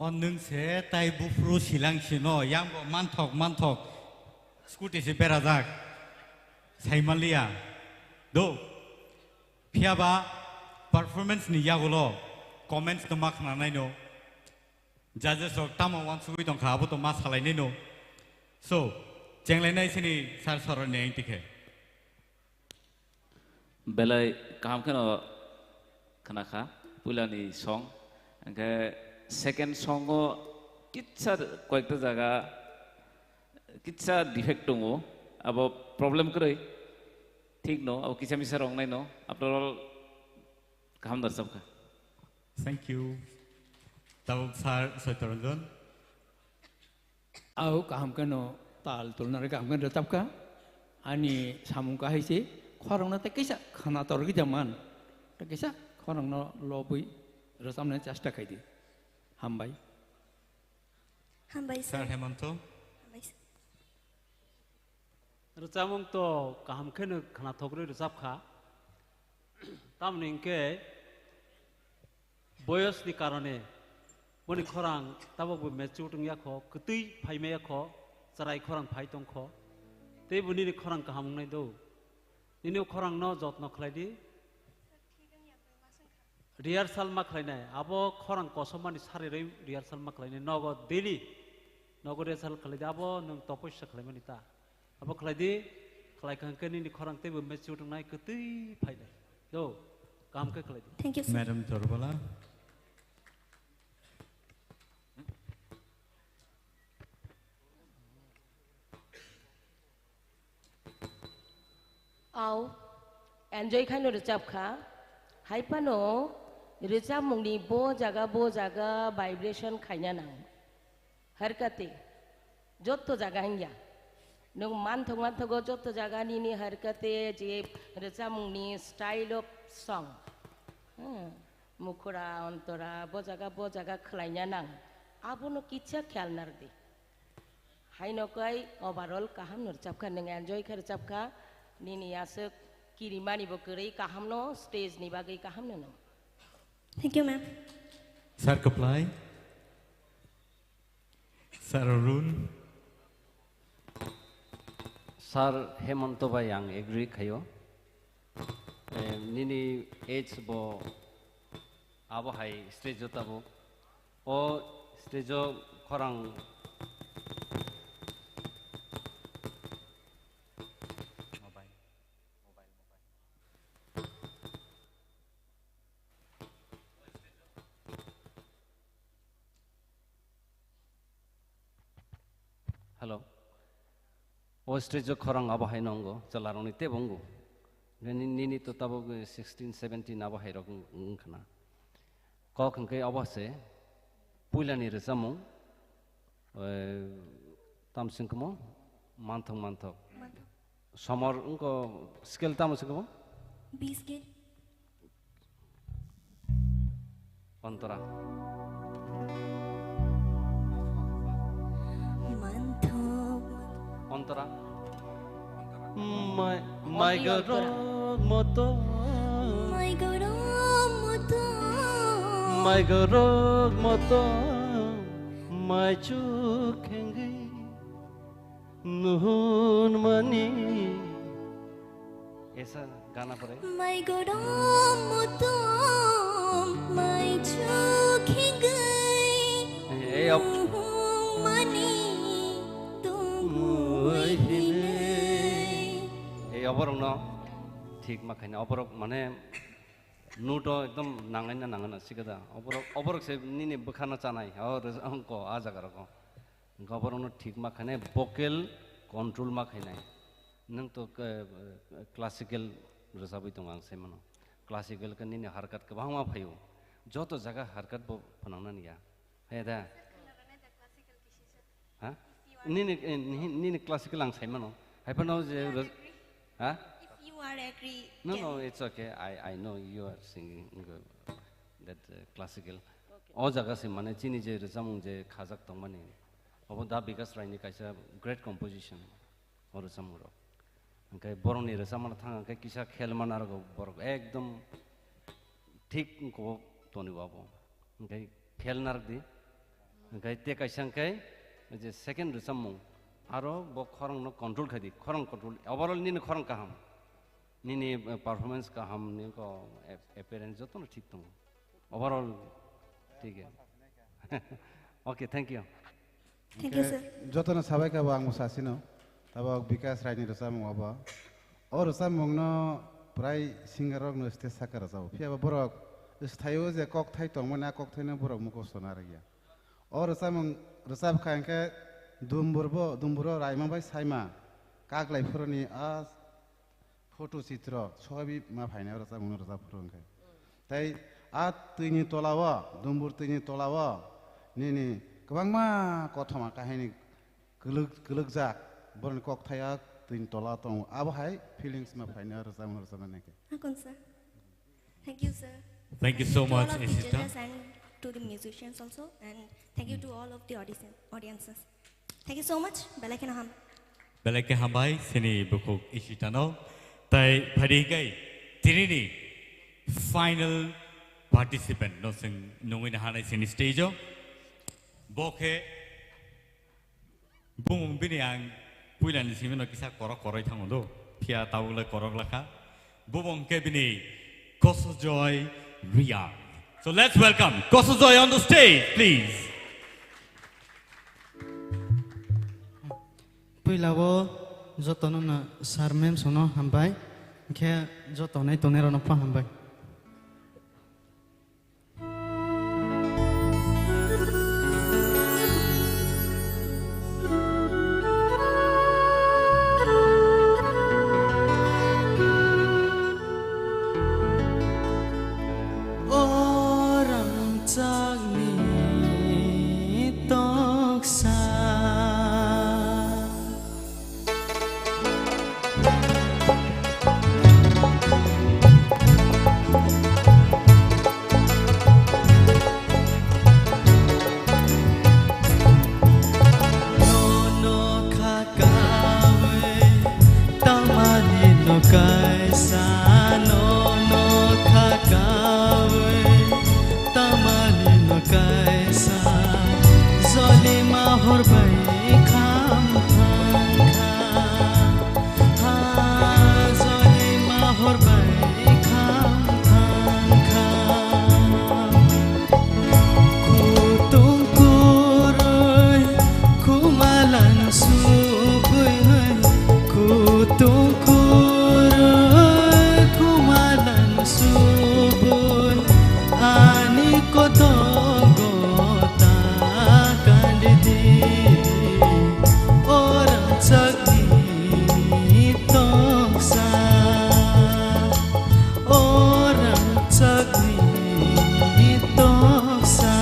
O nwng se tai buphuru silang sino, yang bo manthok manthok scooty se berajak. Saimanliya. Do. Phiya ba performance ni yagulo comments no ma khna nai no. Judges rok tamo wansugwi tongkha, abo to ma salai nai no. So, chenglai nai sini sir soroni ang tikhe. Belai kaham kheno khna kha puila ni song. Hingkhe second song o kitsa koyekta jaga kitsa defect tongo. Abo problem kwrwi. Thik no, abo kisa misa rong nai no. After all, kaham da rwchap kha. Thank you. Tabuk sir Soitoranjan. Au kaham kheno tal tulna re kaham kheno rwchap kha. Ani samung kahai se khorang no tei kisa khana tor gija man. Tei kisa khorang no lobwi rwchapna chesta khai di. Hambai. Hambai sir. Sir Hemanto. Hambai sir. Rwchapmung to kaham kheno khwnathok rwi rwchap kha. Tamoni hwnkhe boyos ni karone boni khorang tabok bo mature wng ya kho, kwtwi phai maya kho, chwrai khorang phai tong kho. Tei bo nini khorang kaham wngnai do. Nini o khorang no jotno khlai di. Rehearsal ma khlainai, abo khorang kosom mani sarirwi rehearsal ma khlainai, nogo daily, nogo rehearsal khlai di, abo nwng topossa khlaimani ta. Abo khlai di, khlai kha hwnkhe nini khorang teibo mature wngnai, kwtwi phainai. Do, kaham khe khlai di. Thank you, sir. Madam Torbala. Au, enjoy khaino rwchap kha. Hai phano rwchapmungni bo jaga bo jaga vibration khaina nang. Harkate, jotto jaga hingya. Nwng manthok manthogo jotto jaga nini harkate je rwchapmungni style of song. Hmm, mukhura, ontora, bo jaga bo jaga khlaina nang. Abono kitsa khayal narwdi. Haino kai overall kaham no rwchapkha, nwng enjoy khe rwchapkha, nini aswk kirimani bo kwrwi kahamno, stage ni bagwi kahamno nwng. Thank you, ma'am. Sir Kaplai. Sir Arun. Sir Hemanto bai ang agree khaio. Eh, nini age bo abo hai stage o tabuk. O stage o khorang. Hello. O stage o khorang abo hai nongo, chwlarokni tebo wngo. Nini, nini to tabuk sixteen, seventeen abo hai rok wng-, wngkha na. Kok hwnkhe obo se puilani rwchapmung, eh, tamswngkhe mo manthok manthok. Manthok. Somor wngkho scale tamo se kebo? B scale. Ontora. Manthok. Ontora. Mai, mai gorok moto. Mai gorok moto. Mai gorok moto. Mai chuk khengwi. Nuhun mani. Esa gana pore. Mai gorom mutum, mai chukhi gai. Ei, op- Nuhun mani, tumui hinei. Ei, oborok no thik ma khaina, oborok mane nuto ekdom nangaina nangana sikada. Oborok, oborok se nini bwkhano chanai, o rwjak ko a jaga rok. Hwnkhe oborokno thik ma khainai, vocal control ma khainai. Nwng to, eh, classical rwchapwi tongo, ang sai mano. Classical khe nini harkat kwbangma phaio. Joto jaga harkat bo phwnangnani ya. Hai da? Ha? Nini, eh, nini, nini classical ang sai mano. Hai phano je rw-, ha? If you are agree, no, can. No, it's okay. I, I know you are singing good. That, uh, classical. Okay. O jaga se mane chini je rwchapmung je khajak tongmani. Obo Da Bikas Raini kaisa great composition, o rwchapmung rok. Hwnkhe borokni rwchapmano thang hwnkhe kisa khel mana rwgo borok ekdom thik wngkho tonibo abo. Hwnkhe khel narwkdi. Hwnkhe tei kaisa hwnkhe je second rwchapmung, aro bo khorang no control khai di, khorang control, overall nini khorang kaham, nini, eh, performance kaham, nini ko ap-, appearance joto no thik tongo, overall thik ya. Okay, thank you. Thank you, sir. Jotono sabai kabo ang bo sasino, tabok Bikas Raini rwchapmung obo. O rwchapmungno prai singer rokno stage saka rwchabo. Phiya ba borok sthaio je kokthai tongmani, a kokthaino borok mukhosto narwkya. O rwchapmung rwchapkha hwnkhe Dumburbo, Dumburo Raima bai Saima kaklai phuruni a photo chitro soibi ma phainai o rwchapmungno rwchap phuru hwnkhe. Tei a twini tolao, Dumbur twini tolao nini kwbangma kothoma kahini kwlwk-, kwlwkjak, borokni kokthai a twini tola tongo. Abo hai feelings ma phainai o rwchapmung rwchapnai khe. Hakon sir. Thank you, sir. Thank you so much, Ishita. Thank you to all of the judges and to the musicians also, and thank you to all of the audition-, audiences. Thank you so much. Belai kheno ham. Belai khe hambai, sini bukhuk Ishita no. Tai phadi kai, tinini final participant no sing nungwi na hanai sini stage o. Bo khe Bumung bini ang puilani simi no kisa korok koroi thango do. Phiya tabuk le korok lakha. Bumung khe bini Kosojoy Reang. So let's welcome Kosojoy on the stage, please. Puila o jotono no sir ma'am sono hambai. Khe joto nai tongnai rokno pha hambai. O rangchakni toksa. Nono kha kawi, tamani no kaisa, nono kha kawi, tamani no kaisa, jolima hor bai kham thang kha. Ha jolima hor bai kham thang kha. Kutung kurui kumalan subui, kutung kurui kumalan subui, ani kotogo ta kandidi, o rangchak ni toksa, o rangchak ni toksa.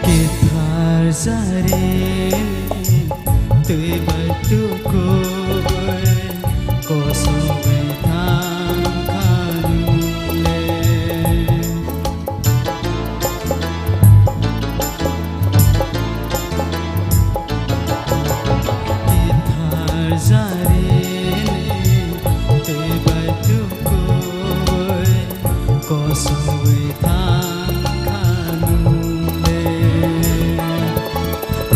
Kethar jari twi bai tukui kosoi thang kha nung le. Kithar jarini twi bai tukui kosoi thang kha nung le.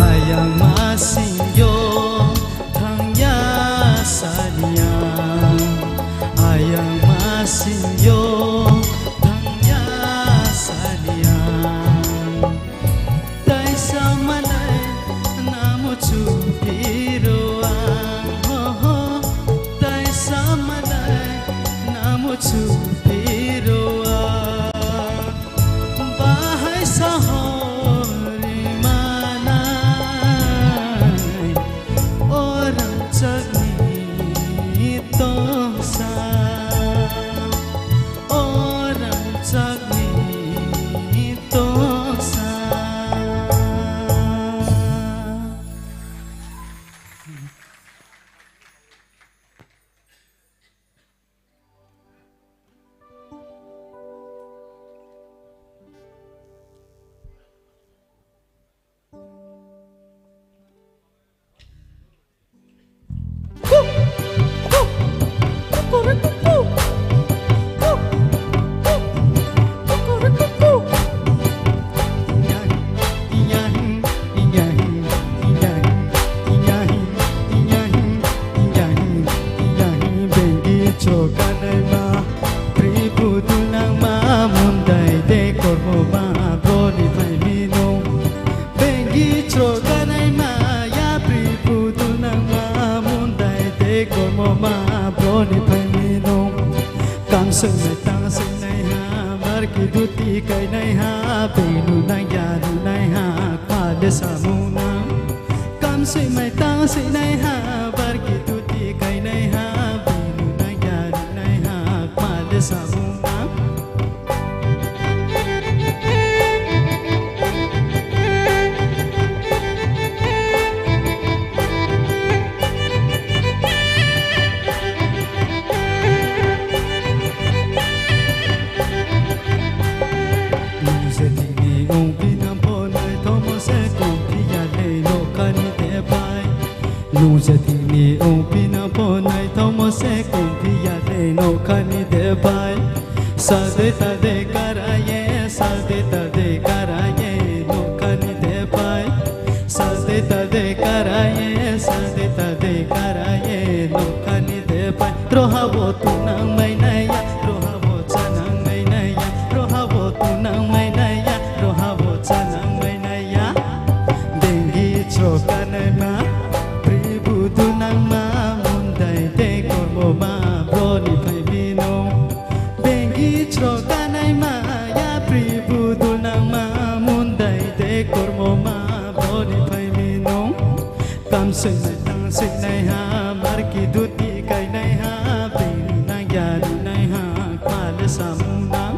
Ayang masing yo thang ya saliya, ayang masing yo thang ya saliya. Taisa malai namo chupiro ang, ho, ho. Taisa malai namo chupiro ang. Bahai sahori manai, o rangchakni toksa, o rangchakni toksa. Swngnai tang swngnai ha, barki duti kainai ha, belu nang ya nunai ha, khade samung nang. Kam swngnai tang swngnai ha, barki duti kainai ha, belu nang ya nunai ha, khade samung nang. Nung je tini ong phi nang pho naithokmo se kom phi ya le nokhani de pai. Nung je tini ong phi nang pho naithokmo se kom phi ya le nokhani de pai. Sal de ta de karaye, sal de ta de karaye, nokhani de pai. Sal de ta de karaye, sal de ta de karaye, nokhani de pai. Roha bo tu nang mai naya, roha bo cha nang mai naya, roha bo tu nang mai naya, roha bo cha nang mai naya. Dengi chro kanai ma, pri bu du nang ma, mundai de kormo ma, bro ni phai bino. Bengi chro kanai ma ya pri budul nang ma mundai de kormo ma boni phai minung. Kam swngnai tang swngnai ha marki duti kainai ha bini nang ya nunai ha kmale samung nang.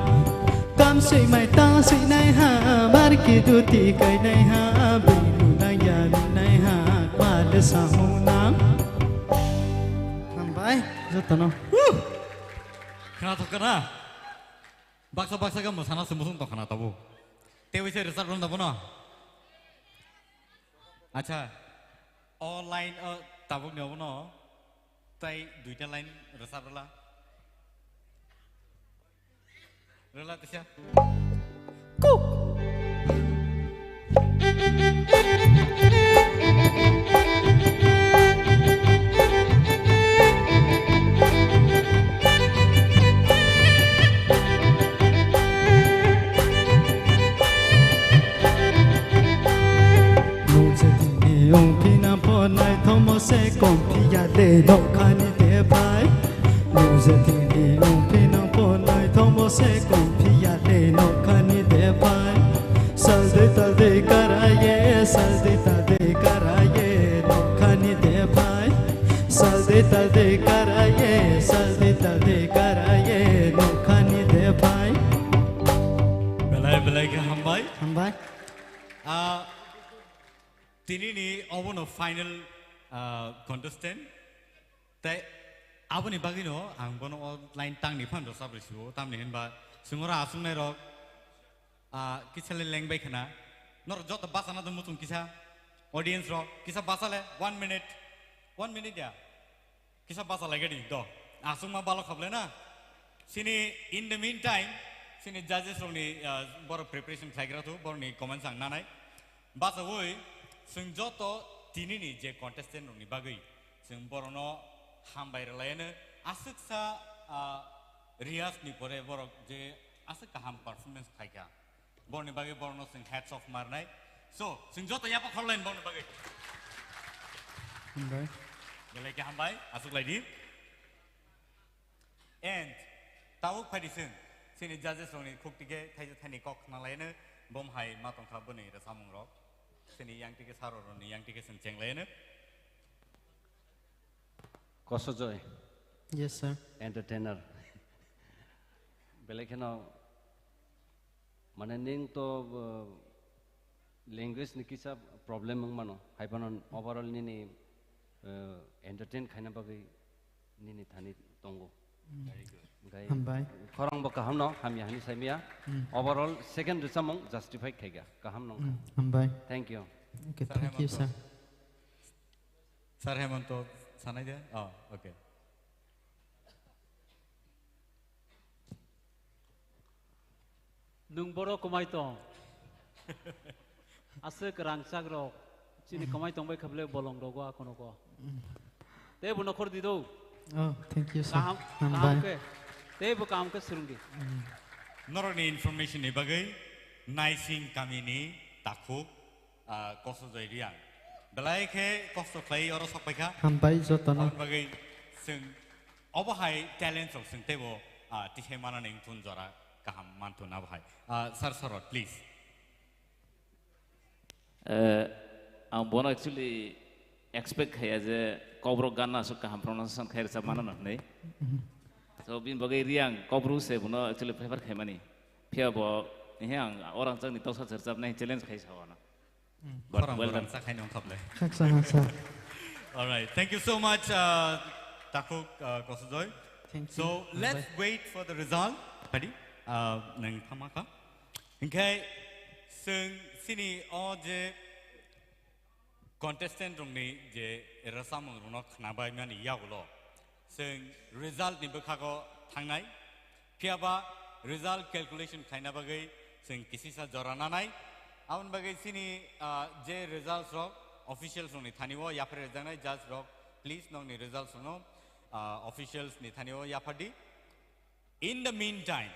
Kam swngnai tang swngnai ha marki duti kainai ha bini nang ya nunai ha kmale samung nang. Hambai jotono. Khna thok khna. Baksa baksa khe mwsana se muchung tong khna tabuk. Tei waisa rwchap rwna bono. Acha. O line o tabuk ni obono. Tai duita line rwchap rwla. Rwla tisa. Kuk. Nung je tini ong phi nang pho naithokmo se kom phi ya de nokhani de phai. Nung je tini ong phi nang pho naithokmo se kom phi ya de nokhani de phai. Sal de tal de karaye, sal de tal de karaye, nokhani de phai. Sal de tal de karaye, sal de tal de karaye, nokhani de phai. Belai belai khe hambai. Hambai. Ah, tini ni obono final, ah, contestant. Tei aboni bagwino ang bono o line tangni phano rwchap rw sio, tamni hinba chwng oro achuknai rok, ah, kisa le lengbai khna. Norok joto bachana do muchung kisa, audience rok kisa bacha le, one minute, one minute ya, kisa bacha lai gadi do, achukma balok khablai na. Sini in the meantime, sini judges rokni, ah, borok preparation khlaigra thu, borokni comments ang nanai. Bachaui, chwng joto tinini je contestant rokni bagwi, chwng borokno hambai rwlaiano aswksa, ah, riyas ni pore borok je aswk kaham performance khaikha, borokni bagwi borokno chwng hats off marnai. So, chwng joto yapha khorlaini borokni bagwi. Hambai. Belai khe hambai, aswk lai di. And tabuk phai di chwng, chini judges rokni khuk tike thaisa thaini kok khna laino, bom hai ma tongkha bwni rwchapmung rok, chini yang tike saro rokni yang tike chwng cheng laino. Kosojoy. Yes, sir. Entertainer. Belai kheno, mane, ning to, uh, language ni kisa problem wng mano, hai phano overall nini, uh, entertain khaina bagwi nini thani tongo. Mm. Very good. Hambai. Khorang bo kaham no, hamya hani saimya. Mm. Overall second rwchapmung justify khaikha, kaham nong. Mm, hambai. Thank you. Okay, sir, thank you, Hemanto. Sir. Sir Hemanto, sanai de? Oh, okay. Nwng borok kwmai tong. Aswk rangchak rok chini kwmai tong bai kha bwle bolong rogo akono ko. Tei bo nokhor di do. Oh, thank you, sir. Kaham, hambai. Kaham khe. Tei bo kaham khe swrwng di. Mm. Norokni information ni bagwi Naising kamini takhuk, ah, Kosojoy Riang. Belai khe kosto khlai oro sok paikha. Hambai jotono. Aboni bagwi chwng obo hai talent rok chwng teibo, ah, tisai manani wngthun jora kaham manthun abo hai. Ah, Sir Sorot, please. Eh, ang bono actually expect khaiya je Kokborok ganna aswk kaham pronunciation khai rwchap mano hwnwi. So, bini bagwi Riang Kokborok se bono actually prefer khaimani. Phiya bo, he ang orang changni toksa se rwchapnai challenge khai sa bono. But khorang well borang done. Sa khai nong khaple. Khaksa, khaksa. All right, thank you so much, uh, Takhuk, uh, Kosujoy. Thank you. So, let's wait for the result. Padi, uh, nang thamaka. Hinkhe, sing sini o je contestant rokni je rwchapmung rokno khnabai mani yagulo, chwng result ni bwkhago thangnai, phiyaba result calculation khlaina bagwi chwng kisisa jora nanai. Aboni bagwi chini, ah, je results rok officials rokni thani o yaphar rijaknai, judge rok, please nokni results rokno, ah, officials ni thani o yaphardi. In the meantime,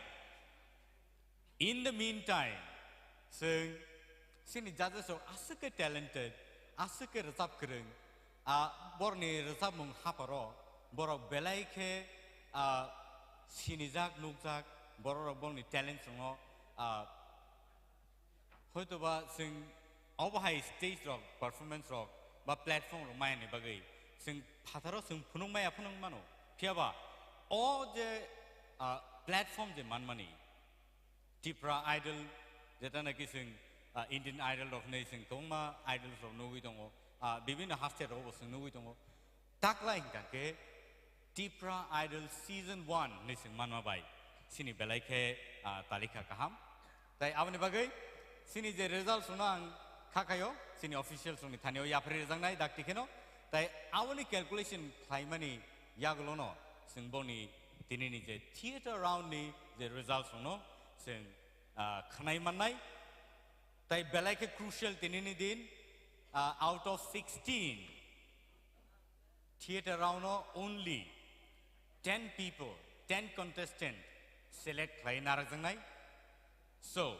In the meantime, chwng chini judges rok aswk khe talented, aswk khe rwchap kwrwng, ah, borokni rwchapmung hapharo borok belai khe, ah, sinijak, nukjak, borok rok borokni talents rokno, ah, hoitoba chwng obo hai stage rok, performance rok ba platform rok mayani bagwi chwng phataro chwng phunuk maya phunuk mano, phiyaba o je, ah, platform je manmani, Tipra Idol, jeta naki chwng, ah, Indian Idol rok hinwi chwng kwbangma idols rok nugwi tongo, ah, bibinno haste rok bo chwng nugwi tongo. Takla hingka khe Tipra Idol Season one hinwi chwng manma bai chini belai khe, ah, talikha kaham. Tai aboni bagwi chini je results no ang kha khaio, chini officials rokni thani o yapharwi rwjaknai dakti kheno. Tai aboni calculation khlaimani yagulono chwng boni tinini je theatre round ni je results rokno chwng, ah, khwnai mannai. Tai belai khe crucial tinini din, ah, out of sixteen theatre round no only ten people, ten contestant select khlai narwkjaknai. So,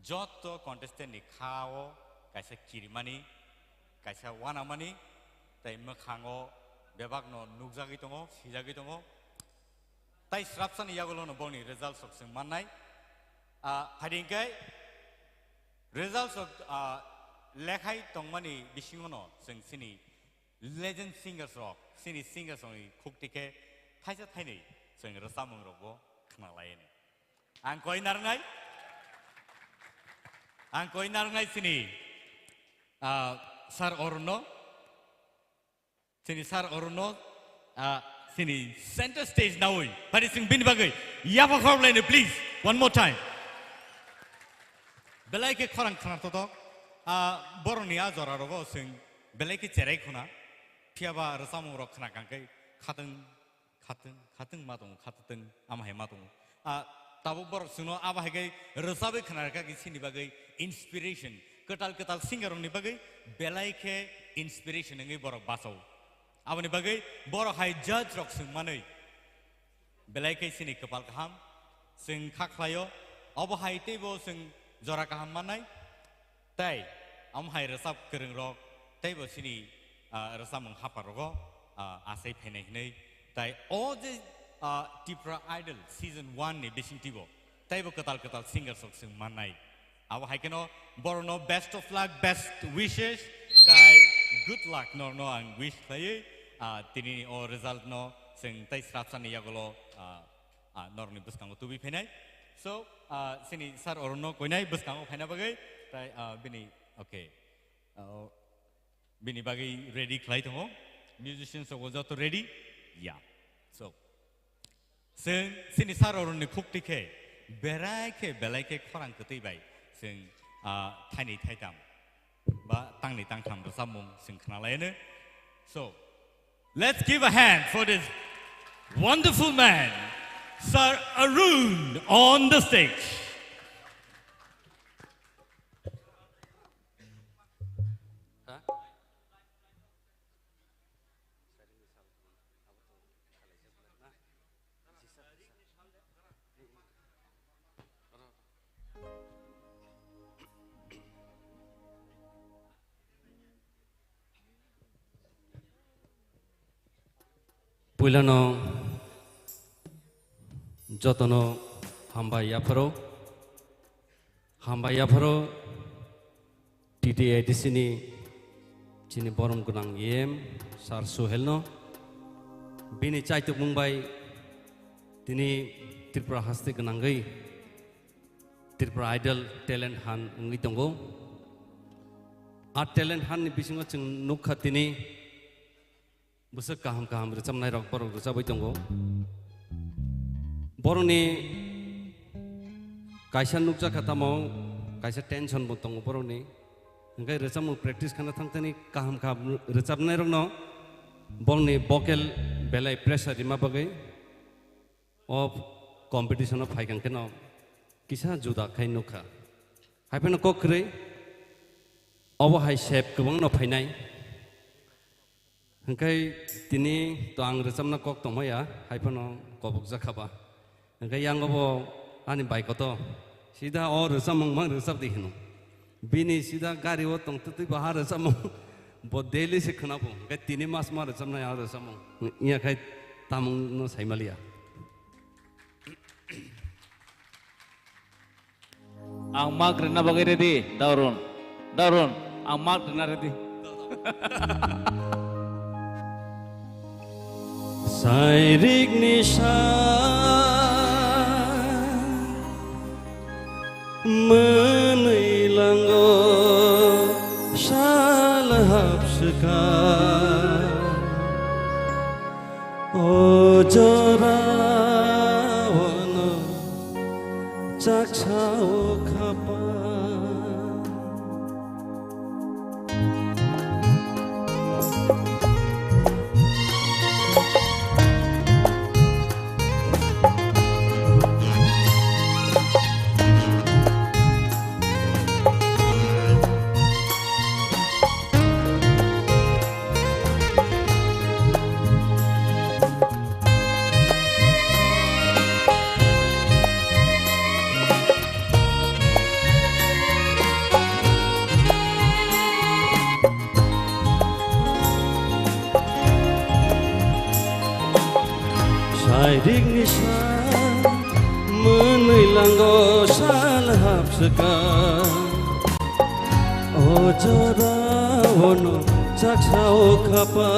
Jotto contestant ni kha o kaisa kirimani, kaisa wanamani, tai mwkhango bebakno nukjagwi tongo, sijagwi tongo. Tai srapsani yagulono boni results rok chwng mannai. Ah, phaidi hwnkhe results rok, ah, lekhai tongmani bisingono chwng chini legend singers rok, chini singers rokni khukti khe thaisa thainwi chwng rwchapmung rokbo khna lai. Ang koi narwngnai, ang koi narwngnai chini, ah, Sir Arun no, chini Sir Arun no, ah, chini center stage nawi, phaidi chwng bini bagwi yapha khorok laino, please, one more time. Belai khe khorang khna totok, ah, borokni a jora rogo chwng belai khe cherai khuna, phiyaba rwchapmung rok khna kangkhe khatwng, Khatwng, khatwng ma tongo, khatwng ama hai ma tongo. Ah, tabuk borok chwngno abo hai khe rwchabwi khna rwkha khe chini bagwi inspiration. Kwtal kwtal singer rokni bagwi belai khe inspiration wngwi borok bachao. Aboni bagwi borok hai judge rok swng manwi belai khe chini kwpal kaham chwng kha khlaio. Obo hai teibo chwng jora kaham mannai. Tei, amo hai rwchap kwrwng rok, teibo chini, ah, rwchapmung hapar rogo, ah, asai phainai hinwi. Tai o je, ah, Tipra Idol season one ni bisingtwi bo, teibo kwtal kwtal singers rok chwng mannai. Abo hai kheno borokno best of luck, best wishes, tai good luck norno ang wish khlaiwi, ah, tinini o result no chwng tei srapsani yagulo, ah, ah, norokni bwskango tubui phainai. So, ah, chini sir orono koinai bwskango phaina bagwi, tai, ah, bini, okay. Ah, bini bagwi ready khlai tongo. Musicians rok joto ready? Ya. So, chwng chini sir oroni khukti khe, berai khe, belai khe khorang kwtwi bai chwng, ah, thaini thaitam ba tangni tangtham rwchapmung chwng khna lai anw. So, let's give a hand for this wonderful man, Sir Arun, on the stage. Pilano jotono hambai yapharo, hambai yapharo T T A D C ni chini borom gwnang E M Sir Suhel no, bini chaitukmung bai tini Tripura haste gwnangwi Tripura Idol talent hunt wngwi tongo. A talent hunt ni bisingo chwng nukha tini bwswk kaham kaham rwchapnai rok borok rwchabwi tongo. Borokni kaisa nukjakha tamo kaisa tension bo tongo borokni. Hwnkhe rwchapmung practice khana thangthani kaham kaham rwchapnai rokno borokni vocal belai pressure rima bagwi o competition o phaikang kheno kisa juda khai nukha. Haiphano kok kwrwi obo hai sep kwbangno phainai. Hwnkhe tini to ang rwchapna kok tongmaya, haiphano kobokjak kha ba. Hwnkhe yango bo ani bai koto sida o rwchapmung mang rwchap di hino. Bini sida gari o tong twtwi bo ha rwchapmung bo daily se khwna bo. Hwnkhe tini mas ma rwchapnai a rwchapmung. Iya khai tamung no saimaliya. Ang mak rina bagwi ready, Daurun. Daurun, ang mak rina ready. Sairik ni sa mwnwi lango sal hapswka. O jora ono chaksa o khapa. Sairik ni sa mwnwi lango sal hapswka. O jora ono chaksa o khapa.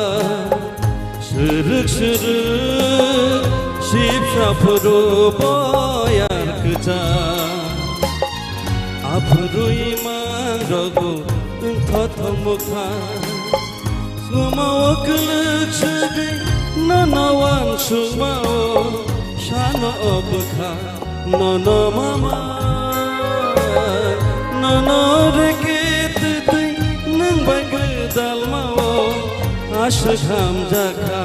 Swrwk swrwk sipsa phuru boyar kwchak. Aphuru imang rogo wngthothok mwkha. Suma o kwlwk swgwi nono wansukma o sano o bwkha. Nono mama, nono reke twtwi nwng bai gwdalma o aswk hamjakha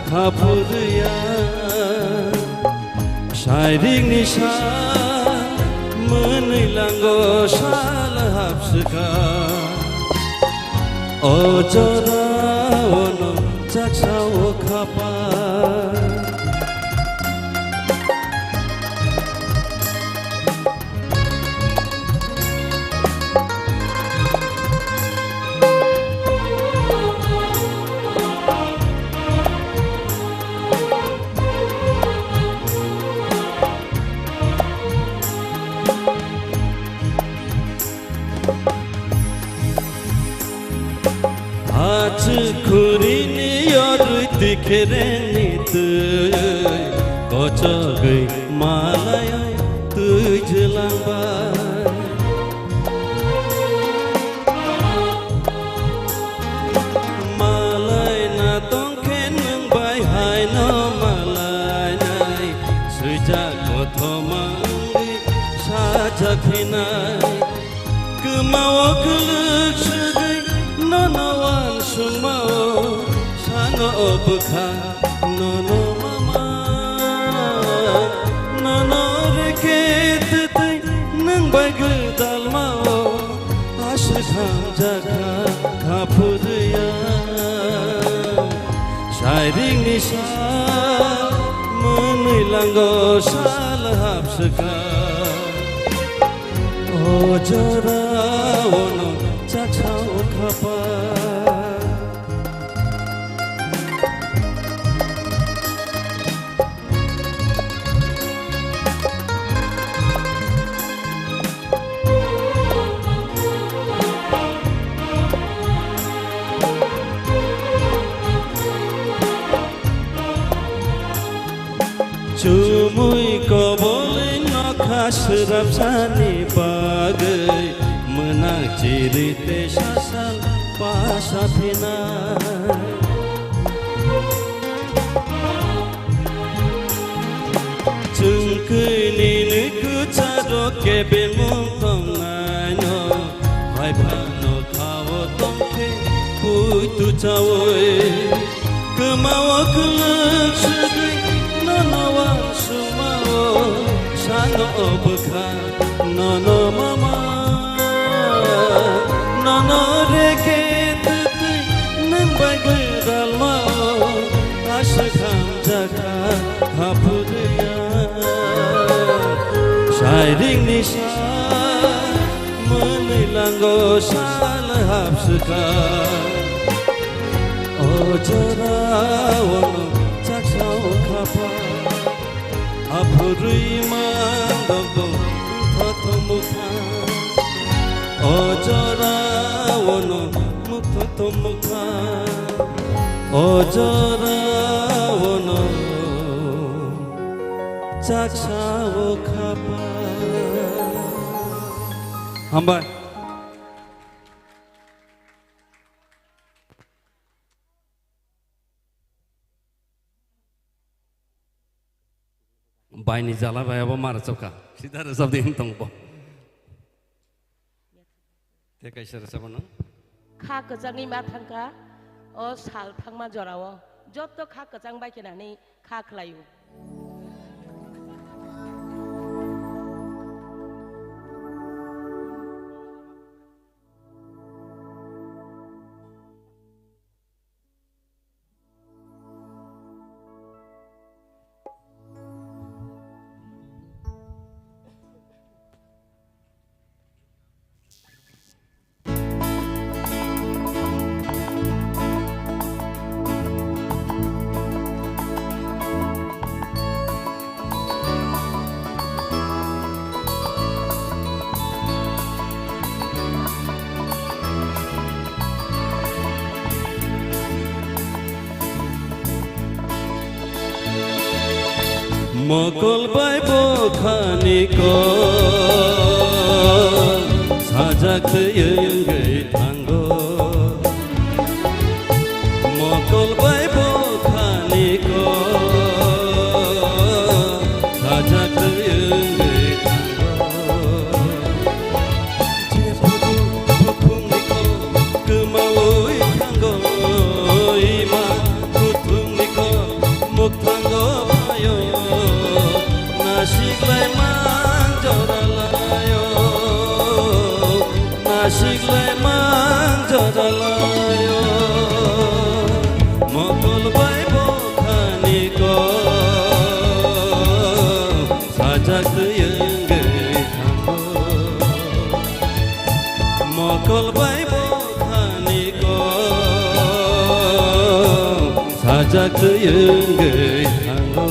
khaphurya. Sairik ni sa mwnwi lango sal hapswka. O jora ono chaksa o khapa. Achuk khuri ni yorwi tikhereni twi kochogwi malai twi jwlangbai. Malai na tongkhe nwng bai haino malai nai swijak kothoma wngwi sajak hinai. Kwmao kwlwk swgwi nono wansukmao sano o bwkha nono mama. Nono reke twtwi nwng bai gwdalmao aswk hamjakha khaphurya. Sairik ni sa mwnwi lango sal hapswka. O jora ono chaksa o khapa. Chumui kobolwi nokha swrapsani bagwi, mwnak chiri tei sasal pasa phinai. Chwng kwnwi nini kwcharo kebengmung tongnaino, hai phano khao tongkhe puitu chaui. Kwmao kwlwk swgwi nono uansukmao, sano o bwkha nono mama. Nono rege twtwi nwng bai gwdalmao, aswk hamjakha haphurwi ang. Sairingni sa mwnwi lango sal hapswkha. O jorao no chaksa o khapa. Aphurwi mandok bo mukthotho mukha. O jorao no mukthotho mukha. O jorao no chaksa o khapa. Hambai. Baini jala bai abo ma rwchapkha. Sida rwchapdi wng tongbo. Tei kaisa rwchapano. Kha kwchangni ma thangkha, o sal thangma jorao. Jotto kha kwchang bai khe nani kha khlaio. Mokol bai bwkhani kok sajak twi wngwi thango. Mokol bai bwkhani kok sajak twi wngwi thango. Jephuru bukhungni kok kwmawi thango, ima kuthumni kok mukthango phaio. Nasiklai mang joralaio, nasiklai mang joralaio. Mokol bai bwkhani kok sajak twi wngwi thango. Mokol bai bwkhani kok sajak twi wngwi thango.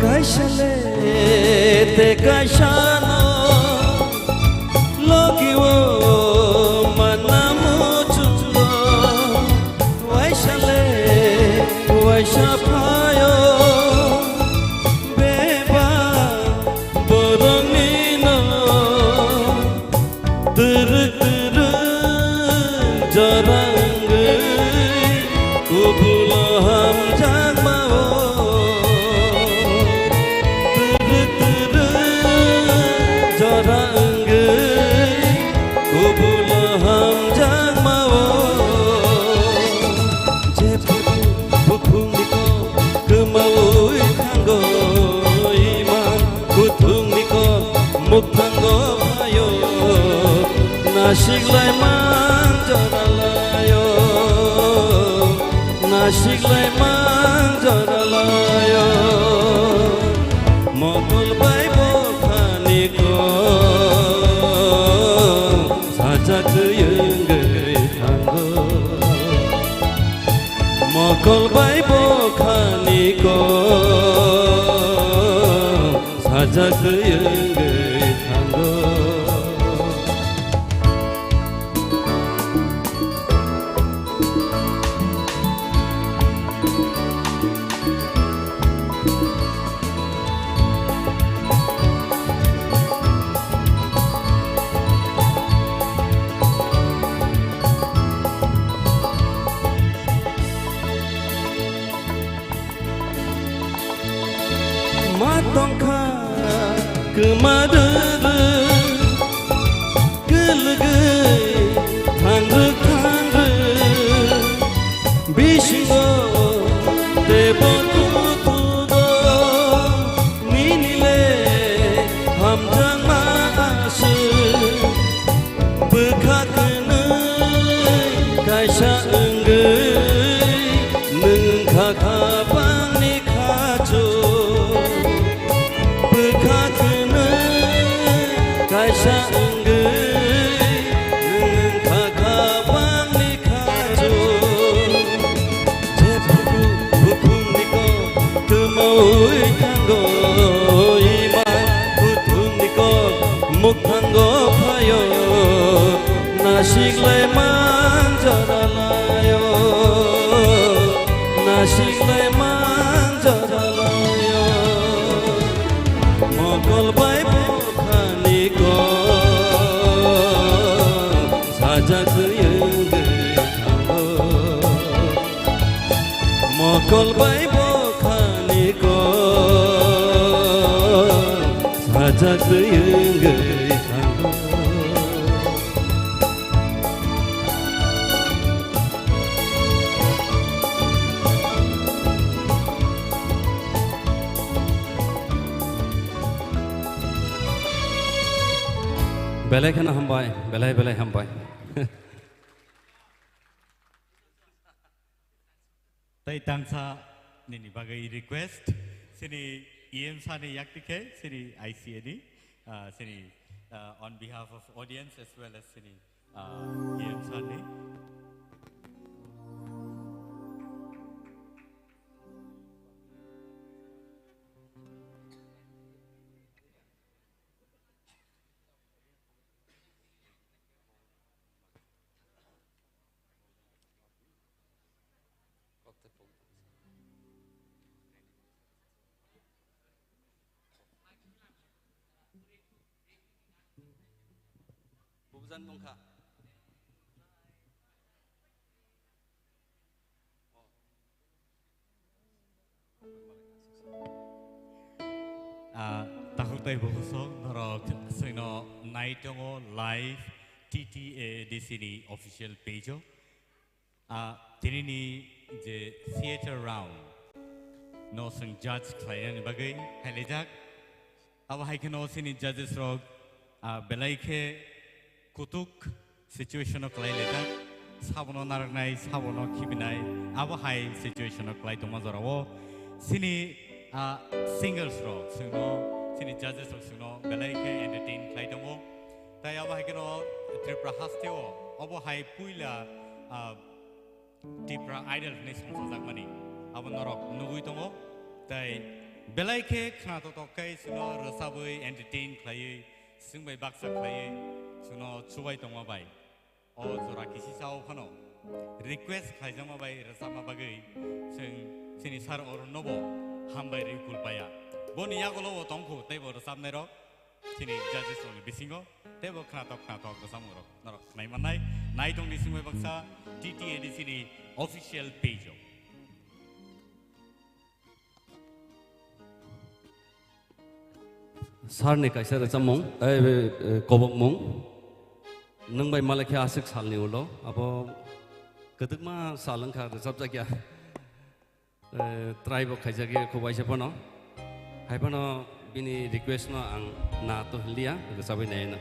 Kaisa le te kaisa no logi o manna muchungo. Waisa le waisa phaio bebak borokni no. Twrwk twrwk jora wngwi kubulo hamjakma-o. Twrwk twrwk jora wngwi kubulo hamjakma-o. Jephuru bukhungni kok kwmawi thango, ima kuthungni kok mukthango phaio, nasiklai mang joralaio. Siklai mang jora laio, mokol bai bokhani kok sajak wngwi thango. Mokol bai bokhani kok sajak wngwi thango. Ma tongkha kwma rwrwk, kwlwgwi thangrwk thangrwk, bisingo teibo kutugo nini le hamjakma aswk. Bwkha kwnwi kaisa wngwi nwng wngkha kha bangni khachu. Bwkha kwnwi kaisa wngwi nwng wngkha kha bangni khachu. Jephru bukhungni kok twmaui thango, ima bukhungni kok mukthango phaio. Nasiklai man jora laio, nasiklai man jora laio. Mokol bai bokhani kok sajak wngwi thango. Mokol bai bokhani kok sajak wngwi thango. Belai kheno hambai, belai belai hambai. Tei tangsa nini bagwi request, sini E M sir ni yakti khe, sini I C A ni, ah, sini, ah, on behalf of audience as well as sini, ah, E M sir ni. Bubujan bongkha. Ah, takhuk tei bukhuk sok norok chwngno nai tongo live T T A D C ni official page o. Ah, tinini je theater round no chwng judge khlainani bagwi hailaijak. Abo hai kheno chini judges rok, ah, belai khe kutuk situation o kwlai laijak, sabono narwknai, sabono khibinai, abo hai situation o kwlai tongma jorao chini, ah, singers rok chwngno, chini judges rok chwngno belai khe entertain khlai tongo. Tai abo hai kheno Tripura hasteo obo hai puila, ah, Tipra Idol hwnwi songchajakmani abo norok nugwi tongo. Tai belai khe khna totok khe chwngno rwchabwi entertain khlaiwi, chwng bai baksa khlaiwi chwngno chubai tongma bai. O jora kisi sao phano request khlaijakma bai rwchapma bagwi chwng chini sir Arun nobo hambai rwi kulpaya. Boni yagulo bo tongkhu teibo rwchapnairok. Chini judges rokni bisingo teibo khnatok khnatok bwsamungrok norok khnai mannai. Naitongni simi baksa T T A D C ni official page o. Sir ni kaisa rwchapmung, eh, eh, kobokmung. Nwng bai malai khe aswk salni ulo, abo kwdwkma sal wngkha rwchapjakya. Eh, try bo khaijak ya kho waisa phano. Hai phano bini request no ang na to hiliya, rwchabwi nai na.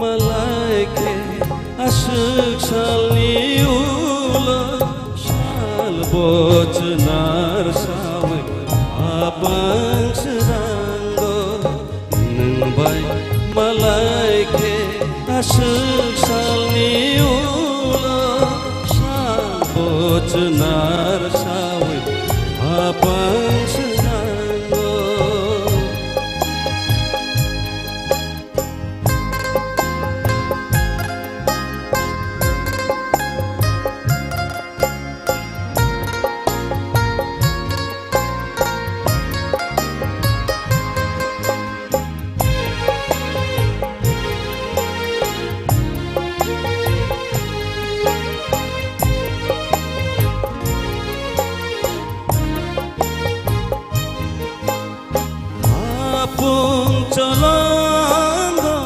Malai khe aswk salni ulo sal bo chwnar sawi apang srango. Nwng bai malai khe aswk salni ulo sal bo chwnar sawi apang srango. Apung cholongo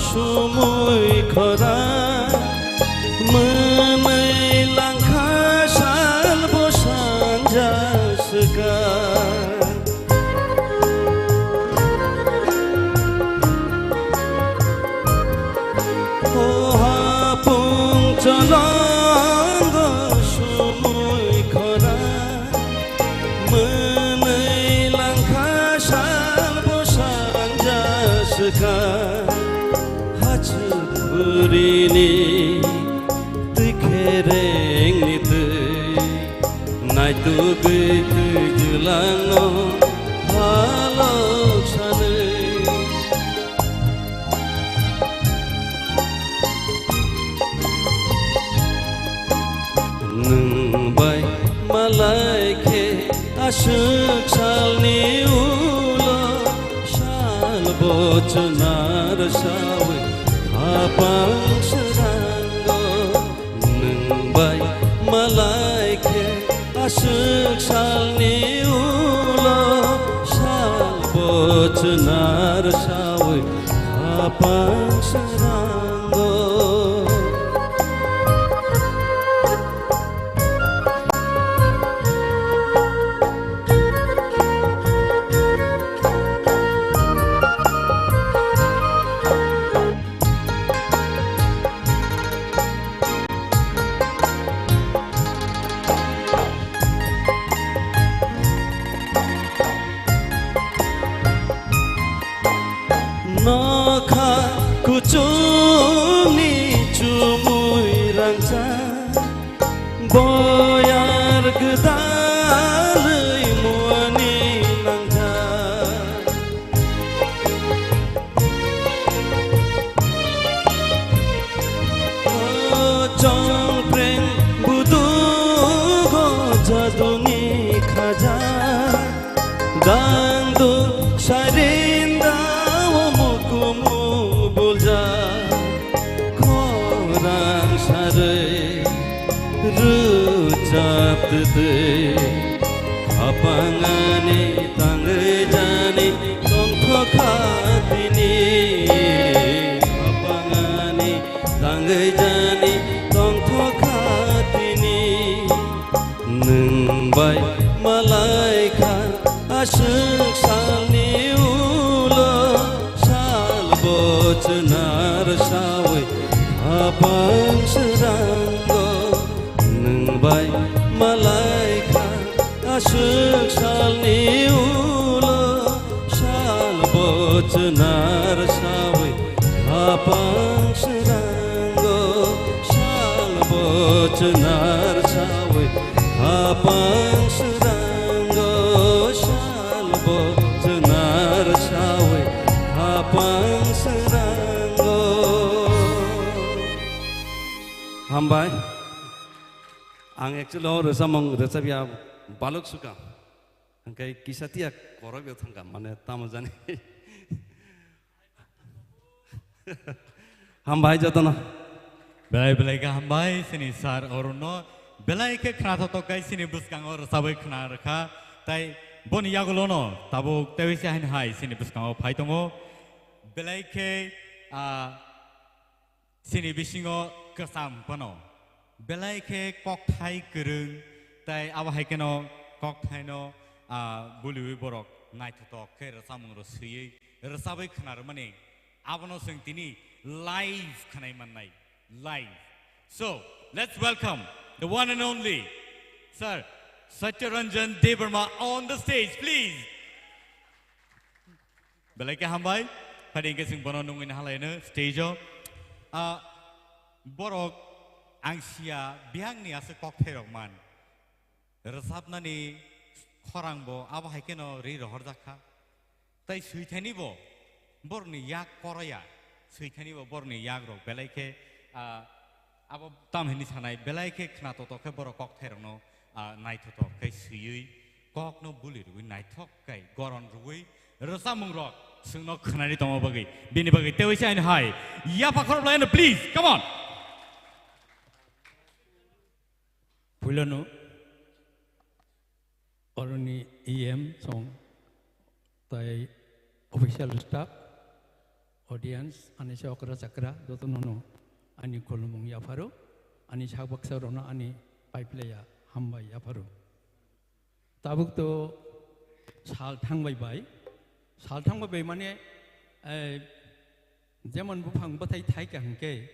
sumui khora, mwnwi langkha sal bo sanja swkang. O apung cholongo sumui khora, mwnwi langkha sal bo sanja swkang. Hachuk burini twi kherengni twi naitugwi twi jwlangno halok sanwi. Nwng bai malai khe aswk salni ulo sal bo chwnar sawi apang srango. Nwng bai malai khe aswk salni ulo sal bo chwnar sawi apang srango. Nokha kuchukni chumui rangchak, boyar gwdalwi muani nangjak. O chongpreng budugo jaduni khaja, dangduk sarinda o mukumu bulja, khorang sarwi rwchap twtwi. Khapangani tangwi jani tongthokha tini, khapangani tangwi jani tongthokha tini. Nwng bai malai kha aswk salni ulo sal bo chwnar sawi apang srango. Nwng bai malai kha aswk salni ulo sal bo chwnar sawi apang srango. Sal bo chwnar sawi apang srango. Sal bo chwnar sawi apang srango. Hambai. Ang actually o rwchapmung rwchapya baluk suka. Hwnkhe kisa tiya korok yo thangkha, mane tamo jani. Hambai jotono. Belai belai khe hambai chini sir Arun no. Belai khe khnathokthok khe chini bwskango rwchabwi khna rwkha. Tai boni yagulono tabuk tebisa haino hai chini bwskango phai tongo. Belai khe, ah, Chini bisingo kwcham phano belai khe kokthai kwrwng, tai abo hai kheno kokthaino, ah, buliwi borok naithotok khe rwchapmung rw swiwi rwchabwi khna rwmani. Abono chwng tini live khnai mannai, live. So, let's welcome the one and only Sir Satyaranjan Debbarma on the stage, please. Belai khe hambai, phadi hwnkhe chwng bono nungwi nahalaino stage-o. Ah, borok ang sia biyangni aswk kokthairok man. Rwchapnani khorangbo abo hai kheno ri rohorjak kha. Tai swithanibo borokni yak koroya, swithanibo borokni yakrok belai khe, ah, abo tam hini sanai, belai khe khna toto khe borok kokthairokno, ah, naithotok khe swiwi kokno buli rwui naithok kai goron rwui rwchapmungrok chwngno khwnani tongma bagwi, bini bagwi tewi se ani hai yapha khorok laino, please, come on. Puilano oroni E M song tai official staff, audience, ani chokra chakra jotono no ani khulumung yapharo, ani sak baksa rono ani paiplaya hambai yapharo. Tabuk to sal thangbai bai, sal thangbai bai mane, eh, jemon buphang bwthai thai ka hwnkhe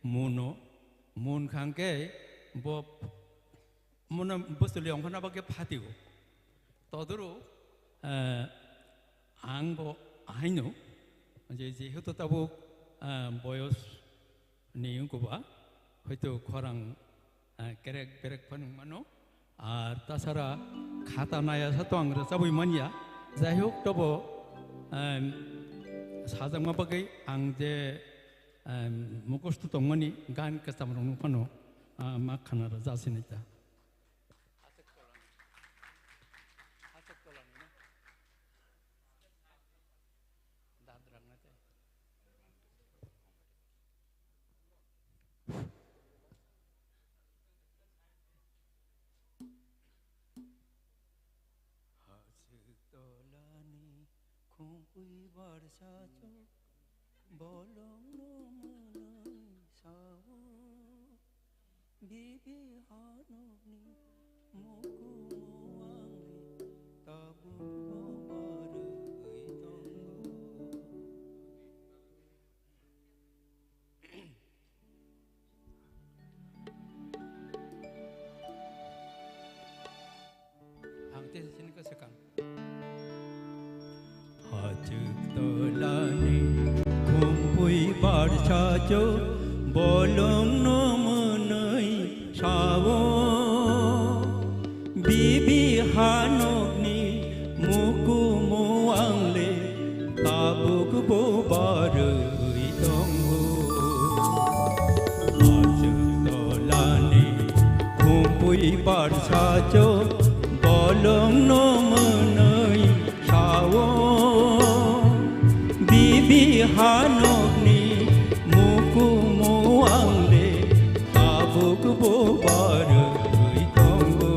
muno, mun kha hwnkhe bo muno bwswli ongkhorna bagwi phatio. Todoro, eh, ang bo ahaino je jehetu tabuk, eh, boyos ni wngkha ba, hoito khorang, eh, kerek berek phano wngmano. Ar tasara khata naya sa to ang rwchabwi manya. Jai hok, tobo, em, sajakma bagwi ang je, em, mukhosto tongmani gan kwcham rokno phano, ah, ma khana rwja sinai ta. Hachwk tolani khumpui barsa chwk bolongno mwnwi sao. Bibi hanokni mukumu angle tabukbo barwi tongo. Ang tei sini ka sekang. Hachwk tolani khumpui barsa chwk bolongno mwnwi sao. Bibi hanokni mukumu angle tabukbo barwi tongo. Hachwk tolani khumpui barsa chwk bolongno mwnwi sao. Bibi hanokni mukumu angle tabukbo barwi tongo.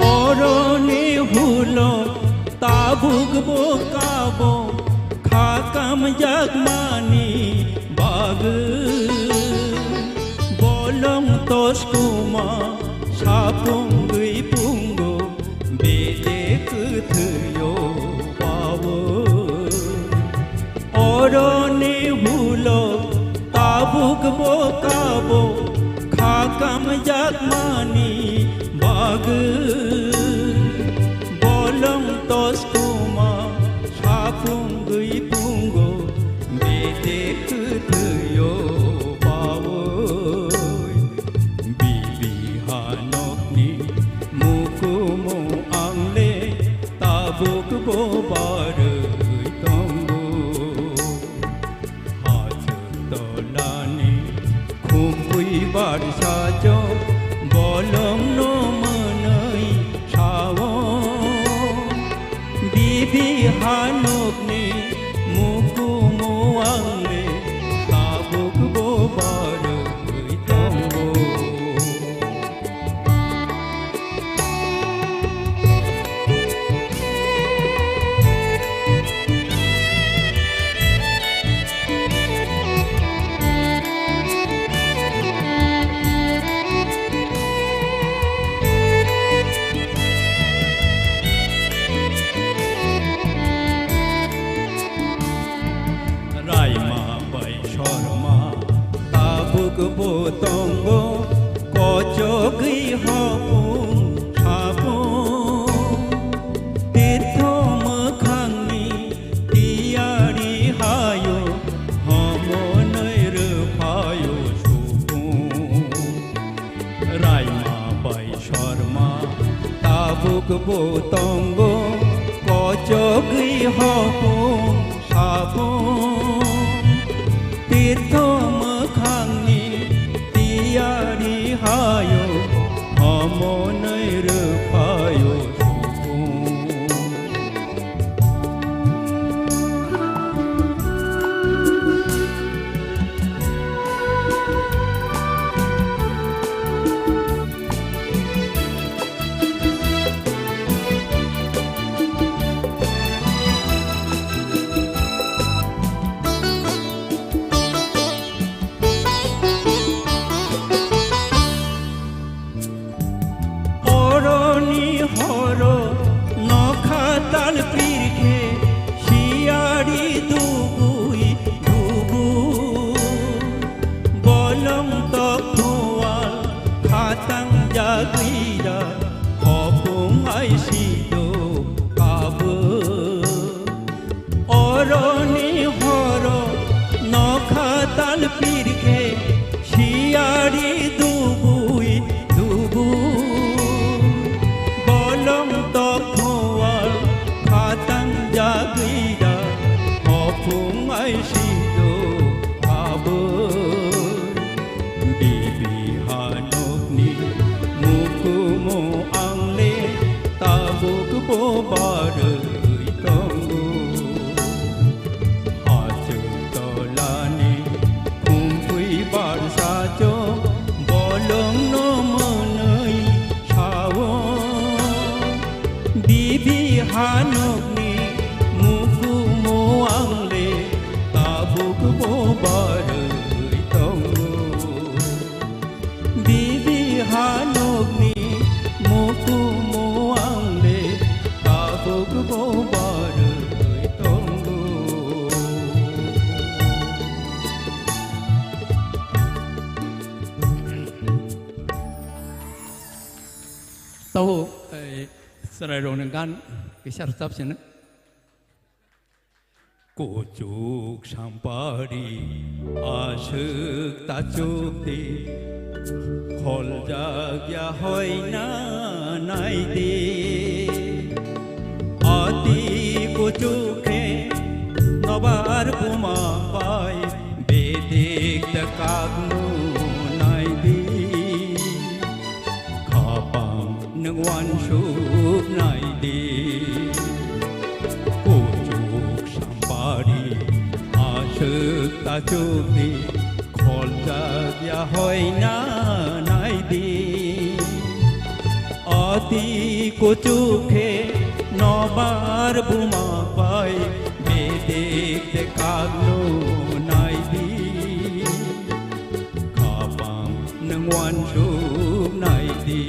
Oroni hulo tabukbo kabo kha kamjakmani bagwi. Bolong toskuma sapungwi pungo bede kwthwio pawo. Oroni hulo tabukbo kabo kha kamjakmani bagwi. Bolong toskuma sapungwi pungo bede kwthwio pawo. Bibi hanokni mukumu angle tabukbo barwi tongo. Hachwk tolani khumpui barsa chwk bolongno mwnwi sao. Bibi hanokni mukumu angle tabukbo barwi tongo. tongo, kochogwi hopung sapung. Tirtho mwkhangni tiyari hayo, homonwi rwphayo supung. Raima bai Sorma tabuk bo tongo, kochogwi hopung sapung. Tirtho mwkhangni tiyari hayo, homonwi rwphayo supung. Oroni horo nokha tal pirkhe siyari dubui dubu. Bolong tok mual khatang jagwira hopung ai sido kabu. Oroni horo nokha tal pirkhe siyari dubui dubu. Bolong tok mual khatang jagwira hopung ai sido kabu. Bibi hanokni mukumu angle tabuk bo barwi tongo. Hachuk tolani kumpui barsacho bolongno mwnwi sao. Bibi hanokni mukumu angle tabuk bo barwi tongo. Bibi hanokni mukumu angle tabuk bo barwi tongo. Tabuk, eh, chwrairokni gan kisa rwchap sino. Kuchuk sampari aswk tachuk di, kholjak ya hoina nai di. Ati kuchuk khe nobar buma bai bedik ta kaknu nai di. Khapang nwng uansuk nai di. Kuchuk sampari aswk tachuk di, kholjak ya hoina nai di. Ati kuchuk khe nobar buma bai bedik de kaknu nai di. Khapang nwng uansuk nai di.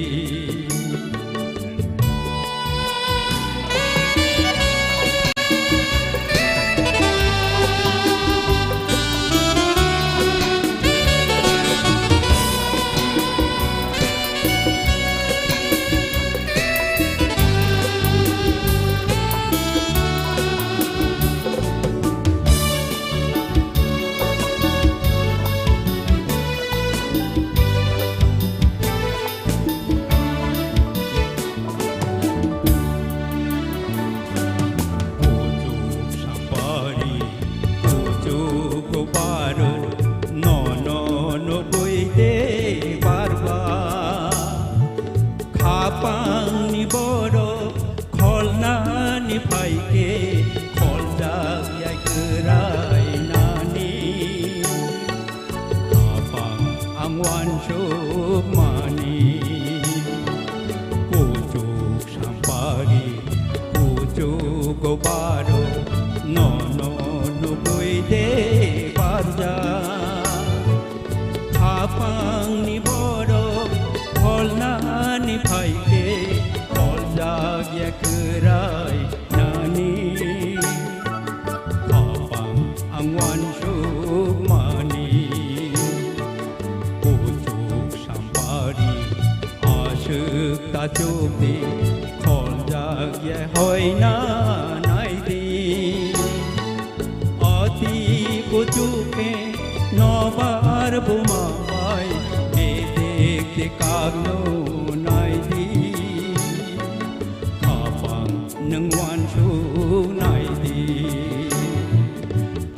Achukdi kholjak ye hoina naidi. Ati kuchuke nobar buma bai bedek de kagno naidi. Khapang nwng wansuk naidi.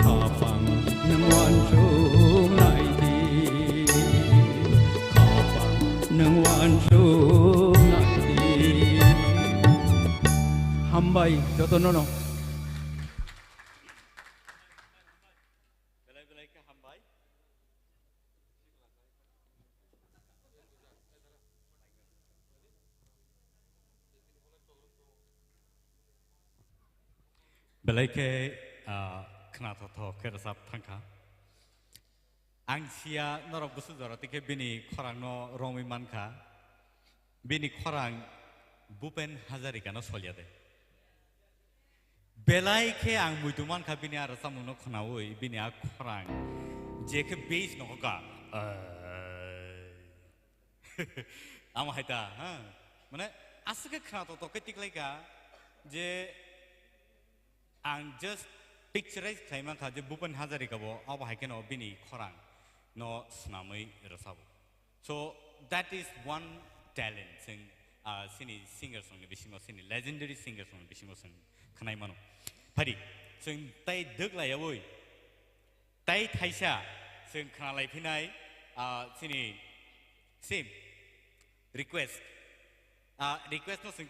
Khapang nwng wansuk naidi. Khapang nwng wansuk naidi. Hambai jotono no. Belai belai khe hambai. Belai khe, ah, khnathokthok khe rwchap thangkha. Ang sia norok bwswk jora tei khe bini khorangno romwi mankha. Bini khorang Bhupen Hazarikano solyade. Belai khe ang muitu mankha bini a rwchapmungno khnaui, bini a khorang je khe bass nokhoka. Amo hai ta, ha? Mane, aswk khe khnathokthok khe tiklaikha je ang just picturize khlai mankha je Bhupen Hazarika bo abo hai kheno bini khorang no swnamwi rwchabo. So, that is one talent chwng, ah, chini singers rokni bisingo, chini legendary singers rokni bisingo chwng khwnai mano. Phari, chwng tei dwk laiyaui, tei thaisa chwng khwnalai phinai, ah, chini same request. Ah, request no chwng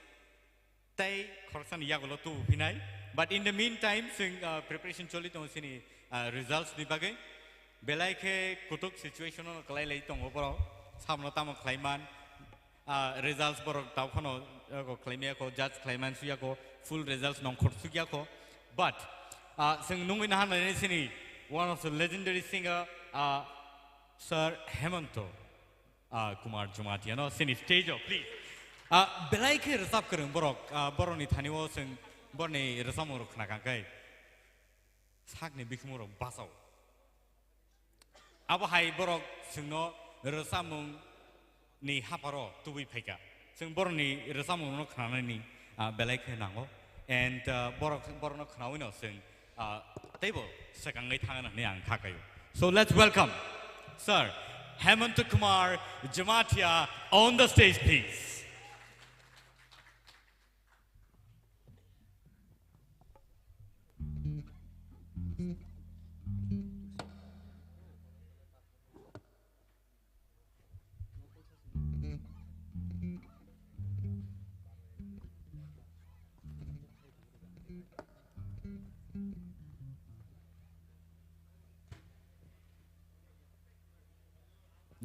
tei khoroksani yagulo tubu phinai. But in the meantime, chwng, ah, preparation choli tongo chini, ah, results ni bagwi. Belai khe kutuk situation no kwlai lai tongo borok. Samno tamo khlai man. Ah, results borok tao phano, eh, ko khlai maya ko, judge khlai man suya ko, full results nongkhor sukya ko. But, ah, chwng nungwi nahan nai chini one of the legendary singer, ah, Sir Hemanto, ah, Kumar Jamatia no chini stage o, please. Ah, belai khe rwchap kwrwng borok, ah, borokni thani o chwng borokni rwchapmung rok khna kang khe sakni bikhumung rok bachao. Abo hai borok chwngno rwchapmung ni hapharo tubui phaikha. Chwng borokni rwchapmung rokno khnanani, ah, belai khe nango. And, ah, borok, borokno khnaui no chwng, ah, teibo swkangwi thangna hwnwi ang kha kaio. So let's welcome Sir Hemanta Kumar Jamatia on the stage, please.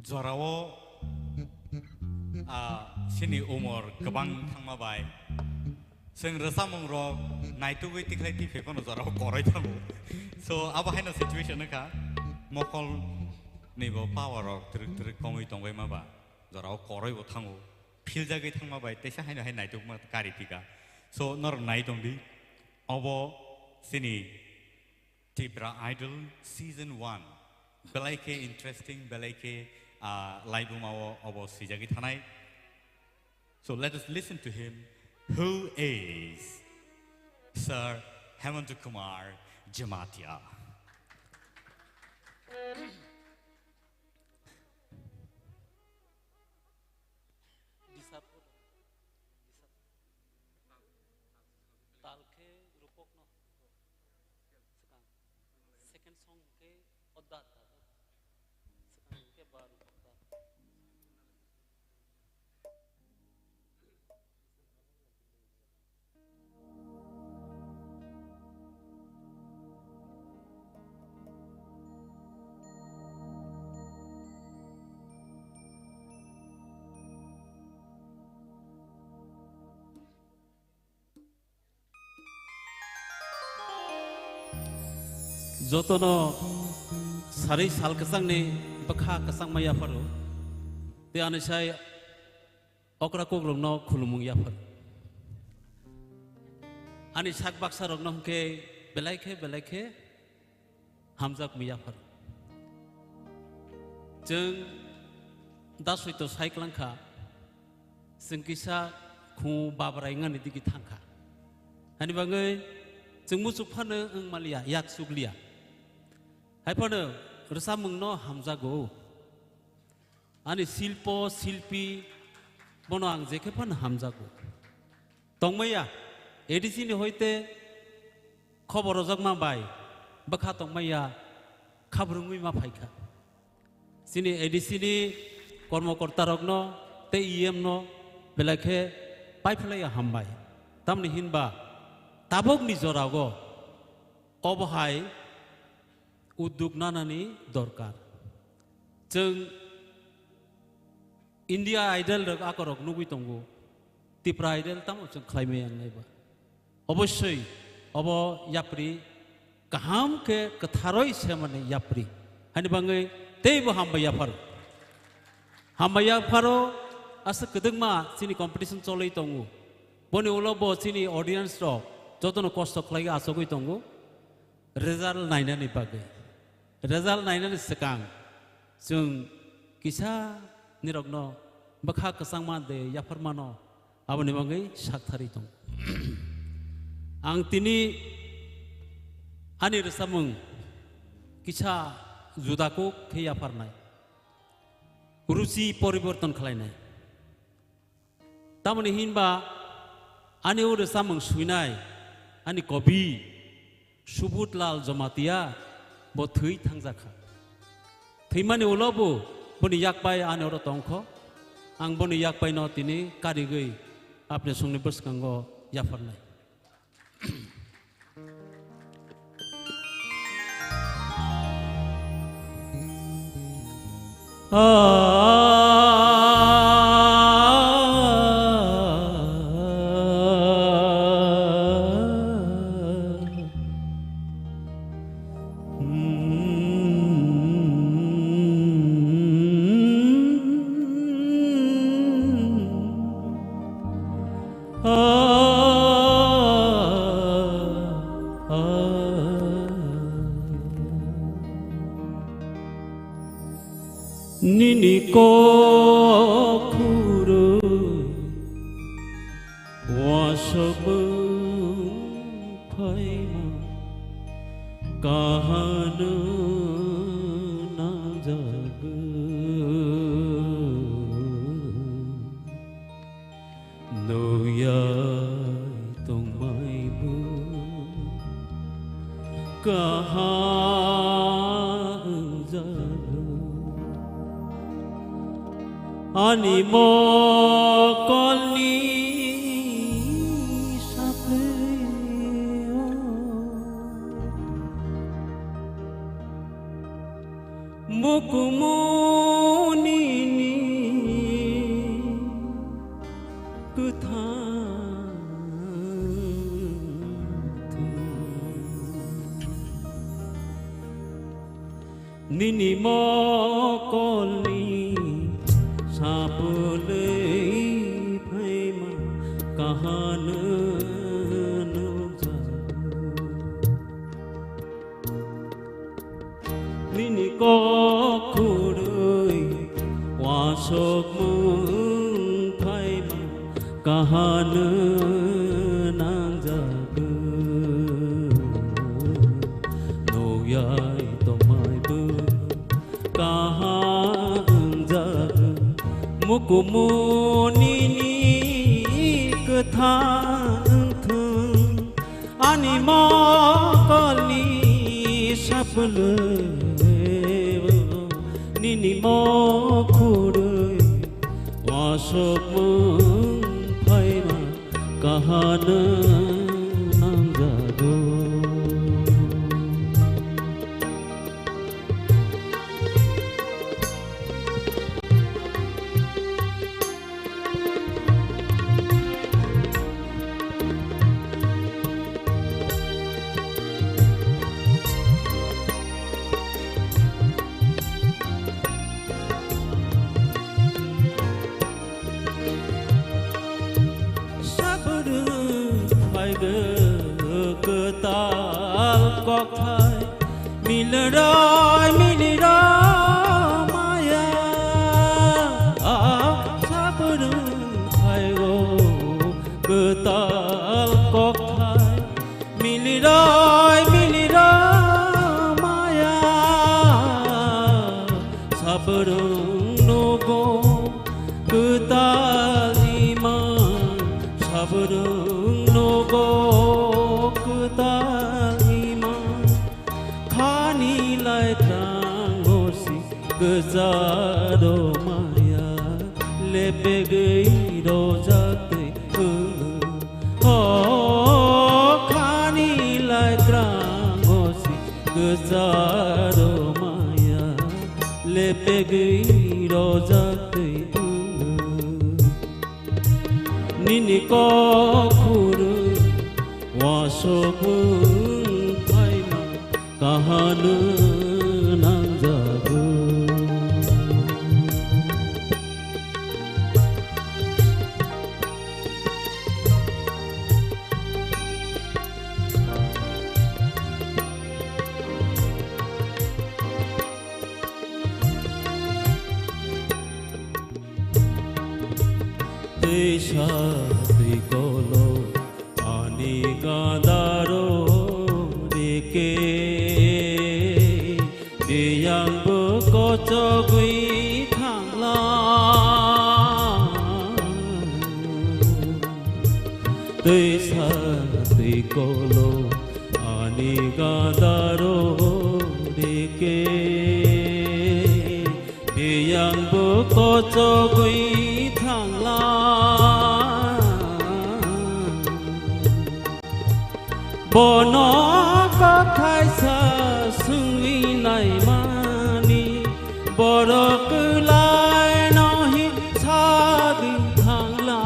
Jorao, ah, chini umor kwbang thangma bai, chwng rwchapmung rok naitugwi tikhlai tiphai phano jorao koroi thango. So, abo haino situation wngkha, mokol ni bo power rok twrwk twrwk kongwi tongbai ma ba, jorao koroi bo thango, philjagwi thangma bai teisa haino hai naitugma kari phika. So, norok nai tongdi, obo chini Tipra Idol Season one. Belai khe interesting, belai khe, ah, laibuma o obo swijagwi thanai. So let us listen to him, who is Sir Hemanta Kumar Jamatia. Tal khe rupok no swkang. Second song khe odda ta. Swkang khe ba rupok ta. Jotono sarwi sal kwchangni bwkha kwchangma yapharo. Tei ani sai okra kokrokno khulumung yapharo. Ani sak baksarokno hwnkhe belai khe belai khe hamjakmung yapharo. Chwng da soito sai klangkha. Chwng kisa khung babrai wngani digi thangkha. Hani bagwi chwng muchuk phano wng maliya, yak chukliya. Hai phano rwchapmungno hamjago. Ani silpo, silpi bono ang jekhe phano hamjago. Tongmaya, A D C ni hoite khobor rwjakma bai bwkha tongmaya khabrwngwi ma phaikha. Chini A D C ni kormokortarokno tei E M no belai khe paiphlaiya hambai. Tamni hinba tabukni jorao obo hai udduk nanani dorkar. Chwng India Idol rok akorok nugwi tongo. Tipra Idol tamo chwng khlaimaya wngnai ba. Obossoi obo yapri kaham khe kwtharoi semani yapri. Hani bagwi teibo hambai yapharo. Hambai yapharo aswk kwdwkma chini competition cholwi tongo. Boni ulo bo chini audience rok jotono kosto khlaiwi achugwi tongo. Result nainani bagwi. Result nainani swkang chwng kisa nirokno bwkha kwchangma de yapharmano aboni bagwi saktharwi tongo. Ang tini ani rwchapmung kisa juda kuk khe yapharnai. Ruchi poriborton khlainai. Tamoni hinba ani o rwchapmung swinai ani kobi Subut Lal Jamatia bo thwi thangjakha. Thwimani ulo bo boni yakbai ani oro tongkho. Ang boni yakbaino tini karigwi apni songni bwskango yapharnai. Nini kok khurwi wasok phaima kahano nangjago. Nuyai tongmaibo kaham wngjago. Ani mokolni saplio mukumunini kwthang thwi. Nini mokolni sapulwi phaima kahano nukjago. Nini kok khurwi wasok mung phaima kahano nangjago. Nuyai tongmaibo kaham wngjago. Mukumunini kwthang wngthung. Ani mokolni sapulwi nini mokhorwi wasok mung phaima kahano nangjago. Sabrwng phaigo kwtal kokthai, milroi milroi maya. Sabrwng Kwcharo maya lepegwi rojak twi wngwi. O khani lai krango si kwcharo maya lepegwi rojak twi wngwi. Nini kok khurwi wasok wng phaima kahano nangjago. Twisa twi kolo ani gandaro reke, biyangbo kochogwi thangla. Twisa twi kolo ani gandaro reke, biyangbo kochogwi thangla. Bono kothaisa swngwi naimani, borok kwlaino hi sagwi thangla.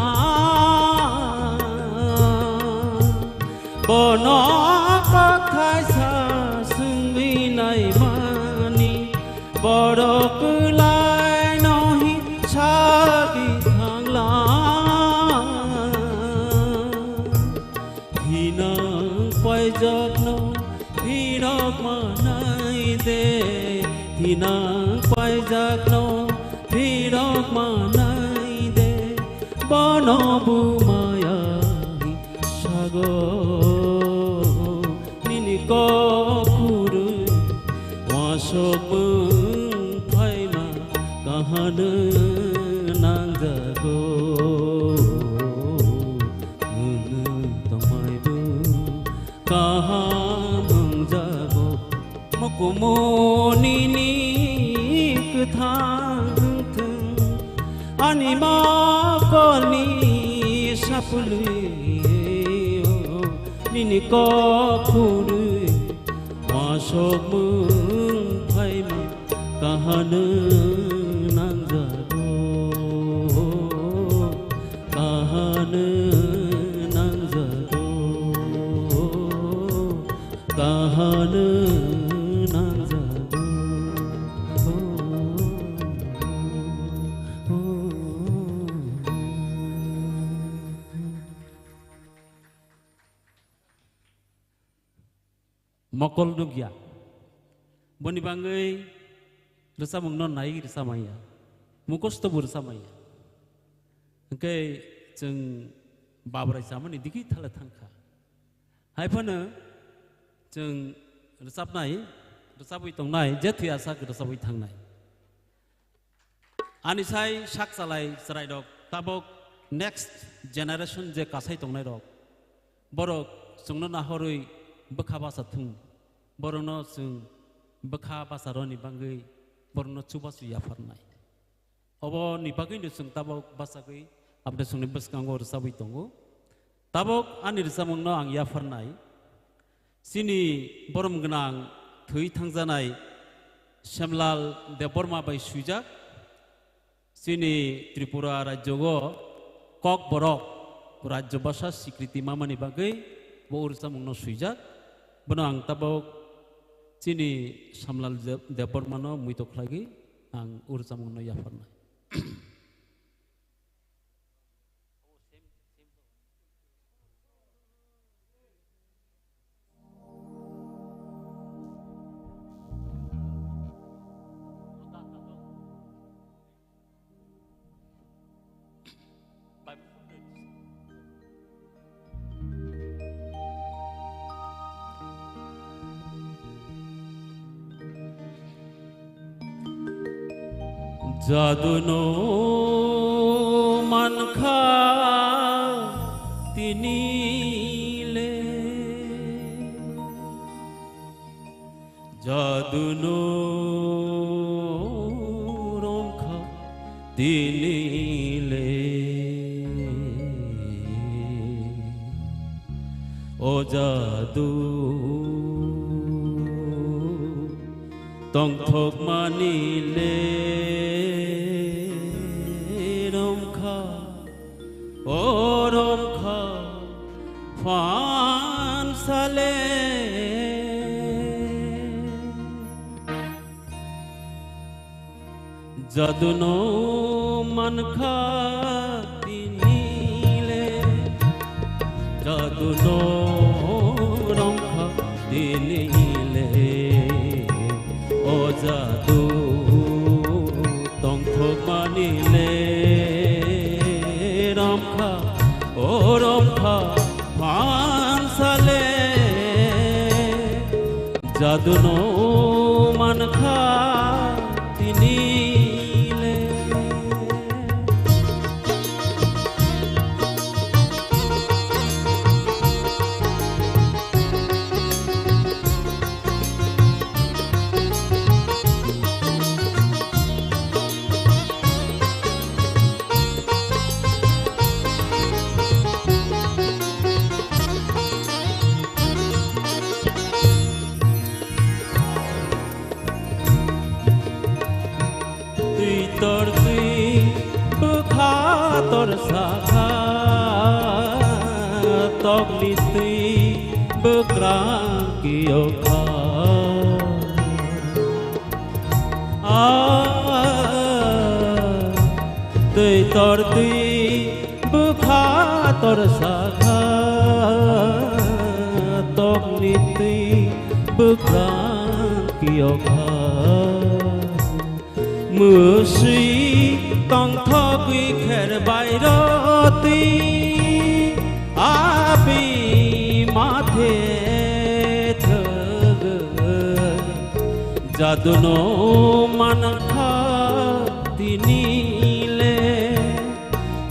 Bono kothaisa swngwi naimani, borok kwlaino hi sagwi thangla. Thinang paijakno phirok manai de, thinang paijakno phirok manai de, bono bumaya sago. Nini kok khurwi wasok wng phaima kahano nangjago. Nwng tongmaibo kaham wngjago. Mukumu nini kwthang thwng, ani mokolni sapulwi nini kok khurwi wasok wng phaima kahano nangjago, kahano nangjago, kahano nangjago. Mokol nukya. Boni bangwi rwchapmungno nai rwchapmanya. Mukhosto bo rwchapmanya. Hwnkhe chwng Babrai chamani digi thala thangkha. Hai phano chwng rwchapnai, rwchapwi tongnai, je thwiya sak rwchapwi thangnai. Ani sai sak chalai chwrairok tabok next generation je kasai tongnairok, borok chwngno nahorwi bwkha basa thung, borokno chwng bwkha basa rwni bagwi borokno chubachu yapharnai. Oboni bagwino chwng tabok bachagwi Amtwsongni bwskango rwchabwi tongo. Tabok ani rwchapmungno ang yapharnai. Chini borom gwnang thwi thangjanai Semlal Debbarma bai swijak. Chini Tripura rajyogo Kokborok rajyo bhasha sikriti mamani bagwi bo rwchapmungno swijak. Bono ang tabok chini Semlal Deb-, Debbarmano muito khlaigwi ang o rwchapmungno yapharnai. Jaduno mankha tini le. Jadu no romkha tini le, o jadu tongthokmani le romkha. Orom kha phan sale. Jadu no man kha tini le. Jadu no rom kha tini le. O jadu tongthokmani le romkha, o romkha phansale. Jadu no mankha tini le. Twi tor twi bwkha tor sakha, tokni twi bwkrang kiyokha. A, twi tor twi bwkha tor sakha, tokni twi bwkrang kiyokha. Mwswi tongthogwi kher bai rw twi, abi mathe thwgwi. Jadu no mankha tini le.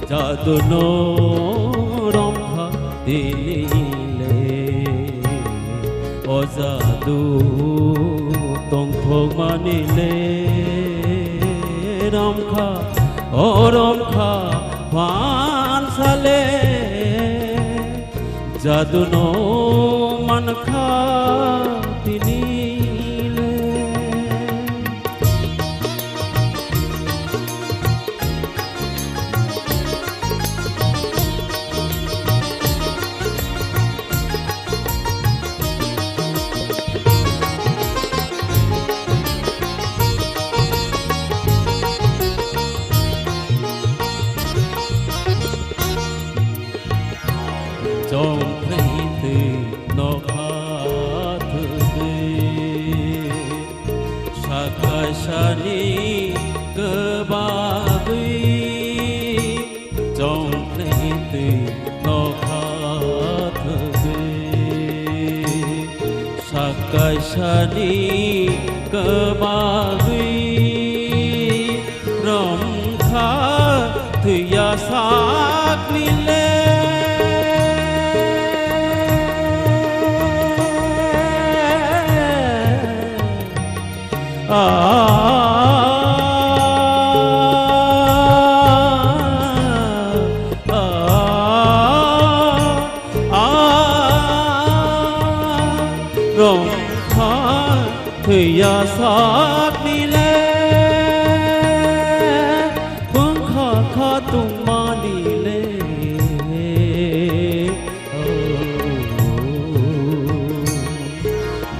Jadu no romkha tini le, o jadu tongthokmani le romkha, o romkha phansale. Jadu no mankha tini le. Chongkhlai twi nokha thwgwi, sakaisani kwbagwi. Chongkhlai twi nokha thwgwi, sakaisani kwbagwi. Romkha thwiya sakni le. A, a, a, romkha thwiya sakni le, bwngkha khatungmani le.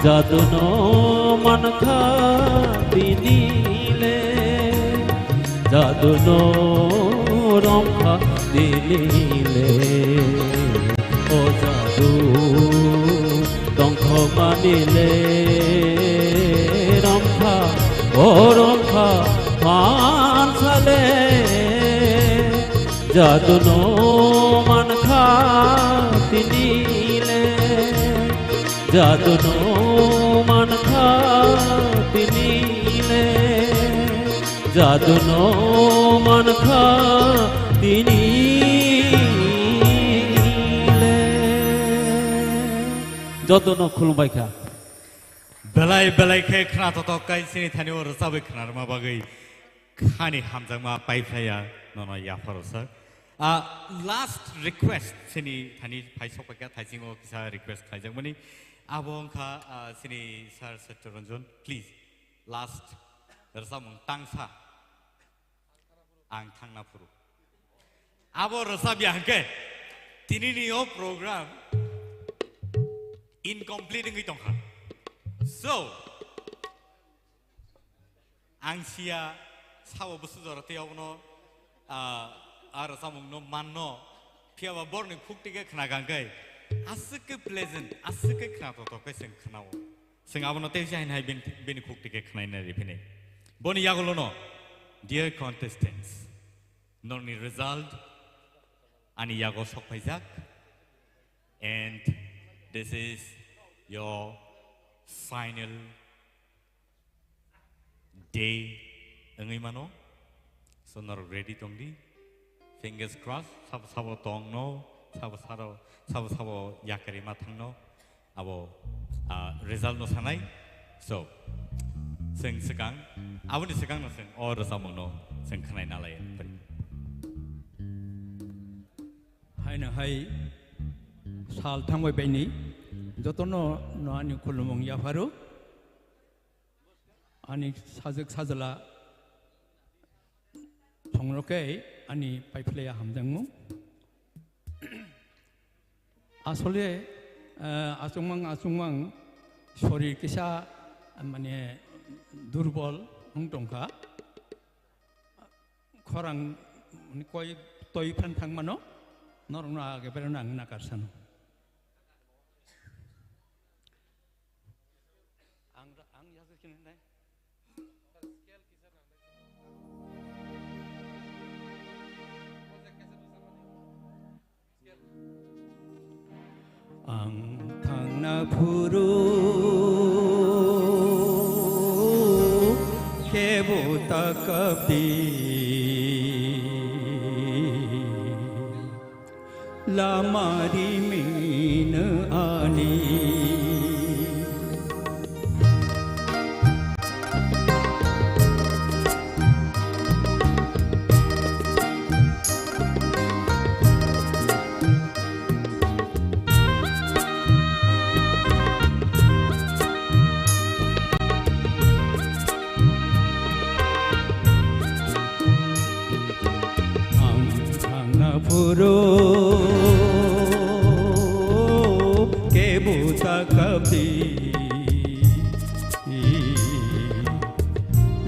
Jadu no mankha tini le, jadu no romkha tini le. O jadu tongthokmani le romkha, o romkha phansale. Jadu no mankha tini le, jadu no mankha tini le, jadu no mankha tini le. Joto no khulumbai kha. Belai belai khe khna totok kai chini thani o rwchabwi khna rwma bagwi khani hamjakma paiphlaiya nono yapharo sir. Ah, last request chini thani phai sokphaikha thaisingo kisa request khaijakmani. Abo wngkha, ah, chini sir Satya Ranjan, please last rwchapmung tangsa. Ang thangna phuru. Abo rwchapya hwnkhe tinini o program incomplete wngwi tongkha. So, ang siya sabo bwswk jora tei abono, ah, a rwchapmungno manno, phiyaba borni khuk tike khna kangkhe aswk khe pleasant, aswk khe khna totok khe chwng khnao. Chwng abono tei chahin hai bini, bini khuk tike khnaina riphinai. Boni yagulono, dear contestants, norni result ani yago sokphaijak, and this is your final day wngwi mano. So norok ready tongdi. Fingers crossed, sabo sabo tongno, sabo sabo, sabo sabo yakarima thangno. Abo, ah, result no sanai. So, chwng swkang, aboni swkang no chwng o rwchapmung no chwng khwnai nalai. Haino hai sal thangbai baini jotono no ani khulumung yapharo. Ani sajwk sajla thongno khe ani paiphlaiya hamjakmung. Asole, eh, achukmang achukmang sorir kisa, mane, durbol wng tongkha. Khorang, mane, koi toi phan thangmano, norokno age berano ang nakarsano. Ang, ang yaso kini nai. Ang thangna phuru kebo takapdi. Lama rimino ani. Ang thangna phuru kebo takapdi.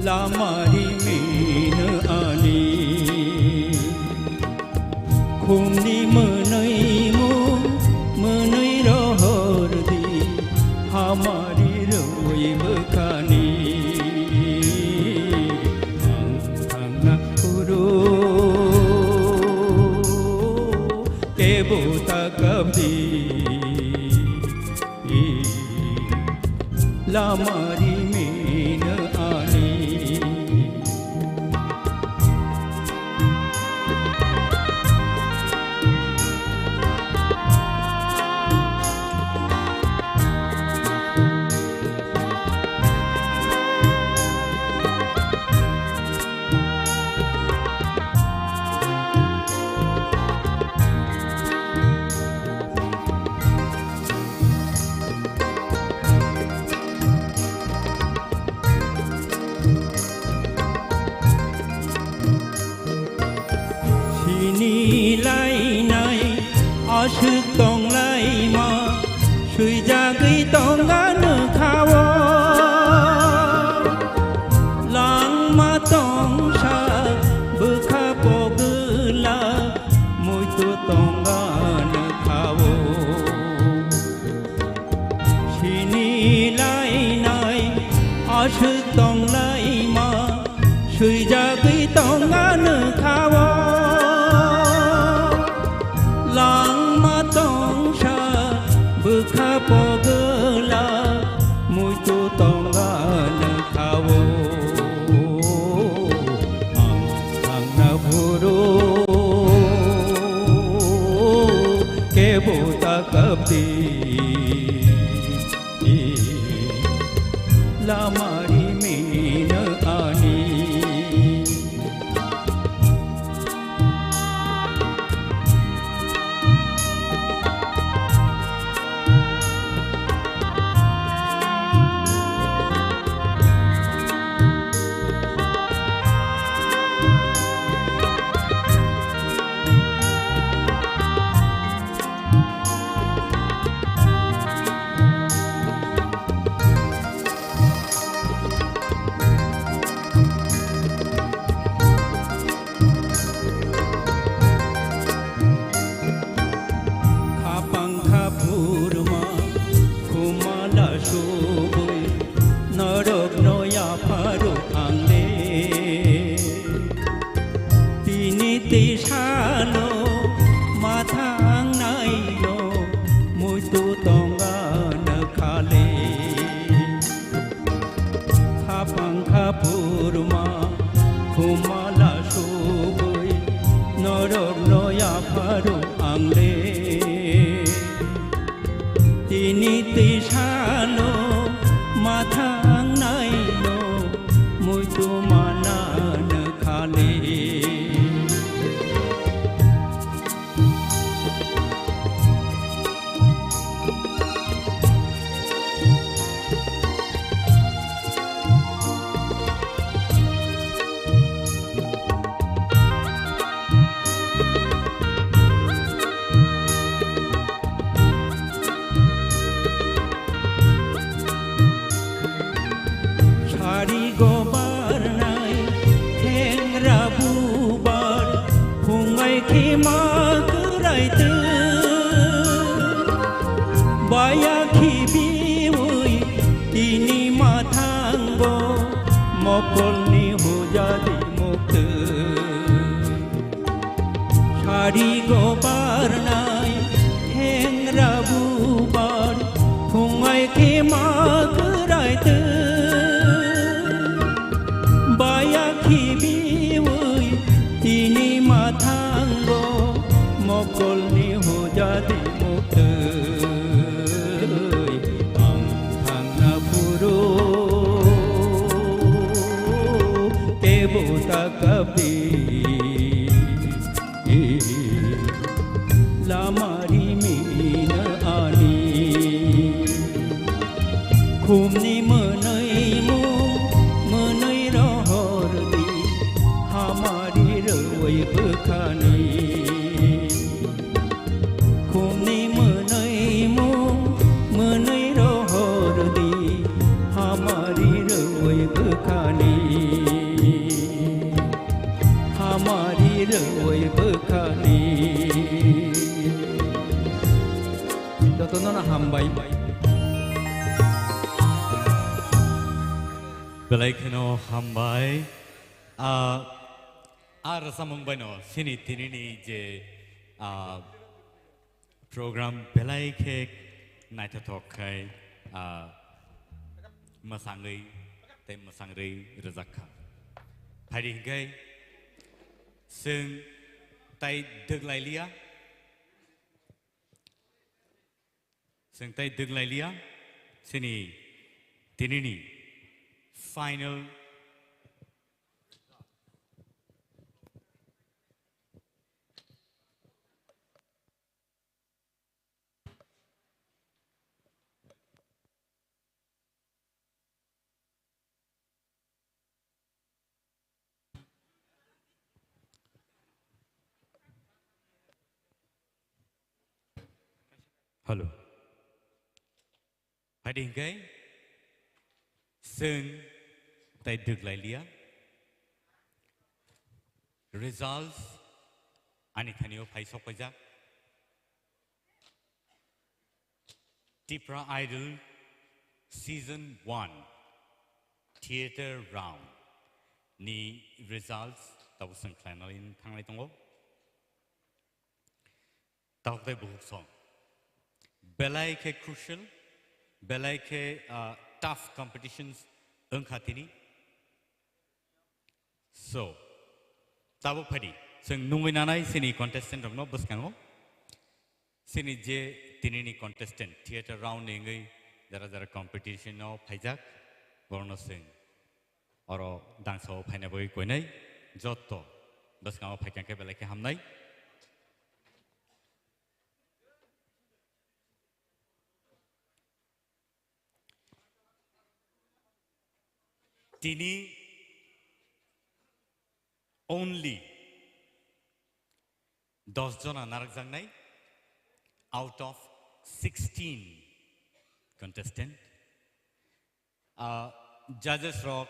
Lama rimino ani. Khumni mwnwi mung mwnwi rohor di, hamari rwi bwkhani. Ang thangna phuru kebo takapdi. Lama rimino ani. Sini lainai aswk tong laima, swijagwi tong ano kha-o. Langma tongsa bwkha pogwla, muitu tong ano kha-o. Sini lainai aswk tong laima, swijagwi tong ano kha-o. Langma tongsa bwkha pogwla, muitu tong ano kha-o. Ang thangna phuru kebo takapdi. Lamari mino ani. Khapang khaphurma khumala subui norokno yapharo ang le. Tini tei salo mathang naino muitu tongana khale. Khapang khaphurma khumala subui norokno yapharo ang le. Tini tei salo mathang naino muitu manana khale. Sari go barnai thengra bubar phungai khima kwrai twi. Baya khibiwi tini mathango mokolni hujadi muktwi. Sari go barnai thengra bubar phungai khima kwrai twi. Baya khibiwi tini mathango mokolni hujadi muktwi. Ang thangna phuru kebo ta kapdi. Lamari mina ani. Khumni mwnwi mu, mwnwi rohor di, hamari rwi bwkhani. Khumni mwnwi mu, mwnwi rohor di, hamari rwi bwkhani. Hamari rwi bwkhani. Jotono no hambai. Belai kheno hambai. Ah, ah, rwchapmung baino sini tinini je, ah, program belai khe naithothok khai, ah, mwsangwi tei mwsangrwi rwjak kha. Phaidi hinkhe chwng tai dwk lai liya, chwng tai dwk lai liya, chini tinini final. Hello. Phaidi hinkhe chwng tai dwk lai liya. Results ani thanio phai sok paijak. Tipra Idol Season one Theatre Round ni results tabuk chwng khlainani thanglai tongo. Tabuk tei buhuk song belai khe crucial, belai khe, ah, tough competitions wngkha tini. So, tabuk phaidi, chwng nungwi nanai chini contestant rokno bwskango. Chini je tinini contestant, theatre round ni wngwi jara jara competition o phaijak, Borno chwng oro dangsa o phaina bagwi koinai jotto bwskango phaikha khe belai khe hamnai. Tini only dos jona narwkjaknai out of sixteen contestant. Ah, judges rok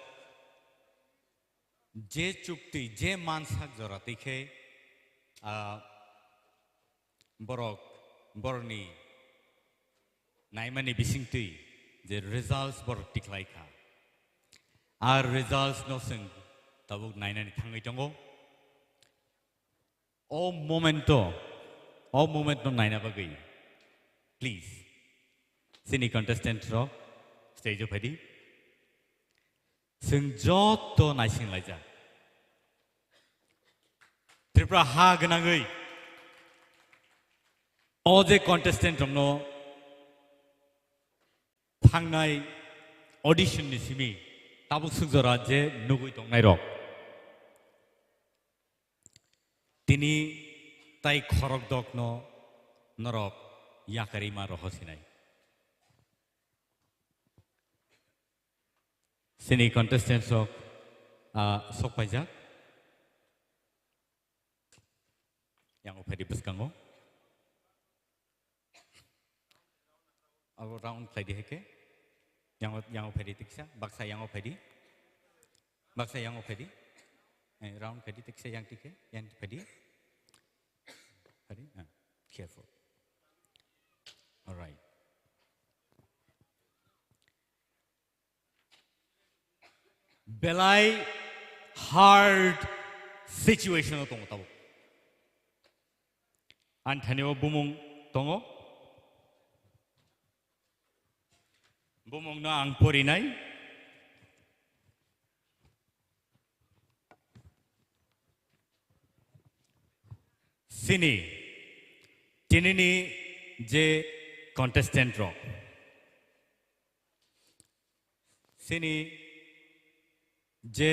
je chukti, je mansak jora twi khe, ah, borok, borokni naimani bisingtwi je results borok tikhlai kha. Ar results no chwng tabuk nainani thangwi tongo. O momento, o moment no naina bagwi, please, chini contestant rok stage o phaidi. Chwng jotto naising laijak. Tripura ha gwnangwi o je contestant rokno thangnai audition ni simi tabuk sukjora je nugwi tongnai rok. Tini tai khorok dokno norok yakarima roho sinai. Sini contestants rok, ah, sok paijak. Yang o phaidi bwskango. Abo round khlai di hai khe. Yang o, yang o phaidi tiksa, baksa yang o phaidi. Baksa yang o phaidi. Eh, round khlai di tiksa yang tikhe, yang phaidi. Phaidi, ah, careful. All right. Belai hard situation o tongo tabuk. Ani thani o bumung tongo. Bumung no ang porinai. Sini, tinini je contestant rok. Sini je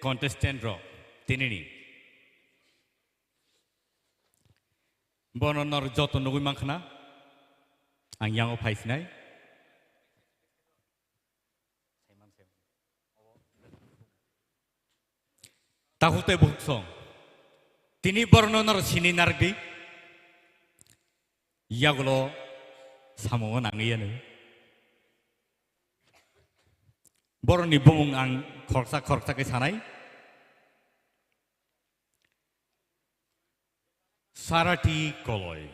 contestant rok tinini. Bono nor joto nugwi mankhna. Ang yango phaisinai. Takhuk tei bukhuk song. Tini borokno noro sini narwkdi. Yagulo samungo nangwi yanu. Borokni bumung ang khoroksa khoroksa khe sanai. Sarati Koloi.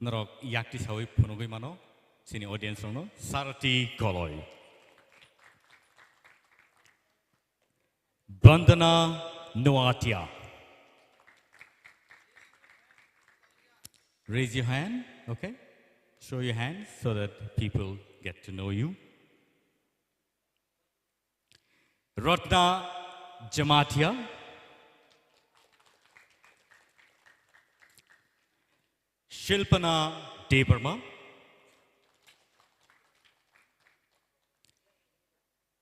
Norok yakti sawi phunugwi mano, chini audience rokno, Sarati Koloi. Bandana Noatia. Raise your hand, okay? Show your hand so that people get to know you. Ratna Jamatia. Shilpana Debbarma.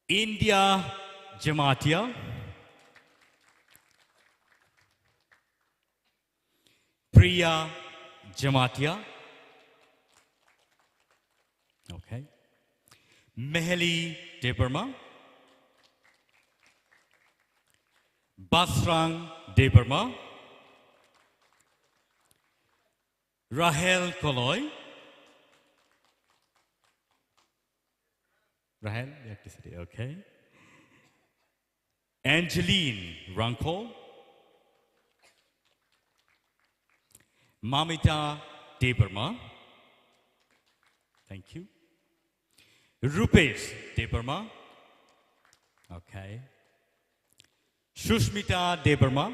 India Jamatia. Priya Jamatia. Okay. Meheli Debbarma. Basrang Debbarma. Rahel Koloi. Rahel, you have to sit here, okay. Angeline Rangkol. Mamita Debbarma. Thank you. Rupesh Debbarma. Okay. Sushmita Debbarma.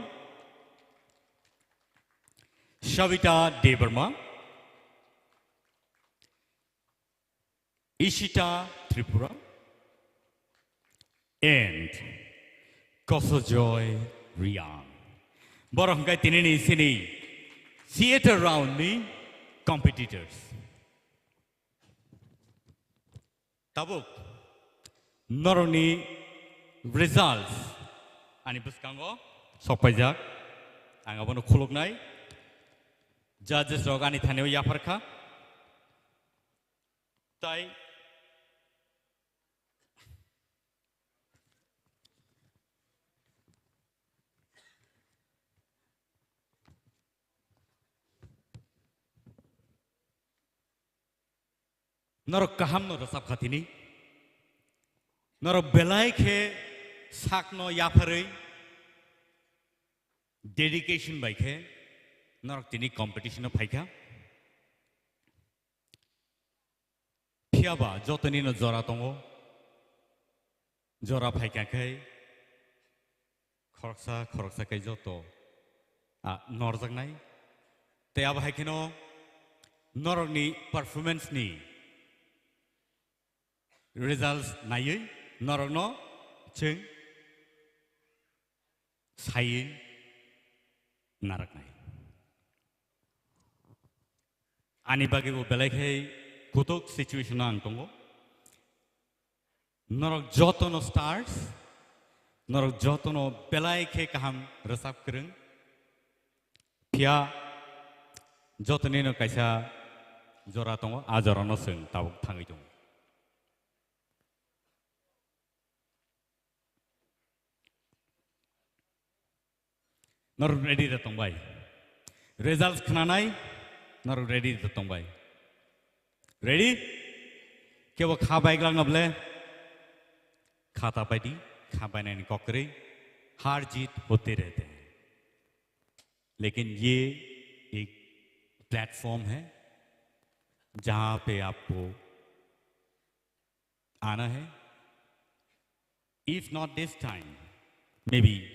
Savita Debbarma. Ishita Tripura and Kosojoy Riang. Borok hwnkhe tinini sini theater round ni Competitors. Tabuk norokni results ani bwskango sokpaijak. Ang abono khuluknai. Judges rok ani thani o yapharkha. Tai norok kahamno rwchapkha tini. Norok belai khe sakno yapharwi dedication bai khe norok tini competition-o phaikha. Phiya ba jotonino jora tongo. Jora phaikha khe khoroksa khoroksa khe joto, a, norjaknai. Tei abo hai kheno norokni performance-ni results naiwi norokno chwng saiwi narwknai. Ani bagwi bo belai khe kutuk situation-o ang tongo. Norok jotono stars, norok jotono belai khe kaham rwchap kwrwng. Phiya jotonino kaisa jora tongo, a jorano chwng tabuk thangwi tongo. Norok ready da tongbai? Results khnanai norok ready da tongbai? Ready? Kebo kha baiglak na bole? Khata paidi, kha bainani kokrwi, har jeet hote rehte hain. Lekin ye ek platform hai, jahan pe aapko aana hai. If not this time, maybe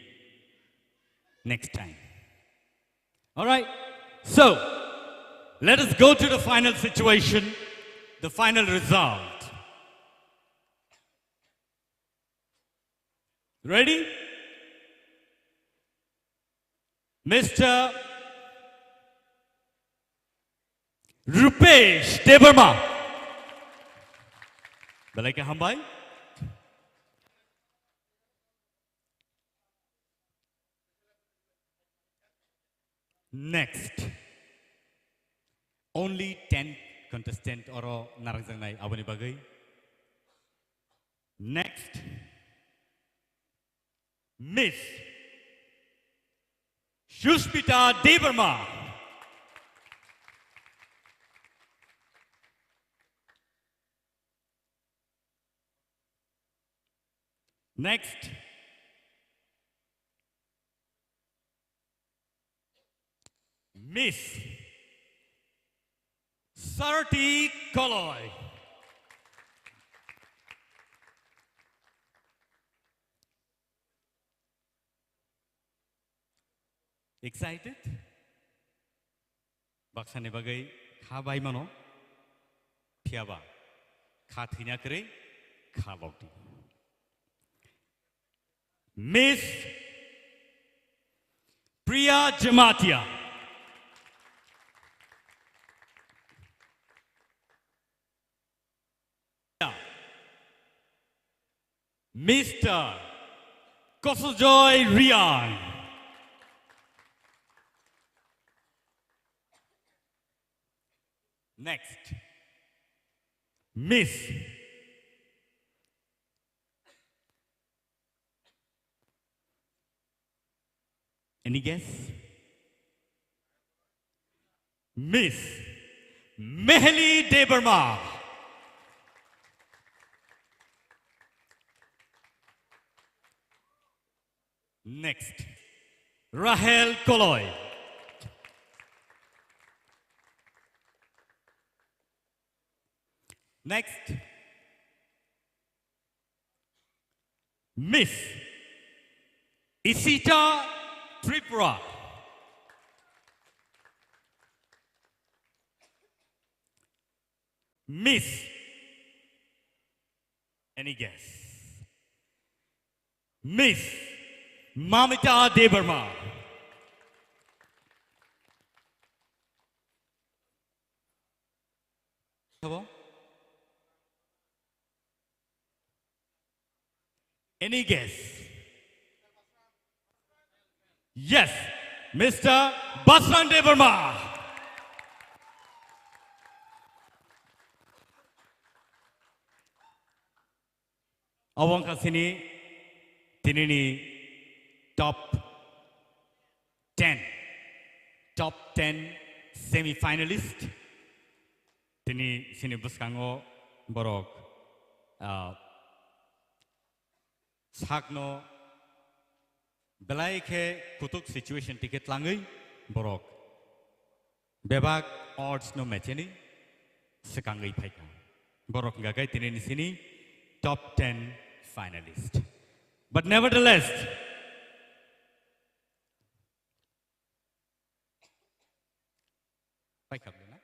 next time. All right. So, let us go to the final situation, the final result. Ready? Mister Rupesh Debbarma. Belai khe hambai. Next. Only ten contestant oro narwkjaknai aboni bagwi. Next. Miss Sushmita Debbarma. Next. Miss Sarati Koloi. Excited? Baksani bagwi kha bai mano, phiya ba kha thwina kwrwi kha lokdi. Miss Priya Jamatia. Mister Kosojoy Riang. Next. Miss. Any guess? Miss Meheli Debbarma. Next, Rahel Koloi. Next, Miss Isita Tripura. Miss, any guess? Miss Mamita Debbarma. Khabo? Any guess? Yes, Mister Basran Debbarma. Obo wngkha chini tinini top ten, top ten semi-finalist. Tini chini bwskango borok, ah, sakno belai khe kutuk situation tike tlangwi borok bebak odds no mecheni swkangwi phaikha. Borok hwnkha khe tini ni sini top ten finalist. But nevertheless, paikha bwlwi na?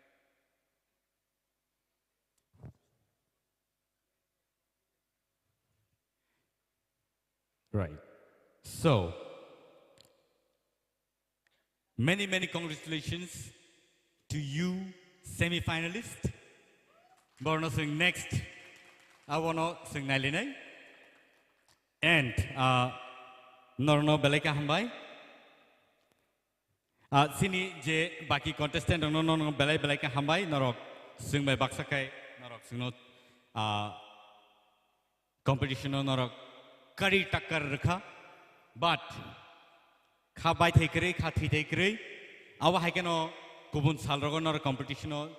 Right. So, many, many congratulations to you, semi-finalist. Borno swng next. Abono swng nailinai. And, uh, norno belai khe hambai. Ah, chini je baki contestant rokno, no, no, belai belai khe hambai, norok swng bai baksa khai, norok swngno, ah, competition o norok kari takkar rwkha, but kha baithai kwrwi, kha thwithai kwrwi, abo hai kheno kubun sal rogo norok competition o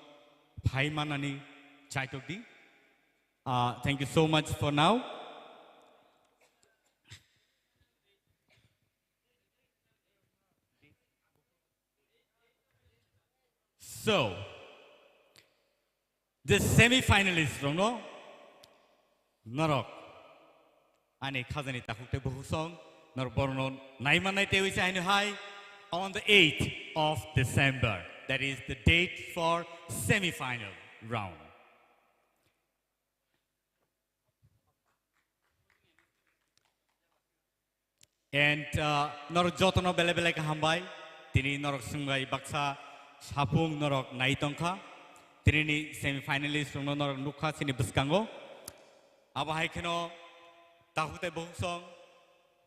phai manani chaitok di. Ah, thank you so much for now. So, the semi-finalist rokno norok ani khajani takhuk tei bukhuk song norok borokno naimannai tei uisa haino hai on the eighth of December, that is the date for semi-final round. And, uh, norok jotono belai belai khe hambai. Tini norok swngbai baksa sapung norok nai tongkha. Tini ni semi-finalist rokno norok nukha chini bwskango. Abo hai kheno takhuk tei bukhuk song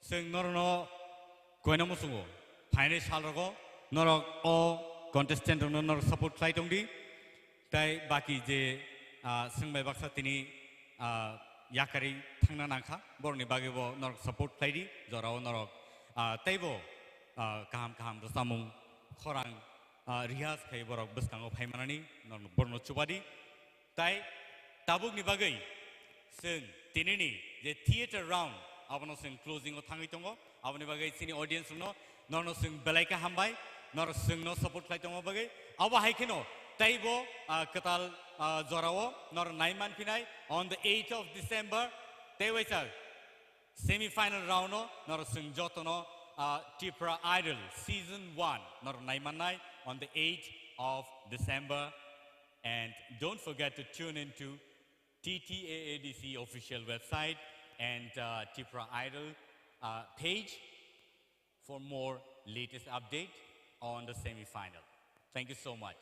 swng norokno koina muchungo. Phainai sal rogo norok o contestant rokno norok support khlai tongdi. Tai baki je, ah, swngbai baksa tini, ah, yakarwi thangna nangkha, borokni bagwi bo norok support khlaidi, jorao norok, ah, teibo, ah, kaham kaham rwchapmung khorang, ah, rihas khai borok bwskango phaimanani norok borokno chubadi. Tai tabukni bagwi chwng tinini je theater round abono chwng closing o thangwi tongo. Aboni bagwi chini audience rokno norokno chwng belai khe hambai, norok chwngno support khlai tongma bagwi. Abo hai kheno teibo, ah, kwtal, ah, jorao norok nai manphinai on the eighth of December. Tei waisa semi-final round o norok chwng jotono, ah, Tripura Idol season one norok nai mannai on the eighth of December. And don't forget to tune in to T T A A D C official website and, uh, Tripura Idol, uh, page for more latest update on the semi-final. Thank you so much.